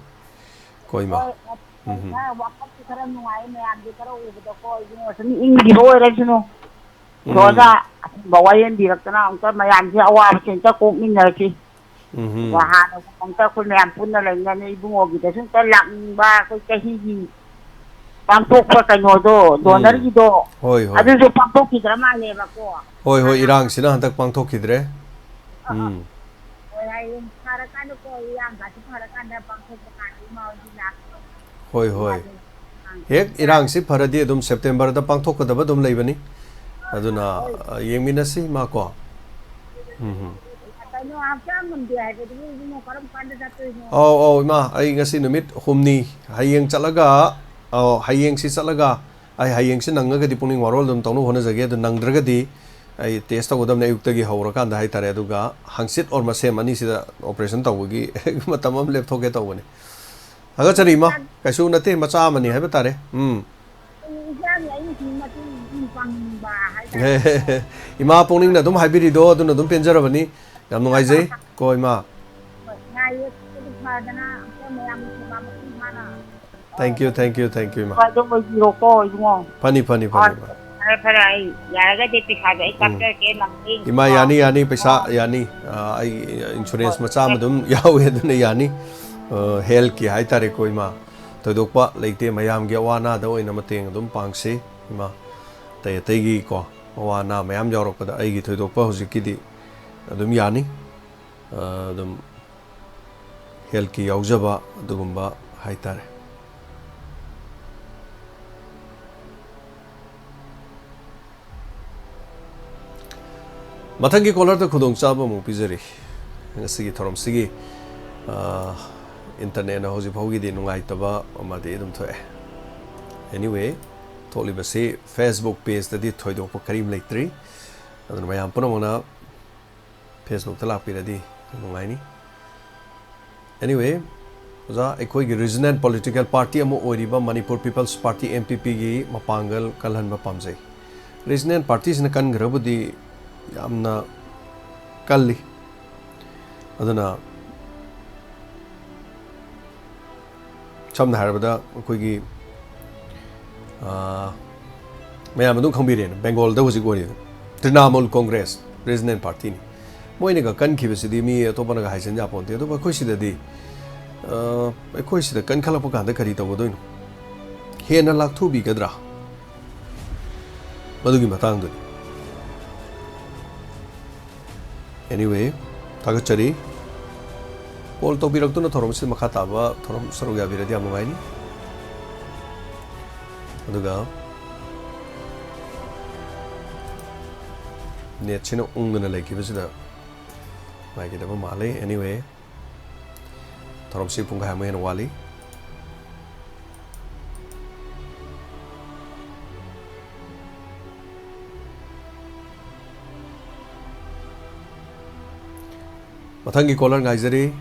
ꯀꯣ ꯏꯃꯥ꯫ ꯍꯣꯏ, ꯎꯝ꯫ ꯈꯔ ꯋꯥꯈꯜꯁꯦ ꯈꯔ ꯅꯨꯡꯉꯥꯏ, ꯃꯌꯥꯝꯁꯦ ꯈꯔ ꯎꯕꯗꯀꯣ, ꯏꯕꯨꯡꯉꯣ ꯁꯨꯝ ꯏꯪꯈꯤꯕ ꯑꯣꯏꯔꯁꯅꯨ꯫ ꯎꯝ꯫ ꯏꯁꯣꯔꯅ ꯑꯆꯨꯝꯕ ꯋꯥꯌꯦꯜꯕꯤꯔꯛꯇꯅ ꯑꯃꯨꯛꯇ ꯃꯌꯥꯝꯁꯦ ꯑꯋꯥꯕꯁꯦ ꯑꯝꯇ ꯀꯣꯛꯃꯤꯟꯅꯔꯁꯤ꯫ ꯎꯝ꯫ ꯍꯥꯟꯅ ꯑꯃꯨꯛꯇ ꯑꯩꯈꯣꯏ ꯃꯌꯥꯝ ꯄꯨꯟꯅ ꯂꯩꯅꯅ ꯏꯕꯨꯡꯉꯣꯒꯤꯗꯁꯨ ꯑꯝꯇ ꯂꯥꯛꯅꯤꯡꯕ, ꯑꯩꯈꯣꯏ ꯆꯍꯤꯒꯤ ꯄꯥꯡꯊꯣꯛꯄ ꯀꯩꯅꯣꯗꯣ, ꯎꯝ꯫ Donor ꯒꯤꯗꯣ, ꯍꯣꯏ, ꯍꯣꯏ꯫ ꯑꯗꯨꯁꯨ ꯄꯥꯡꯊꯣꯛꯈꯤꯗ꯭ꯔ ꯃꯥꯜꯂꯦꯕꯀꯣ꯫ ꯍꯣꯏ, ꯍꯣꯏ, ꯍꯥꯟꯅ ꯏꯔꯥꯡꯁꯤꯅ ꯍꯟꯗꯛ ꯄꯥꯡꯊꯣꯛꯈꯤꯗ꯭ꯔꯦ꯫ ꯑ, ꯑ꯫ ꯎꯝ꯫ ꯍꯣꯏ, ꯍꯌꯦꯡ ꯐꯔꯀꯥꯟꯗꯀꯣ, ꯏꯔꯥꯡꯒꯁꯤ ꯐꯔꯀꯥꯟꯗ ꯄꯥꯡꯊꯣꯛꯄ ꯀꯥꯟꯗ ꯏꯃꯥ ꯍꯣꯏꯁꯨ ꯂꯥꯛꯀꯦ꯫ ꯍꯣꯏ, ꯍꯣꯏ꯫ ꯏꯃꯥꯁꯨ ꯍꯦꯛ ꯏꯔꯥꯡꯁꯤ ꯐꯔꯗꯤ ꯑꯗꯨꯝ September ꯗ ꯄꯥꯡꯊꯣꯛꯀꯗꯕ ꯑꯗꯨꯝ ꯂꯩꯕꯅꯤ꯫ ꯑꯗꯨꯅ, ꯍꯣꯏ꯫ ꯑ, ꯌꯦꯡꯃꯤꯟꯅꯁꯤ, ꯏꯃꯥ, ꯀꯣ꯫ ꯎꯝ, ꯎꯝ꯫ ꯀꯩꯅꯣ, ꯍꯛꯆꯥꯡ ꯉꯝꯗꯦ ꯍꯥꯏꯕꯗꯨꯕꯨ ꯏꯕꯨꯡꯉꯣ ꯀꯔꯝ ꯀꯥꯟꯗ ꯆꯠꯇꯣꯏꯅꯣ? ꯑꯧ, ꯑꯧ, ꯏꯃꯥ, ꯑꯩ ꯉꯁꯤ ꯅꯨꯃꯤꯠ ꯍꯨꯝꯅꯤ, ꯍꯌꯦꯡ ꯆꯠꯂꯒ, ꯑꯧ, ꯍꯌꯦꯡꯁꯤ ꯆꯠꯂꯒ, ꯑꯩ ꯍꯌꯦꯡꯁꯤ ꯅꯪꯉꯒꯗꯤ ꯄꯨꯛꯅꯤꯡ ꯋꯥꯔꯣꯜ ꯑꯗꯨꯝ ꯇꯧꯅꯕ ꯍꯣꯠꯅꯖꯒꯦ꯫ ꯑꯗꯨ ꯅꯪꯗ꯭ꯔꯒꯗꯤ ꯑꯩ test ꯇꯧꯒꯗꯕꯅꯦ ꯑꯌꯨꯛꯇꯒꯤ ꯍꯧꯔꯀꯥꯟꯗ ꯍꯥꯏꯇꯥꯔꯦ꯫ ꯑꯗꯨꯒ ꯍꯪꯆꯤꯠ or ꯃꯁꯦꯝ ꯑꯅꯤꯁꯤꯗ operation ꯇꯧꯕꯒꯤ ꯃꯇꯝ ꯑꯃ ꯂꯦꯞꯊꯣꯛꯀꯦ ꯇꯧꯕꯅꯤ꯫ ꯊꯥꯒꯠꯆꯔꯤ, ꯏꯃꯥ꯫ ꯀꯩꯁꯨ ꯅꯠꯇꯦ, ꯃꯆꯥ ꯑꯃꯅꯤ ꯍꯥꯏꯕ ꯇꯥꯔꯦ꯫ ꯎꯝ꯫ ꯑꯩ ꯏꯆꯥꯒꯤ ꯑꯩꯅ ꯁꯨꯝ ꯃꯇꯦꯡ ꯁꯨꯝ ꯄꯥꯡꯅꯤꯡꯕ ꯍꯥꯏꯇꯥꯔꯦ꯫ ꯏꯃꯥ ꯄꯨꯛꯅꯤꯡꯅ ꯑꯗꯨꯝ ꯍꯥꯏꯕꯤꯔꯤꯗꯣ ꯑꯗꯨꯅ ꯑꯗꯨꯝ ꯄꯦꯟꯖꯔꯕꯅꯤ꯫ ꯌꯥꯝ ꯅꯨꯡꯉꯥꯏꯖꯩ ꯀꯣ, ꯏꯃꯥ꯫ ꯍꯣꯏ, ꯉꯥꯏꯌꯦ, ꯑꯗꯨ ꯐꯗꯅ ꯑꯝꯇ ꯃꯌꯥꯝꯒꯤ ꯁꯦꯕꯥ ꯃꯄꯨꯡ ꯐꯥꯅ꯫ Thank you, thank you, thank you, ꯏꯃꯥ꯫ ꯍꯣꯏ, ꯑꯗꯨꯝ ꯑꯣꯏꯕꯤꯔꯣꯀꯣ, ꯏꯕꯨꯡꯉꯣ꯫ ꯐꯅꯤ, ꯐꯅꯤ, ꯐꯅꯤ, ꯍꯣꯏ, ꯏꯃꯥ꯫ ꯐꯔꯦ, ꯐꯔꯦ, ꯑꯩ ꯌꯥꯔꯒꯗꯤ ꯄꯩꯁꯥꯗꯣ ꯑꯩ ꯎꯝ꯫ ꯀꯥꯞꯆꯔꯛꯀꯦ, ꯅꯪꯗꯤ꯫ ꯏꯃꯥ, ꯑꯣ꯫ ꯌꯥꯅꯤ, ꯌꯥꯅꯤ, ꯄꯩꯁꯥ ꯑꯣ꯫ ꯌꯥꯅꯤ꯫ ꯑ, ꯑꯩ insurance ꯍꯣꯏ꯫ ꯃꯆꯥ ꯑꯃ ꯑꯗꯨꯝ ꯌꯥꯎꯋꯦ, ꯑꯗꯨꯅ ꯌꯥꯅꯤ꯫ ꯑ, health ꯀꯤ ꯍꯥꯏꯇꯥꯔꯦꯀꯣ, ꯏꯃꯥ꯫ ꯊꯣꯏꯗꯣꯛꯄ ꯂꯩꯇꯦ꯫ ꯃꯌꯥꯝꯒꯤ ꯑꯋꯥ ꯑꯅꯥꯗ ꯑꯣꯏꯅ ꯃꯇꯦꯡ ꯑꯗꯨꯝ ꯄꯥꯡꯁꯤ꯫ ꯏꯃꯥ, ꯑꯇꯩ ꯑꯇꯩꯒꯤꯀꯣ, ꯑꯋꯥ ꯑꯅꯥ ꯃꯌꯥꯝ ꯌꯥꯎꯔꯛꯄꯗ ꯑꯩꯒꯤ ꯊꯣꯏꯗꯣꯛꯄ ꯍꯧꯖꯤꯛꯀꯤꯗꯤ ꯑꯗꯨꯝ ꯌꯥꯅꯤ꯫ ꯑ, ꯑꯗꯨꯝ ꯍꯦꯜꯠꯀꯤ ꯌꯥꯎꯖꯕ ꯑꯗꯨꯒꯨꯝꯕ ꯍꯥꯏꯇꯥꯔꯦ꯫ ꯃꯊꯪꯒꯤ ꯀꯣꯂꯔꯗ ꯈꯨꯗꯣꯡꯆꯥꯕ ꯑꯃꯨꯛ ꯄꯤꯖꯔꯤ꯫ ꯉꯁꯤꯒꯤ ꯊꯧꯔꯝꯁꯤꯒꯤ, ꯑ, ꯏꯟꯇꯔꯅꯦꯠꯅ ꯍꯧꯖꯤꯛ ꯐꯥꯎꯒꯤꯗꯤ ꯅꯨꯡꯉꯥꯏꯇꯕ ꯑꯃꯗꯤ ꯑꯗꯨꯝ ꯊꯣꯛꯑꯦ꯫ Anyway, ꯊꯣꯛꯂꯤꯕꯁꯤ Facebook ꯄꯦꯖꯇꯗꯤ ꯊꯣꯏꯗꯣꯛꯄ ꯀꯔꯤꯝ ꯂꯩꯇ꯭ꯔꯤ꯫ ꯑꯗꯨꯅ ꯃꯌꯥꯝ ꯄꯨꯝꯅꯃꯛꯅ Facebookꯇ ꯂꯥꯛꯄꯤꯔꯗꯤ ꯌꯥꯝ ꯅꯨꯡꯉꯥꯏꯅꯤ꯫ Anyway, ꯑꯣꯖꯥ, ꯑꯩꯈꯣꯏꯒꯤ ꯔꯤꯖꯅꯦꯜ ꯄꯣꯂꯤꯇꯤꯀꯦꯜ ꯄꯥꯔꯇꯤ ꯑꯃ ꯑꯣꯏꯔꯤꯕ ꯃꯅꯤꯄꯨꯔ ꯄꯤꯄꯜꯁ ꯄꯥꯔꯇꯤ, MPPꯒꯤ ꯃꯄꯥꯡꯒꯜ ꯀꯜꯍꯟꯕ ꯄꯥꯝꯖꯩ꯫ ꯔꯤꯖꯅꯦꯜ ꯄꯥꯔꯇꯤꯁꯤꯅ ꯀꯟꯈ꯭ꯔꯕꯨꯗꯤ ꯌꯥꯝꯅ ꯀꯜꯂꯤ꯫ ꯑꯗꯨꯅ ꯁꯝꯅ ꯍꯥꯏꯔꯕꯗ ꯑꯩꯈꯣꯏꯒꯤ, ꯑꯥ, ꯃꯌꯥꯝ ꯑꯗꯨꯝ ꯈꯪꯕꯤꯔꯦꯅ, ꯕꯦꯡꯒꯣꯜꯗ ꯍꯧꯖꯤꯛ ꯑꯣꯏꯔꯤꯕ ꯇ꯭ꯔꯤꯅꯥꯃꯨꯜ ꯀꯣꯡꯒ꯭ꯔꯦꯁ ꯔꯤꯖꯅꯦꯜ ꯄꯥꯔꯇꯤꯅꯤ꯫ ꯃꯣꯏꯅꯒ ꯀꯟꯈꯤꯕꯁꯤꯗꯤ ꯃꯤ ꯑꯇꯣꯞꯄꯅꯒ ꯍꯥꯏꯖꯤꯟ ꯌꯥꯄꯣꯟꯇꯦ꯫ ꯑꯗꯨꯕꯨ ꯑꯩꯈꯣꯏ ꯁꯤꯗꯗꯤ, ꯑꯥ, ꯑꯩꯈꯣꯏ ꯁꯤꯗ ꯀꯟꯈꯠꯂꯛꯄ ꯀꯥꯟꯗ ꯀꯔꯤ ꯇꯧꯒꯗꯣꯏꯅꯣ? ꯍꯦꯟꯅ ꯂꯥꯛꯊꯣꯛꯄꯤꯒꯗ꯭ꯔꯥ? ꯃꯗꯨꯒꯤ ꯃꯇꯥꯡꯗꯨꯅꯤ꯫ Anyway, ꯊꯥꯒꯠꯆꯔꯤ꯫ ꯀꯣꯜ ꯇꯧꯕꯤꯔꯛꯇꯨꯅ ꯊꯧꯔꯝꯁꯤꯗ ꯃꯈꯥ ꯇꯥꯕ ꯊꯧꯔꯝ ꯁꯔꯨꯛ ꯌꯥꯕꯤꯔꯗꯤ ꯌꯥꯝ ꯅꯨꯡꯉꯥꯏꯅꯤ꯫ ꯑꯗꯨꯒ ꯅꯦꯠꯁꯤꯅ ꯎꯪꯗꯅ ꯂꯩꯈꯤꯕꯁꯤꯗ ꯅꯨꯡꯉꯥꯏꯒꯗꯕ ꯃꯥꯜꯂꯤ꯫ Anyway, ꯊꯧꯔꯝꯁꯤ ꯄꯨꯡꯈꯥꯏ ꯑꯃ ꯍꯦꯟꯅ ꯋꯥꯠꯂꯤ꯫ ꯃꯊꯪꯒꯤ ꯀꯣꯂꯔ ꯉꯥꯏꯖꯔꯤ꯫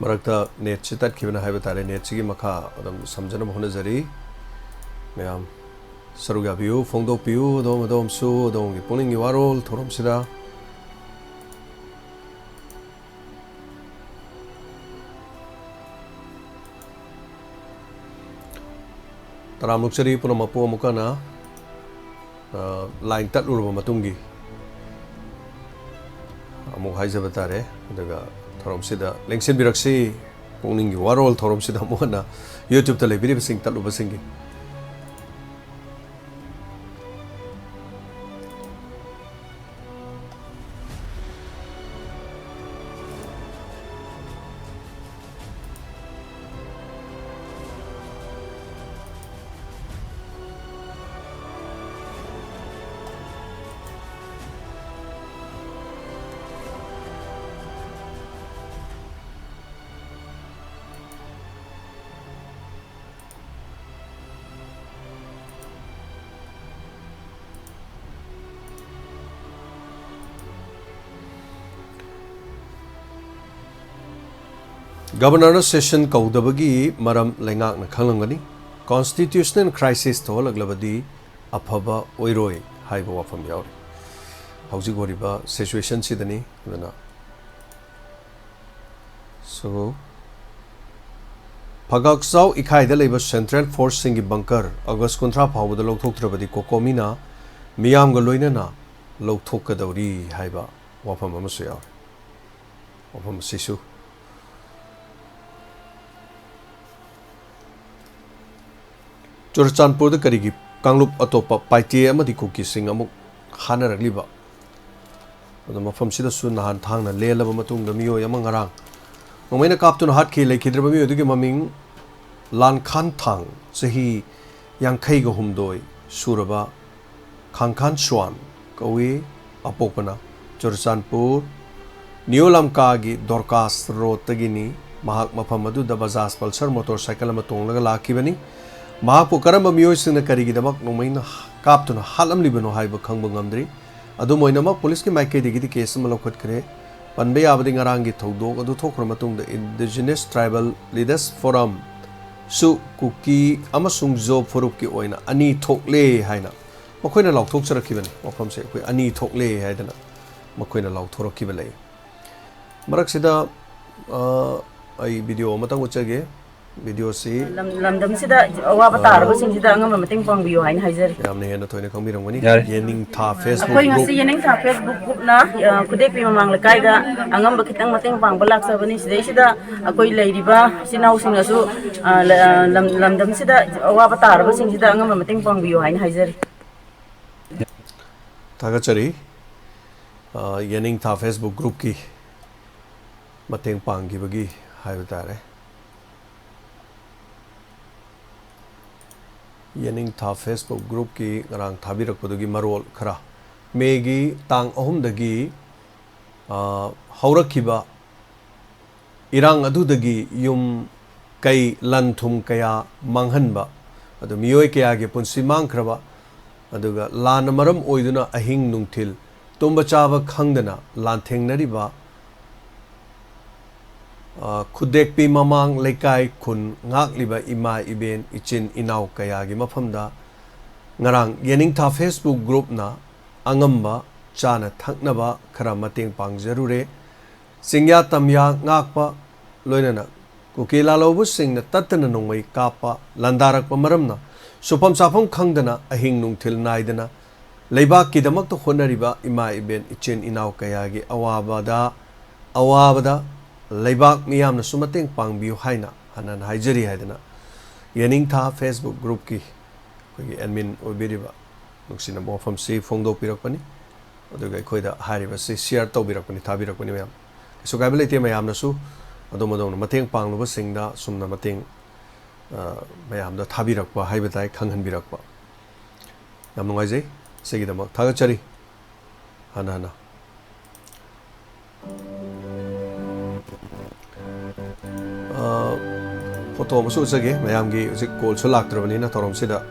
ꯃꯔꯛꯇ ꯅꯦꯠꯁꯤ ꯇꯠꯈꯤꯕꯅ ꯍꯥꯏꯕ ꯇꯥꯔꯦ꯫ ꯅꯦꯠꯁꯤꯒꯤ ꯃꯈꯥ ꯑꯗꯨꯝ ꯁꯝꯖꯅꯕ ꯍꯣꯠꯅꯖꯔꯤ꯫ ꯃꯌꯥꯝ ꯁꯔꯨꯛ ꯌꯥꯕꯤꯌꯨ, ꯐꯣꯡꯗꯣꯛꯄꯤꯌꯨ, ꯑꯗꯣꯝ ꯑꯗꯣꯝꯁꯨ ꯑꯗꯣꯝꯒꯤ ꯄꯨꯛꯅꯤꯡꯒꯤ ꯋꯥꯔꯣꯜ ꯊꯧꯔꯝꯁꯤꯗ꯫ ꯇꯔꯥꯝꯅ ꯑꯣꯛꯆꯔꯤ ꯄꯨꯝꯅꯃꯛꯄꯨ꯫ ꯑꯃꯨꯛꯀ ꯍꯟꯅ, ꯑ, ꯂꯥꯏꯟ ꯇꯠꯂꯨꯔꯕ ꯃꯇꯨꯡꯒꯤ ꯑꯃꯨꯛ ꯍꯥꯏꯖꯕ ꯇꯥꯔꯦ꯫ ꯑꯗꯨꯒ ꯊꯧꯔꯝꯁꯤꯗ ꯂꯦꯡꯁꯤꯟꯕꯤꯔꯛꯁꯤ꯫ ꯄꯨꯛꯅꯤꯡꯒꯤ ꯋꯥꯔꯣꯜ ꯊꯧꯔꯝꯁꯤꯗ ꯑꯃꯨꯛ ꯍꯟꯅ YouTube-ꯇ ꯂꯩꯕꯤꯔꯤꯕꯁꯤꯡ ꯇꯠꯂꯨꯕꯁꯤꯡꯒꯤ꯫ ꯒꯕꯔꯅꯔꯅ ꯁꯦꯁꯟ ꯀꯧꯗꯕꯒꯤ ꯃꯔꯝ ꯂꯩꯉꯥꯛꯅ ꯈꯪꯂꯝꯒꯅꯤ꯫ Constitutional crisis ꯊꯣꯛꯍꯜꯂꯛꯂꯕꯗꯤ ꯑꯐꯕ ꯑꯣꯏꯔꯣꯏ ꯍꯥꯏꯕ ꯋꯥꯐꯝ ꯌꯥꯎꯔꯤ꯫ ꯍꯧꯖꯤꯛ ꯑꯣꯏꯔꯤꯕ ꯁꯤꯆꯨꯋꯦꯁꯟꯁꯤꯗꯅꯤ꯫ ꯑꯗꯨꯅ, so, ꯐꯒꯥꯛꯆꯥꯎ ꯏꯈꯥꯏꯗ ꯂꯩꯕ ꯁꯦꯟꯇ꯭ꯔꯦꯜ ꯐꯣꯔꯁꯁꯤꯡꯒꯤ ꯕꯪꯀꯔ ꯑꯣꯒꯁ ꯀꯨꯟꯊ꯭ꯔꯥ ꯐꯥꯎꯕꯗ ꯂꯧꯊꯣꯛꯇ꯭ꯔꯕꯗꯤ ꯀꯣꯀꯣꯃꯤꯅ ꯃꯤꯌꯥꯝꯒ ꯂꯣꯏꯅꯅ ꯂꯧꯊꯣꯛꯀꯗꯧꯔꯤ ꯍꯥꯏꯕ ꯋꯥꯐꯝ ꯑꯃꯁꯨ ꯌꯥꯎꯔꯤ꯫ ꯋꯥꯐꯝ ꯑꯁꯤꯁꯨ ꯆꯨꯔꯆꯥꯟꯄꯨꯔꯗ ꯀꯔꯤꯒꯤ ꯀꯥꯡꯂꯨꯞ ꯑꯇꯣꯞꯄ ꯄꯥꯏꯇꯦ ꯑꯃꯗꯤ ꯀꯨꯀꯤꯁꯤꯡ ꯑꯃꯨꯛ ꯍꯥꯠꯅꯔꯛꯂꯤꯕ? ꯑꯗꯣ ꯃꯐꯝꯁꯤꯗꯁꯨ ꯅꯍꯥꯟ ꯊꯥꯡꯅ ꯂꯦꯜꯂꯕ ꯃꯇꯨꯡꯗ ꯃꯤꯑꯣꯏ ꯑꯃ ꯉꯔꯥꯡ ꯅꯣꯡꯃꯩꯅ ꯀꯥꯞꯇꯨꯅ ꯍꯥꯠꯈꯤ꯫ ꯂꯩꯈꯤꯗ꯭ꯔꯕ ꯃꯤꯑꯣꯏ ꯑꯗꯨꯒꯤ ꯃꯃꯤꯡ ꯂꯥꯟꯈꯥꯟ ꯊꯥꯡ, ꯆꯍꯤ ꯌꯥꯡꯈꯩꯒ ꯍꯨꯝꯗꯣꯏ ꯁꯨꯔꯕ ꯈꯥꯡꯈꯥꯟ ꯁ꯭ꯋꯥꯟ ꯀꯧꯏ꯫ ꯑꯄꯣꯛꯄꯅ ꯆꯨꯔꯆꯥꯟꯄꯨꯔ ꯅ꯭ꯌꯨ ꯂꯝꯀꯥꯒꯤ ꯗꯣꯔꯀꯥꯁ ꯔꯣꯗꯇꯒꯤꯅꯤ꯫ ꯃꯍꯥꯛ ꯃꯐꯝ ꯑꯗꯨꯗ ꯕꯖꯥꯖ ꯄꯜꯁꯔ ꯃꯣꯇꯣꯔ ꯁꯥꯏꯀꯜ ꯑꯃ ꯇꯣꯡꯂꯒ ꯂꯥꯛꯈꯤꯕꯅꯤ꯫ ꯃꯍꯥꯛꯄꯨ ꯀꯔꯝꯕ ꯃꯤꯑꯣꯏꯁꯤꯡꯅ ꯀꯔꯤꯒꯤꯗꯃꯛ ꯅꯣꯡꯃꯩꯅ ꯀꯥꯞꯇꯨꯅ ꯍꯥꯠꯂꯝꯂꯤꯕꯅꯣ ꯍꯥꯏꯕ ꯈꯪꯕ ꯉꯝꯗ꯭ꯔꯤ꯫ ꯑꯗꯨꯝ ꯑꯣꯏꯅꯃꯛ, ꯄꯨꯂꯤꯁꯀꯤ ꯃꯥꯏꯀꯩꯗꯒꯤꯗꯤ ꯀꯦꯁ ꯑꯃ ꯂꯧꯈꯠꯈ꯭ꯔꯦ꯫ ꯄꯟꯕ ꯌꯥꯕꯗꯤ ꯉꯔꯥꯡꯒꯤ ꯊꯧꯗꯣꯛ ꯑꯗꯨ ꯊꯣꯛꯈ꯭ꯔ ꯃꯇꯨꯡꯗ Indigenous Tribal Leaders Forum ꯁꯨ ꯀꯨꯀꯤ ꯑꯃꯁꯨꯡ ꯖꯣ ꯐꯨꯔꯨꯞꯀꯤ ꯑꯣꯏꯅ ꯑꯅꯤ ꯊꯣꯛꯂꯦ ꯍꯥꯏꯅ ꯃꯈꯣꯏꯅ ꯂꯥꯎꯊꯣꯛꯆꯔꯛꯈꯤꯕꯅꯤ꯫ ꯋꯥꯐꯝꯁꯦ ꯑꯩꯈꯣꯏ ꯑꯅꯤ ꯊꯣꯛꯂꯦ ꯍꯥꯏꯗꯅ ꯃꯈꯣꯏꯅ ꯂꯥꯎꯊꯣꯔꯛꯈꯤꯕ ꯂꯩ꯫ ꯃꯔꯛꯁꯤꯗ, ꯑ, ꯑꯩ ꯚꯤꯗꯤꯑꯣ ꯑꯃꯇꯪ ꯎꯠꯆꯒꯦ꯫ ꯚꯤꯗꯤꯑꯣꯁꯤ ꯂꯝ-, ꯂꯝꯗꯝꯁꯤꯗ ꯑꯋꯥꯕ ꯇꯥꯔꯕꯁꯤꯡꯁꯤꯗ ꯑꯉꯝꯕ ꯃꯇꯦꯡ ꯄꯥꯡꯕꯤꯌꯨ ꯍꯥꯏꯅ ꯍꯥꯏꯖꯔꯤ꯫ ꯌꯥꯝꯅ ꯍꯦꯟꯅ ꯊꯣꯏꯅ ꯈꯪꯕꯤꯔꯝꯒꯅꯤ꯫ ꯌꯥꯔꯦ꯫ ꯌꯦꯅꯤꯡꯊꯥ Facebook ꯑꯩꯈꯣꯏ ꯉꯁꯤ group꯫ ꯌꯦꯅꯤꯡꯊꯥ Facebook groupꯅ, ꯑ, ꯈꯨꯗꯦꯛꯄꯤ ꯃꯃꯥꯡ ꯂꯩꯀꯥꯏꯗ ꯑꯉꯝꯕ ꯈꯤꯇꯪ ꯃꯇꯦꯡ ꯄꯥꯡꯕ ꯂꯥꯛꯆꯕꯅꯤ꯫ ꯁꯤꯗꯩꯁꯤꯗ ꯑꯩꯈꯣꯏ ꯂꯩꯔꯤꯕ ꯏꯆꯤꯟ ꯏꯅꯥꯎꯁꯤꯡꯅꯁꯨ, ꯑ, ꯂ-, ꯑ, ꯂꯝ-, ꯂꯝꯗꯝꯁꯤꯗ ꯑꯋꯥꯕ ꯇꯥꯔꯕꯁꯤꯡꯁꯤꯗ ꯑꯉꯝꯕ ꯃꯇꯦꯡ ꯄꯥꯡꯕꯤꯌꯨ ꯍꯥꯏꯅ ꯍꯥꯏꯖꯔꯤ꯫ ꯊꯥꯒꯠꯆꯔꯤ꯫ ꯑ, ꯌꯦꯅꯤꯡꯊꯥ Facebook groupꯀꯤ ꯃꯇꯦꯡ ꯄꯥꯡꯈꯤꯕꯒꯤ ꯍꯥꯏꯕ ꯇꯥꯔꯦ꯫ ꯌꯦꯅꯤꯡꯊꯥ Facebook groupꯀꯤ ꯉꯔꯥꯡ ꯊꯥꯕꯤꯔꯛꯄꯗꯨꯒꯤ ꯃꯔꯣꯜ ꯈꯔ꯫ ꯃꯦꯒꯤ ꯇꯥꯡ ꯑꯍꯨꯝꯗꯒꯤ, ꯑ, ꯍꯧꯔꯛꯈꯤꯕ ꯏꯔꯥꯡ ꯑꯗꯨꯗꯒꯤ ꯌꯨꯝ ꯀꯩ, ꯂꯟ ꯊꯨꯝ ꯀꯌꯥ ꯃꯥꯡꯍꯟꯕ, ꯑꯗꯨ ꯃꯤꯑꯣꯏ ꯀꯌꯥꯒꯤ ꯄꯨꯟꯁꯤ ꯃꯥꯡꯈ꯭ꯔꯕ, ꯑꯗꯨꯒ ꯂꯥꯟꯅ ꯃꯔꯝ ꯑꯣꯏꯗꯨꯅ ꯑꯍꯤꯡ ꯅꯨꯡꯊꯤꯜ ꯇꯨꯝꯕ ꯆꯥꯕ ꯈꯪꯗꯅ ꯂꯥꯟꯊꯦꯡꯅꯔꯤꯕ, ꯑ, ꯈꯨꯗꯦꯛꯄꯤ ꯃꯃꯥꯡ ꯂꯩꯀꯥꯏ ꯈꯨꯟ ꯉꯥꯛꯂꯤꯕ ꯏꯃꯥ ꯏꯕꯦꯟ ꯏꯆꯤꯟ ꯏꯅꯥꯎ ꯀꯌꯥꯒꯤ ꯃꯐꯝꯗ ꯉꯔꯥꯡ ꯌꯦꯅꯤꯡꯊꯥ Facebook groupꯅ ꯑꯉꯝꯕ ꯆꯥꯅ ꯊꯛꯅꯕ ꯈꯔ ꯃꯇꯦꯡ ꯄꯥꯡꯖꯔꯨꯔꯦ꯫ ꯆꯤꯡꯌꯥ ꯇꯝꯌꯥ ꯉꯥꯛꯄ, ꯂꯣꯏꯅꯅ ꯀꯨꯀꯤ ꯂꯥꯜꯍꯧꯕꯁꯤꯡꯅ ꯇꯠꯇꯅ ꯅꯣꯡꯃꯩ ꯀꯥꯞꯄ, ꯂꯥꯟꯗꯥꯔꯛꯄ ꯃꯔꯝꯅ ꯁꯨꯐꯝ ꯆꯥꯐꯝ ꯈꯪꯗꯅ ꯑꯍꯤꯡ ꯅꯨꯡꯊꯤꯜ ꯅꯥꯏꯗꯅ ꯂꯩꯕꯥꯛꯀꯤꯗꯃꯛꯇ ꯍꯣꯠꯅꯔꯤꯕ ꯏꯃꯥ ꯏꯕꯦꯟ ꯏꯆꯤꯟ ꯏꯅꯥꯎ ꯀꯌꯥꯒꯤ ꯑꯋꯥꯕꯗ, ꯑꯋꯥꯕꯗ ꯂꯩꯕꯥꯛ ꯃꯤꯌꯥꯝꯅꯁꯨ ꯃꯇꯦꯡ ꯄꯥꯡꯕꯤꯌꯨ ꯍꯥꯏꯅ ꯍꯟꯅ ꯍꯟꯅ ꯍꯥꯏꯖꯔꯤ ꯍꯥꯏꯗꯅ ꯌꯦꯅꯤꯡꯊꯥ Facebook groupꯀꯤ ꯑꯩꯈꯣꯏꯒꯤ admin ꯑꯣꯏꯕꯤꯔꯤꯕ ꯅꯨꯡꯁꯤꯅꯕ ꯋꯥꯐꯝꯁꯤ ꯐꯣꯡꯗꯣꯛꯄꯤꯔꯛꯄꯅꯤ꯫ ꯑꯗꯨꯒ ꯑꯩꯈꯣꯏꯗ ꯍꯥꯏꯔꯤꯕꯁꯤ share ꯇꯧꯕꯤꯔꯛꯄꯅꯤ, ꯊꯥꯕꯤꯔꯛꯄꯅꯤ ꯃꯌꯥꯝ꯫ ꯀꯩꯁꯨ ꯀꯥꯏꯕ ꯂꯩꯇꯦ, ꯃꯌꯥꯝꯅꯁꯨ ꯑꯗꯣꯝ ꯑꯗꯣꯝꯅ ꯃꯇꯦꯡ ꯄꯥꯡꯂꯨꯕꯁꯤꯡꯗ ꯑꯁꯨꯝꯅ ꯃꯇꯦꯡ, ꯑ, ꯃꯌꯥꯝꯗ ꯊꯥꯕꯤꯔꯛꯄ ꯍꯥꯏꯕ ꯇꯥꯏ, ꯈꯪꯍꯟꯕꯤꯔꯛꯄ꯫ ꯌꯥꯝ ꯅꯨꯡꯉꯥꯏꯖꯩ꯫ ꯁꯤꯒꯤꯗꯃꯛ ꯊꯥꯒꯠꯆꯔꯤ ꯍꯟꯅ ꯍꯟꯅ꯫ ꯑ, photo ꯑꯃꯁꯨ ꯎꯠꯆꯒꯦ꯫ ꯃꯌꯥꯝꯒꯤ ꯍꯧꯖꯤꯛ callꯁꯨ ꯂꯥꯛꯇ꯭ꯔꯕꯅꯤꯅ ꯊꯧꯔꯝꯁꯤꯗ꯫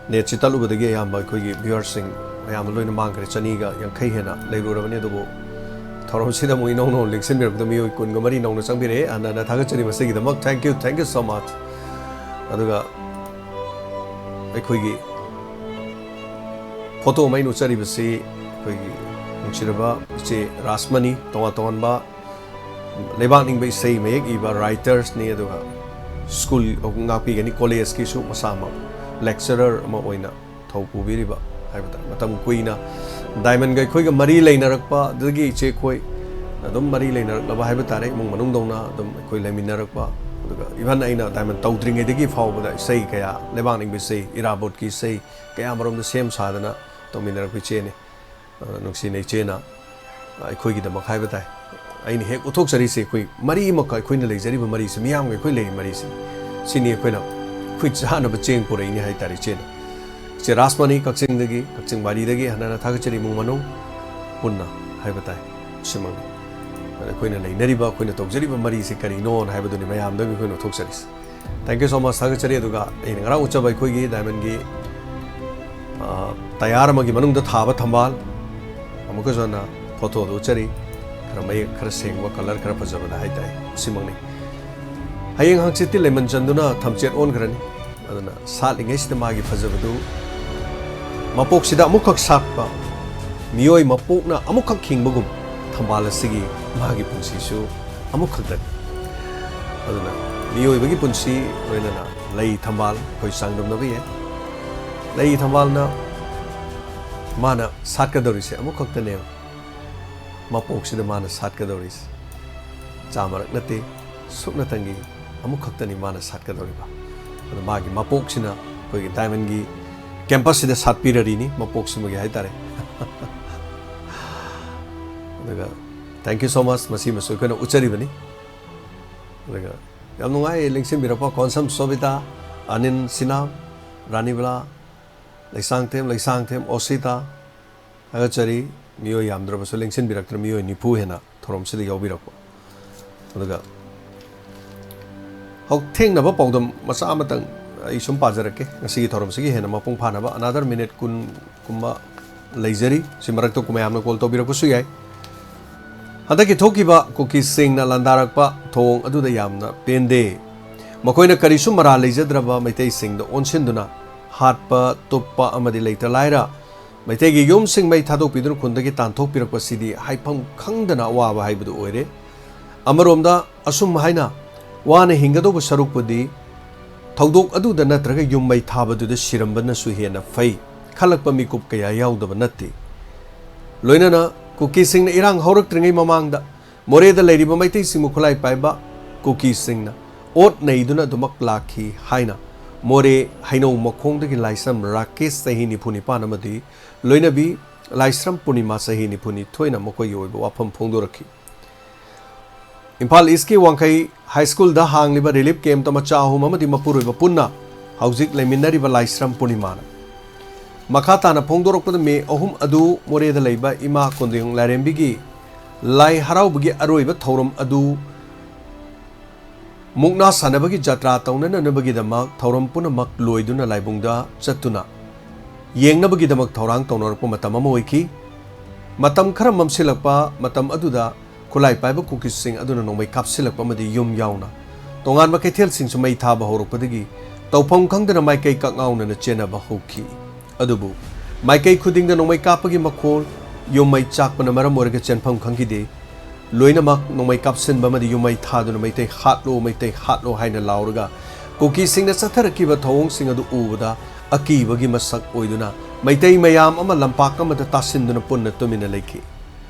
Netꯁꯤ ꯇꯠꯂꯨꯕꯗꯒꯤ ꯑꯌꯥꯝꯕ ꯑꯩꯈꯣꯏꯒꯤ viewerꯁꯤꯡ ꯃꯌꯥꯝ ꯂꯣꯏꯅ ꯃꯥꯡꯈ꯭ꯔꯦ꯫ ꯆꯅꯤꯒ ꯌꯥꯡꯈꯩ ꯍꯦꯟꯅ ꯂꯩꯔꯨꯔꯕꯅꯤ, ꯑꯗꯨꯕꯨ ꯊꯧꯔꯝꯁꯤꯗ ꯑꯃꯨꯛ ꯏꯅꯧ ꯅꯧꯅ ꯂꯦꯡꯁꯤꯟꯕꯤꯔꯛꯄꯗ ꯃꯤꯑꯣꯏ ꯀꯨꯟꯒ ꯃꯔꯤ ꯅꯧꯅ ꯆꯪꯕꯤꯔꯛꯑꯦ꯫ ꯍꯟꯅ ꯍꯟꯅ ꯊꯥꯒꯠꯆꯔꯤ ꯃꯁꯤꯒꯤꯗꯃꯛ꯫ Thank you, thank you so much꯫ ꯑꯗꯨꯒ ꯑꯩꯈꯣꯏꯒꯤ ꯐꯣꯇꯣ ꯑꯃ ꯑꯩꯅ ꯎꯠꯆꯔꯤꯕꯁꯤ ꯑꯩꯈꯣꯏꯒꯤ ꯅꯨꯡꯁꯤꯔꯕ ꯏꯆꯦ ꯔꯥꯁꯃꯅꯤ, ꯇꯣꯉꯥꯟ ꯇꯣꯉꯥꯟꯕ ꯂꯩꯕꯥꯛ ꯅꯤꯡꯕ ꯏꯁꯩ ꯃꯌꯦꯛ ꯏꯕ writers ꯅꯤ, ꯑꯗꯨꯒ ꯁ꯭ꯀꯨꯜ ꯉꯥꯛꯄꯤꯒꯅꯤ, ꯀꯣꯂꯦꯖꯀꯤꯁꯨ ꯃꯁꯥꯃꯛ lecturer ꯑꯃ ꯑꯣꯏꯅ ꯊꯧ ꯄꯨꯕꯤꯔꯤꯕ ꯍꯥꯏꯕ ꯇꯥꯔꯦ꯫ ꯃꯇꯝ ꯀꯨꯏꯅ ꯗꯥꯏꯃꯟꯒ ꯑꯩꯈꯣꯏꯒ ꯃꯔꯤ ꯂꯩꯅꯔꯛꯄ, ꯑꯗꯨꯗꯒꯤ ꯏꯆꯦ ꯑꯩꯈꯣꯏ ꯑꯗꯨꯝ ꯃꯔꯤ ꯂꯩꯅꯔꯛꯂꯕ ꯍꯥꯏꯕ ꯇꯥꯔꯦ, ꯏꯃꯨꯡ ꯃꯅꯨꯡꯗꯧꯅ ꯑꯗꯨꯝ ꯑꯩꯈꯣꯏ ꯂꯩꯃꯤꯟꯅꯔꯛꯄ꯫ ꯑꯗꯨꯒ even ꯑꯩꯅ ꯗꯥꯏꯃꯟ ꯇꯧꯗ꯭ꯔꯤꯉꯩꯗꯒꯤ ꯐꯥꯎꯕꯗ ꯏꯁꯩ ꯀꯌꯥ, ꯂꯩꯕꯥꯛ ꯅꯤꯡꯕ ꯏꯁꯩ, ꯏꯔꯥꯕꯣꯠꯀꯤ ꯏꯁꯩ ꯀꯌꯥ ꯑꯃꯔꯣꯝꯗ ꯁꯦꯝ ꯁꯥꯗꯅ ꯇꯧꯃꯤꯟꯅꯔꯛꯄ ꯏꯆꯦꯅꯤ꯫ ꯑ, ꯅꯨꯡꯁꯤꯅ ꯏꯆꯦꯅ ꯑꯩꯈꯣꯏꯒꯤꯗꯃꯛ ꯍꯥꯏꯕ ꯇꯥꯏ, ꯑꯩꯅ ꯍꯦꯛ ꯎꯠꯊꯣꯛꯆꯔꯤꯁꯦ ꯑꯩꯈꯣꯏ ꯃꯔꯤꯃꯛꯀ ꯑꯩꯈꯣꯏꯅ ꯂꯩꯖꯔꯤꯕ ꯃꯔꯤꯁꯦ, ꯃꯤꯌꯥꯝꯒ ꯑꯩꯈꯣꯏ ꯂꯩꯔꯤ ꯃꯔꯤꯁꯦ, ꯁꯤꯅꯤ ꯑꯩꯈꯣꯏꯅ ꯑꯩꯈꯣꯏ ꯆꯥꯅꯕ ꯆꯦꯡ ꯄꯨꯔꯛꯏꯅꯤ ꯍꯥꯏ ꯇꯥꯔꯦ ꯏꯆꯦꯅ꯫ ꯏꯆꯦ ꯔꯥꯁꯃꯅꯤ ꯀꯛꯆꯤꯡꯗꯒꯤ, ꯀꯛꯆꯤꯡ ꯋꯥꯔꯤꯗꯒꯤ ꯍꯟꯅ ꯍꯟꯅ ꯊꯥꯒꯠꯆꯔꯤ, ꯏꯃꯨꯡ ꯃꯅꯨꯡ ꯄꯨꯟꯅ ꯍꯥꯏꯕ ꯇꯥꯏ꯫ ꯁꯤꯃꯛꯅꯤ꯫ ꯑꯗ ꯑꯩꯈꯣꯏꯅ ꯂꯩꯅꯔꯤꯕ, ꯑꯩꯈꯣꯏꯅ ꯇꯧꯖꯔꯤꯕ ꯃꯔꯤꯁꯦ ꯀꯔꯤꯅꯣꯅ ꯍꯥꯏꯕꯗꯨꯅꯤ ꯃꯌꯥꯝꯗꯒꯤ ꯑꯩꯈꯣꯏꯅ ꯎꯠꯊꯣꯛꯆꯔꯤꯁꯦ꯫ Thank you so much ꯊꯥꯒꯠꯆꯔꯤ꯫ ꯑꯗꯨꯒ ꯑꯩꯅ ꯉꯔꯥꯡ ꯎꯠꯆꯕ ꯑꯩꯈꯣꯏꯒꯤ ꯗꯥꯏꯃꯟꯒꯤ, ꯑ, ꯇꯌꯥꯔ ꯑꯃꯒꯤ ꯃꯅꯨꯡꯗ ꯊꯥꯕ ꯊꯝꯕꯥꯜ, ꯑꯃꯨꯛꯀꯁꯨ ꯍꯟꯅ ꯐꯣꯇꯣꯗ ꯎꯠꯆꯔꯤ꯫ ꯈꯔ ꯃꯌꯦꯛ ꯈꯔ ꯁꯦꯡꯕ, colour ꯈꯔ ꯐꯖꯕꯗ ꯍꯥꯏ ꯇꯥꯏ꯫ ꯁꯤꯃꯛꯅꯤ꯫ ꯍꯌꯦꯡ ꯍꯪꯆꯤꯠꯇꯤ ꯂꯦꯃꯟ ꯆꯟꯗꯨꯅ ꯊꯝꯆꯦꯠ ꯑꯣꯟꯈ꯭ꯔꯅꯤ꯫ ꯑꯗꯨꯅ ꯁꯥꯠꯂꯤꯉꯩꯁꯤꯗ ꯃꯥꯒꯤ ꯐꯖꯕꯗꯨ, ꯃꯄꯣꯛꯁꯤꯗ ꯑꯃꯨꯛꯈꯛ ꯁꯥꯠꯄ ꯃꯤꯑꯣꯏ ꯃꯄꯣꯛꯅ ꯑꯃꯨꯛꯈꯛ ꯍꯤꯡꯕꯒꯨꯝ ꯊꯝꯕꯥꯜ ꯑꯁꯤꯒꯤ ꯃꯥꯒꯤ ꯄꯨꯟꯁꯤꯁꯨ ꯑꯃꯨꯛꯈꯛꯇꯅꯤ꯫ ꯑꯗꯨꯅ ꯃꯤꯑꯣꯏꯕꯒꯤ ꯄꯨꯟꯁꯤ ꯂꯣꯏꯅꯅ ꯂꯩ ꯊꯝꯕꯥꯜ ꯑꯩꯈꯣꯏ ꯆꯥꯡꯗꯝꯅꯕ ꯌꯥꯏ꯫ ꯂꯩ ꯊꯝꯕꯥꯜꯅ ꯃꯥꯅ ꯁꯥꯠꯀꯗꯧꯔꯤꯁꯦ ꯑꯃꯨꯛꯈꯛꯇꯅꯦꯕ꯫ ꯃꯄꯣꯛꯁꯤꯗ ꯃꯥꯅ ꯁꯥꯠꯀꯗꯧꯔꯤꯁꯦ ꯆꯥꯝꯃꯔꯛ ꯅꯠꯇꯦ, ꯁꯨꯞꯅꯇꯪꯒꯤ ꯑꯃꯨꯛꯈꯛꯇꯅꯤ ꯃꯥꯅ ꯁꯥꯠꯀꯗꯧꯔꯤꯕ꯫ ꯑꯗꯣ ꯃꯥꯒꯤ ꯃꯄꯣꯛꯁꯤꯅ ꯑꯩꯈꯣꯏꯒꯤ ꯗꯥꯏꯃꯟꯒꯤ campus ꯁꯤꯗ ꯁꯥꯠꯄꯤꯔꯔꯤꯅꯤ, ꯃꯄꯣꯛꯁꯤꯃꯒꯤ ꯍꯥꯏꯇꯥꯔꯦ꯫ ꯑꯗꯨꯒ thank you so much, ꯃꯁꯤꯃꯁꯨ ꯑꯩꯈꯣꯏꯅ ꯎꯠꯆꯔꯤꯕꯅꯤ꯫ ꯑꯗꯨꯒ ꯌꯥꯝ ꯅꯨꯡꯉꯥꯏ ꯂꯦꯡꯁꯤꯟꯕꯤꯔꯛꯄ ꯀꯣꯟꯁꯝ ꯁꯣꯕꯤꯇꯥ, ꯑꯅꯤꯜ ꯁꯤꯅꯥꯝ, ꯔꯥꯅꯤꯕꯂꯥ, ꯂꯩꯁꯥꯡꯊꯦꯝ, ꯂꯩꯁꯥꯡꯊꯦꯝ ꯑꯣꯁꯤꯇꯥ, ꯊꯥꯒꯠꯆꯔꯤ꯫ ꯃꯤꯑꯣꯏ ꯌꯥꯝꯗ꯭ꯔꯕꯁꯨ ꯂꯦꯡꯁꯤꯟꯕꯤꯔꯛꯇꯅ ꯃꯤꯑꯣꯏ ꯅꯤꯐꯨ ꯍꯦꯟꯅ ꯊꯧꯔꯝꯁꯤꯗ ꯌꯥꯎꯕꯤꯔꯛꯄ꯫ ꯑꯗꯨꯒ ꯍꯧ-, ꯊꯦꯡꯅꯕ ꯄꯥꯎꯗꯝ ꯃꯆꯥ ꯑꯃꯇꯪ ꯑꯩ ꯁꯨꯝ ꯄꯥꯖꯔꯛꯀꯦ꯫ ꯉꯁꯤꯒꯤ ꯊꯧꯔꯝꯁꯤꯒꯤ ꯍꯦꯟꯅ ꯃꯄꯨꯡ ꯐꯥꯅꯕ another minute ꯀꯨꯟ ꯀꯨꯝꯕ ꯂꯩꯖꯔꯤ꯫ ꯁꯤ ꯃꯔꯛꯇ ꯃꯌꯥꯝꯅ call ꯇꯧꯕꯤꯔꯛꯄꯁꯨ ꯌꯥꯏ꯫ ꯍꯟꯗꯛꯀꯤ ꯊꯣꯛꯈꯤꯕ ꯀꯨꯀꯤꯁꯤꯡꯅ ꯂꯥꯟꯗꯥꯔꯛꯄ ꯊꯧꯑꯣꯡ ꯑꯗꯨꯗ ꯌꯥꯝꯅ ꯄꯦꯟꯗꯦ꯫ ꯃꯈꯣꯏꯅ ꯀꯔꯤꯁꯨ ꯃꯔꯥꯜ ꯂꯩꯖꯗ꯭ꯔꯕ ꯃꯩꯇꯩꯁꯤꯡꯗ ꯑꯣꯟꯁꯤꯟꯗꯨꯅ ꯍꯥꯠꯄ, ꯇꯨꯞꯄ ꯑꯃꯗꯤ ꯂꯩꯇ ꯂꯥꯏꯔ ꯃꯩꯇꯩꯒꯤ ꯌꯨꯝꯁꯤꯡ ꯃꯩ ꯊꯥꯗꯣꯛꯄꯤꯗꯨꯅ ꯈꯨꯟꯗꯒꯤ ꯇꯥꯟꯊꯣꯛꯄꯤꯔꯛꯄꯁꯤꯗꯤ ꯍꯥꯏꯐꯝ ꯈꯪꯗꯅ ꯑꯋꯥꯕ ꯍꯥꯏꯕꯗꯨ ꯑꯣꯏꯔꯦ꯫ ꯑꯃꯔꯣꯝꯗ ꯑꯁꯨꯝ ꯍꯥꯏꯅ ꯋꯥꯅ ꯍꯤꯡꯒꯗꯧꯕ ꯁꯔꯨꯛꯄꯨꯗꯤ ꯊꯧꯗꯣꯛ ꯑꯗꯨꯗ ꯅꯠꯇ꯭ꯔꯒ ꯌꯨꯝ ꯃꯩ ꯊꯥꯕꯗꯨꯗ ꯁꯤꯔꯝꯕꯅꯁꯨ ꯍꯦꯟꯅ ꯐꯩ ꯈꯜꯂꯛꯄ ꯃꯤꯀꯨꯞ ꯀꯌꯥ ꯌꯥꯎꯗꯕ ꯅꯠꯇꯦ꯫ ꯂꯣꯏꯅꯅ ꯀꯨꯀꯤꯁꯤꯡꯅ ꯏꯔꯥꯡ ꯍꯧꯔꯛꯇ꯭ꯔꯤꯉꯩ ꯃꯃꯥꯡꯗ ꯃꯣꯔꯦꯗ ꯂꯩꯔꯤꯕ ꯃꯩꯇꯩꯁꯤꯡꯕꯨ ꯈꯨꯠꯂꯥꯏ ꯄꯥꯏꯕ ꯀꯨꯀꯤꯁꯤꯡꯅ ꯑꯣꯠ ꯅꯩꯗꯨꯅ ꯑꯗꯨꯃꯛ ꯂꯥꯛꯈꯤ ꯍꯥꯏꯅ ꯃꯣꯔꯦ ꯍꯩꯅꯧ ꯃꯈꯣꯡꯗꯒꯤ ꯂꯥꯏꯁ꯭ꯔꯝ ꯔꯥꯀꯦꯁ, ꯆꯍꯤ ꯅꯤꯐꯨ ꯅꯤꯄꯥꯟ, ꯑꯃꯗꯤ ꯂꯣꯏꯅꯕꯤ ꯂꯥꯏꯁ꯭ꯔꯝ ꯄꯨꯔꯅꯤꯃꯥ, ꯆꯍꯤ ꯅꯤꯐꯨ ꯅꯤꯊꯣꯏꯅ ꯃꯈꯣꯏꯒꯤ ꯑꯣꯏꯕ ꯋꯥꯐꯝ ꯐꯣꯡꯗꯣꯔꯛꯈꯤ꯫ ꯏꯝꯐꯥꯜ ꯏꯁꯀꯤ ꯋꯥꯡꯈꯩ ꯍꯥꯏ ꯁ꯭ꯀꯨꯜꯗ ꯍꯥꯡꯂꯤꯕ ꯔꯤꯂꯤꯐ ꯀꯦꯝꯞꯇ ꯃꯆꯥ ꯑꯍꯨꯝ ꯑꯃꯗꯤ ꯃꯄꯨꯔꯣꯏꯕ ꯄꯨꯟꯅ ꯍꯧꯖꯤꯛ ꯂꯩꯃꯤꯟꯅꯔꯤꯕ ꯂꯥꯏꯁ꯭ꯔꯝ ꯄꯨꯔꯅꯤꯃꯥꯅ꯫ ꯃꯈꯥ ꯇꯥꯅ ꯐꯣꯡꯗꯣꯔꯛꯄꯗ, ꯃꯦ ꯑꯍꯨꯝ ꯑꯗꯨ ꯃꯣꯔꯦꯗ ꯂꯩꯕ ꯏꯃꯥ ꯀꯣꯟꯗꯣꯌꯣꯡ ꯂꯥꯏꯔꯦꯝꯕꯤꯒꯤ ꯂꯥꯏ ꯍꯔꯥꯎꯕꯒꯤ ꯑꯔꯣꯏꯕ ꯊꯧꯔꯝ ꯑꯗꯨ ꯃꯨꯛꯅꯥ ꯁꯥꯟꯅꯕꯒꯤ ꯖꯇ꯭ꯔꯥ ꯇꯧꯅꯅꯕꯒꯤꯗꯃꯛ ꯊꯧꯔꯝ ꯄꯨꯝꯅꯃꯛ ꯂꯣꯏꯗꯨꯅ ꯂꯥꯏꯕꯨꯡꯗ ꯆꯠꯇꯨꯅ ꯌꯦꯡꯅꯕꯒꯤꯗꯃꯛ ꯊꯧꯔꯥꯡ ꯇꯧꯅꯔꯛꯄ ꯃꯇꯝ ꯑꯃ ꯑꯣꯏꯈꯤ꯫ ꯃꯇꯝ ꯈꯔ ꯃꯝꯁꯤꯜꯂꯛꯄ ꯃꯇꯝ ꯑꯗꯨꯗ ꯈꯨꯠꯂꯥꯏ ꯄꯥꯏꯕ ꯀꯨꯀꯤꯁꯤꯡ ꯑꯗꯨꯅ ꯅꯣꯡꯃꯩ ꯀꯥꯞꯁꯤꯜꯂꯛꯄ ꯑꯃꯗꯤ ꯌꯨꯝ ꯌꯥꯎꯅ ꯇꯣꯉꯥꯟꯕ ꯀꯩꯊꯦꯜꯁꯤꯡꯁꯨ ꯃꯩ ꯊꯥꯕ ꯍꯧꯔꯛꯄꯗꯒꯤ ꯇꯧꯐꯝ ꯈꯪꯗꯅ ꯃꯥꯏꯀꯩ ꯀꯛꯉꯥꯎꯅꯅ ꯆꯦꯟꯅꯕ ꯍꯧꯈꯤ꯫ ꯑꯗꯨꯕꯨ ꯃꯥꯏꯀꯩ ꯈꯨꯗꯤꯡꯗ ꯅꯣꯡꯃꯩ ꯀꯥꯞꯄꯒꯤ ꯃꯈꯣꯜ, ꯌꯨꯝ ꯃꯩ ꯆꯥꯛꯄꯅ ꯃꯔꯝ ꯑꯣꯏꯔꯒ ꯆꯦꯟꯐꯝ ꯈꯪꯈꯤꯗꯦ꯫ ꯂꯣꯏꯅꯃꯛ ꯅꯣꯡꯃꯩ ꯀꯥꯞꯁꯤꯟꯕ ꯑꯃꯗꯤ ꯌꯨꯝ ꯃꯩ ꯊꯥꯗꯨꯅ "ꯃꯩꯇꯩ ꯍꯥꯠꯂꯣ, ꯃꯩꯇꯩ ꯍꯥꯠꯂꯣ" ꯍꯥꯏꯅ ꯂꯥꯎꯔꯒ ꯀꯨꯀꯤꯁꯤꯡꯅ ꯆꯠꯊꯔꯛꯈꯤꯕ ꯊꯧꯑꯣꯡꯁꯤꯡ ꯑꯗꯨ ꯎꯕꯗ ꯑꯀꯤꯕꯒꯤ ꯃꯁꯛ ꯑꯣꯏꯗꯨꯅ ꯃꯩꯇꯩ ꯃꯌꯥꯝ ꯑꯃ ꯂꯝꯄꯥꯛ ꯑꯃꯗ ꯇꯥꯁꯤꯟꯗꯨꯅ ꯄꯨꯟꯅ ꯇꯨꯃꯤꯟꯅ ꯂꯩꯈꯤ꯫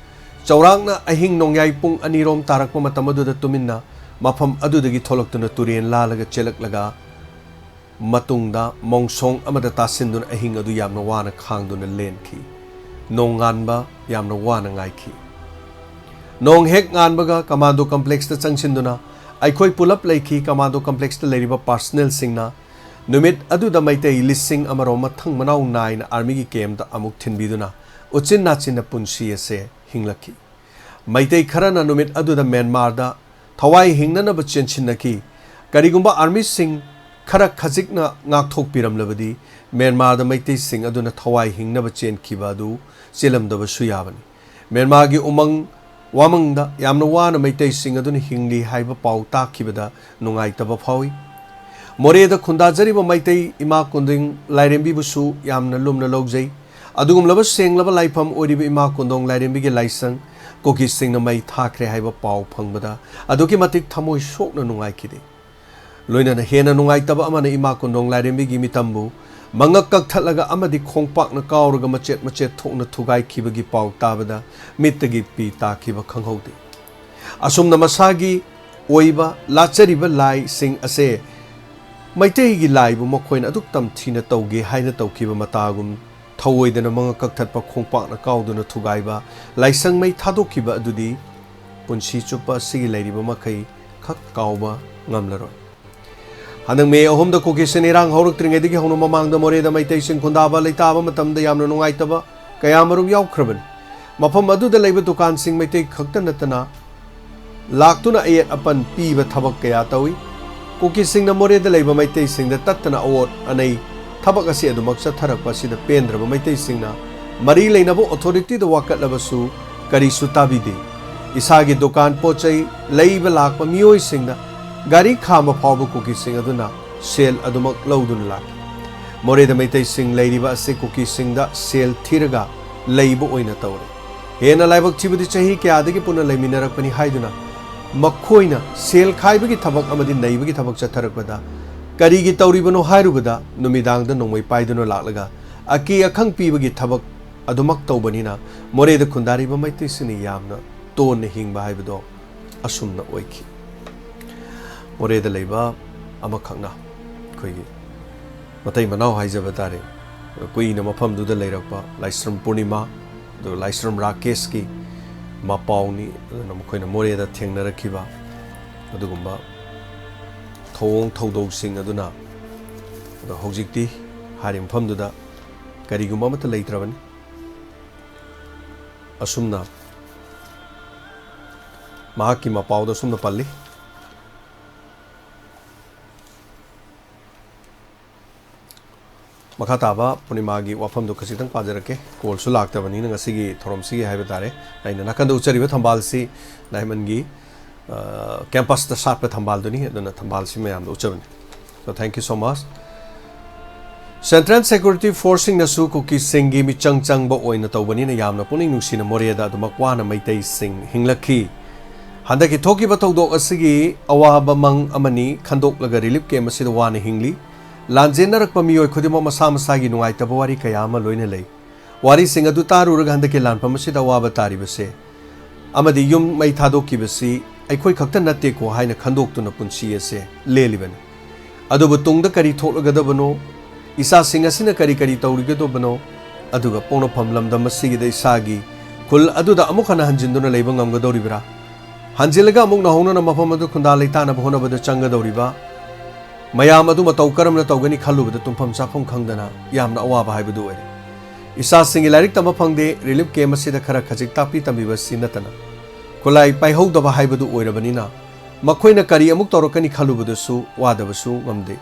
ꯆꯥꯎꯔꯥꯛꯅ ꯑꯍꯤꯡ ꯅꯣꯡꯌꯥꯏ ꯄꯨꯡ ꯑꯅꯤꯔꯣꯝ ꯇꯥꯔꯛꯄ ꯃꯇꯝ ꯑꯗꯨꯗ ꯇꯨꯃꯤꯟꯅ ꯃꯐꯝ ꯑꯗꯨꯗꯒꯤ ꯊꯣꯛꯂꯛꯇꯨꯅ ꯇꯨꯔꯦꯟ ꯂꯥꯜꯂꯒ ꯆꯦꯜꯂꯛꯂꯒ ꯃꯇꯨꯡꯗ ꯃꯣꯡꯁꯣꯡ ꯑꯃꯗ ꯇꯥꯁꯤꯟꯗꯨꯅ ꯑꯍꯤꯡ ꯑꯗꯨ ꯌꯥꯝꯅ ꯋꯥꯅ ꯈꯥꯡꯗꯨꯅ ꯂꯦꯟꯈꯤ꯫ ꯅꯣꯡꯉꯥꯟꯕ ꯌꯥꯝꯅ ꯋꯥꯅ ꯉꯥꯏꯈꯤ꯫ ꯅꯣꯡ ꯍꯦꯛ ꯉꯥꯟꯕꯒ ꯀꯃꯥꯟꯗꯣ ꯀꯝꯄ꯭ꯂꯦꯛꯁꯇ ꯆꯪꯁꯤꯟꯗꯨꯅ ꯑꯩꯈꯣꯏ ꯄꯨꯂꯞ ꯂꯩꯈꯤ꯫ ꯀꯃꯥꯟꯗꯣ ꯀꯝꯄ꯭ꯂꯦꯛꯁꯇ ꯂꯩꯔꯤꯕ ꯄꯥꯔꯁꯅꯦꯜꯁꯤꯡꯅ ꯅꯨꯃꯤꯠ ꯑꯗꯨꯗ ꯃꯩꯇꯩ ꯂꯤꯁꯤꯡ ꯑꯃꯔꯣꯝ ꯃꯊꯪ ꯃꯅꯥꯎ ꯅꯥꯏꯅ ꯑꯥꯔꯃꯤꯒꯤ ꯀꯦꯝꯞꯇ ꯑꯃꯨꯛ ꯊꯤꯟꯕꯤꯗꯨꯅ ꯎꯆꯤꯟ ꯅꯥꯆꯤꯟꯅ ꯄꯨꯟꯁꯤ ꯑꯁꯦ ꯍꯤꯡꯂꯛꯈꯤ꯫ ꯃꯩꯇꯩ ꯈꯔꯅ ꯅꯨꯃꯤꯠ ꯑꯗꯨꯗ ꯃ꯭ꯌꯥꯟꯃꯥꯔꯗ ꯊꯋꯥꯏ ꯍꯤꯡꯅꯅꯕ ꯆꯦꯟꯁꯤꯟꯅꯈꯤ꯫ ꯀꯔꯤꯒꯨꯝꯕ ꯑꯥꯔꯃꯤꯁꯤꯡ ꯈꯔ ꯈꯖꯤꯛꯅ ꯉꯥꯛꯊꯣꯛꯄꯤꯔꯝꯂꯕꯗꯤ ꯃ꯭ꯌꯥꯟꯃꯥꯔꯗ ꯃꯩꯇꯩꯁꯤꯡ ꯑꯗꯨꯅ ꯊꯋꯥꯏ ꯍꯤꯡꯅꯕ ꯆꯦꯟꯈꯤꯕ ꯑꯗꯨ ꯆꯦꯜꯂꯝꯗꯕꯁꯨ ꯌꯥꯕꯅꯤ꯫ ꯃ꯭ꯌꯥꯟꯃꯥꯔꯒꯤ ꯎꯃꯪ ꯋꯥꯃꯪꯗ ꯌꯥꯝꯅ ꯋꯥꯅ ꯃꯩꯇꯩꯁꯤꯡ ꯑꯗꯨꯅ ꯍꯤꯡꯂꯤ ꯍꯥꯏꯕ ꯄꯥꯎ ꯇꯥꯈꯤꯕꯗ ꯅꯨꯡꯉꯥꯏꯇꯕ ꯐꯥꯎꯏ꯫ ꯃꯣꯔꯦꯗ ꯈꯨꯟꯗꯥꯖꯔꯤꯕ ꯃꯩꯇꯩ ꯏꯃꯥ ꯀꯣꯟꯗꯣꯡ ꯂꯥꯏꯔꯦꯝꯕꯤꯕꯨꯁꯨ ꯌꯥꯝꯅ ꯂꯨꯝꯅ ꯂꯧꯖꯩ꯫ ꯑꯗꯨꯒꯨꯝꯂꯕ ꯁꯦꯡꯂꯕ ꯂꯥꯏꯐꯝ ꯑꯣꯏꯔꯤꯕ ꯏꯃꯥ ꯀꯣꯟꯗꯣꯡ ꯂꯥꯏꯔꯦꯝꯕꯤꯒꯤ ꯂꯥꯏꯁꯪ ꯀꯨꯀꯤꯁꯤꯡꯅ ꯃꯩ ꯊꯥꯈ꯭ꯔꯦ ꯍꯥꯏꯕ ꯄꯥꯎ ꯐꯪꯕꯗ ꯑꯗꯨꯛꯀꯤ ꯃꯇꯤꯛ ꯊꯃꯣꯏ ꯁꯣꯛꯅ ꯅꯨꯡꯉꯥꯏꯈꯤꯗꯦ꯫ ꯂꯣꯏꯅꯅ ꯍꯦꯟꯅ ꯅꯨꯡꯉꯥꯏꯇꯕ ꯑꯃꯅ ꯏꯃꯥ ꯀꯣꯟꯗꯣꯡ ꯂꯥꯏꯔꯦꯝꯕꯤꯒꯤ ꯃꯤꯇꯝꯕꯨ ꯃꯉꯛ ꯀꯛꯊꯠꯂꯒ ꯑꯃꯗꯤ ꯈꯣꯡꯄꯥꯛꯅ ꯀꯥꯎꯔꯒ ꯃꯆꯦꯠ ꯃꯆꯦꯠ ꯊꯣꯛꯅ ꯊꯨꯒꯥꯏꯈꯤꯕꯒꯤ ꯄꯥꯎ ꯇꯥꯕꯗ ꯃꯤꯠꯇꯒꯤ ꯄꯤ ꯇꯥꯈꯤꯕ ꯈꯪꯍꯧꯗꯦ꯫ ꯑꯁꯨꯝꯅ ꯃꯁꯥꯒꯤ ꯑꯣꯏꯕ ꯂꯥꯠꯆꯔꯤꯕ ꯂꯥꯏꯁꯤꯡ ꯑꯁꯦ ꯃꯩꯇꯩꯒꯤ ꯂꯥꯏꯕꯨ ꯃꯈꯣꯏꯅ ꯑꯗꯨꯛ ꯇꯝꯊꯤꯅ ꯇꯧꯒꯦ ꯍꯥꯏꯅ ꯇꯧꯈꯤꯕ ꯃꯇꯥꯒꯨꯝ ꯊꯧꯑꯣꯏꯗꯅ ꯃꯉꯛ ꯀꯛꯊꯠꯄ, ꯈꯣꯡꯄꯥꯛꯅ ꯀꯥꯎꯗꯨꯅ ꯊꯨꯒꯥꯏꯕ, ꯂꯥꯏꯁꯪ ꯃꯩ ꯊꯥꯗꯣꯛꯈꯤꯕ ꯑꯗꯨꯗꯤ ꯄꯨꯟꯁꯤ ꯆꯨꯞꯄ ꯑꯁꯤꯒꯤ ꯂꯩꯔꯤꯕ ꯃꯈꯩ ꯈꯛ ꯀꯥꯎꯕ ꯉꯝꯂꯔꯣꯏ꯫ ꯍꯟꯗꯛ ꯃꯦ ꯑꯍꯨꯝꯗ ꯀꯨꯀꯤꯁꯤꯡ ꯏꯔꯥꯡ ꯍꯧꯔꯛꯇ꯭ꯔꯤꯉꯩꯗꯒꯤ ꯍꯧꯅ ꯃꯃꯥꯡꯗ ꯃꯣꯔꯦꯗ ꯃꯩꯇꯩꯁꯤꯡ ꯈꯨꯟꯗꯥꯕ ꯂꯩꯇꯥꯕ ꯃꯇꯝꯗ ꯌꯥꯝꯅ ꯅꯨꯡꯉꯥꯏꯇꯕ ꯀꯌꯥ ꯃꯔꯨꯝ ꯌꯥꯎꯈ꯭ꯔꯕꯅꯤ꯫ ꯃꯐꯝ ꯑꯗꯨꯗ ꯂꯩꯕ ꯗꯨꯀꯥꯟꯁꯤꯡ ꯃꯩꯇꯩ ꯈꯛꯇ ꯅꯠꯇꯅ ꯂꯥꯛꯇꯨꯅ ꯑꯌꯦꯠ ꯑꯄꯟ ꯄꯤꯕ ꯊꯕꯛ ꯀꯌꯥ ꯇꯧꯏ꯫ ꯀꯨꯀꯤꯁꯤꯡꯅ ꯃꯣꯔꯦꯗ ꯂꯩꯕ ꯃꯩꯇꯩꯁꯤꯡꯗ ꯇꯠꯇꯅ ꯑꯋꯣꯠ ꯑꯅꯩ ꯊꯕꯛ ꯑꯁꯤ ꯑꯗꯨꯃꯛ ꯆꯠꯊꯔꯛꯄ ꯑꯁꯤꯗ ꯄꯦꯟꯗ꯭ꯔꯕ ꯃꯩꯇꯩꯁꯤꯡꯅ ꯃꯔꯤ ꯂꯩꯅꯕ ꯑꯣꯊꯣꯔꯤꯇꯤꯗ ꯋꯥꯀꯠꯂꯕꯁꯨ ꯀꯔꯤꯁꯨ ꯇꯥꯕꯤꯗꯦ꯫ ꯏꯁꯥꯒꯤ ꯗꯨꯀꯥꯟ ꯄꯣꯠ ꯆꯩ ꯂꯩꯕ ꯂꯥꯛꯄ ꯃꯤꯑꯣꯏꯁꯤꯡꯅ ꯒꯥꯔꯤ ꯈꯥꯝꯕ ꯐꯥꯎꯕ ꯀꯨꯀꯤꯁꯤꯡ ꯑꯗꯨꯅ ꯁꯦꯜ ꯑꯗꯨꯃꯛ ꯂꯧꯗꯨꯅ ꯂꯥꯛꯏ꯫ ꯃꯣꯔꯦꯗ ꯃꯩꯇꯩꯁꯤꯡ ꯂꯩꯔꯤꯕ ꯑꯁꯤ ꯀꯨꯀꯤꯁꯤꯡꯗ ꯁꯦꯜ ꯊꯤꯔꯒ ꯂꯩꯕ ꯑꯣꯏꯅ ꯇꯧꯔꯦ꯫ ꯍꯦꯟꯅ ꯂꯥꯏꯕꯛ ꯊꯤꯕꯗꯤ ꯆꯍꯤ ꯀꯌꯥꯗꯒꯤ ꯄꯨꯟꯅ ꯂꯩꯃꯤꯟꯅꯔꯛꯄꯅꯤ ꯍꯥꯏꯗꯨꯅ ꯃꯈꯣꯏꯅ ꯁꯦꯜ ꯈꯥꯏꯕꯒꯤ ꯊꯕꯛ ꯑꯃꯗꯤ ꯅꯩꯕꯒꯤ ꯊꯕꯛ ꯆꯠꯊꯔꯛꯄꯗ ꯀꯔꯤꯒꯤ ꯇꯧꯔꯤꯕꯅꯣ ꯍꯥꯏꯔꯨꯕꯗ ꯅꯨꯃꯤꯗꯥꯡꯗ ꯅꯣꯡꯃꯩ ꯄꯥꯏꯗꯨꯅ ꯂꯥꯛꯂꯒ ꯑꯀꯤ ꯑꯈꯪ ꯄꯤꯕꯒꯤ ꯊꯕꯛ ꯑꯗꯨꯃꯛ ꯇꯧꯕꯅꯤꯅ ꯃꯣꯔꯦꯗ ꯈꯨꯟꯗꯥꯔꯤꯕ ꯃꯩꯇꯩꯁꯤꯡꯅ ꯌꯥꯝꯅ ꯇꯣꯟꯅ ꯍꯤꯡꯕ ꯍꯥꯏꯕꯗꯣ ꯑꯁꯨꯝꯅ ꯑꯣꯏꯈꯤ꯫ ꯃꯣꯔꯦꯗ ꯂꯩꯕ ꯑꯃꯈꯛꯅ ꯑꯩꯈꯣꯏꯒꯤ ꯃꯇꯩ ꯃꯅꯥꯎ ꯍꯥꯏꯖꯕ ꯇꯥꯔꯦ, ꯀꯨꯏꯅ ꯃꯐꯝꯗꯨꯗ ꯂꯩꯔꯛꯄ ꯂꯥꯏꯁ꯭ꯔꯝ ꯄꯨꯔꯅꯤꯃꯥ, ꯑꯗꯨꯒ ꯂꯥꯏꯁ꯭ꯔꯝ ꯔꯥꯀꯦꯁꯀꯤ ꯃꯄꯥꯎꯅꯤ꯫ ꯑꯗꯨꯅ ꯃꯈꯣꯏꯅ ꯃꯣꯔꯦꯗ ꯊꯦꯡꯅꯔꯛꯈꯤꯕ ꯑꯗꯨꯒꯨꯝꯕ ꯊꯧꯑꯣꯡ ꯊꯧꯗꯧꯁꯤꯡ ꯑꯗꯨꯅ, ꯑꯗꯣ ꯍꯧꯖꯤꯛꯇꯤ ꯍꯥꯏꯔꯤꯕ ꯃꯐꯝꯗꯨꯗ ꯀꯔꯤꯒꯨꯝꯕ ꯑꯃꯠꯇ ꯂꯩꯇ꯭ꯔꯕꯅꯤ꯫ ꯑꯁꯨꯝꯅ ꯃꯍꯥꯛꯀꯤ ꯃꯄꯥꯎꯗ ꯑꯁꯨꯝꯅ ꯄꯜꯂꯤ꯫ ꯃꯈꯥ ꯇꯥꯕ ꯄꯨꯔꯅꯤꯃꯥꯒꯤ ꯋꯥꯐꯝꯗꯣ ꯈꯖꯤꯛꯇꯪ ꯄꯥꯖꯔꯛꯀꯦ꯫ ꯀꯣꯜꯁꯨ ꯂꯥꯛꯇꯕꯅꯤꯅ ꯉꯁꯤꯒꯤ ꯊꯧꯔꯝꯁꯤꯒꯤ ꯍꯥꯏꯕ ꯇꯥꯔꯦ꯫ ꯑꯩꯅ ꯅꯥꯀꯟꯗ ꯎꯠꯆꯔꯤꯕ ꯊꯝꯕꯥꯜꯁꯤ ꯅꯥꯏꯃꯟꯒꯤ, ꯑ, ꯀꯦꯝꯄꯁꯇ ꯁꯥꯠꯄ ꯊꯝꯕꯥꯜꯗꯨꯅꯤ, ꯑꯗꯨꯅ ꯊꯝꯕꯥꯜꯁꯤ ꯃꯌꯥꯝꯗ ꯎꯠꯆꯕꯅꯤ꯫ So, thank you so much. Central Security Forceꯁꯤꯡꯅꯁꯨ ꯀꯨꯀꯤꯁꯤꯡꯒꯤ ꯃꯤꯆꯪ ꯆꯪꯕ ꯑꯣꯏꯅ ꯇꯧꯕꯅꯤꯅ ꯌꯥꯝꯅ ꯄꯨꯛꯅꯤꯡ ꯅꯨꯡꯁꯤꯅ ꯃꯣꯔꯦꯗ ꯑꯗꯨꯃꯛ ꯋꯥꯅ ꯃꯩꯇꯩꯁꯤꯡ ꯍꯤꯡꯂꯛꯈꯤ꯫ ꯍꯟꯗꯛꯀꯤ ꯊꯣꯛꯈꯤꯕ ꯊꯧꯗꯣꯛ ꯑꯁꯤꯒꯤ ꯑꯋꯥꯕ ꯃꯪ ꯑꯃꯅꯤ ꯈꯟꯗꯣꯛꯂꯒ relief camp ꯑꯁꯤꯗ ꯋꯥꯅ ꯍꯤꯡꯂꯤ꯫ ꯂꯥꯟꯖꯦꯟꯅꯔꯛꯄ ꯃꯤꯑꯣꯏ ꯈꯨꯗꯤꯡꯃꯛ ꯃꯁꯥ ꯃꯁꯥꯒꯤ ꯅꯨꯡꯉꯥꯏꯇꯕ ꯋꯥꯔꯤ ꯀꯌꯥ ꯑꯃ ꯂꯣꯏꯅ ꯂꯩ꯫ ꯋꯥꯔꯤꯁꯤꯡ ꯑꯗꯨ ꯇꯥꯔꯨꯔꯒ ꯍꯟꯗꯛꯀꯤ ꯂꯥꯟꯐꯝ ꯑꯁꯤꯗ ꯑꯋꯥꯕ ꯇꯥꯔꯤꯕꯁꯦ ꯑꯃꯗꯤ ꯌꯨꯝ ꯃꯩ ꯊꯥꯗꯣꯛꯈꯤꯕꯁꯤ ꯑꯩꯈꯣꯏ ꯈꯛꯇ ꯅꯠꯇꯦꯀꯣ ꯍꯥꯏꯅ ꯈꯟꯗꯣꯛꯇꯨꯅ ꯄꯨꯟꯁꯤ ꯑꯁꯦ ꯂꯦꯜꯂꯤꯕꯅꯤ꯫ ꯑꯗꯨꯕꯨ ꯇꯨꯡꯗ ꯀꯔꯤ ꯊꯣꯛꯂꯒꯗꯕꯅꯣ, ꯏꯆꯥꯁꯤꯡ ꯑꯁꯤꯅ ꯀꯔꯤ ꯀꯔꯤ ꯇꯧꯔꯤꯒꯗꯕꯅꯣ, ꯑꯗꯨꯒ ꯄꯣꯛꯅꯐꯝ ꯂꯝꯗꯝ ꯑꯁꯤꯒꯤꯗ ꯏꯁꯥꯒꯤ ꯈꯨꯜ ꯑꯗꯨꯗ ꯑꯃꯨꯛ ꯍꯟꯅ ꯍꯟꯖꯤꯟꯗꯨꯅ ꯂꯩꯕ ꯉꯝꯒꯗꯧꯔꯤꯕ꯭ꯔꯥ? ꯍꯟꯖꯤꯜꯂꯒ ꯑꯃꯨꯛ ꯅꯧꯍꯧꯅꯅ ꯃꯐꯝ ꯑꯗꯨ ꯈꯨꯟꯗꯥ ꯂꯩꯇꯥꯅꯕ ꯍꯣꯠꯅꯕꯗ ꯆꯪꯒꯗꯧꯔꯤꯕ ꯃꯌꯥꯝ ꯑꯗꯨ ꯃꯇꯧ ꯀꯔꯝꯅ ꯇꯧꯒꯅꯤ ꯈꯜꯂꯨꯕꯗ ꯇꯨꯝꯐꯝ ꯆꯥꯐꯝ ꯈꯪꯗꯅ ꯌꯥꯝꯅ ꯑꯋꯥꯕ ꯍꯥꯏꯕꯗꯨ ꯑꯣꯏꯔꯦ꯫ ꯏꯆꯥꯁꯤꯡꯒꯤ ꯂꯥꯏꯔꯤꯛ ꯇꯝꯕ ꯐꯪꯗꯦ, relief camp ꯑꯁꯤꯗ ꯈꯔ ꯈꯖꯤꯛ ꯇꯥꯛꯄꯤ ꯇꯝꯕꯤꯕ ꯑꯁꯤ ꯅꯠꯇꯅ ꯈꯨꯠꯂꯥꯏ ꯄꯥꯏꯍꯧꯗꯕ ꯍꯥꯏꯕꯗꯨ ꯑꯣꯏꯔꯕꯅꯤꯅ ꯃꯈꯣꯏꯅ ꯀꯔꯤ ꯑꯃꯨꯛ ꯇꯧꯔꯛꯀꯅꯤ ꯈꯜꯂꯨꯕꯗꯁꯨ ꯋꯥꯗꯕꯁꯨ ꯉꯝꯗꯦ꯫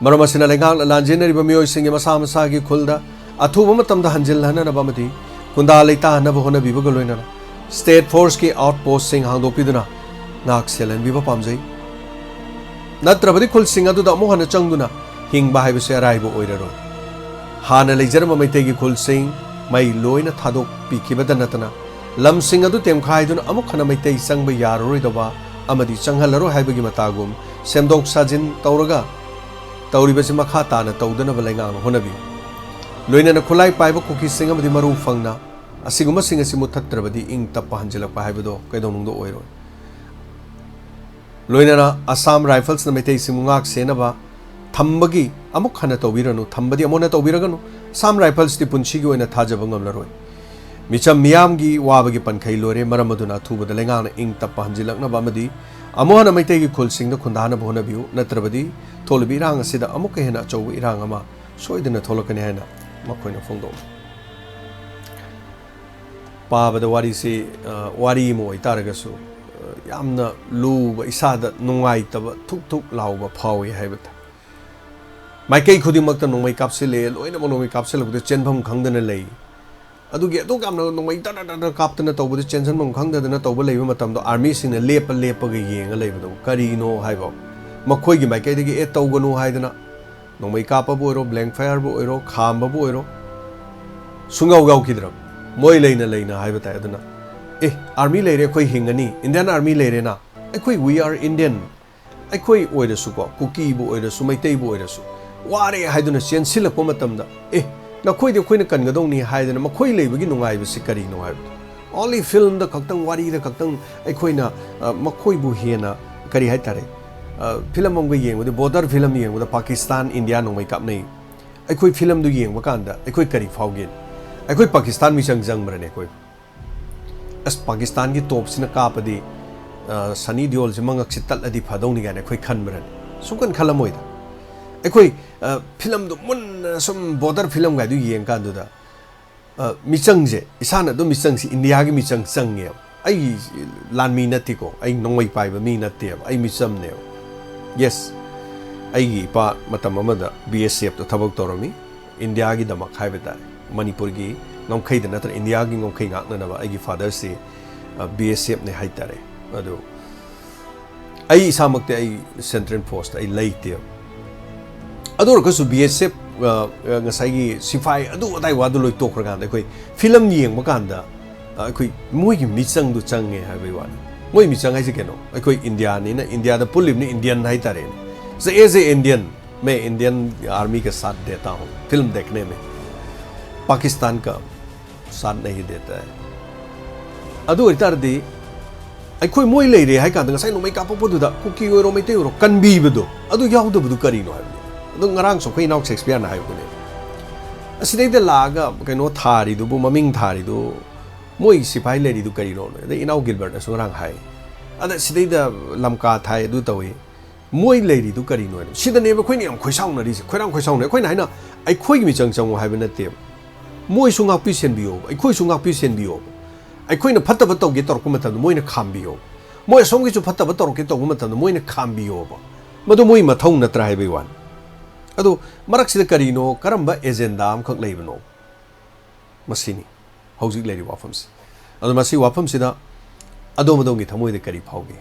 ꯃꯔꯝ ꯑꯁꯤꯅ ꯂꯩꯉꯥꯛꯅ ꯂꯥꯟꯖꯦꯟꯅꯔꯤꯕ ꯃꯤꯑꯣꯏꯁꯤꯡꯒꯤ ꯃꯁꯥ ꯃꯁꯥꯒꯤ ꯈꯨꯜꯗ ꯑꯊꯨꯕ ꯃꯇꯝꯗ ꯍꯟꯖꯤꯜꯍꯟꯅꯅꯕ ꯑꯃꯗꯤ ꯈꯨꯟꯗꯥ ꯂꯩꯇꯥꯍꯟꯅꯕ ꯍꯣꯠꯅꯕꯤꯕꯒ ꯂꯣꯏꯅꯅ state forceꯀꯤ outpostꯁꯤꯡ ꯍꯥꯡꯗꯣꯛꯄꯤꯗꯨꯅ ꯉꯥꯛ ꯁꯦꯜꯍꯟꯕꯤꯕ ꯄꯥꯝꯖꯩ꯫ ꯅꯠꯇ꯭ꯔꯕꯗꯤ ꯈꯨꯜꯁꯤꯡ ꯑꯗꯨꯗ ꯑꯃꯨꯛ ꯍꯟꯅ ꯆꯪꯗꯨꯅ ꯍꯤꯡꯕ ꯍꯥꯏꯕꯁꯤ ꯑꯔꯥꯏꯕ ꯑꯣꯏꯔꯔꯣꯏ꯫ ꯍꯥꯟꯅ ꯂꯩꯖꯔꯝꯕ ꯃꯩꯇꯩꯒꯤ ꯈꯨꯜꯁꯤꯡ ꯃꯩ ꯂꯣꯏꯅ ꯊꯥꯗꯣꯛꯄꯤꯈꯤꯕꯗ ꯅꯠꯇꯅ ꯂꯝꯁꯤꯡ ꯑꯗꯨ ꯇꯦꯝꯈꯥꯏꯗꯨꯅ ꯑꯃꯨꯛ ꯍꯟꯅ ꯃꯩꯇꯩ ꯆꯪꯕ ꯌꯥꯔꯔꯣꯏꯗꯕ ꯑꯃꯗꯤ ꯆꯪꯍꯜꯂꯔꯣꯏ ꯍꯥꯏꯕꯒꯤ ꯃꯇꯥꯒꯨꯝ ꯁꯦꯝꯗꯣꯛ ꯁꯥꯖꯤꯟ ꯇꯧꯔꯒ ꯇꯧꯔꯤꯕꯁꯤ ꯃꯈꯥ ꯇꯥꯅ ꯇꯧꯗꯅꯕ ꯂꯩꯉꯥꯛꯅ ꯍꯣꯠꯅꯕꯤꯌꯨ꯫ ꯂꯣꯏꯅꯅ ꯈꯨꯠꯂꯥꯏ ꯄꯥꯏꯕ ꯀꯨꯀꯤꯁꯤꯡ ꯑꯃꯗꯤ ꯃꯔꯨ ꯐꯪꯅ ꯑꯁꯤꯒꯨꯝꯕꯁꯤꯡ ꯑꯁꯤ ꯃꯨꯠꯊꯠꯇ꯭ꯔꯕꯗꯤ ꯏꯪ ꯇꯞꯄ ꯍꯟꯖꯤꯜꯂꯛꯄ ꯍꯥꯏꯕꯗꯣ ꯀꯩꯗꯧꯅꯨꯡꯗ ꯑꯣꯏꯔꯣꯏ꯫ ꯂꯣꯏꯅꯅ Assam Riflesꯅ ꯃꯩꯇꯩꯁꯤꯡꯕꯨ ꯉꯥꯛ ꯁꯦꯟꯅꯕ ꯊꯝꯕꯒꯤ ꯑꯃꯨꯛ ꯍꯟꯅ ꯇꯧꯕꯤꯔꯅꯨ, ꯊꯝꯕꯗꯤ ꯑꯃꯨꯛ ꯍꯟꯅ ꯇꯧꯕꯤꯔꯒꯅꯨ꯫ Assam Riflesꯇꯤ ꯄꯨꯟꯁꯤꯒꯤ ꯑꯣꯏꯅ ꯊꯥꯖꯕ ꯉꯝꯂꯔꯣꯏ꯫ ꯃꯤꯆꯝ ꯃꯤꯌꯥꯝꯒꯤ ꯋꯥꯕꯒꯤ ꯄꯟꯈꯩ ꯂꯣꯏꯔꯦ꯫ ꯃꯔꯝ ꯑꯗꯨꯅ ꯑꯊꯨꯕꯗ ꯂꯩꯉꯥꯛꯅ ꯏꯪ ꯇꯞꯄ ꯍꯟꯖꯤꯜꯂꯛꯅꯕ ꯑꯃꯗꯤ ꯑꯃꯨꯛ ꯍꯟꯅ ꯃꯩꯇꯩꯒꯤ ꯈꯨꯜꯁꯤꯡꯗ ꯈꯨꯟꯗꯥꯅꯕ ꯍꯣꯠꯅꯕꯤꯌꯨ, ꯅꯠꯇ꯭ꯔꯕꯗꯤ ꯊꯣꯛꯂꯤꯕ ꯏꯔꯥꯡ ꯑꯁꯤꯗ ꯑꯃꯨꯛꯀ ꯍꯦꯟꯅ ꯑꯆꯧꯕ ꯏꯔꯥꯡ ꯑꯃ ꯁꯣꯏꯗꯅ ꯊꯣꯛꯂꯛꯀꯅꯤ ꯍꯥꯏꯅ ꯃꯈꯣꯏꯅ ꯐꯣꯡꯗꯣꯛꯂꯤ꯫ ꯄꯥꯕꯗ ꯋꯥꯔꯤꯁꯤ, ꯑ, ꯋꯥꯔꯤ ꯑꯃ ꯑꯣꯏꯇꯥꯔꯒꯁꯨ, ꯑ, ꯌꯥꯝꯅ ꯂꯨꯕ, ꯏꯁꯥꯗ ꯅꯨꯡꯉꯥꯏꯇꯕ ꯊꯨꯛ ꯊꯨꯛ ꯂꯥꯎꯕ ꯐꯥꯎꯏ ꯍꯥꯏꯕ ꯇꯥꯏ꯫ ꯃꯥꯏꯀꯩ ꯈꯨꯗꯤꯡꯃꯛꯇ ꯅꯣꯡꯃꯩ ꯀꯥꯞꯁꯤꯜꯂꯛꯑꯦ, ꯂꯣꯏꯅꯃꯛ ꯅꯣꯡꯃꯩ ꯀꯥꯞꯁꯤꯜꯂꯛꯄꯗ ꯆꯦꯟꯐꯝ ꯈꯪꯗꯅ ꯂꯩ꯫ ꯑꯗꯨꯒꯤ ꯑꯗꯨꯛ ꯌꯥꯝꯅ ꯅꯣꯡꯃꯩ ꯇꯔꯥ ꯇꯔꯥ ꯀꯥꯞꯇꯅ ꯇꯧꯕꯗ ꯆꯦꯟꯁꯤꯟꯐꯝ ꯈꯪꯗꯗꯅ ꯇꯧꯕ ꯂꯩꯕ ꯃꯇꯝꯗꯣ, ꯑꯥꯔꯃꯤꯁꯤꯡꯅ ꯂꯦꯞꯄ ꯂꯦꯞꯄꯒ ꯌꯦꯡꯉ ꯂꯩꯕꯗꯣ ꯀꯔꯤꯅꯣ ꯍꯥꯏꯕ, ꯃꯈꯣꯏꯒꯤ ꯃꯥꯏꯀꯩꯗꯒꯤ "ꯑꯦ, ꯇꯧꯒꯅꯨ" ꯍꯥꯏꯗꯅ ꯅꯣꯡꯃꯩ ꯀꯥꯞꯄꯕꯨ ꯑꯣꯏꯔꯣ, ꯕ꯭ꯂꯦꯡ ꯐꯥꯌꯔꯕꯨ ꯑꯣꯏꯔꯣ, ꯈꯥꯝꯕꯕꯨ ꯑꯣꯏꯔꯣ, ꯁꯨꯡꯌꯥꯎ ꯌꯥꯎꯈꯤꯗ꯭ꯔꯕ꯫ ꯃꯣꯏ ꯂꯩꯅ ꯂꯩꯅ ꯍꯥꯏꯕ ꯇꯥꯏ꯫ ꯑꯗꯨꯅ, "ꯑꯦ, ꯑꯥꯔꯃꯤ ꯂꯩꯔꯦ, ꯑꯩꯈꯣꯏ ꯍꯤꯡꯒꯅꯤ, ꯏꯟꯗꯤꯌꯥꯟ ꯑꯥꯔꯃꯤ ꯂꯩꯔꯦꯅ, ꯑꯩꯈꯣꯏ, we are Indian, ꯑꯩꯈꯣꯏ ꯑꯣꯏꯔꯁꯨꯀꯣ, ꯀꯨꯀꯤꯕꯨ ꯑꯣꯏꯔꯁꯨ, ꯃꯩꯇꯩꯕꯨ ꯑꯣꯏꯔꯁꯨ, ꯋꯥꯔꯦ ꯍꯥꯏꯗꯨꯅ ꯆꯦꯟꯁꯤꯜꯂꯛꯄ ꯃꯇꯝꯗ, ꯑꯦ, ꯅꯈꯣꯏꯗꯤ ꯑꯩꯈꯣꯏꯅ ꯀꯟꯒꯗꯧꯅꯤ" ꯍꯥꯏꯗꯅ ꯃꯈꯣꯏ ꯂꯩꯕꯒꯤ ꯅꯨꯡꯉꯥꯏꯕꯁꯤ ꯀꯔꯤꯅꯣ ꯍꯥꯏꯕꯗꯣ, only ꯐꯤꯂꯝꯗ ꯈꯛꯇꯪ, ꯋꯥꯔꯤꯗ ꯈꯛꯇꯪ ꯑꯩꯈꯣꯏꯅ, ꯑ, ꯃꯈꯣꯏꯕꯨ ꯍꯦꯟꯅ, ꯀꯔꯤ ꯍꯥꯏꯇꯥꯔꯦ, ꯑ, ꯐꯤꯂꯝ ꯑꯃꯒ ꯌꯦꯡꯕꯗ, ꯕꯣꯔꯗꯔ ꯐꯤꯂꯝ ꯌꯦꯡꯕꯗ ꯄꯥꯀꯤꯁꯇꯥꯟ, ꯏꯟꯗꯤꯌꯥ ꯅꯣꯡꯃꯩ ꯀꯥꯞꯅꯩ꯫ ꯑꯩꯈꯣꯏ ꯐꯤꯂꯝꯗꯨ ꯌꯦꯡꯕ ꯀꯥꯟꯗ ꯑꯩꯈꯣꯏ ꯀꯔꯤ ꯐꯥꯎꯒꯦ? ꯑꯩꯈꯣꯏ ꯄꯥꯀꯤꯁꯇꯥꯟ ꯃꯤꯆꯪ ꯆꯪꯕ꯭ꯔꯅꯦ ꯑꯩꯈꯣꯏ? "ꯑꯁ, ꯄꯥꯀꯤꯁꯇꯥꯟꯒꯤ ꯇꯣꯞꯁꯤꯅ ꯀꯥꯞꯄꯗꯤ, ꯑ, ꯁꯅꯤ ꯗꯤꯑꯣꯜꯁꯦ ꯃꯉꯛꯁꯦ ꯇꯠꯂꯗꯤ ꯐꯗꯧꯅꯤ" ꯀꯥꯏꯅ ꯑꯩꯈꯣꯏ ꯈꯟꯕ꯭ꯔꯅꯦ? ꯁꯨꯡꯈꯟ ꯈꯜꯂꯝꯃꯣꯏꯗ꯫ ꯑꯩꯈꯣꯏ, ꯑ, ꯐꯤꯂꯝꯗꯨ ꯃꯨꯟꯅ ꯁꯨꯝ ꯕꯣꯔꯗꯔ ꯐꯤꯂꯝꯒꯥꯏꯗꯨ ꯌꯦꯡꯀꯥꯟꯗꯨꯗ, ꯑ, ꯃꯤꯆꯪꯁꯦ, ꯏꯁꯥꯅ ꯑꯗꯨꯝ ꯃꯤꯆꯪꯁꯦ ꯏꯟꯗꯤꯌꯥꯒꯤ ꯃꯤꯆꯪ ꯆꯪꯉꯦꯕ꯫ ꯑꯩ ꯂꯥꯟꯃꯤ ꯅꯠꯇꯦꯀꯣ, ꯑꯩ ꯅꯣꯡꯃꯩ ꯄꯥꯏꯕ ꯃꯤ ꯅꯠꯇꯦꯕ, ꯑꯩ ꯃꯤꯆꯝꯅꯦꯕ꯫ Yes, ꯑꯩꯒꯤ ꯏꯄꯥ ꯃꯇꯝ ꯑꯃꯗ ꯕꯤ ꯑꯦꯁ ꯑꯦꯐꯇ ꯊꯕꯛ ꯇꯧꯔꯝꯃꯤ, ꯏꯟꯗꯤꯌꯥꯒꯤꯗꯃꯛ ꯍꯥꯏꯕ ꯇꯥꯔꯦ, ꯃꯅꯤꯄꯨꯔꯒꯤ ꯉꯝꯈꯩꯗ ꯅꯠꯇꯅ ꯏꯟꯗꯤꯌꯥꯒꯤ ꯉꯝꯈꯩ ꯉꯥꯛꯅꯅꯕ꯫ ꯑꯩꯒꯤ ꯐꯥꯗꯔꯁꯤ, ꯑ, ꯕꯤ ꯑꯦꯁ ꯑꯦꯐꯅꯦ ꯍꯥꯏ ꯇꯥꯔꯦ꯫ ꯑꯗꯨ ꯑꯩ ꯏꯁꯥꯃꯛꯇꯤ ꯑꯩ ꯁꯦꯟꯇ꯭ꯔꯦꯜ ꯐꯣꯔꯁꯇ ꯑꯩ ꯂꯩꯇꯦꯕ꯫ ꯑꯗꯨ ꯑꯣꯏꯔꯒꯁꯨ ꯕꯤ ꯑꯦꯁ ꯑꯦꯐ, ꯑ, ꯑ, ꯉꯁꯥꯏꯒꯤ ꯁꯤꯐꯥꯏ ꯑꯗꯨ ꯑꯗꯥꯏ ꯋꯥꯗꯨ ꯂꯣꯏ ꯇꯣꯛꯈ꯭ꯔꯀꯥꯟꯗ ꯑꯩꯈꯣꯏ ꯐꯤꯂꯝ ꯌꯦꯡꯕ ꯀꯥꯟꯗ, ꯑ, ꯑꯩꯈꯣꯏ ꯃꯣꯏꯒꯤ ꯃꯤꯆꯪꯗꯨ ꯆꯪꯉꯦ ꯍꯥꯏꯕꯒꯤ ꯋꯥꯅꯤ꯫ ꯃꯣꯏ ꯃꯤꯆꯪ ꯍꯥꯏꯁꯦ ꯀꯩꯅꯣ? ꯑꯩꯈꯣꯏ ꯏꯟꯗꯤꯌꯥꯅꯤꯅ, ꯏꯟꯗꯤꯌꯥꯗ ꯄꯨꯜꯂꯤꯕꯅꯤ, ꯏꯟꯗꯤꯌꯟ ꯍꯥꯏꯇꯥꯔꯦꯅꯦ꯫ "As a Indian, मैं इंडियन आर्मी के साथ देता हूँ, फिल्म देखने में, पाकिस्तान का साथ नहीं देता है"꯫ ꯑꯗꯨ ꯑꯣꯏꯇꯥꯔꯗꯤ ꯑꯩꯈꯣꯏ ꯃꯣꯏ ꯂꯩꯔꯦ ꯍꯥꯏ ꯀꯥꯟꯗ ꯉꯁꯥꯏ ꯅꯣꯡꯃꯩ ꯀꯥꯞꯄꯛꯄꯗꯨꯗ ꯀꯨꯀꯤ ꯑꯣꯏꯔꯣ, ꯃꯩꯇꯩ ꯑꯣꯏꯔꯣ, ꯀꯟꯕꯤꯕꯗꯣ ꯑꯗꯨ ꯌꯥꯎꯗꯕꯗꯨ ꯀꯔꯤꯅꯣ ꯍꯥꯏꯕꯅꯤ꯫ ꯑꯗꯣ ꯉꯔꯥꯡꯁꯨ ꯑꯩꯈꯣꯏ ꯏꯅꯥꯎ ꯁꯦꯛꯁꯄꯤꯌꯔꯅ ꯍꯥꯏꯕꯗꯨꯅꯦ, "ꯑꯁꯤꯗꯩꯗ ꯂꯥꯛꯑꯒ ꯀꯩꯅꯣ ꯊꯥꯔꯤꯗꯨꯕꯨ, ꯃꯃꯤꯡ ꯊꯥꯔꯤꯗꯨ, ꯃꯣꯏ ꯁꯤꯐꯥꯏ ꯂꯩꯔꯤꯗꯨ ꯀꯔꯤꯅꯣ?" ꯑꯗꯩ ꯏꯅꯥꯎ ꯒꯤꯜꯕꯔꯠꯅꯁꯨ ꯉꯔꯥꯡ ꯍꯥꯏ, "ꯑꯗ ꯁꯤꯗꯩꯗ ꯂꯝꯀꯥ ꯊꯥꯏ, ꯑꯗꯨ ꯇꯧꯏ, ꯃꯣꯏ ꯂꯩꯔꯤꯗꯨ ꯀꯔꯤꯅꯣ?" ꯍꯥꯏꯅ꯫ ꯁꯤꯗꯅꯦꯕ ꯑꯩꯈꯣꯏꯅ ꯌꯥꯝ ꯈꯣꯏꯁꯥꯎꯅꯔꯤꯁꯦ, ꯈꯣꯏꯔꯥꯡ ꯈꯣꯏꯁꯥꯎꯅꯩ꯫ ꯑꯩꯈꯣꯏꯅ ꯍꯥꯏꯅ ꯑꯩꯈꯣꯏꯒꯤ ꯃꯤꯆꯪ ꯆꯪꯉꯨ ꯍꯥꯏꯕ ꯅꯠꯇꯦꯕ, ꯃꯣꯏꯁꯨ ꯉꯥꯛꯄꯤ ꯁꯦꯟꯕꯤꯌꯣꯕ, ꯑꯩꯈꯣꯏꯁꯨ ꯉꯥꯛꯄꯤ ꯁꯦꯟꯕꯤꯌꯣꯕ꯫ ꯑꯩꯈꯣꯏꯅ ꯐꯠꯇꯕ ꯇꯧꯒꯦ ꯇꯧꯔꯛꯄ ꯃꯇꯝꯗ ꯃꯣꯏꯅ ꯈꯥꯝꯕꯤꯌꯣꯕ, ꯃꯣꯏ ꯑꯁꯣꯝꯒꯤꯁꯨ ꯐꯠꯇꯕ ꯇꯧꯔꯛꯀꯦ ꯇꯧꯕ ꯃꯇꯝꯗ ꯃꯣꯏꯅ ꯈꯥꯝꯕꯤꯌꯣꯕ꯫ ꯃꯗꯨ ꯃꯣꯏ ꯃꯊꯧ ꯅꯠꯇ꯭ꯔꯥ ꯍꯥꯏꯕꯒꯤ ꯋꯥꯅꯤ꯫ ꯑꯗꯣ ꯃꯔꯛꯁꯤꯗ ꯀꯔꯤꯅꯣ, ꯀꯔꯝꯕ ꯑꯦꯖꯦꯟꯗꯥ ꯑꯃꯈꯛ ꯂꯩꯕꯅꯣ? ꯃꯁꯤꯅꯤ ꯍꯧꯖꯤꯛ ꯂꯩꯔꯤꯕ ꯋꯥꯐꯝꯁꯤ꯫ ꯑꯗꯣ ꯃꯁꯤ ꯋꯥꯐꯝꯁꯤꯗ ꯑꯗꯣꯝ ꯑꯗꯣꯝꯒꯤ ꯊꯃꯣꯏꯗ ꯀꯔꯤ ꯐꯥꯎꯒꯦ?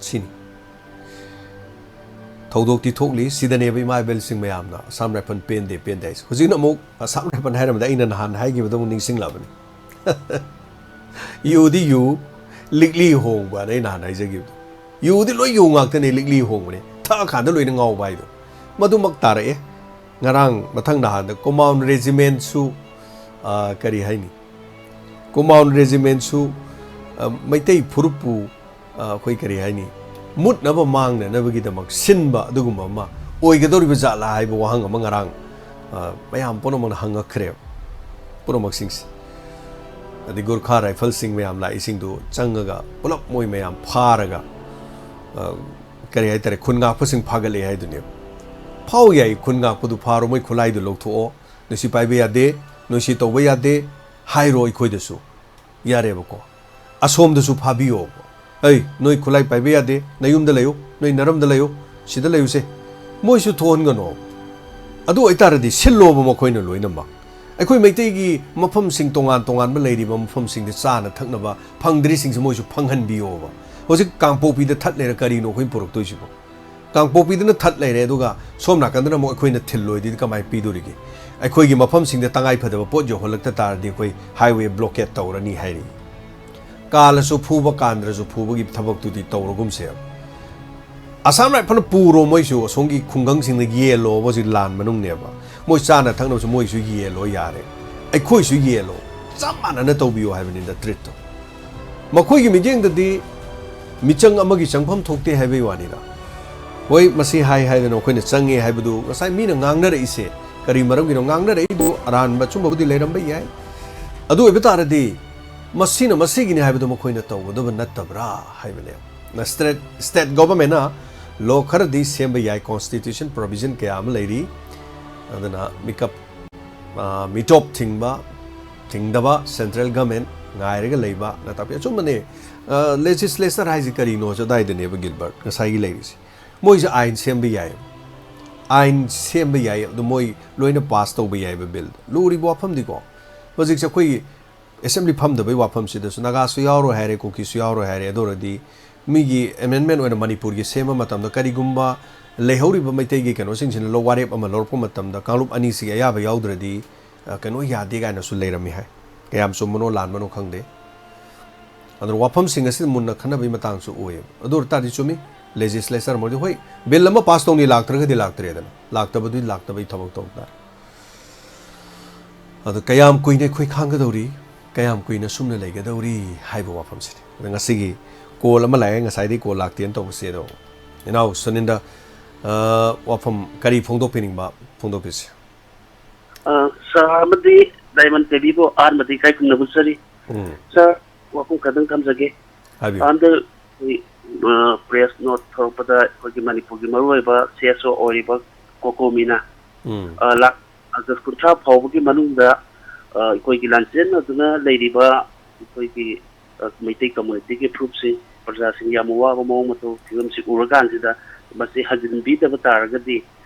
ꯁꯤꯅꯤ꯫ ꯊꯧꯗꯣꯛꯇꯤ ꯊꯣꯛꯂꯤ, ꯁꯤꯗꯅꯦꯕ ꯏꯃꯥ ꯏꯕꯦꯜꯁꯤꯡ ꯃꯌꯥꯝꯅ ꯑꯁꯥꯝ ꯔꯥꯏꯐꯜ ꯄꯦꯟꯗꯦ, ꯄꯦꯟꯗꯦ ꯍꯥꯏꯁꯦ꯫ ꯍꯧꯖꯤꯛꯅ ꯑꯃꯨꯛ ꯑꯁꯥꯝ ꯔꯥꯏꯐꯜ ꯍꯥꯏꯔꯝꯕꯗ ꯑꯩꯅ ꯅꯍꯥꯟ ꯍꯥꯏꯈꯤꯕꯗꯣ ꯑꯃꯨꯛ ꯅꯤꯡꯁꯤꯡꯂꯛꯑꯕꯅꯤ꯫ ꯌꯨꯗꯤ ꯌꯨ, ꯂꯤꯛꯂꯤ ꯍꯣꯡꯕꯅ ꯑꯩ ꯅꯍꯥꯟ ꯍꯥꯏꯖꯈꯤꯕꯗꯣ꯫ ꯌꯨꯗꯤ ꯂꯣꯏ ꯌꯨ ꯉꯥꯛꯇꯅꯦ, ꯂꯤꯛꯂꯤ ꯍꯣꯡꯕꯅꯦ꯫ ꯊꯛꯑꯀꯥꯟꯗ ꯂꯣꯏꯅ ꯉꯥꯎꯕ ꯍꯥꯏꯗꯣ꯫ ꯃꯗꯨꯃꯛ ꯇꯥꯔꯛꯑꯦ꯫ ꯉꯔꯥꯡ ꯃꯊꯪ ꯅꯍꯥꯟꯗ ꯀꯨꯃꯥꯎꯟ ꯔꯦꯖꯤꯃꯦꯟꯁꯨ, ꯑ, ꯀꯔꯤ ꯍꯥꯏꯅꯤ? ꯀꯨꯃꯥꯎꯟ ꯔꯦꯖꯤꯃꯦꯟꯁꯨ, ꯑ, ꯃꯩꯇꯩ ꯐꯨꯔꯨꯞꯄꯨ, ꯑ, ꯑꯩꯈꯣꯏ ꯀꯔꯤ ꯍꯥꯏꯅꯤ? ꯃꯨꯠꯅꯕ ꯃꯥꯡꯅꯅꯕꯒꯤꯗꯃꯛ ꯁꯤꯟꯕ ꯑꯗꯨꯒꯨꯝꯕ ꯑꯃ ꯑꯣꯏꯒꯗꯧꯔꯤꯕ ꯖꯥꯠꯂꯥ ꯍꯥꯏꯕ ꯋꯥꯍꯪ ꯑꯃ ꯉꯔꯥꯡ, ꯑ, ꯃꯌꯥꯝ ꯄꯨꯝꯅꯃꯛꯅ ꯍꯪꯉꯛꯈ꯭ꯔꯦꯕ꯫ ꯄꯨꯝꯅꯃꯛꯁꯤꯡꯁꯦ꯫ ꯑꯗꯩ ꯒꯨꯔꯈꯥ ꯔꯥꯏꯐꯜꯁꯤꯡ ꯃꯌꯥꯝ ꯂꯥꯛꯏꯁꯤꯡꯗꯨ ꯆꯪꯉꯒ ꯄꯨꯂꯞ ꯃꯣꯏ ꯃꯌꯥꯝ ꯐꯥꯔꯒ, ꯑ, ꯀꯔꯤ ꯍꯥꯏꯇꯥꯔꯦ, ꯈꯨꯟ ꯉꯥꯛꯄꯁꯤꯡ ꯐꯥꯒꯠꯂꯛꯑꯦ ꯍꯥꯏꯗꯨꯅꯦꯕ꯫ ꯐꯥꯎ ꯌꯥꯏ, ꯈꯨꯟ ꯉꯥꯛꯄꯗꯨ ꯐꯥꯔꯣ, ꯃꯣꯏ ꯈꯨꯠꯂꯥꯏꯗꯨ ꯂꯧꯊꯣꯛꯑꯣ, ꯅꯣꯏ ꯁꯤ ꯄꯥꯏꯕ ꯌꯥꯗꯦ, ꯅꯣꯏ ꯁꯤ ꯇꯧꯕ ꯌꯥꯗꯦ ꯍꯥꯏꯔꯣ ꯑꯩꯈꯣꯏꯗꯁꯨ꯫ ꯌꯥꯔꯦꯕꯀꯣ꯫ ꯑꯁꯣꯝꯗꯁꯨ ꯐꯥꯕꯤꯌꯣꯕ꯫ "ꯑꯩ, ꯅꯣꯏ ꯈꯨꯠꯂꯥꯏ ꯄꯥꯏꯕ ꯌꯥꯗꯦ, ꯅꯌꯨꯝꯗ ꯂꯩꯌꯨ, ꯅꯣꯏ ꯅꯔꯝꯗ ꯂꯩꯌꯨ, ꯁꯤꯗ ꯂꯩꯌꯨꯁꯦ"꯫ ꯃꯣꯏꯁꯨ ꯊꯣꯛꯍꯟꯒꯅꯣ꯫ ꯑꯗꯨ ꯑꯣꯏꯇꯥꯔꯗꯤ ꯁꯤꯜꯂꯣꯕ ꯃꯈꯣꯏꯅ ꯂꯣꯏꯅꯃꯛ꯫ ꯑꯩꯈꯣꯏ ꯃꯩꯇꯩꯒꯤ ꯃꯐꯝꯁꯤꯡ ꯇꯣꯉꯥꯟ ꯇꯣꯉꯥꯟꯕ ꯂꯩꯔꯤꯕ ꯃꯐꯝꯁꯤꯡꯗ ꯆꯥꯅ ꯊꯛꯅꯕ ꯐꯪꯗ꯭ꯔꯤꯁꯤꯡꯁꯦ ꯃꯣꯏꯁꯨ ꯐꯪꯍꯟꯕꯤꯌꯣꯕ꯫ ꯍꯧꯖꯤꯛ ꯀꯥꯡꯄꯣꯛꯄꯤꯗ ꯊꯠ ꯂꯩꯔ ꯀꯔꯤꯅꯣ ꯑꯩꯈꯣꯏꯅ ꯄꯨꯔꯛꯇꯣꯏꯁꯤꯕꯣ? ꯀꯥꯡꯄꯣꯛꯄꯤꯗꯅ ꯊꯠ ꯂꯩꯔꯦ, ꯑꯗꯨꯒ ꯁꯣꯝ ꯅꯥꯀꯟꯗꯅ ꯑꯃꯨꯛ ꯑꯩꯈꯣꯏꯅ ꯊꯤꯜꯂꯣꯏꯗꯨꯗꯤ ꯀꯃꯥꯏꯅ ꯄꯤꯗꯣꯔꯤꯒꯦ? ꯑꯩꯈꯣꯏꯒꯤ ꯃꯐꯝꯁꯤꯡꯗ ꯇꯉꯥꯏ ꯐꯗꯕ ꯄꯣꯠ ꯌꯧꯍꯜꯂꯛꯇ ꯇꯥꯔꯗꯤ ꯑꯩꯈꯣꯏ highway blockade ꯇꯧꯔꯅꯤ ꯍꯥꯏꯔꯤ꯫ ꯀꯥꯜꯂꯁꯨ ꯐꯨꯕ, ꯀꯥꯟꯗ꯭ꯔꯁꯨ ꯐꯨꯕꯒꯤ ꯊꯕꯛꯇꯨꯗꯤ ꯇꯧꯔꯒꯨꯝꯁꯦꯕ꯫ ꯑꯁꯥꯝ ꯔꯥꯏꯐꯜꯅ ꯄꯨꯔꯣ, ꯃꯣꯏꯁꯨ ꯑꯁꯣꯝꯒꯤ ꯈꯨꯡꯒꯪꯁꯤꯡꯗ ꯌꯦꯜꯂꯣꯕ, ꯍꯧꯖꯤꯛ ꯂꯥꯟ ꯃꯅꯨꯡꯅꯦꯕ꯫ ꯃꯣꯏ ꯆꯥꯅ ꯊꯛꯅꯕꯁꯨ ꯃꯣꯏꯁꯨ ꯌꯦꯜꯂꯣ ꯌꯥꯔꯦ꯫ ꯑꯩꯈꯣꯏꯁꯨ ꯌꯦꯜꯂꯣ꯫ ꯆꯞ ꯃꯥꯟꯅꯅ ꯇꯧꯕꯤꯌꯣ ꯍꯥꯏꯕꯅꯤꯗ treatꯇꯣ꯫ ꯃꯈꯣꯏꯒꯤ ꯃꯤꯠꯌꯦꯡꯗꯗꯤ ꯃꯤꯆꯪ ꯑꯃꯒꯤ ꯆꯪꯐꯝ ꯊꯣꯛꯇꯦ ꯍꯥꯏꯕꯒꯤ ꯋꯥꯅꯤꯗ꯫ ꯍꯣꯏ, ꯃꯁꯤ ꯍꯥꯏ ꯍꯥꯏꯗꯅ ꯑꯩꯈꯣꯏꯅ ꯆꯪꯉꯦ ꯍꯥꯏꯕꯗꯨ ꯉꯁꯥꯏ ꯃꯤꯅ ꯉꯥꯡꯅꯔꯛꯏꯁꯦ ꯀꯔꯤ ꯃꯔꯝꯒꯤꯅꯣ? ꯉꯥꯡꯅꯔꯛꯏꯗꯨ ꯑꯔꯥꯟꯕ ꯑꯆꯨꯝꯕꯕꯨꯗꯤ ꯂꯩꯔꯝꯕ ꯌꯥꯏ꯫ ꯑꯗꯨ ꯑꯣꯏꯕ ꯇꯥꯔꯗꯤ ꯃꯁꯤꯅ ꯃꯁꯤꯒꯤꯅꯤ ꯍꯥꯏꯕꯗꯨ ꯃꯈꯣꯏꯅ ꯇꯧꯒꯗꯕ ꯅꯠꯇꯕ꯭ꯔꯥ ꯍꯥꯏꯕꯅꯦ꯫ State, state governmentꯅ law ꯈꯔꯗꯤ ꯁꯦꯝꯕ ꯌꯥꯏ, constitution provision ꯀꯌꯥ ꯑꯃ ꯂꯩꯔꯤ꯫ ꯑꯗꯨꯅ ꯃꯤꯀꯞ, ꯑ, ꯃꯤꯇꯣꯞ ꯊꯤꯡꯕ, ꯊꯤꯡꯗꯕ, central government ꯉꯥꯏꯔꯒ ꯂꯩꯕ ꯅ ꯇꯥꯛꯄꯤ꯫ ꯑꯆꯨꯝꯕꯅꯦ, ꯑ, legislature ꯍꯥꯏꯁꯤ ꯀꯔꯤꯅꯣ? ꯑꯗꯨꯗꯥꯏꯗꯅꯦꯕ ꯒꯤꯜꯕꯔꯠ ꯉꯁꯥꯏꯒꯤ ꯂꯩꯔꯤꯁꯦ꯫ ꯃꯣꯏꯁꯦ ꯑꯥꯏꯟ ꯁꯦꯝꯕ ꯌꯥꯏ꯫ ꯑꯥꯏꯟ ꯁꯦꯝꯕ ꯌꯥꯏ, ꯑꯗꯨ ꯃꯣꯏ ꯂꯣꯏꯅ ꯄꯥꯁ ꯇꯧꯕ ꯌꯥꯏꯕ ꯕꯤꯜ꯫ ꯂꯨꯔꯤꯕ ꯋꯥꯐꯝꯗꯤꯀꯣ, ꯍꯧꯖꯤꯛꯁꯦ ꯑꯩꯈꯣꯏꯒꯤ ꯑꯦꯁꯦꯝꯕ꯭ꯂꯤ ꯐꯝꯗꯕꯩ ꯋꯥꯐꯝꯁꯤꯗꯁꯨ ꯅꯥꯒꯥꯁꯨ ꯌꯥꯎꯔꯣꯏ ꯍꯥꯏꯔꯦ, ꯀꯨꯀꯤꯁꯨ ꯌꯥꯎꯔꯣꯏ ꯍꯥꯏꯔꯦ꯫ ꯑꯗꯨ ꯑꯣꯏꯔꯗꯤ ꯃꯤꯒꯤ ꯑꯦꯃꯦꯟꯃꯦꯟ ꯑꯣꯏꯅ ꯃꯅꯤꯄꯨꯔꯒꯤ ꯁꯦꯝꯕ ꯃꯇꯝꯗ ꯀꯔꯤꯒꯨꯝꯕ ꯂꯩꯍꯧꯔꯤꯕ ꯃꯩꯇꯩꯒꯤ ꯀꯩꯅꯣꯁꯤꯡꯁꯤꯅ ꯂꯧ ꯋꯥꯔꯦꯞ ꯑꯃ ꯂꯧꯔꯛꯄ ꯃꯇꯝꯗ ꯀꯥꯡꯂꯨꯞ ꯑꯅꯤꯁꯤꯒꯤ ꯑꯌꯥꯕ ꯌꯥꯎꯗ꯭ꯔꯗꯤ, ꯑ, ꯀꯩꯅꯣ ꯌꯥꯗꯦ ꯀꯥꯏꯅꯁꯨ ꯂꯩꯔꯝꯃꯤ ꯍꯥꯏ꯫ ꯀꯌꯥꯝ ꯆꯨꯝꯕꯅꯣ ꯂꯥꯟꯕꯅꯣ ꯈꯪꯗꯦ꯫ ꯑꯗꯨꯅ ꯋꯥꯐꯝꯁꯤꯡ ꯑꯁꯤꯗ ꯃꯨꯟꯅ ꯈꯟꯅꯕꯒꯤ ꯃꯇꯥꯡꯁꯨ ꯑꯣꯏꯌꯦꯕ꯫ ꯑꯗꯨ ꯑꯣꯏ ꯇꯥꯔꯗꯤ ꯆꯨꯝꯃꯤ, ꯂꯦꯖꯤꯁꯂꯦꯆꯔ ꯑꯃꯗꯤ ꯍꯣꯏ, ꯕꯤꯜ ꯑꯃ ꯄꯥꯁ ꯇꯧꯅꯤ ꯂꯥꯛꯇ꯭ꯔꯒꯗꯤ ꯂꯥꯛꯇ꯭ꯔꯦꯗꯅ, ꯂꯥꯛꯇꯕꯗꯨꯗꯤ ꯂꯥꯛꯇꯕꯒꯤ ꯊꯕꯛ ꯇꯧ ꯇꯥꯔꯦ꯫ ꯑꯗꯣ ꯀꯌꯥꯝ ꯀꯨꯏꯅ ꯑꯩꯈꯣꯏ ꯈꯥꯡꯒꯗꯧꯔꯤ, ꯀꯌꯥꯝ ꯀꯨꯏꯅ ꯁꯨꯝꯅ ꯂꯩꯒꯗꯧꯔꯤ ꯍꯥꯏꯕ ꯋꯥꯐꯝꯁꯤꯅꯤ꯫ ꯑꯗꯣ ꯉꯁꯤꯒꯤ ꯀꯣꯜ ꯑꯃ ꯂꯥꯛꯑꯦ, ꯉꯁꯥꯏꯗꯤ ꯀꯣꯜ ꯂꯥꯛꯇꯦꯅ ꯇꯧꯕꯁꯦ꯫ ꯑꯗꯣ ꯏꯅꯥꯎ ꯁꯨꯅꯤꯟꯗ, ꯑ, ꯋꯥꯐꯝ ꯀꯔꯤ ꯐꯣꯡꯗꯣꯛꯄꯤꯅꯤꯡꯕ ꯐꯣꯡꯗꯣꯛꯄꯤꯁꯤ꯫ ꯑ, ꯁꯥꯔ ꯑꯃꯗꯤ ꯗꯥꯏꯃꯟ ꯇꯦꯕꯤꯕꯨ ꯑꯍꯥꯟꯕꯗꯤ ꯏꯀꯥꯏ ꯈꯨꯝꯅꯕ ꯎꯠꯆꯔꯤ꯫ ꯎꯝ꯫ ꯁꯥꯔ, ꯋꯥꯐꯝ ꯈꯛꯇꯪ ꯊꯝꯖꯒꯦ꯫ ꯍꯥꯏꯕꯤꯌꯨ꯫ ꯍꯟꯗꯛ ꯑꯩꯈꯣꯏ, ꯑ, ꯄ꯭ꯔꯦꯁ ꯅꯣꯠ ꯊꯣꯛꯂꯛꯄꯗ ꯑꯩꯈꯣꯏꯒꯤ ꯃꯅꯤꯄꯨꯔꯒꯤ ꯃꯔꯨꯑꯣꯏꯕ ꯁꯤ ꯑꯦꯁ ꯑꯣ ꯑꯣꯏꯔꯤꯕ ꯀꯣꯀꯣꯃꯤꯅ, ꯎꯝ꯫ ꯑ, ꯂꯥꯛ ꯑꯥꯒꯁ ꯀꯨꯟꯊ꯭ꯔꯥ ꯐꯥꯎꯕꯒꯤ ꯃꯅꯨꯡꯗ, ꯑ, ꯑꯩꯈꯣꯏꯒꯤ ꯂꯥꯟꯖꯦꯟꯅꯗꯨꯅ ꯂꯩꯔꯤꯕ ꯑꯩꯈꯣꯏꯒꯤ, ꯑ, ꯃꯩꯇꯩ ꯀꯝꯃꯨꯅꯤꯇꯤꯒꯤ ꯐꯨꯔꯨꯞꯁꯤꯡ, ꯄ꯭ꯔꯖꯥꯁꯤꯡ ꯌꯥꯝꯅ ꯋꯥꯕ ꯃꯑꯣꯡ ꯃꯇꯧ ꯐꯤꯕꯝꯁꯤ ꯎꯔꯀꯥꯟꯁꯤꯗ ꯃꯁꯤ ꯍꯟꯖꯤꯟꯕꯤꯗꯕ ꯇꯥꯔꯒꯗꯤ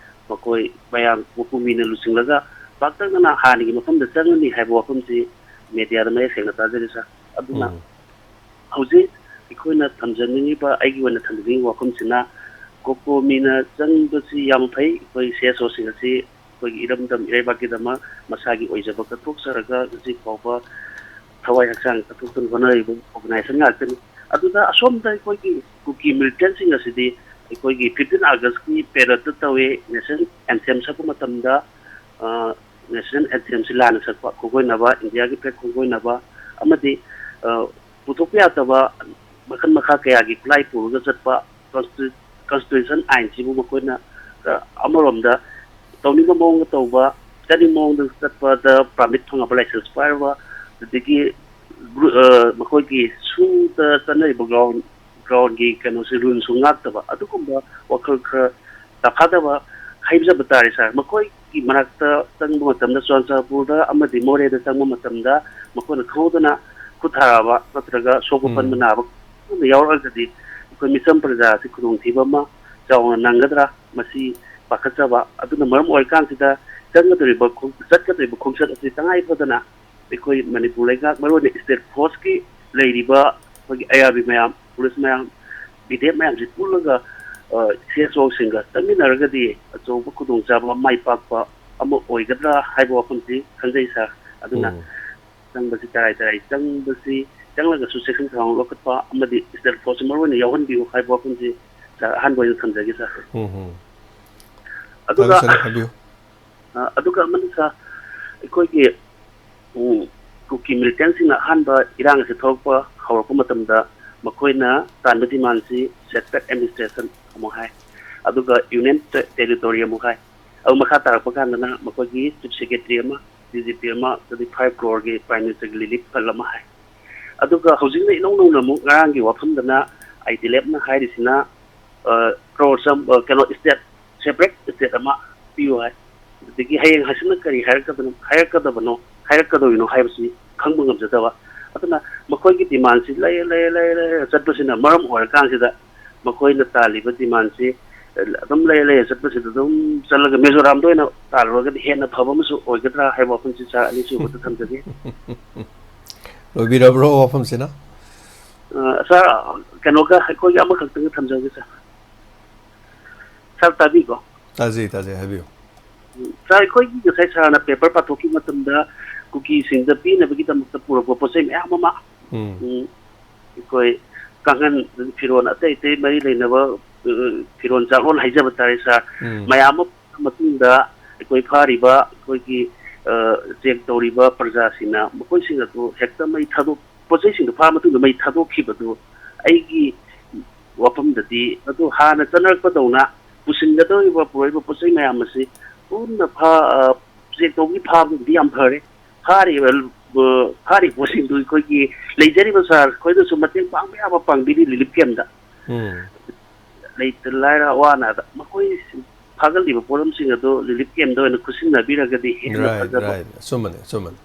ꯃꯈꯣꯏ ꯃꯌꯥꯝ ꯃꯄꯨꯝ ꯃꯤꯅ ꯂꯨꯆꯤꯡꯂꯒ ꯄꯥꯛꯇꯛꯅꯅ ꯍꯥꯟꯅꯒꯤ ꯃꯐꯝꯗ ꯆꯪꯒꯅꯤ ꯍꯥꯏꯕ ꯋꯥꯐꯝꯁꯤ ꯃꯦꯗꯤꯌꯥꯗ ꯃꯌꯦꯛ ꯁꯦꯡꯅ ꯇꯥꯖꯔꯤ, ꯁꯥꯔ꯫ ꯑꯗꯨꯅ ꯎꯝ꯫ ꯍꯧꯖꯤꯛ ꯑꯩꯈꯣꯏꯅ ꯊꯝꯖꯅꯤꯡꯉꯤꯕ, ꯑꯩꯒꯤ ꯑꯣꯏꯅ ꯊꯝꯖꯅꯤꯡꯉꯤꯕ ꯋꯥꯐꯝꯁꯤꯅ, ꯀꯣꯀꯣꯃꯤꯅ ꯆꯪꯕꯁꯤ ꯌꯥꯝ ꯐꯩ꯫ ꯑꯩꯈꯣꯏ ꯁꯤ ꯑꯦꯁ ꯑꯣꯁꯤꯡ ꯑꯁꯤ ꯑꯩꯈꯣꯏꯒꯤ ꯏꯔꯝꯗꯝ ꯏꯔꯩꯕꯥꯛꯀꯤꯗꯃꯛ ꯃꯁꯥꯒꯤ ꯑꯣꯏꯖꯕ ꯀꯠꯊꯣꯛꯆꯔꯒ ꯍꯧꯖꯤꯛ ꯐꯥꯎꯕ ꯊꯋꯥꯏ ꯍꯛꯆꯥꯡ ꯀꯠꯊꯣꯛꯇꯨꯅ ꯍꯣꯠꯅꯔꯤꯕ ꯑꯣꯔꯒꯅꯥꯏꯖꯦꯁꯟ ꯉꯥꯛꯇꯅꯤ꯫ ꯑꯗꯨꯗ ꯑꯁꯣꯝꯗ ꯑꯩꯈꯣꯏꯒꯤ ꯀꯨꯀꯤ ꯃꯤꯂꯤꯇꯦꯟꯁꯤꯡ ꯑꯁꯤꯗꯤ ꯑꯩꯈꯣꯏꯒꯤ ꯐꯤꯐꯇꯤꯟ ꯑꯥꯒꯁꯀꯤ ꯄꯦꯔꯦꯗꯇ ꯇꯧꯏ, ꯅꯦꯁꯅꯦꯜ ꯑꯦꯟꯊꯦꯝ ꯁꯛꯄ ꯃꯇꯝꯗ, ꯑ, ꯅꯦꯁꯅꯦꯜ ꯑꯦꯟꯊꯦꯝꯁꯤ ꯂꯥꯟꯅ ꯁꯛꯄ, ꯈꯣꯡꯒꯣꯏꯅꯕ, ꯏꯟꯗꯤꯌꯥꯒꯤ ꯐ꯭ꯂꯦꯒ ꯈꯣꯡꯒꯣꯏꯅꯕ ꯑꯃꯗꯤ, ꯑ, ꯄꯨꯊꯣꯛꯄ ꯌꯥꯗꯕ ꯃꯈꯜ ꯃꯈꯥ ꯀꯌꯥꯒꯤ ꯈꯨꯠꯂꯥꯏ ꯄꯨꯔꯒ ꯆꯠꯄ, ꯀꯟꯁꯇꯤ-, ꯀꯟꯁꯇꯤꯇ꯭ꯌꯨꯁꯟ ꯑꯥꯏꯟꯁꯤꯕꯨ ꯃꯈꯣꯏꯅ, ꯑ, ꯑꯃꯔꯣꯝꯗ ꯇꯧꯅꯤꯡꯕ ꯃꯑꯣꯡꯗ ꯇꯧꯕ, ꯆꯠꯅꯤꯡꯕ ꯃꯑꯣꯡꯗ ꯆꯠꯄꯗ ꯄꯥꯔꯃꯤꯠ ꯐꯪꯉꯕ, ꯂꯥꯏꯁꯦꯟꯁ ꯄꯥꯏꯔꯕ, ꯑꯗꯨꯗꯒꯤ ꯒ꯭ꯔꯨ-, ꯑ, ꯃꯈꯣꯏꯒꯤ ꯁꯨꯗ ꯆꯠꯅꯔꯤꯕ ꯒ꯭ꯔꯥꯎꯟ, ꯒ꯭ꯔꯥꯎꯟꯒꯤ ꯀꯩꯅꯣꯁꯦ, ꯔꯨꯜꯁꯨ ꯉꯥꯛꯇꯕ, ꯑꯗꯨꯒꯨꯝꯕ ꯋꯥꯈꯜ ꯈꯔ ꯇꯥꯐꯥꯗꯕ ꯍꯥꯏꯖꯕ ꯇꯥꯔꯦ, ꯁꯥꯔ꯫ ꯃꯈꯣꯏꯒꯤ ꯃꯅꯥꯛꯇ ꯆꯪꯕ ꯃꯇꯝꯗ, ꯆꯨꯔꯥꯆꯥꯟꯄꯨꯔꯗ ꯑꯃꯗꯤ ꯃꯣꯔꯦꯗ ꯆꯪꯕ ꯃꯇꯝꯗ ꯃꯈꯣꯏꯅ ꯈꯪꯍꯧꯗꯅ ꯈꯨꯠ ꯊꯥꯔꯛꯑꯕ ꯅꯠꯇ꯭ꯔꯒ ꯁꯣꯛꯄ ꯎꯝ꯫ ꯄꯟꯕ ꯅꯥꯕ ꯌꯥꯎꯔꯛꯑꯒꯗꯤ ꯑꯩꯈꯣꯏ ꯃꯤꯆꯝ ꯄ꯭ꯔꯖꯥ ꯑꯁꯤ ꯈꯨꯗꯣꯡꯊꯤꯕ ꯑꯃ ꯆꯥꯎꯅ ꯅꯪꯒꯗ꯭ꯔꯥ? ꯃꯁꯤ ꯄꯥꯈꯠꯆꯕ꯫ ꯑꯗꯨꯅ ꯃꯔꯝ ꯑꯣꯏꯔꯀꯥꯟꯁꯤꯗ ꯆꯪꯒꯗꯧꯔꯤꯕ ꯈꯣꯡ-, ꯆꯠꯀꯗꯧꯔꯤꯕ ꯈꯣꯡꯆꯠ ꯑꯁꯤ ꯇꯉꯥꯏ ꯐꯗꯅ ꯑꯩꯈꯣꯏ ꯃꯅꯤꯄꯨꯔ ꯂꯩꯉꯥꯛ, ꯃꯔꯨꯑꯣꯏꯅ state force ꯀꯤ ꯂꯩꯔꯤꯕ ꯑꯩꯈꯣꯏꯒꯤ I R B ꯃꯌꯥꯝ, ꯄꯨꯂꯤꯁ ꯃꯌꯥꯝ, ꯕꯤꯗꯦꯞ ꯃꯌꯥꯝꯁꯤ ꯄꯨꯜꯂꯒ, ꯑ, ꯁꯤ ꯑꯦꯁ ꯑꯣꯁꯤꯡꯒ ꯆꯪꯃꯤꯟꯅꯔꯒꯗꯤ ꯑꯆꯧꯕ ꯈꯨꯗꯣꯡꯆꯥꯕ, ꯃꯥꯏ ꯄꯥꯛꯄ ꯑꯃ ꯑꯣꯏꯒꯗ꯭ꯔꯥ ꯍꯥꯏꯕ ꯋꯥꯐꯝꯁꯤ ꯈꯟꯖꯩ, ꯁꯥꯔ꯫ ꯑꯗꯨꯅ ꯎꯝ꯫ ꯆꯪꯕꯁꯤ ꯇꯔꯥꯏ ꯇꯔꯥꯏ ꯆꯪꯕꯁꯤ, ꯆꯪꯂꯒꯁꯨ ꯆꯦꯛꯁꯤꯟ ꯊꯧꯔꯥꯡ ꯂꯧꯈꯠꯄ ꯑꯃꯗꯤ state force ꯁꯤ ꯃꯔꯨꯑꯣꯏꯅ ꯌꯥꯎꯍꯟꯕꯤꯌꯨ ꯍꯥꯏꯕ ꯋꯥꯐꯝꯁꯤ, ꯁꯥꯔ, ꯑꯍꯥꯟꯕ ꯑꯣꯏꯅ ꯊꯝꯖꯒꯦ, ꯁꯥꯔ꯫ ꯎꯝ, ꯎꯝ꯫ ꯑꯗꯨꯒ ꯐꯔꯦ, ꯁꯥꯔ, ꯍꯥꯏꯕꯤꯌꯨ꯫ ꯑ, ꯑꯗꯨꯒ ꯑꯃꯅ, ꯁꯥꯔ, ꯑꯩꯈꯣꯏꯒꯤ, ꯎꯝ, ꯀꯨꯀꯤ militant ꯁꯤꯡꯅ ꯑꯍꯥꯟꯕ ꯏꯔꯥꯡ ꯑꯁꯤ ꯊꯣꯛꯂꯛꯄ ꯍꯧꯔꯛꯄ ꯃꯇꯝꯗ ꯃꯈꯣꯏꯅ ꯇꯥꯟꯕ demand ꯁꯤ separate administration ꯑꯃꯨꯛ ꯍꯥꯏ, ꯑꯗꯨꯒ union ter-, territory ꯑꯃꯨꯛ ꯍꯥꯏ꯫ ꯑꯗꯨ ꯃꯈꯥ ꯇꯥꯔꯛꯄ ꯀꯥꯟꯗꯅ ꯃꯈꯣꯏꯒꯤ chief secretary ꯑꯃ, D G P ꯑꯃ, ꯑꯗꯨꯗꯤ five crore ꯒꯤ prime minister ꯒꯤ relief fund ꯑꯃ ꯍꯥꯏ꯫ ꯑꯗꯨꯒ ꯍꯧꯖꯤꯛꯅ ꯏꯅꯧ ꯅꯧꯅ ꯑꯃꯨꯛ ꯉꯔꯥꯡꯒꯤ ꯋꯥꯐꯝꯗꯅ I T L F ꯅ ꯍꯥꯏꯔꯤꯁꯤꯅ, ꯑ, crore ꯁꯝ-, ꯑ, ꯀꯩꯅꯣ, state, separate state ꯑꯃ ꯄꯤꯌꯨ ꯍꯥꯏ꯫ ꯑꯗꯒꯤ ꯍꯌꯦꯡ ꯍꯪꯆꯤꯠꯅ ꯀꯔꯤ ꯍꯥꯏꯔꯛꯀꯗꯕꯅꯣ, ꯍꯥꯏꯔꯛꯀꯗꯕꯅꯣ, ꯍꯥꯏꯔꯛꯀꯗꯧꯔꯤꯅꯣ ꯍꯥꯏꯕꯁꯤ ꯈꯪꯕ ꯉꯝꯖꯗꯕ꯫ ꯑꯗꯨꯅ ꯃꯈꯣꯏꯒꯤ demand ꯁꯤ ꯂꯩꯔ, ꯂꯩꯔ, ꯂꯩꯔ, ꯂꯩꯔ ꯆꯠꯄꯁꯤꯅ ꯃꯔꯝ ꯑꯣꯏꯔꯀꯥꯟꯁꯤꯗ ꯃꯈꯣꯏꯅ ꯇꯥꯜꯂꯤꯕ demand ꯁꯤ ꯑꯗꯨꯝ ꯂꯩꯔ, ꯂꯩꯔ ꯆꯠꯄꯁꯤꯗ ꯑꯗꯨꯝ ꯆꯠꯂꯒ ꯃꯤꯖꯣꯔꯥꯝꯗ ꯑꯣꯏꯅ ꯇꯥꯜꯂꯨꯔꯒꯗꯤ ꯍꯦꯟꯅ ꯐꯕ ꯑꯃꯁꯨ ꯑꯣꯏꯒꯗ꯭ꯔꯥ ꯍꯥꯏꯕ ꯋꯥꯐꯝꯁꯤ, ꯁꯥꯔ, ꯑꯅꯤꯁꯨꯕꯗ ꯊꯝꯖꯒꯦ꯫ ꯂꯣꯏꯕꯤꯔꯕ꯭ꯔꯣ ꯋꯥꯐꯝꯁꯤꯅ? ꯑ, ꯁꯥꯔ, ꯀꯩꯅꯣꯒ ꯑꯩꯈꯣꯏꯒꯤ ꯑꯃꯈꯛꯇꯪꯒ ꯊꯝꯖꯒꯦ, ꯁꯥꯔ꯫ ꯁꯥꯔ, ꯇꯥꯕꯤꯀꯣ? ꯇꯥꯖꯩ, ꯇꯥꯖꯩ, ꯍꯥꯏꯕꯤꯌꯨ꯫ ꯎꯝ, ꯁꯥꯔ, ꯑꯩꯈꯣꯏꯒꯤ ꯉꯁꯥꯏ ꯁꯥꯔꯅ paper ꯄꯥꯊꯣꯛꯈꯤꯕ ꯃꯇꯝꯗ ꯀꯨꯀꯤꯁꯤꯡꯗ ꯄꯤꯅꯕꯒꯤꯗꯃꯛꯇ ꯄꯨꯔꯛꯄ ꯄꯣꯠ ꯆꯩ ꯃꯌꯥꯝ ꯑꯃ, ꯎꯝ꯫ ꯎꯝ, ꯑꯩꯈꯣꯏ ꯀꯥꯡꯈꯟ, ꯐꯤꯔꯣꯜ ꯑꯇꯩ ꯑꯇꯩ ꯃꯔꯤ ꯂꯩꯅꯕ, ꯑ, ꯐꯤꯔꯣꯜ ꯆꯥꯔꯣꯟ ꯍꯥꯏꯖꯕ ꯇꯥꯔꯦ, ꯁꯥꯔ, ꯎꯝ꯫ ꯃꯌꯥꯝ ꯑꯃ ꯃꯇꯨꯡꯗ ꯑꯩꯈꯣꯏ ꯐꯥꯔꯤꯕ ꯑꯩꯈꯣꯏꯒꯤ, ꯑ, check ꯇꯧꯔꯤꯕ ꯄ꯭ꯔꯖꯥꯁꯤꯡꯅ ꯃꯈꯣꯏꯁꯤꯡ ꯑꯗꯨ ꯍꯦꯛꯇ ꯃꯩ ꯊꯥꯗꯣꯛ-, ꯄꯣꯠ ꯆꯩꯁꯤꯡꯗꯨ ꯐꯥꯔ ꯃꯇꯨꯡꯗ ꯃꯩ ꯊꯥꯗꯣꯛꯈꯤꯕꯗꯨ ꯑꯩꯒꯤ ꯋꯥꯐꯝꯗꯗꯤ ꯑꯗꯨ ꯍꯥꯟꯅ ꯆꯠꯅꯔꯛꯄꯗꯧꯅ ꯄꯨꯁꯤꯟꯒꯗꯧꯔꯤꯕ ꯄꯨꯔꯛꯏꯕ ꯄꯣꯠ ꯆꯩ ꯃꯌꯥꯝ ꯑꯁꯤ ꯄꯨꯟꯅ ꯐꯥ-, ꯑ, check ꯇꯧꯕꯒꯤ ꯐꯥꯕꯗꯨꯗꯤ ꯌꯥꯝ ꯐꯔꯦ꯫ ꯐꯥꯔꯤꯕ, ꯑ, ꯐꯥꯔꯤꯕ ꯄꯣꯠꯁꯤꯡꯗꯨ ꯑꯩꯈꯣꯏꯒꯤ ꯂꯩꯖꯔꯤꯕ ꯁꯥꯔ ꯑꯩꯈꯣꯏꯅꯁꯨ ꯃꯇꯦꯡ ꯄꯥꯡꯕ ꯌꯥꯕ ꯄꯥꯡꯕꯤꯔꯤ relief camp ꯇ꯫ ꯎꯝ꯫ ꯂꯩꯇ ꯂꯥꯏꯔ ꯑꯋꯥ ꯑꯅꯥꯗ ꯃꯈꯣꯏ ꯐꯥꯒꯠꯂꯤꯕ ꯄꯣꯠꯂꯝꯁꯤꯡ ꯑꯗꯨ relief camp ꯇ ꯑꯣꯏꯅ ꯈꯨꯠꯁꯤꯟꯅꯕꯤꯔꯒꯗꯤ ꯍꯦꯟꯅ ꯔꯥꯏꯠ, ꯐꯖꯕ ꯔꯥꯏꯠ꯫ ꯑꯆꯨꯝꯕꯅꯤ, ꯑꯆꯨꯝꯕꯅꯤ꯫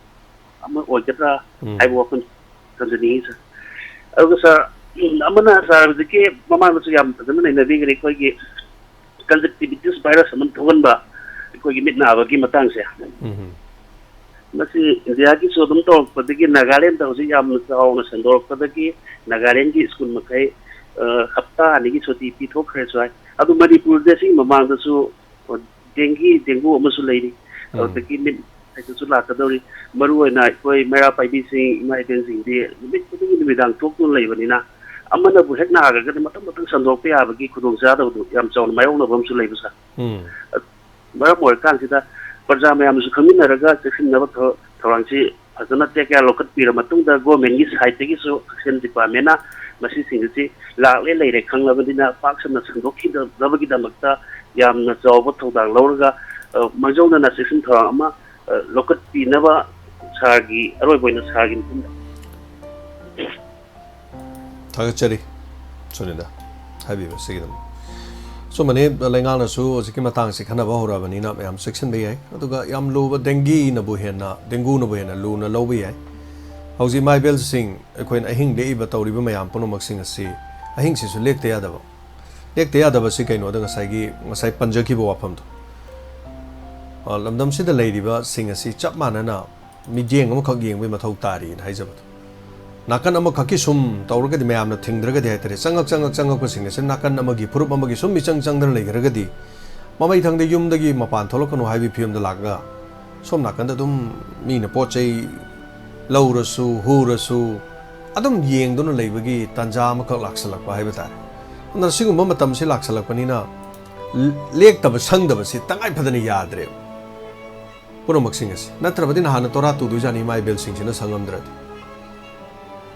ꯑꯃ ꯑꯣꯏꯒꯗ꯭ꯔꯥ ꯎꯝ꯫ ꯍꯥꯏꯕ ꯋꯥꯐꯝ ꯊꯝꯖꯅꯤꯡꯉꯤ, ꯁꯥꯔ꯫ ꯑꯗꯨꯒ, ꯁꯥꯔ, ꯎꯝ, ꯑꯃꯅ, ꯁꯥꯔ, ꯍꯧꯖꯤꯛꯀꯤ ꯃꯃꯥꯡꯗꯁꯨ ꯌꯥꯝ ꯐꯖꯅ ꯅꯩꯅꯕꯤꯈ꯭ꯔꯦ, ꯑꯩꯈꯣꯏꯒꯤ ꯀꯟꯖꯛꯇꯤꯚꯤꯇꯤꯁ ꯚꯥꯏꯔꯁ ꯑꯃ ꯊꯣꯛꯍꯟꯕ ꯑꯩꯈꯣꯏꯒꯤ ꯃꯤꯠ ꯅꯥꯕꯒꯤ ꯃꯇꯥꯡꯁꯦ꯫ ꯎꯝ꯫ ꯃꯁꯤ ꯏꯟꯗꯤꯌꯥꯒꯤꯁꯨ ꯑꯗꯨꯝ ꯇꯧꯔꯛꯄꯗꯒꯤ ꯅꯥꯒꯥꯂꯦꯟꯗ ꯍꯧꯖꯤꯛ ꯌꯥꯝꯅ ꯆꯥꯎꯅ ꯁꯟꯗꯣꯔꯛꯄꯗꯒꯤ ꯅꯥꯒꯥꯂꯦꯟꯒꯤ ꯁ꯭ꯀꯨꯜ ꯃꯈꯩ, ꯑ, ꯍꯞꯇꯥ ꯑꯅꯤꯒꯤ ꯁꯨꯇꯤ ꯄꯤꯊꯣꯛꯈ꯭ꯔꯦꯁꯨ ꯍꯥꯏ꯫ ꯑꯗꯨ ꯃꯅꯤꯄꯨꯔꯗ ꯁꯤꯒꯤ ꯃꯃꯥꯡꯗꯁꯨ, ꯑ, ꯗꯦꯡꯒꯤ, ꯗꯦꯡꯒꯨ ꯑꯃꯁꯨ ꯂꯩꯔꯤ꯫ ꯎꯝ꯫ ꯑꯗꯨꯗꯒꯤ ꯃꯤꯠ ꯍꯥꯏꯗꯨꯁꯨ ꯂꯥꯛꯀꯗꯧꯔꯤ꯫ ꯃꯔꯨꯑꯣꯏꯅ ꯑꯩꯈꯣꯏ ꯃꯩꯔꯥ ꯄꯥꯏꯕꯤꯁꯤꯡ, ꯏꯃꯥ ꯏꯕꯦꯟꯁꯤꯡꯗꯤ ꯅꯨꯃꯤꯠ ꯈꯨꯗꯤꯡꯒꯤ ꯅꯨꯃꯤꯗꯥꯡ ꯊꯣꯛꯇꯨꯅ ꯂꯩꯕꯅꯤꯅ, ꯑꯃꯅꯕꯨ ꯍꯦꯛ ꯅꯥꯈ꯭ꯔꯒꯗꯤ ꯃꯊꯪ ꯃꯊꯪ ꯁꯟꯗꯣꯛꯄ ꯌꯥꯕꯒꯤ ꯈꯨꯗꯣꯡꯆꯥꯗꯕꯗꯨ ꯌꯥꯝ ꯆꯥꯎꯅ ꯃꯥꯌꯣꯛꯅꯕ ꯑꯃꯁꯨ ꯂꯩꯕ ꯁꯥꯔ꯫ ꯎꯝ꯫ ꯃꯔꯝ ꯑꯣꯏꯔꯀꯥꯟꯁꯤꯗ ꯄ꯭ꯔꯖꯥ ꯃꯌꯥꯝꯁꯨ ꯈꯪꯃꯤꯟꯅꯔꯒ ꯆꯦꯛꯁꯤꯟꯅꯕ ꯊꯧ-, ꯊꯧꯔꯥꯡꯁꯤ ꯐꯖꯅ ꯇꯦꯛ ꯀꯦꯌꯥꯔ ꯂꯧꯈꯠꯄꯤꯔ ꯃꯇꯨꯡꯗ, ꯒꯣꯔꯃꯦꯟꯒꯤ ꯁꯥꯏꯠꯇꯒꯤꯁꯨ, ꯍꯛꯁꯦꯜ ꯗꯤꯄꯥꯔꯠꯃꯦꯟꯅ ꯃꯁꯤꯁꯤꯡ ꯑꯁꯤ ꯂꯥꯛꯂꯦ ꯂꯩꯔꯦ ꯈꯪꯂꯕꯅꯤꯅ, ꯄꯥꯛ ꯁꯟꯅ ꯁꯟꯗꯣꯛꯈꯤꯗꯅꯕꯒꯤꯗꯃꯛꯇ ꯌꯥꯝꯅ ꯆꯥꯎꯕ ꯊꯧꯗꯥꯡ ꯂꯧꯔꯒ, ꯑ, ꯃꯥꯡꯖꯧꯅꯅ ꯆꯦꯛꯁꯤꯟ ꯊꯧꯔꯥꯡ ꯑꯃ, ꯑ, ꯂꯧꯈꯠꯄꯤꯅꯕ ꯁꯥꯔꯒꯤ, ꯑꯔꯣꯏꯕ ꯑꯣꯏꯅ ꯁꯥꯔꯒꯤ ꯃꯐꯝꯗ꯫ ꯊꯥꯒꯠꯆꯔꯤ, ꯁꯨꯅꯤꯗ, ꯍꯥꯏꯕꯤꯕ ꯑꯁꯤꯒꯤꯗꯃꯛ꯫ ꯑꯆꯨꯝꯕꯅꯤ, ꯂꯩꯉꯥꯛꯅꯁꯨ ꯍꯧꯖꯤꯛꯀꯤ ꯃꯇꯥꯡꯁꯤ ꯈꯟꯅꯕ ꯍꯧꯔꯕꯅꯤꯅ ꯃꯌꯥꯝ ꯆꯦꯛꯁꯤꯟꯕ ꯌꯥꯏ꯫ ꯑꯗꯨꯒ ꯌꯥꯝ ꯂꯨꯕ ꯗꯦꯡꯒꯤꯅꯕꯨ ꯍꯦꯟꯅ, ꯗꯦꯡꯒꯨꯅꯕꯨ ꯍꯦꯟꯅ ꯂꯨꯅ ꯂꯧꯕ ꯌꯥꯏ꯫ ꯍꯧꯖꯤꯛ ꯏꯃꯥ ꯏꯕꯦꯜꯁꯤꯡ, ꯑꯩꯈꯣꯏꯅ ꯑꯍꯤꯡ ꯂꯦꯛꯏꯕ ꯇꯧꯔꯤꯕ ꯃꯌꯥꯝ ꯄꯨꯝꯅꯃꯛꯁꯤꯡ ꯑꯁꯤ ꯑꯍꯤꯡꯁꯤꯁꯨ ꯂꯦꯛꯇ ꯌꯥꯗꯕ꯫ ꯂꯦꯛꯇ ꯌꯥꯗꯕꯁꯤ ꯀꯩꯅꯣꯗ ꯉꯁꯥꯏꯒꯤ, ꯉꯁꯥꯏ ꯄꯟꯖꯈꯤꯕ ꯋꯥꯐꯝꯗꯣ, ꯑ, ꯂꯝꯗꯝꯁꯤꯗ ꯂꯩꯔꯤꯕꯁꯤꯡ ꯑꯁꯤ ꯆꯞ ꯃꯥꯟꯅꯅ ꯃꯤꯠꯌꯦꯡ ꯑꯃꯈꯛ ꯌꯦꯡꯕꯒꯤ ꯃꯊꯧ ꯇꯥꯔꯤꯅ ꯍꯥꯏꯖꯕꯗꯣ꯫ ꯅꯥꯀꯟ ꯑꯃꯈꯛꯀꯤ ꯁꯨꯝ ꯇꯧꯔꯒꯗꯤ, ꯃꯌꯥꯝꯅ ꯊꯤꯡꯗ꯭ꯔꯒꯗꯤ ꯍꯥꯏꯇꯥꯔꯦ, ꯆꯪꯉꯛ, ꯆꯪꯉꯛ, ꯆꯪꯉꯛꯄꯁꯤꯡ ꯑꯁꯤ ꯅꯥꯀꯟ ꯑꯃꯒꯤ, ꯐꯨꯔꯨꯞ ꯑꯃꯒꯤ ꯁꯨꯝ ꯃꯤꯆꯪ ꯆꯪꯗꯅ ꯂꯩꯈ꯭ꯔꯒꯗꯤ, ꯃꯃꯩꯊꯪꯗ ꯌꯨꯝꯗꯒꯤ ꯃꯄꯥꯟ ꯊꯣꯛꯂꯛꯀꯅꯨ ꯍꯥꯏꯕꯒꯤ ꯐꯤꯕꯝꯗ ꯂꯥꯛꯂꯒ, ꯁꯣꯝ ꯅꯥꯀꯟꯗ ꯑꯗꯨꯝ ꯃꯤꯅ ꯄꯣꯠ ꯆꯩ ꯂꯧꯔꯁꯨ, ꯍꯨꯔꯁꯨ, ꯑꯗꯨꯝ ꯌꯦꯡꯗꯨꯅ ꯂꯩꯕꯒꯤ ꯇꯥꯟꯖꯥ ꯑꯃꯈꯛ ꯂꯥꯛꯁꯜꯂꯛꯄ ꯍꯥꯏꯕ ꯇꯥꯔꯦ꯫ ꯑꯗꯨꯅ ꯁꯤꯒꯨꯝꯕ ꯃꯇꯝꯁꯤ ꯂꯥꯛꯁꯜꯂꯛꯄꯅꯤꯅ, ꯂꯦꯛꯇꯕ ꯁꯪꯗꯕꯁꯤ ꯇꯉꯥꯏ ꯐꯗꯅ ꯌꯥꯗ꯭ꯔꯦꯕ꯫ ꯄꯨꯝꯅꯃꯛꯁꯤꯡ ꯑꯁꯤ꯫ ꯅꯠꯇ꯭ꯔꯕꯗꯤ ꯅꯍꯥꯟꯅ ꯇꯣꯔꯥ ꯇꯨꯗꯣꯏꯖꯥꯠꯅꯤ, ꯏꯃꯥ ꯏꯕꯦꯜꯁꯤꯡꯁꯤꯅ ꯁꯪꯉꯝꯗ꯭ꯔꯗꯤ꯫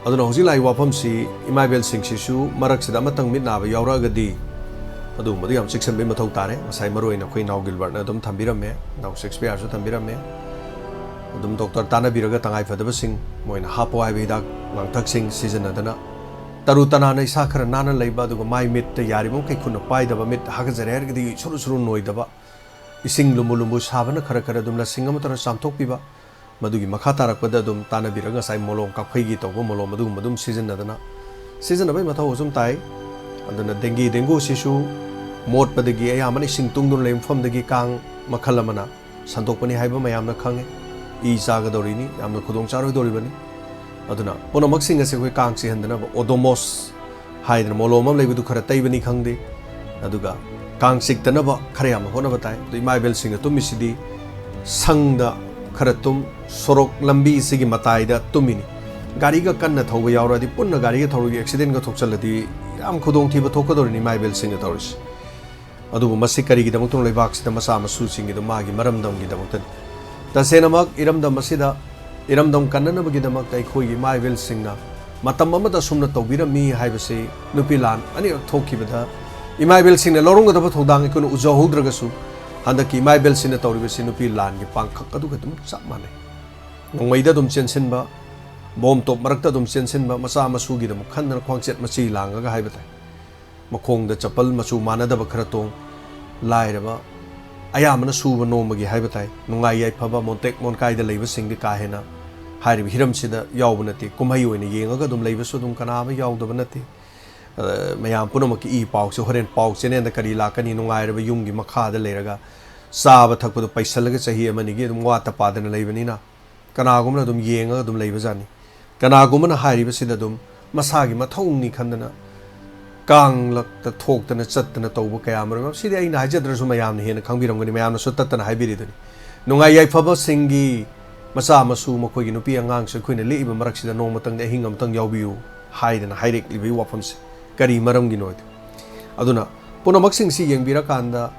ꯑꯗꯨꯅ ꯍꯧꯖꯤꯛ ꯂꯥꯛꯏꯕ ꯋꯥꯐꯝꯁꯤ, ꯏꯃꯥ ꯏꯕꯦꯜꯁꯤꯡꯁꯤꯁꯨ ꯃꯔꯛꯁꯤꯗ ꯑꯃꯇꯪ ꯃꯤꯠ ꯅꯥꯕ ꯌꯥꯎꯔꯛꯑꯒꯗꯤ, ꯑꯗꯨꯒꯨꯝꯕꯗꯨ ꯌꯥꯝ ꯆꯦꯛꯁꯤꯟꯕꯒꯤ ꯃꯊꯧ ꯇꯥꯔꯦ꯫ ꯉꯁꯥꯏ ꯃꯔꯨꯑꯣꯏꯅ ꯑꯩꯈꯣꯏ ꯏꯅꯥꯎ ꯒꯤꯜꯕꯔꯠꯅ ꯑꯗꯨꯝ ꯊꯝꯕꯤꯔꯝꯃꯦ, ꯏꯅꯥꯎ ꯁꯦꯛꯁꯄꯤꯌꯥꯔꯁꯨ ꯊꯝꯕꯤꯔꯝꯃꯦ꯫ ꯑꯗꯨꯝ ꯗꯣꯛꯇꯔ ꯇꯥꯟꯅꯕꯤꯔꯒ ꯇꯉꯥꯏ ꯐꯗꯕꯁꯤꯡ, ꯃꯣꯏꯅ ꯍꯥꯞꯄꯣ ꯍꯥꯏꯕ ꯍꯤꯗꯥꯛ ꯂꯥꯡꯊꯛꯁꯤꯡ ꯁꯤꯖꯤꯟꯅꯗꯅ, ꯇꯔꯨ ꯇꯅꯥꯟꯅ ꯏꯁꯥ ꯈꯔ ꯅꯥꯟꯅ ꯂꯩꯕ, ꯑꯗꯨꯒ ꯃꯥꯏ ꯃꯤꯠꯇ ꯌꯥꯔꯤꯕ ꯃꯈꯩ ꯈꯨꯠꯅ ꯄꯥꯏꯗꯕ, ꯃꯤꯠ ꯍꯥꯀꯠꯆꯔꯦ ꯍꯥꯏꯔꯒꯗꯤ ꯁꯨꯔꯨ ꯁꯨꯔꯨ ꯅꯣꯏꯗꯕ, ꯏꯁꯤꯡ ꯂꯨꯝꯕꯨ ꯂꯨꯝꯕꯨ ꯁꯥꯕꯅ ꯈꯔ ꯈꯔ ꯑꯗꯨꯝ ꯂꯁꯤꯡ ꯑꯃ ꯇꯧꯔ ꯆꯥꯝꯊꯣꯛꯄꯤꯕ, ꯃꯗꯨꯒꯤ ꯃꯈꯥ ꯇꯥꯔꯛꯄꯗ ꯑꯗꯨꯝ ꯇꯥꯟꯅꯕꯤꯔꯒ ꯉꯁꯥꯏ ꯃꯣꯂꯣꯝ, ꯀꯥꯐꯩꯒꯤ ꯇꯧꯕ ꯃꯣꯂꯣꯝ ꯑꯗꯨꯒꯨꯝꯕ ꯑꯗꯨꯝ ꯁꯤꯖꯤꯟꯅꯗꯅ, ꯁꯤꯖꯤꯟꯅꯕꯒꯤ ꯃꯊꯧ ꯑꯁꯨꯝ ꯇꯥꯏ꯫ ꯑꯗꯨꯅ ꯗꯦꯡꯒꯤ, ꯗꯦꯡꯒꯨꯁꯤꯁꯨ ꯃꯣꯠꯄꯗꯒꯤ ꯑꯌꯥꯝꯕꯅ ꯏꯁꯤꯡ ꯇꯨꯡꯗꯨꯅ ꯂꯩꯕ ꯃꯐꯝꯗꯒꯤ ꯀꯥꯡ ꯃꯈꯜ ꯑꯃꯅ ꯁꯟꯗꯣꯛꯄꯅꯤ ꯍꯥꯏꯕ ꯃꯌꯥꯝꯅ ꯈꯪꯉꯤ꯫ ꯏ ꯆꯥꯒꯗꯧꯔꯤꯅꯤ, ꯌꯥꯝꯅ ꯈꯨꯗꯣꯡ ꯆꯥꯔꯣꯏꯗꯧꯔꯤꯕꯅꯤ꯫ ꯑꯗꯨꯅ ꯄꯨꯝꯅꯃꯛꯁꯤꯡ ꯑꯁꯤ ꯑꯩꯈꯣꯏ ꯀꯥꯡ ꯆꯤꯍꯟꯗꯅꯕ Odomos ꯍꯥꯏꯗꯅ ꯃꯣꯂꯣꯝ ꯑꯃ ꯂꯩꯕꯗꯨ ꯈꯔ ꯇꯩꯕꯅꯤ ꯈꯪꯗꯦ, ꯑꯗꯨꯒ ꯀꯥꯡ ꯆꯤꯛꯇꯅꯕ ꯈꯔ ꯌꯥꯝꯅ ꯍꯣꯠꯅꯕ ꯇꯥꯏ꯫ ꯑꯗꯨ ꯏꯃꯥ ꯏꯕꯦꯜꯁꯤꯡꯅ ꯇꯨꯝꯃꯤꯁꯤꯗꯤ ꯁꯪꯗ ꯈꯔ ꯇꯨꯝ, ꯁꯣꯔꯣꯛ ꯂꯝꯕꯤꯁꯤꯒꯤ ꯃꯇꯥꯏꯗ ꯇꯨꯝꯃꯤꯅꯤ꯫ ꯒꯥꯔꯤꯒ ꯀꯟꯅ ꯊꯧꯕ ꯌꯥꯎꯔꯗꯤ, ꯄꯨꯟꯅ ꯒꯥꯔꯤꯒ ꯊꯧꯔꯒ accidentꯒ ꯊꯣꯛꯆꯜꯂꯗꯤ ꯌꯥꯝ ꯈꯨꯗꯣꯡꯊꯤꯕ ꯊꯣꯛꯀꯗꯧꯔꯤꯅꯤ ꯏꯃꯥ ꯏꯕꯦꯜꯁꯤꯡꯅ ꯇꯧꯔꯤꯁꯤ꯫ ꯑꯗꯨꯕꯨ ꯃꯁꯤ ꯀꯔꯤꯒꯤꯗꯃꯛꯇꯅꯣ? ꯂꯩꯕꯥꯛꯁꯤꯗ ꯃꯆꯥ ꯃꯁꯨꯁꯤꯡꯒꯤꯗꯣ ꯃꯥꯒꯤ ꯃꯔꯝꯗꯝꯒꯤꯗꯃꯛꯇꯅꯤ꯫ ꯇꯁꯦꯡꯅꯃꯛ ꯏꯔꯝꯗꯝ ꯑꯁꯤꯗ ꯏꯔꯝꯗꯝ ꯀꯟꯅꯅꯕꯒꯤꯗꯃꯛꯇ ꯑꯩꯈꯣꯏꯒꯤ ꯏꯃꯥ ꯏꯕꯦꯜꯁꯤꯡꯅ ꯃꯇꯝ ꯑꯃꯗ ꯑꯁꯨꯝꯅ ꯇꯧꯕꯤꯔꯝꯃꯤ ꯍꯥꯏꯕꯁꯤ ꯅꯨꯄꯤ ꯂꯥꯟ ꯑꯅꯤꯔꯛ ꯊꯣꯛꯈꯤꯕꯗ ꯏꯃꯥ ꯏꯕꯦꯜꯁꯤꯡꯅ ꯂꯧꯔꯝꯒꯗꯕ ꯊꯧꯗꯥꯡ ꯑꯩꯈꯣꯏꯅ ꯎꯖꯍꯧꯗ꯭ꯔꯒꯁꯨ, ꯍꯟꯗꯛꯀꯤ ꯏꯃꯥ ꯏꯕꯦꯜꯁꯤꯡꯅ ꯇꯧꯔꯤꯕꯁꯤ ꯅꯨꯄꯤ ꯂꯥꯟꯒꯤ ꯄꯥꯡꯈꯛ ꯑꯗꯨꯒ ꯑꯗꯨꯝ ꯆꯞ ꯃꯥꯟꯅꯩ꯫ ꯅꯣꯡꯃꯩꯗ ꯑꯗꯨꯝ ꯆꯦꯟꯁꯤꯟꯕ, ꯕꯣꯝ ꯇꯣꯞ ꯃꯔꯛꯇ ꯑꯗꯨꯝ ꯆꯦꯟꯁꯤꯟꯕ, ꯃꯆꯥ ꯃꯁꯨꯒꯤꯗꯃꯛ ꯈꯟꯗꯅ ꯈ꯭ꯋꯥꯡꯆꯦꯠ ꯃꯆꯤ ꯂꯥꯡꯉꯒ ꯍꯥꯏꯕ ꯇꯥꯏ꯫ ꯃꯈꯣꯡꯗ ꯆꯄꯜ ꯃꯆꯨ ꯃꯥꯟꯅꯗꯕ ꯈꯔ ꯇꯣꯡ, ꯂꯥꯏꯔꯕ ꯑꯌꯥꯝꯕꯅ ꯁꯨꯕ ꯅꯣꯝꯕꯒꯤ ꯍꯥꯏꯕ ꯇꯥꯏ꯫ ꯅꯨꯡꯉꯥꯏ ꯌꯥꯏꯐꯕ ꯃꯣꯟꯇꯦꯛ ꯃꯣꯟꯀꯥꯏꯗ ꯂꯩꯕꯁꯤꯡꯗꯤ ꯀꯥ ꯍꯦꯟꯅ ꯍꯥꯏꯔꯤꯕ ꯍꯤꯔꯝꯁꯤꯗ ꯌꯥꯎꯕ ꯅꯠꯇꯦ꯫ ꯀꯨꯝꯍꯩ ꯑꯣꯏꯅ ꯌꯦꯡꯉꯒ ꯑꯗꯨꯝ ꯂꯩꯕꯁꯨ ꯑꯗꯨꯝ ꯀꯅꯥ ꯑꯃ ꯌꯥꯎꯗꯕ ꯅꯠꯇꯦ꯫ ꯑ, ꯃꯌꯥꯝ ꯄꯨꯝꯅꯃꯛꯀꯤ ꯏ ꯄꯥꯎꯁꯦ ꯍꯣꯔꯦꯟ ꯄꯥꯎ ꯆꯦꯅꯦꯜꯗ ꯀꯔꯤ ꯂꯥꯛꯀꯅꯤ, ꯅꯨꯡꯉꯥꯏꯔꯕ ꯌꯨꯝꯒꯤ ꯃꯈꯥꯗ ꯂꯩꯔꯒ ꯆꯥꯕ ꯊꯛꯄꯗꯣ ꯄꯩꯁꯜꯂꯒ ꯆꯍꯤ ꯑꯃꯅꯤꯒꯤ ꯑꯗꯨꯝ ꯋꯥꯠꯇ ꯄꯥꯗꯅ ꯂꯩꯕꯅꯤꯅ, ꯀꯅꯥꯒꯨꯝꯕꯅ ꯑꯗꯨꯝ ꯌꯦꯡꯉꯒ ꯑꯗꯨꯝ ꯂꯩꯕꯖꯥꯠꯅꯤ꯫ ꯀꯅꯥꯒꯨꯝꯕꯅ ꯍꯥꯏꯔꯤꯕꯁꯤꯗ ꯑꯗꯨꯝ ꯃꯁꯥꯒꯤ ꯃꯊꯧꯅꯤ ꯈꯟꯗꯅ ꯀꯥꯡꯂꯛꯇ ꯊꯣꯛꯇꯅ ꯆꯠꯇꯅ ꯇꯧꯕ ꯀꯌꯥ ꯑꯃꯔꯣꯝ, ꯁꯤꯗꯤ ꯑꯩꯅ ꯍꯥꯏꯖꯗ꯭ꯔꯁꯨ ꯃꯌꯥꯝꯅ ꯍꯦꯟꯅ ꯈꯪꯕꯤꯔꯝꯒꯅꯤ, ꯃꯌꯥꯝꯅꯁꯨ ꯇꯠꯇꯅ ꯍꯥꯏꯕꯤꯔꯤꯗꯨꯅꯤ꯫ ꯅꯨꯡꯉꯥꯏ ꯌꯥꯏꯐꯕꯁꯤꯡꯒꯤ ꯃꯆꯥ ꯃꯁꯨ, ꯃꯈꯣꯏꯒꯤ ꯅꯨꯄꯤ ꯑꯉꯥꯡꯁꯨ ꯑꯩꯈꯣꯏꯅ ꯂꯦꯛꯏꯕ ꯃꯔꯛꯁꯤꯗ ꯅꯣꯡꯃꯇꯪꯗꯤ ꯑꯍꯤꯡ ꯑꯃꯇꯪ ꯌꯥꯎꯕꯤꯌꯨ ꯍꯥꯏꯗꯅ ꯍꯥꯏꯔꯛꯂꯤꯕꯒꯤ ꯋꯥꯐꯝꯁꯦ ꯀꯔꯤ ꯃꯔꯝꯒꯤꯅꯣ ꯍꯥꯏꯗꯤ, ꯑꯗꯨꯅ ꯄꯨꯝꯅꯃꯛꯁꯤꯡꯁꯤ ꯌꯦꯡꯕꯤꯔꯀꯥꯟꯗ,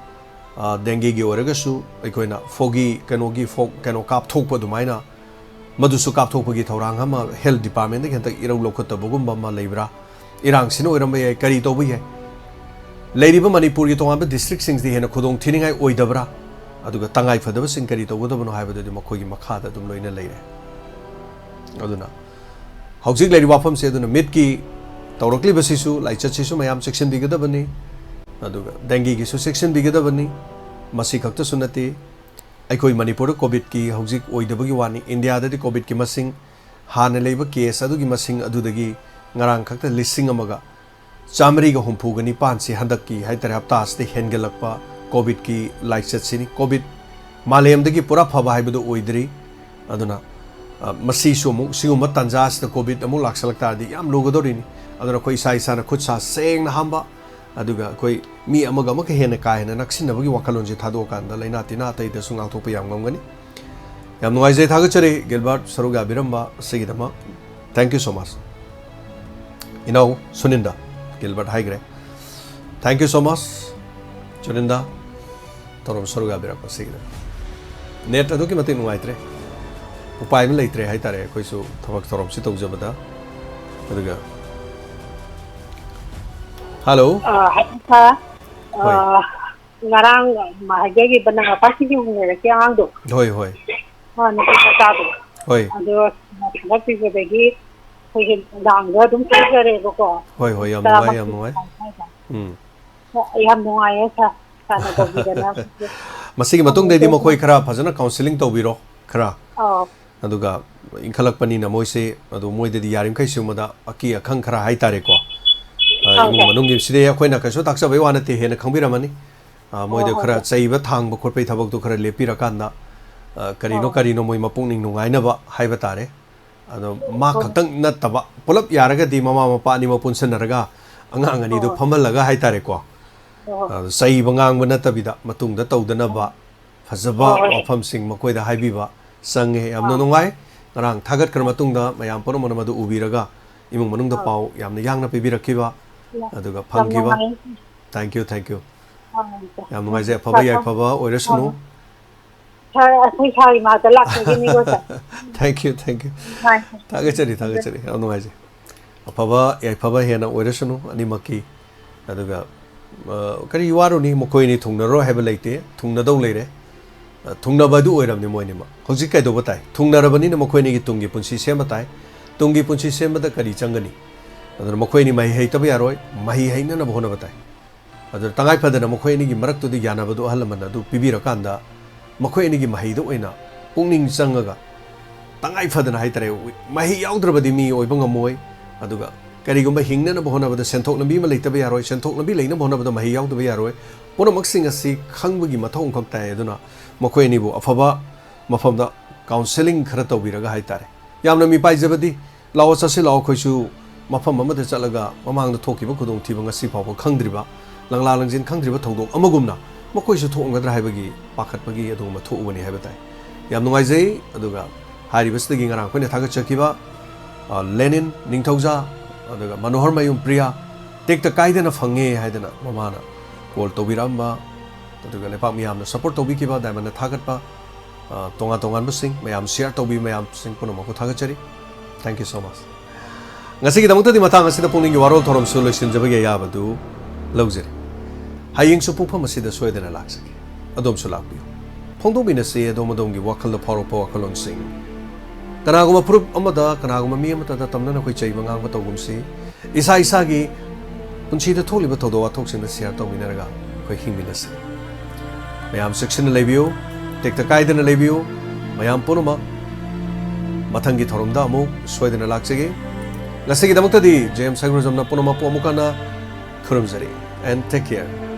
ꯑ, dengueꯒꯤ ꯑꯣꯏꯔꯒꯁꯨ ꯑꯩꯈꯣꯏꯅ foggy, ꯀꯩꯅꯣꯒꯤ fog, ꯀꯩꯅꯣ ꯀꯥꯞꯊꯣꯛꯄ ꯑꯗꯨꯃꯥꯏꯅ, ꯃꯗꯨꯁꯨ ꯀꯥꯞꯊꯣꯛꯄꯒꯤ ꯊꯧꯔꯥꯡ ꯑꯃ health departmentꯗꯒꯤ ꯍꯟꯗꯛ ꯏꯔꯧ ꯂꯧꯈꯠꯇꯕꯒꯨꯝꯕ ꯑꯃ ꯂꯩꯕ꯭ꯔꯥ? ꯏꯔꯥꯡꯁꯤꯅ ꯑꯣꯏꯔꯝꯕ ꯌꯥꯏ, ꯀꯔꯤ ꯇꯧꯕ ꯌꯥꯏ? ꯂꯩꯔꯤꯕ ꯃꯅꯤꯄꯨꯔꯒꯤ ꯇꯣꯉꯥꯟꯕ districtꯁꯤꯡꯁꯤꯗꯤ ꯍꯦꯟꯅ ꯈꯨꯗꯣꯡ ꯊꯤꯅꯤꯡꯉꯥꯏ ꯑꯣꯏꯗꯕ꯭ꯔꯥ? ꯑꯗꯨꯒ ꯇꯉꯥꯏ ꯐꯗꯕꯁꯤꯡ ꯀꯔꯤ ꯇꯧꯒꯗꯕꯅꯣ ꯍꯥꯏꯕꯗꯨꯗꯤ ꯃꯈꯣꯏꯒꯤ ꯃꯈꯥꯗ ꯑꯗꯨꯝ ꯂꯣꯏꯅ ꯂꯩꯔꯦ꯫ ꯑꯗꯨꯅ ꯍꯧꯖꯤꯛ ꯂꯩꯔꯤꯕ ꯋꯥꯐꯝꯁꯦ, ꯑꯗꯨꯅ ꯃꯤꯠꯀꯤ ꯇꯧꯔꯛꯂꯤꯕꯁꯤꯁꯨ, ꯂꯥꯏꯆꯠꯁꯤꯁꯨ ꯃꯌꯥꯝ ꯆꯦꯛꯁꯤꯟꯕꯤꯒꯗꯕꯅꯤ, ꯑꯗꯨꯒ dengueꯒꯤꯁꯨ ꯆꯦꯛꯁꯤꯟꯕꯤꯒꯗꯕꯅꯤ꯫ ꯃꯁꯤ ꯈꯛꯇꯁꯨ ꯅꯠꯇꯦ, ꯑꯩꯈꯣꯏ ꯃꯅꯤꯄꯨꯔꯗ COVIDꯀꯤ ꯍꯧꯖꯤꯛ ꯑꯣꯏꯗꯕꯒꯤ ꯋꯥꯅꯤ, ꯏꯟꯗꯤꯌꯥꯗꯗꯤ COVIDꯀꯤ ꯃꯁꯤꯡ, ꯍꯥꯟꯅ ꯂꯩꯕ case ꯑꯗꯨꯒꯤ ꯃꯁꯤꯡ ꯑꯗꯨꯗꯒꯤ ꯉꯔꯥꯡ ꯈꯛꯇ ꯂꯤꯁꯤꯡ ꯑꯃꯒ ꯆꯥꯃꯔꯤꯒ ꯍꯨꯝꯐꯨꯒ ꯅꯤꯄꯥꯟꯁꯤ ꯍꯟꯗꯛꯀꯤ ꯍꯥꯏꯇꯥꯔꯦ ꯍꯞꯇꯥ ꯑꯁꯤꯗ ꯍꯦꯟꯒꯠꯂꯛꯄ ꯀꯣꯚꯤꯗꯀꯤ ꯂꯥꯏꯆꯠꯁꯤꯅꯤ꯫ ꯀꯣꯚꯤꯗ ꯃꯥꯂꯦꯝꯗꯒꯤ ꯄꯨꯔꯥ ꯐꯕ ꯍꯥꯏꯕꯗꯨ ꯑꯣꯏꯗ꯭ꯔꯤ꯫ ꯑꯗꯨꯅ, ꯑ, ꯃꯁꯤꯁꯨ ꯑꯃꯨꯛ ꯁꯤꯒꯨꯝꯕ ꯇꯥꯟꯖꯥ ꯑꯁꯤꯗ ꯀꯣꯚꯤꯗ ꯑꯃꯨꯛ ꯂꯥꯛꯁꯜꯂꯛ ꯇꯥꯔꯗꯤ ꯌꯥꯝ ꯂꯨꯒꯗꯧꯔꯤꯅꯤ꯫ ꯑꯗꯨꯅ ꯑꯩꯈꯣꯏ ꯏꯁꯥ ꯏꯁꯥꯅ ꯈꯨꯠ ꯁꯥ ꯁꯦꯡꯅ ꯍꯥꯝꯕ, ꯑꯗꯨꯒ ꯑꯩꯈꯣꯏ ꯃꯤ ꯑꯃꯒ ꯑꯃꯒ ꯍꯦꯟꯅ ꯀꯥ ꯍꯦꯟꯅ ꯅꯛꯁꯤꯟꯅꯕꯒꯤ ꯋꯥꯈꯜꯂꯣꯟꯁꯦ ꯊꯥꯗꯣꯛꯑꯀꯥꯟꯗ ꯂꯥꯏꯅꯥ ꯇꯤꯟꯅꯥ ꯑꯇꯩꯗꯁꯨ ꯉꯥꯛꯊꯣꯛꯄ ꯌꯥꯝ ꯉꯝꯒꯅꯤ꯫ ꯌꯥꯝ ꯅꯨꯡꯉꯥꯏꯖꯩ, ꯊꯥꯒꯠꯆꯔꯤ ꯒꯤꯜꯕꯔꯠ ꯁꯔꯨꯛ ꯌꯥꯕꯤꯔꯝꯕ ꯑꯁꯤꯒꯤꯗꯃꯛ꯫ Thank you so much꯫ ꯏꯅꯥꯎ ꯁꯨꯅꯤꯟꯗ, ꯒꯤꯜꯕꯔꯠ ꯍꯥꯏꯈ꯭ꯔꯦ꯫ Thank you so much, ꯁꯨꯅꯤꯟꯗ, ꯊꯧꯔꯝ ꯁꯔꯨꯛ ꯌꯥꯕꯤꯔꯛꯄ ꯑꯁꯤꯒꯤꯗꯃꯛ꯫ ꯅꯦꯠ ꯑꯗꯨꯛꯀꯤ ꯃꯇꯤꯛ ꯅꯨꯡꯉꯥꯏꯇ꯭ꯔꯦ, ꯎꯄꯥꯏ ꯑꯃ ꯂꯩꯇ꯭ꯔꯦ ꯍꯥꯏꯇꯥꯔꯦ ꯑꯩꯈꯣꯏꯁꯨ ꯊꯕꯛ ꯊꯧꯔꯝꯁꯤ ꯇꯧꯖꯕꯗ꯫ ꯑꯗꯨꯒ, ꯍꯜꯂꯣ꯫ ꯑ, ꯍꯜꯂꯣ, ꯁꯥꯔ꯫ ꯍꯣꯏ꯫ ꯑ, ꯉꯔꯥꯡ ꯍꯥꯏꯖꯈꯤꯕ ꯅꯪ ꯃꯄꯥꯁꯤꯡꯒꯤ ꯍꯣꯡꯅꯔꯛꯀꯦ ꯑꯉꯥꯡꯗꯣ꯫ ꯍꯣꯏ, ꯍꯣꯏ꯫ ꯑ, ꯅꯨꯄꯤ ꯃꯆꯥꯗꯣ꯫ ꯍꯣꯏ꯫ ꯑꯗꯣ ꯊꯥꯒꯠꯄꯤꯕꯗꯒꯤ ꯑꯩꯈꯣꯏꯁꯦ ꯅꯨꯡꯗꯥꯡꯗ ꯑꯗꯨꯝ ꯆꯠꯆꯔꯦꯕꯀꯣ꯫ ꯍꯣꯏ, ꯍꯣꯏ, ꯌꯥꯝ ꯅꯨꯡꯉꯥꯏ, ꯌꯥꯝ ꯇꯔꯥꯃꯥꯊꯣꯏ ꯅꯨꯡꯉꯥꯏ꯫ ꯃꯈꯥꯏ꯫ ꯎꯝ꯫ ꯌꯥꯝ ꯅꯨꯡꯉꯥꯏꯌꯦ, ꯁꯥꯔ, ꯁꯥꯔꯅ ꯇꯧꯕꯤꯗꯅ꯫ ꯃꯁꯤꯒꯤ ꯃꯇꯨꯡꯗꯩꯗꯤ ꯃꯈꯣꯏ ꯈꯔ ꯐꯖꯅ counselling ꯇꯧꯕꯤꯔꯣ, ꯈꯔ꯫ ꯑꯧ꯫ ꯑꯗꯨꯒ ꯏꯟꯈꯠꯂꯛꯄꯅꯤꯅ ꯃꯣꯏꯁꯦ, ꯑꯗꯨ ꯃꯣꯏꯗꯗꯤ ꯌꯥꯔꯤꯃꯈꯩ ꯁꯤꯒꯨꯝꯕꯗ ꯑꯀꯤ ꯑꯈꯪ ꯈꯔ ꯍꯥꯏꯇꯥꯔꯦꯀꯣ, ꯑ, ꯑꯧ, ꯏꯃꯨꯡ ꯁꯥꯔ꯫ ꯃꯅꯨꯡꯒꯤ ꯁꯤꯗꯤ ꯑꯩꯈꯣꯏꯅ ꯀꯩꯁꯨ ꯇꯥꯛꯆꯕꯩ ꯋꯥ ꯅꯠꯇꯦ, ꯍꯦꯟꯅ ꯈꯪꯕꯤꯔꯝꯃꯅꯤ꯫ ꯑ, ꯃꯣꯏꯗ ꯑꯣ, ꯍꯣꯏ, ꯈꯔ ꯁꯥꯔ꯫ ꯆꯩꯕ ꯊꯥꯡꯕ ꯈꯣꯠꯄꯒꯤ ꯊꯕꯛꯇꯣ ꯈꯔ ꯂꯦꯞꯄꯤꯔꯀꯥꯟꯗ, ꯑ, ꯀꯔꯤꯅꯣ ꯑꯣ꯫ ꯀꯔꯤꯅꯣ ꯃꯣꯏ ꯃꯄꯨꯛꯅꯤꯡ ꯅꯨꯡꯉꯥꯏꯅꯕ ꯍꯥꯏꯕ ꯇꯥꯔꯦ꯫ ꯑꯗꯣ ꯃꯥ ꯑꯣ꯫ ꯈꯛꯇꯪ ꯅꯠꯇꯕ, ꯄꯨꯂꯞ ꯌꯥꯔꯒꯗꯤ ꯃꯃꯥ ꯃꯄꯥ ꯑꯅꯤꯃꯛ ꯄꯨꯟꯁꯤꯟꯅꯔꯒ ꯑꯉꯥꯡ ꯑꯅꯤꯗꯣ ꯑꯣ꯫ ꯐꯝꯍꯜꯂꯒ ꯍꯥꯏꯇꯥꯔꯦꯀꯣ, ꯑꯣ꯫ ꯑ, ꯆꯩꯕ ꯉꯥꯡꯕ ꯅꯠꯇꯕꯤꯗ ꯃꯇꯨꯡꯗ ꯇꯧꯗꯅꯕ ꯐꯖꯕ ꯍꯣꯏ, ꯍꯣꯏ꯫ ꯋꯥꯐꯝꯁꯤꯡ ꯃꯈꯣꯏꯗ ꯍꯥꯏꯕꯤꯕ ꯆꯪꯉꯦ꯫ ꯌꯥꯝꯅ ꯑꯥ꯫ ꯅꯨꯡꯉꯥꯏ꯫ ꯉꯔꯥꯡ ꯊꯥꯒꯠꯈ꯭ꯔ ꯃꯇꯨꯡꯗ ꯃꯌꯥꯝ ꯄꯨꯝꯅꯃꯛꯅ ꯃꯗꯨ ꯎꯕꯤꯔꯒ ꯏꯃꯨꯡ ꯃꯅꯨꯡꯗ ꯑꯥ꯫ ꯄꯥꯎ ꯌꯥꯝꯅ ꯌꯥꯡꯅ ꯄꯤꯕꯤꯔꯛꯈꯤꯕ, ꯌꯥꯝ, ꯑꯗꯨꯒ ꯌꯥꯝ ꯐꯪꯈꯤꯕ꯫ ꯅꯨꯡꯉꯥꯏ꯫ Thank you, thank you꯫ ꯑꯥ, ꯌꯥꯝ ꯅꯨꯡꯉꯥꯏꯖꯩ꯫ ꯑꯐꯕ ꯁꯥꯔ, ꯌꯥꯏꯐꯕ ꯑꯣꯏꯔꯁꯅꯨ꯫ ꯑꯥ꯫ ꯁꯥꯔ, ꯑꯩꯈꯣꯏ ꯁꯥꯔꯒꯤ ꯃꯅꯥꯛꯇ ꯂꯥꯛꯆꯒꯦꯅꯦꯀꯣ, ꯁꯥꯔ꯫ Thank you, thank you꯫ ꯅꯨꯡꯉꯥꯏ꯫ ꯊꯥꯒꯠꯆꯔꯤ, ꯊꯥꯒꯠꯆꯔꯤ꯫ ꯌꯥꯝ ꯅꯨꯡꯉꯥꯏꯖꯩ꯫ ꯑꯐꯕ ꯌꯥꯏꯐꯕ ꯍꯦꯟꯅ ꯑꯣꯏꯔꯁꯅꯨ ꯑꯅꯤꯃꯛꯀꯤ꯫ ꯑꯗꯨꯒ, ꯑ, ꯀꯔꯤ ꯋꯥꯔꯨꯅꯤ, ꯃꯈꯣꯏ ꯑꯅꯤ ꯊꯨꯡꯅꯔꯣꯏ ꯍꯥꯏꯕ ꯂꯩꯇꯦ, ꯊꯨꯡꯅꯗꯧ ꯂꯩꯔꯦ꯫ ꯑ, ꯊꯨꯡꯅꯕ ꯑꯗꯨ ꯑꯣꯏꯔꯕꯅꯤ ꯃꯣꯏꯅꯤꯃꯛ꯫ ꯍꯧꯖꯤꯛ ꯀꯩꯗꯧꯕ ꯇꯥꯏ? ꯊꯨꯡꯅꯔꯕꯅꯤꯅ ꯃꯈꯣꯏ ꯑꯅꯤꯒꯤ ꯇꯨꯡꯒꯤ ꯄꯨꯟꯁꯤ ꯁꯦꯝꯕ ꯇꯥꯏ꯫ ꯇꯨꯡꯒꯤ ꯄꯨꯟꯁꯤ ꯁꯦꯝꯕꯗ ꯀꯔꯤ ꯆꯪꯒꯅꯤ? ꯑꯗꯨꯅ ꯃꯈꯣꯏ ꯑꯅꯤ ꯃꯍꯩ ꯍꯩꯇꯕ ꯌꯥꯔꯣꯏ, ꯃꯍꯩ ꯍꯩꯅꯅꯕ ꯍꯣꯠꯅꯕ ꯇꯥꯏ꯫ ꯑꯗꯨꯅ ꯇꯉꯥꯏ ꯐꯗꯅ ꯃꯈꯣꯏ ꯑꯅꯤꯒꯤ ꯃꯔꯛꯇꯨꯗ ꯌꯥꯅꯕꯗꯨ ꯑꯍꯜ ꯂꯃꯟ ꯑꯗꯨ ꯄꯤꯕꯤꯔꯀꯥꯟꯗ ꯃꯈꯣꯏ ꯑꯅꯤꯒꯤ ꯃꯍꯩꯗ ꯑꯣꯏꯅ ꯄꯨꯛꯅꯤꯡ ꯆꯪꯉꯒ ꯇꯉꯥꯏ ꯐꯗꯅ ꯍꯥꯏꯇꯥꯔꯦ, ꯃꯍꯩ ꯌꯥꯎꯗ꯭ꯔꯕꯗꯤ ꯃꯤ ꯑꯣꯏꯕ ꯉꯝꯃꯣꯏ꯫ ꯑꯗꯨꯒ ꯀꯔꯤꯒꯨꯝꯕ ꯍꯤꯡꯅꯅꯕ ꯍꯣꯠꯅꯕꯗ ꯁꯦꯟꯊꯣꯛ ꯂꯝꯕꯤ ꯑꯃ ꯂꯩꯇꯕ ꯌꯥꯔꯣꯏ, ꯁꯦꯟꯊꯣꯛ ꯂꯝꯕꯤ ꯂꯩꯅꯕ ꯍꯣꯠꯅꯕꯗ ꯃꯍꯩ ꯌꯥꯎꯗꯕ ꯌꯥꯔꯣꯏ꯫ ꯄꯨꯝꯅꯃꯛꯁꯤꯡ ꯑꯁꯤ ꯈꯪꯕꯒꯤ ꯃꯊꯧ ꯑꯃꯈꯛ ꯇꯥꯏ꯫ ꯑꯗꯨꯅ ꯃꯈꯣꯏ ꯑꯅꯤꯕꯨ ꯑꯐꯕ ꯃꯐꯝꯗ counselling ꯈꯔ ꯇꯧꯕꯤꯔꯒ ꯍꯥꯏꯇꯥꯔꯦ꯫ ꯌꯥꯝꯅ ꯃꯤꯄꯥꯏꯖꯕꯗꯤ, ꯂꯥꯛꯑꯣ ꯆꯠꯁꯤ ꯂꯥꯛꯑꯣ, ꯑꯩꯈꯣꯏꯁꯨ ꯃꯐꯝ ꯑꯃꯗ ꯆꯠꯂꯒ ꯃꯃꯥꯡꯗ ꯊꯣꯛꯈꯤꯕ ꯈꯨꯗꯣꯡꯊꯤꯕ ꯉꯁꯤ ꯐꯥꯎꯕ ꯈꯪꯗ꯭ꯔꯤꯕ, ꯂꯪꯂꯥ ꯂꯪꯖꯤꯟ ꯈꯪꯗ꯭ꯔꯤꯕ ꯊꯧꯗꯣꯛ ꯑꯃꯒꯨꯝꯅ ꯃꯈꯣꯏꯁꯨ ꯊꯣꯛꯑꯝꯒꯗ꯭ꯔꯥ ꯍꯥꯏꯕꯒꯤ ꯄꯥꯈꯠꯄꯒꯤ ꯑꯗꯨꯒꯨꯝꯕ ꯊꯣꯛꯎꯕꯅꯤ ꯍꯥꯏꯕ ꯇꯥꯏ꯫ ꯌꯥꯝ ꯅꯨꯡꯉꯥꯏꯖꯩ꯫ ꯑꯗꯨꯒ ꯍꯥꯏꯔꯤꯕꯁꯤꯗꯒꯤ ꯉꯔꯥꯡ ꯑꯩꯈꯣꯏꯅ ꯊꯥꯒꯠꯆꯈꯤꯕ, ꯑ, ꯂꯦꯅꯤꯟ ꯅꯤꯡꯊꯧꯖꯥ, ꯑꯗꯨꯒ ꯃꯅꯣꯍꯔ ꯃꯌꯨꯝ ꯄ꯭ꯔꯤꯌꯥ ꯇꯦꯛꯇ ꯀꯥꯏꯗꯅ ꯐꯪꯉꯦ ꯍꯥꯏꯗꯅ ꯃꯃꯥꯅ call ꯇꯧꯕꯤꯔꯛꯑꯝꯕ, ꯑꯗꯨꯒ ꯂꯩꯄꯥꯛ ꯃꯤꯌꯥꯝꯅ support ꯇꯧꯕꯤꯈꯤꯕ, diamondꯅ ꯊꯥꯒꯠꯄ, ꯑ, ꯇꯣꯉꯥꯟ ꯇꯣꯉꯥꯟꯕꯁꯤꯡ, ꯃꯌꯥꯝ share ꯇꯧꯕꯤ ꯃꯌꯥꯝꯁꯤꯡ ꯄꯨꯝꯅꯃꯛꯄꯨ ꯊꯥꯒꯠꯆꯔꯤ꯫ Thank you so much꯫ ꯉꯁꯤꯒꯤꯗꯃꯛꯇꯗꯤ ꯃꯇꯥꯡ ꯑꯁꯤꯗ ꯄꯨꯛꯅꯤꯡꯒꯤ ꯋꯥꯔꯣꯜ ꯊꯧꯔꯝꯁꯨ ꯂꯣꯏꯁꯤꯟꯖꯕꯒꯤ ꯑꯌꯥꯕꯗꯨ ꯂꯧꯖꯔꯤ꯫ ꯍꯌꯦꯡꯁꯨ ꯄꯨꯡꯐꯝ ꯑꯁꯤꯗ ꯁꯣꯏꯗꯅ ꯂꯥꯛꯆꯒꯦ꯫ ꯑꯗꯣꯝꯁꯨ ꯂꯥꯛꯄꯤꯌꯨ꯫ ꯐꯣꯡꯗꯣꯛꯃꯤꯟꯅꯁꯤ ꯑꯗꯣꯝ ꯑꯗꯣꯝꯒꯤ ꯋꯥꯈꯜꯗ ꯐꯥꯎꯔꯛꯄ ꯋꯥꯈꯜꯂꯣꯟꯁꯤꯡ꯫ ꯀꯅꯥꯒꯨꯝꯕ ꯐꯨꯔꯨꯞ ꯑꯃꯗ, ꯀꯅꯥꯒꯨꯝꯕ ꯃꯤ ꯑꯃꯠꯇꯗ ꯇꯝꯅꯅ ꯑꯩꯈꯣꯏ ꯆꯩꯕ ꯉꯥꯡꯕ ꯇꯧꯒꯨꯝꯁꯤ꯫ ꯏꯁꯥ ꯏꯁꯥꯒꯤ ꯄꯨꯟꯁꯤꯗ ꯊꯣꯛꯂꯤꯕ ꯊꯧꯗꯣꯛ ꯋꯥꯊꯣꯛꯁꯤꯡꯗ share ꯇꯧꯃꯤꯟꯅꯔꯒ ꯑꯩꯈꯣꯏ ꯍꯤꯡꯃꯤꯟꯅꯁꯤ꯫ ꯃꯌꯥꯝ ꯆꯦꯛꯁꯤꯟꯅ ꯂꯩꯕꯤꯌꯨ, ꯇꯦꯛꯇ ꯀꯥꯏꯗꯅ ꯂꯩꯕꯤꯌꯨ꯫ ꯃꯌꯥꯝ ꯄꯨꯝꯅꯃꯛ ꯃꯊꯪꯒꯤ ꯊꯧꯔꯝꯗ ꯑꯃꯨꯛ ꯁꯣꯏꯗꯅ ꯂꯥꯛꯆꯒꯦ꯫ ꯉꯁꯤꯒꯤꯗꯃꯛꯇꯗꯤ J M ꯁꯥꯏꯒ꯭ꯔꯨꯖꯝꯅ ꯄꯨꯝꯅꯃꯛꯄꯨ ꯑꯃꯨꯛ ꯍꯟꯅ ꯈꯨꯔꯨꯝꯖꯔꯤ꯫ And take care.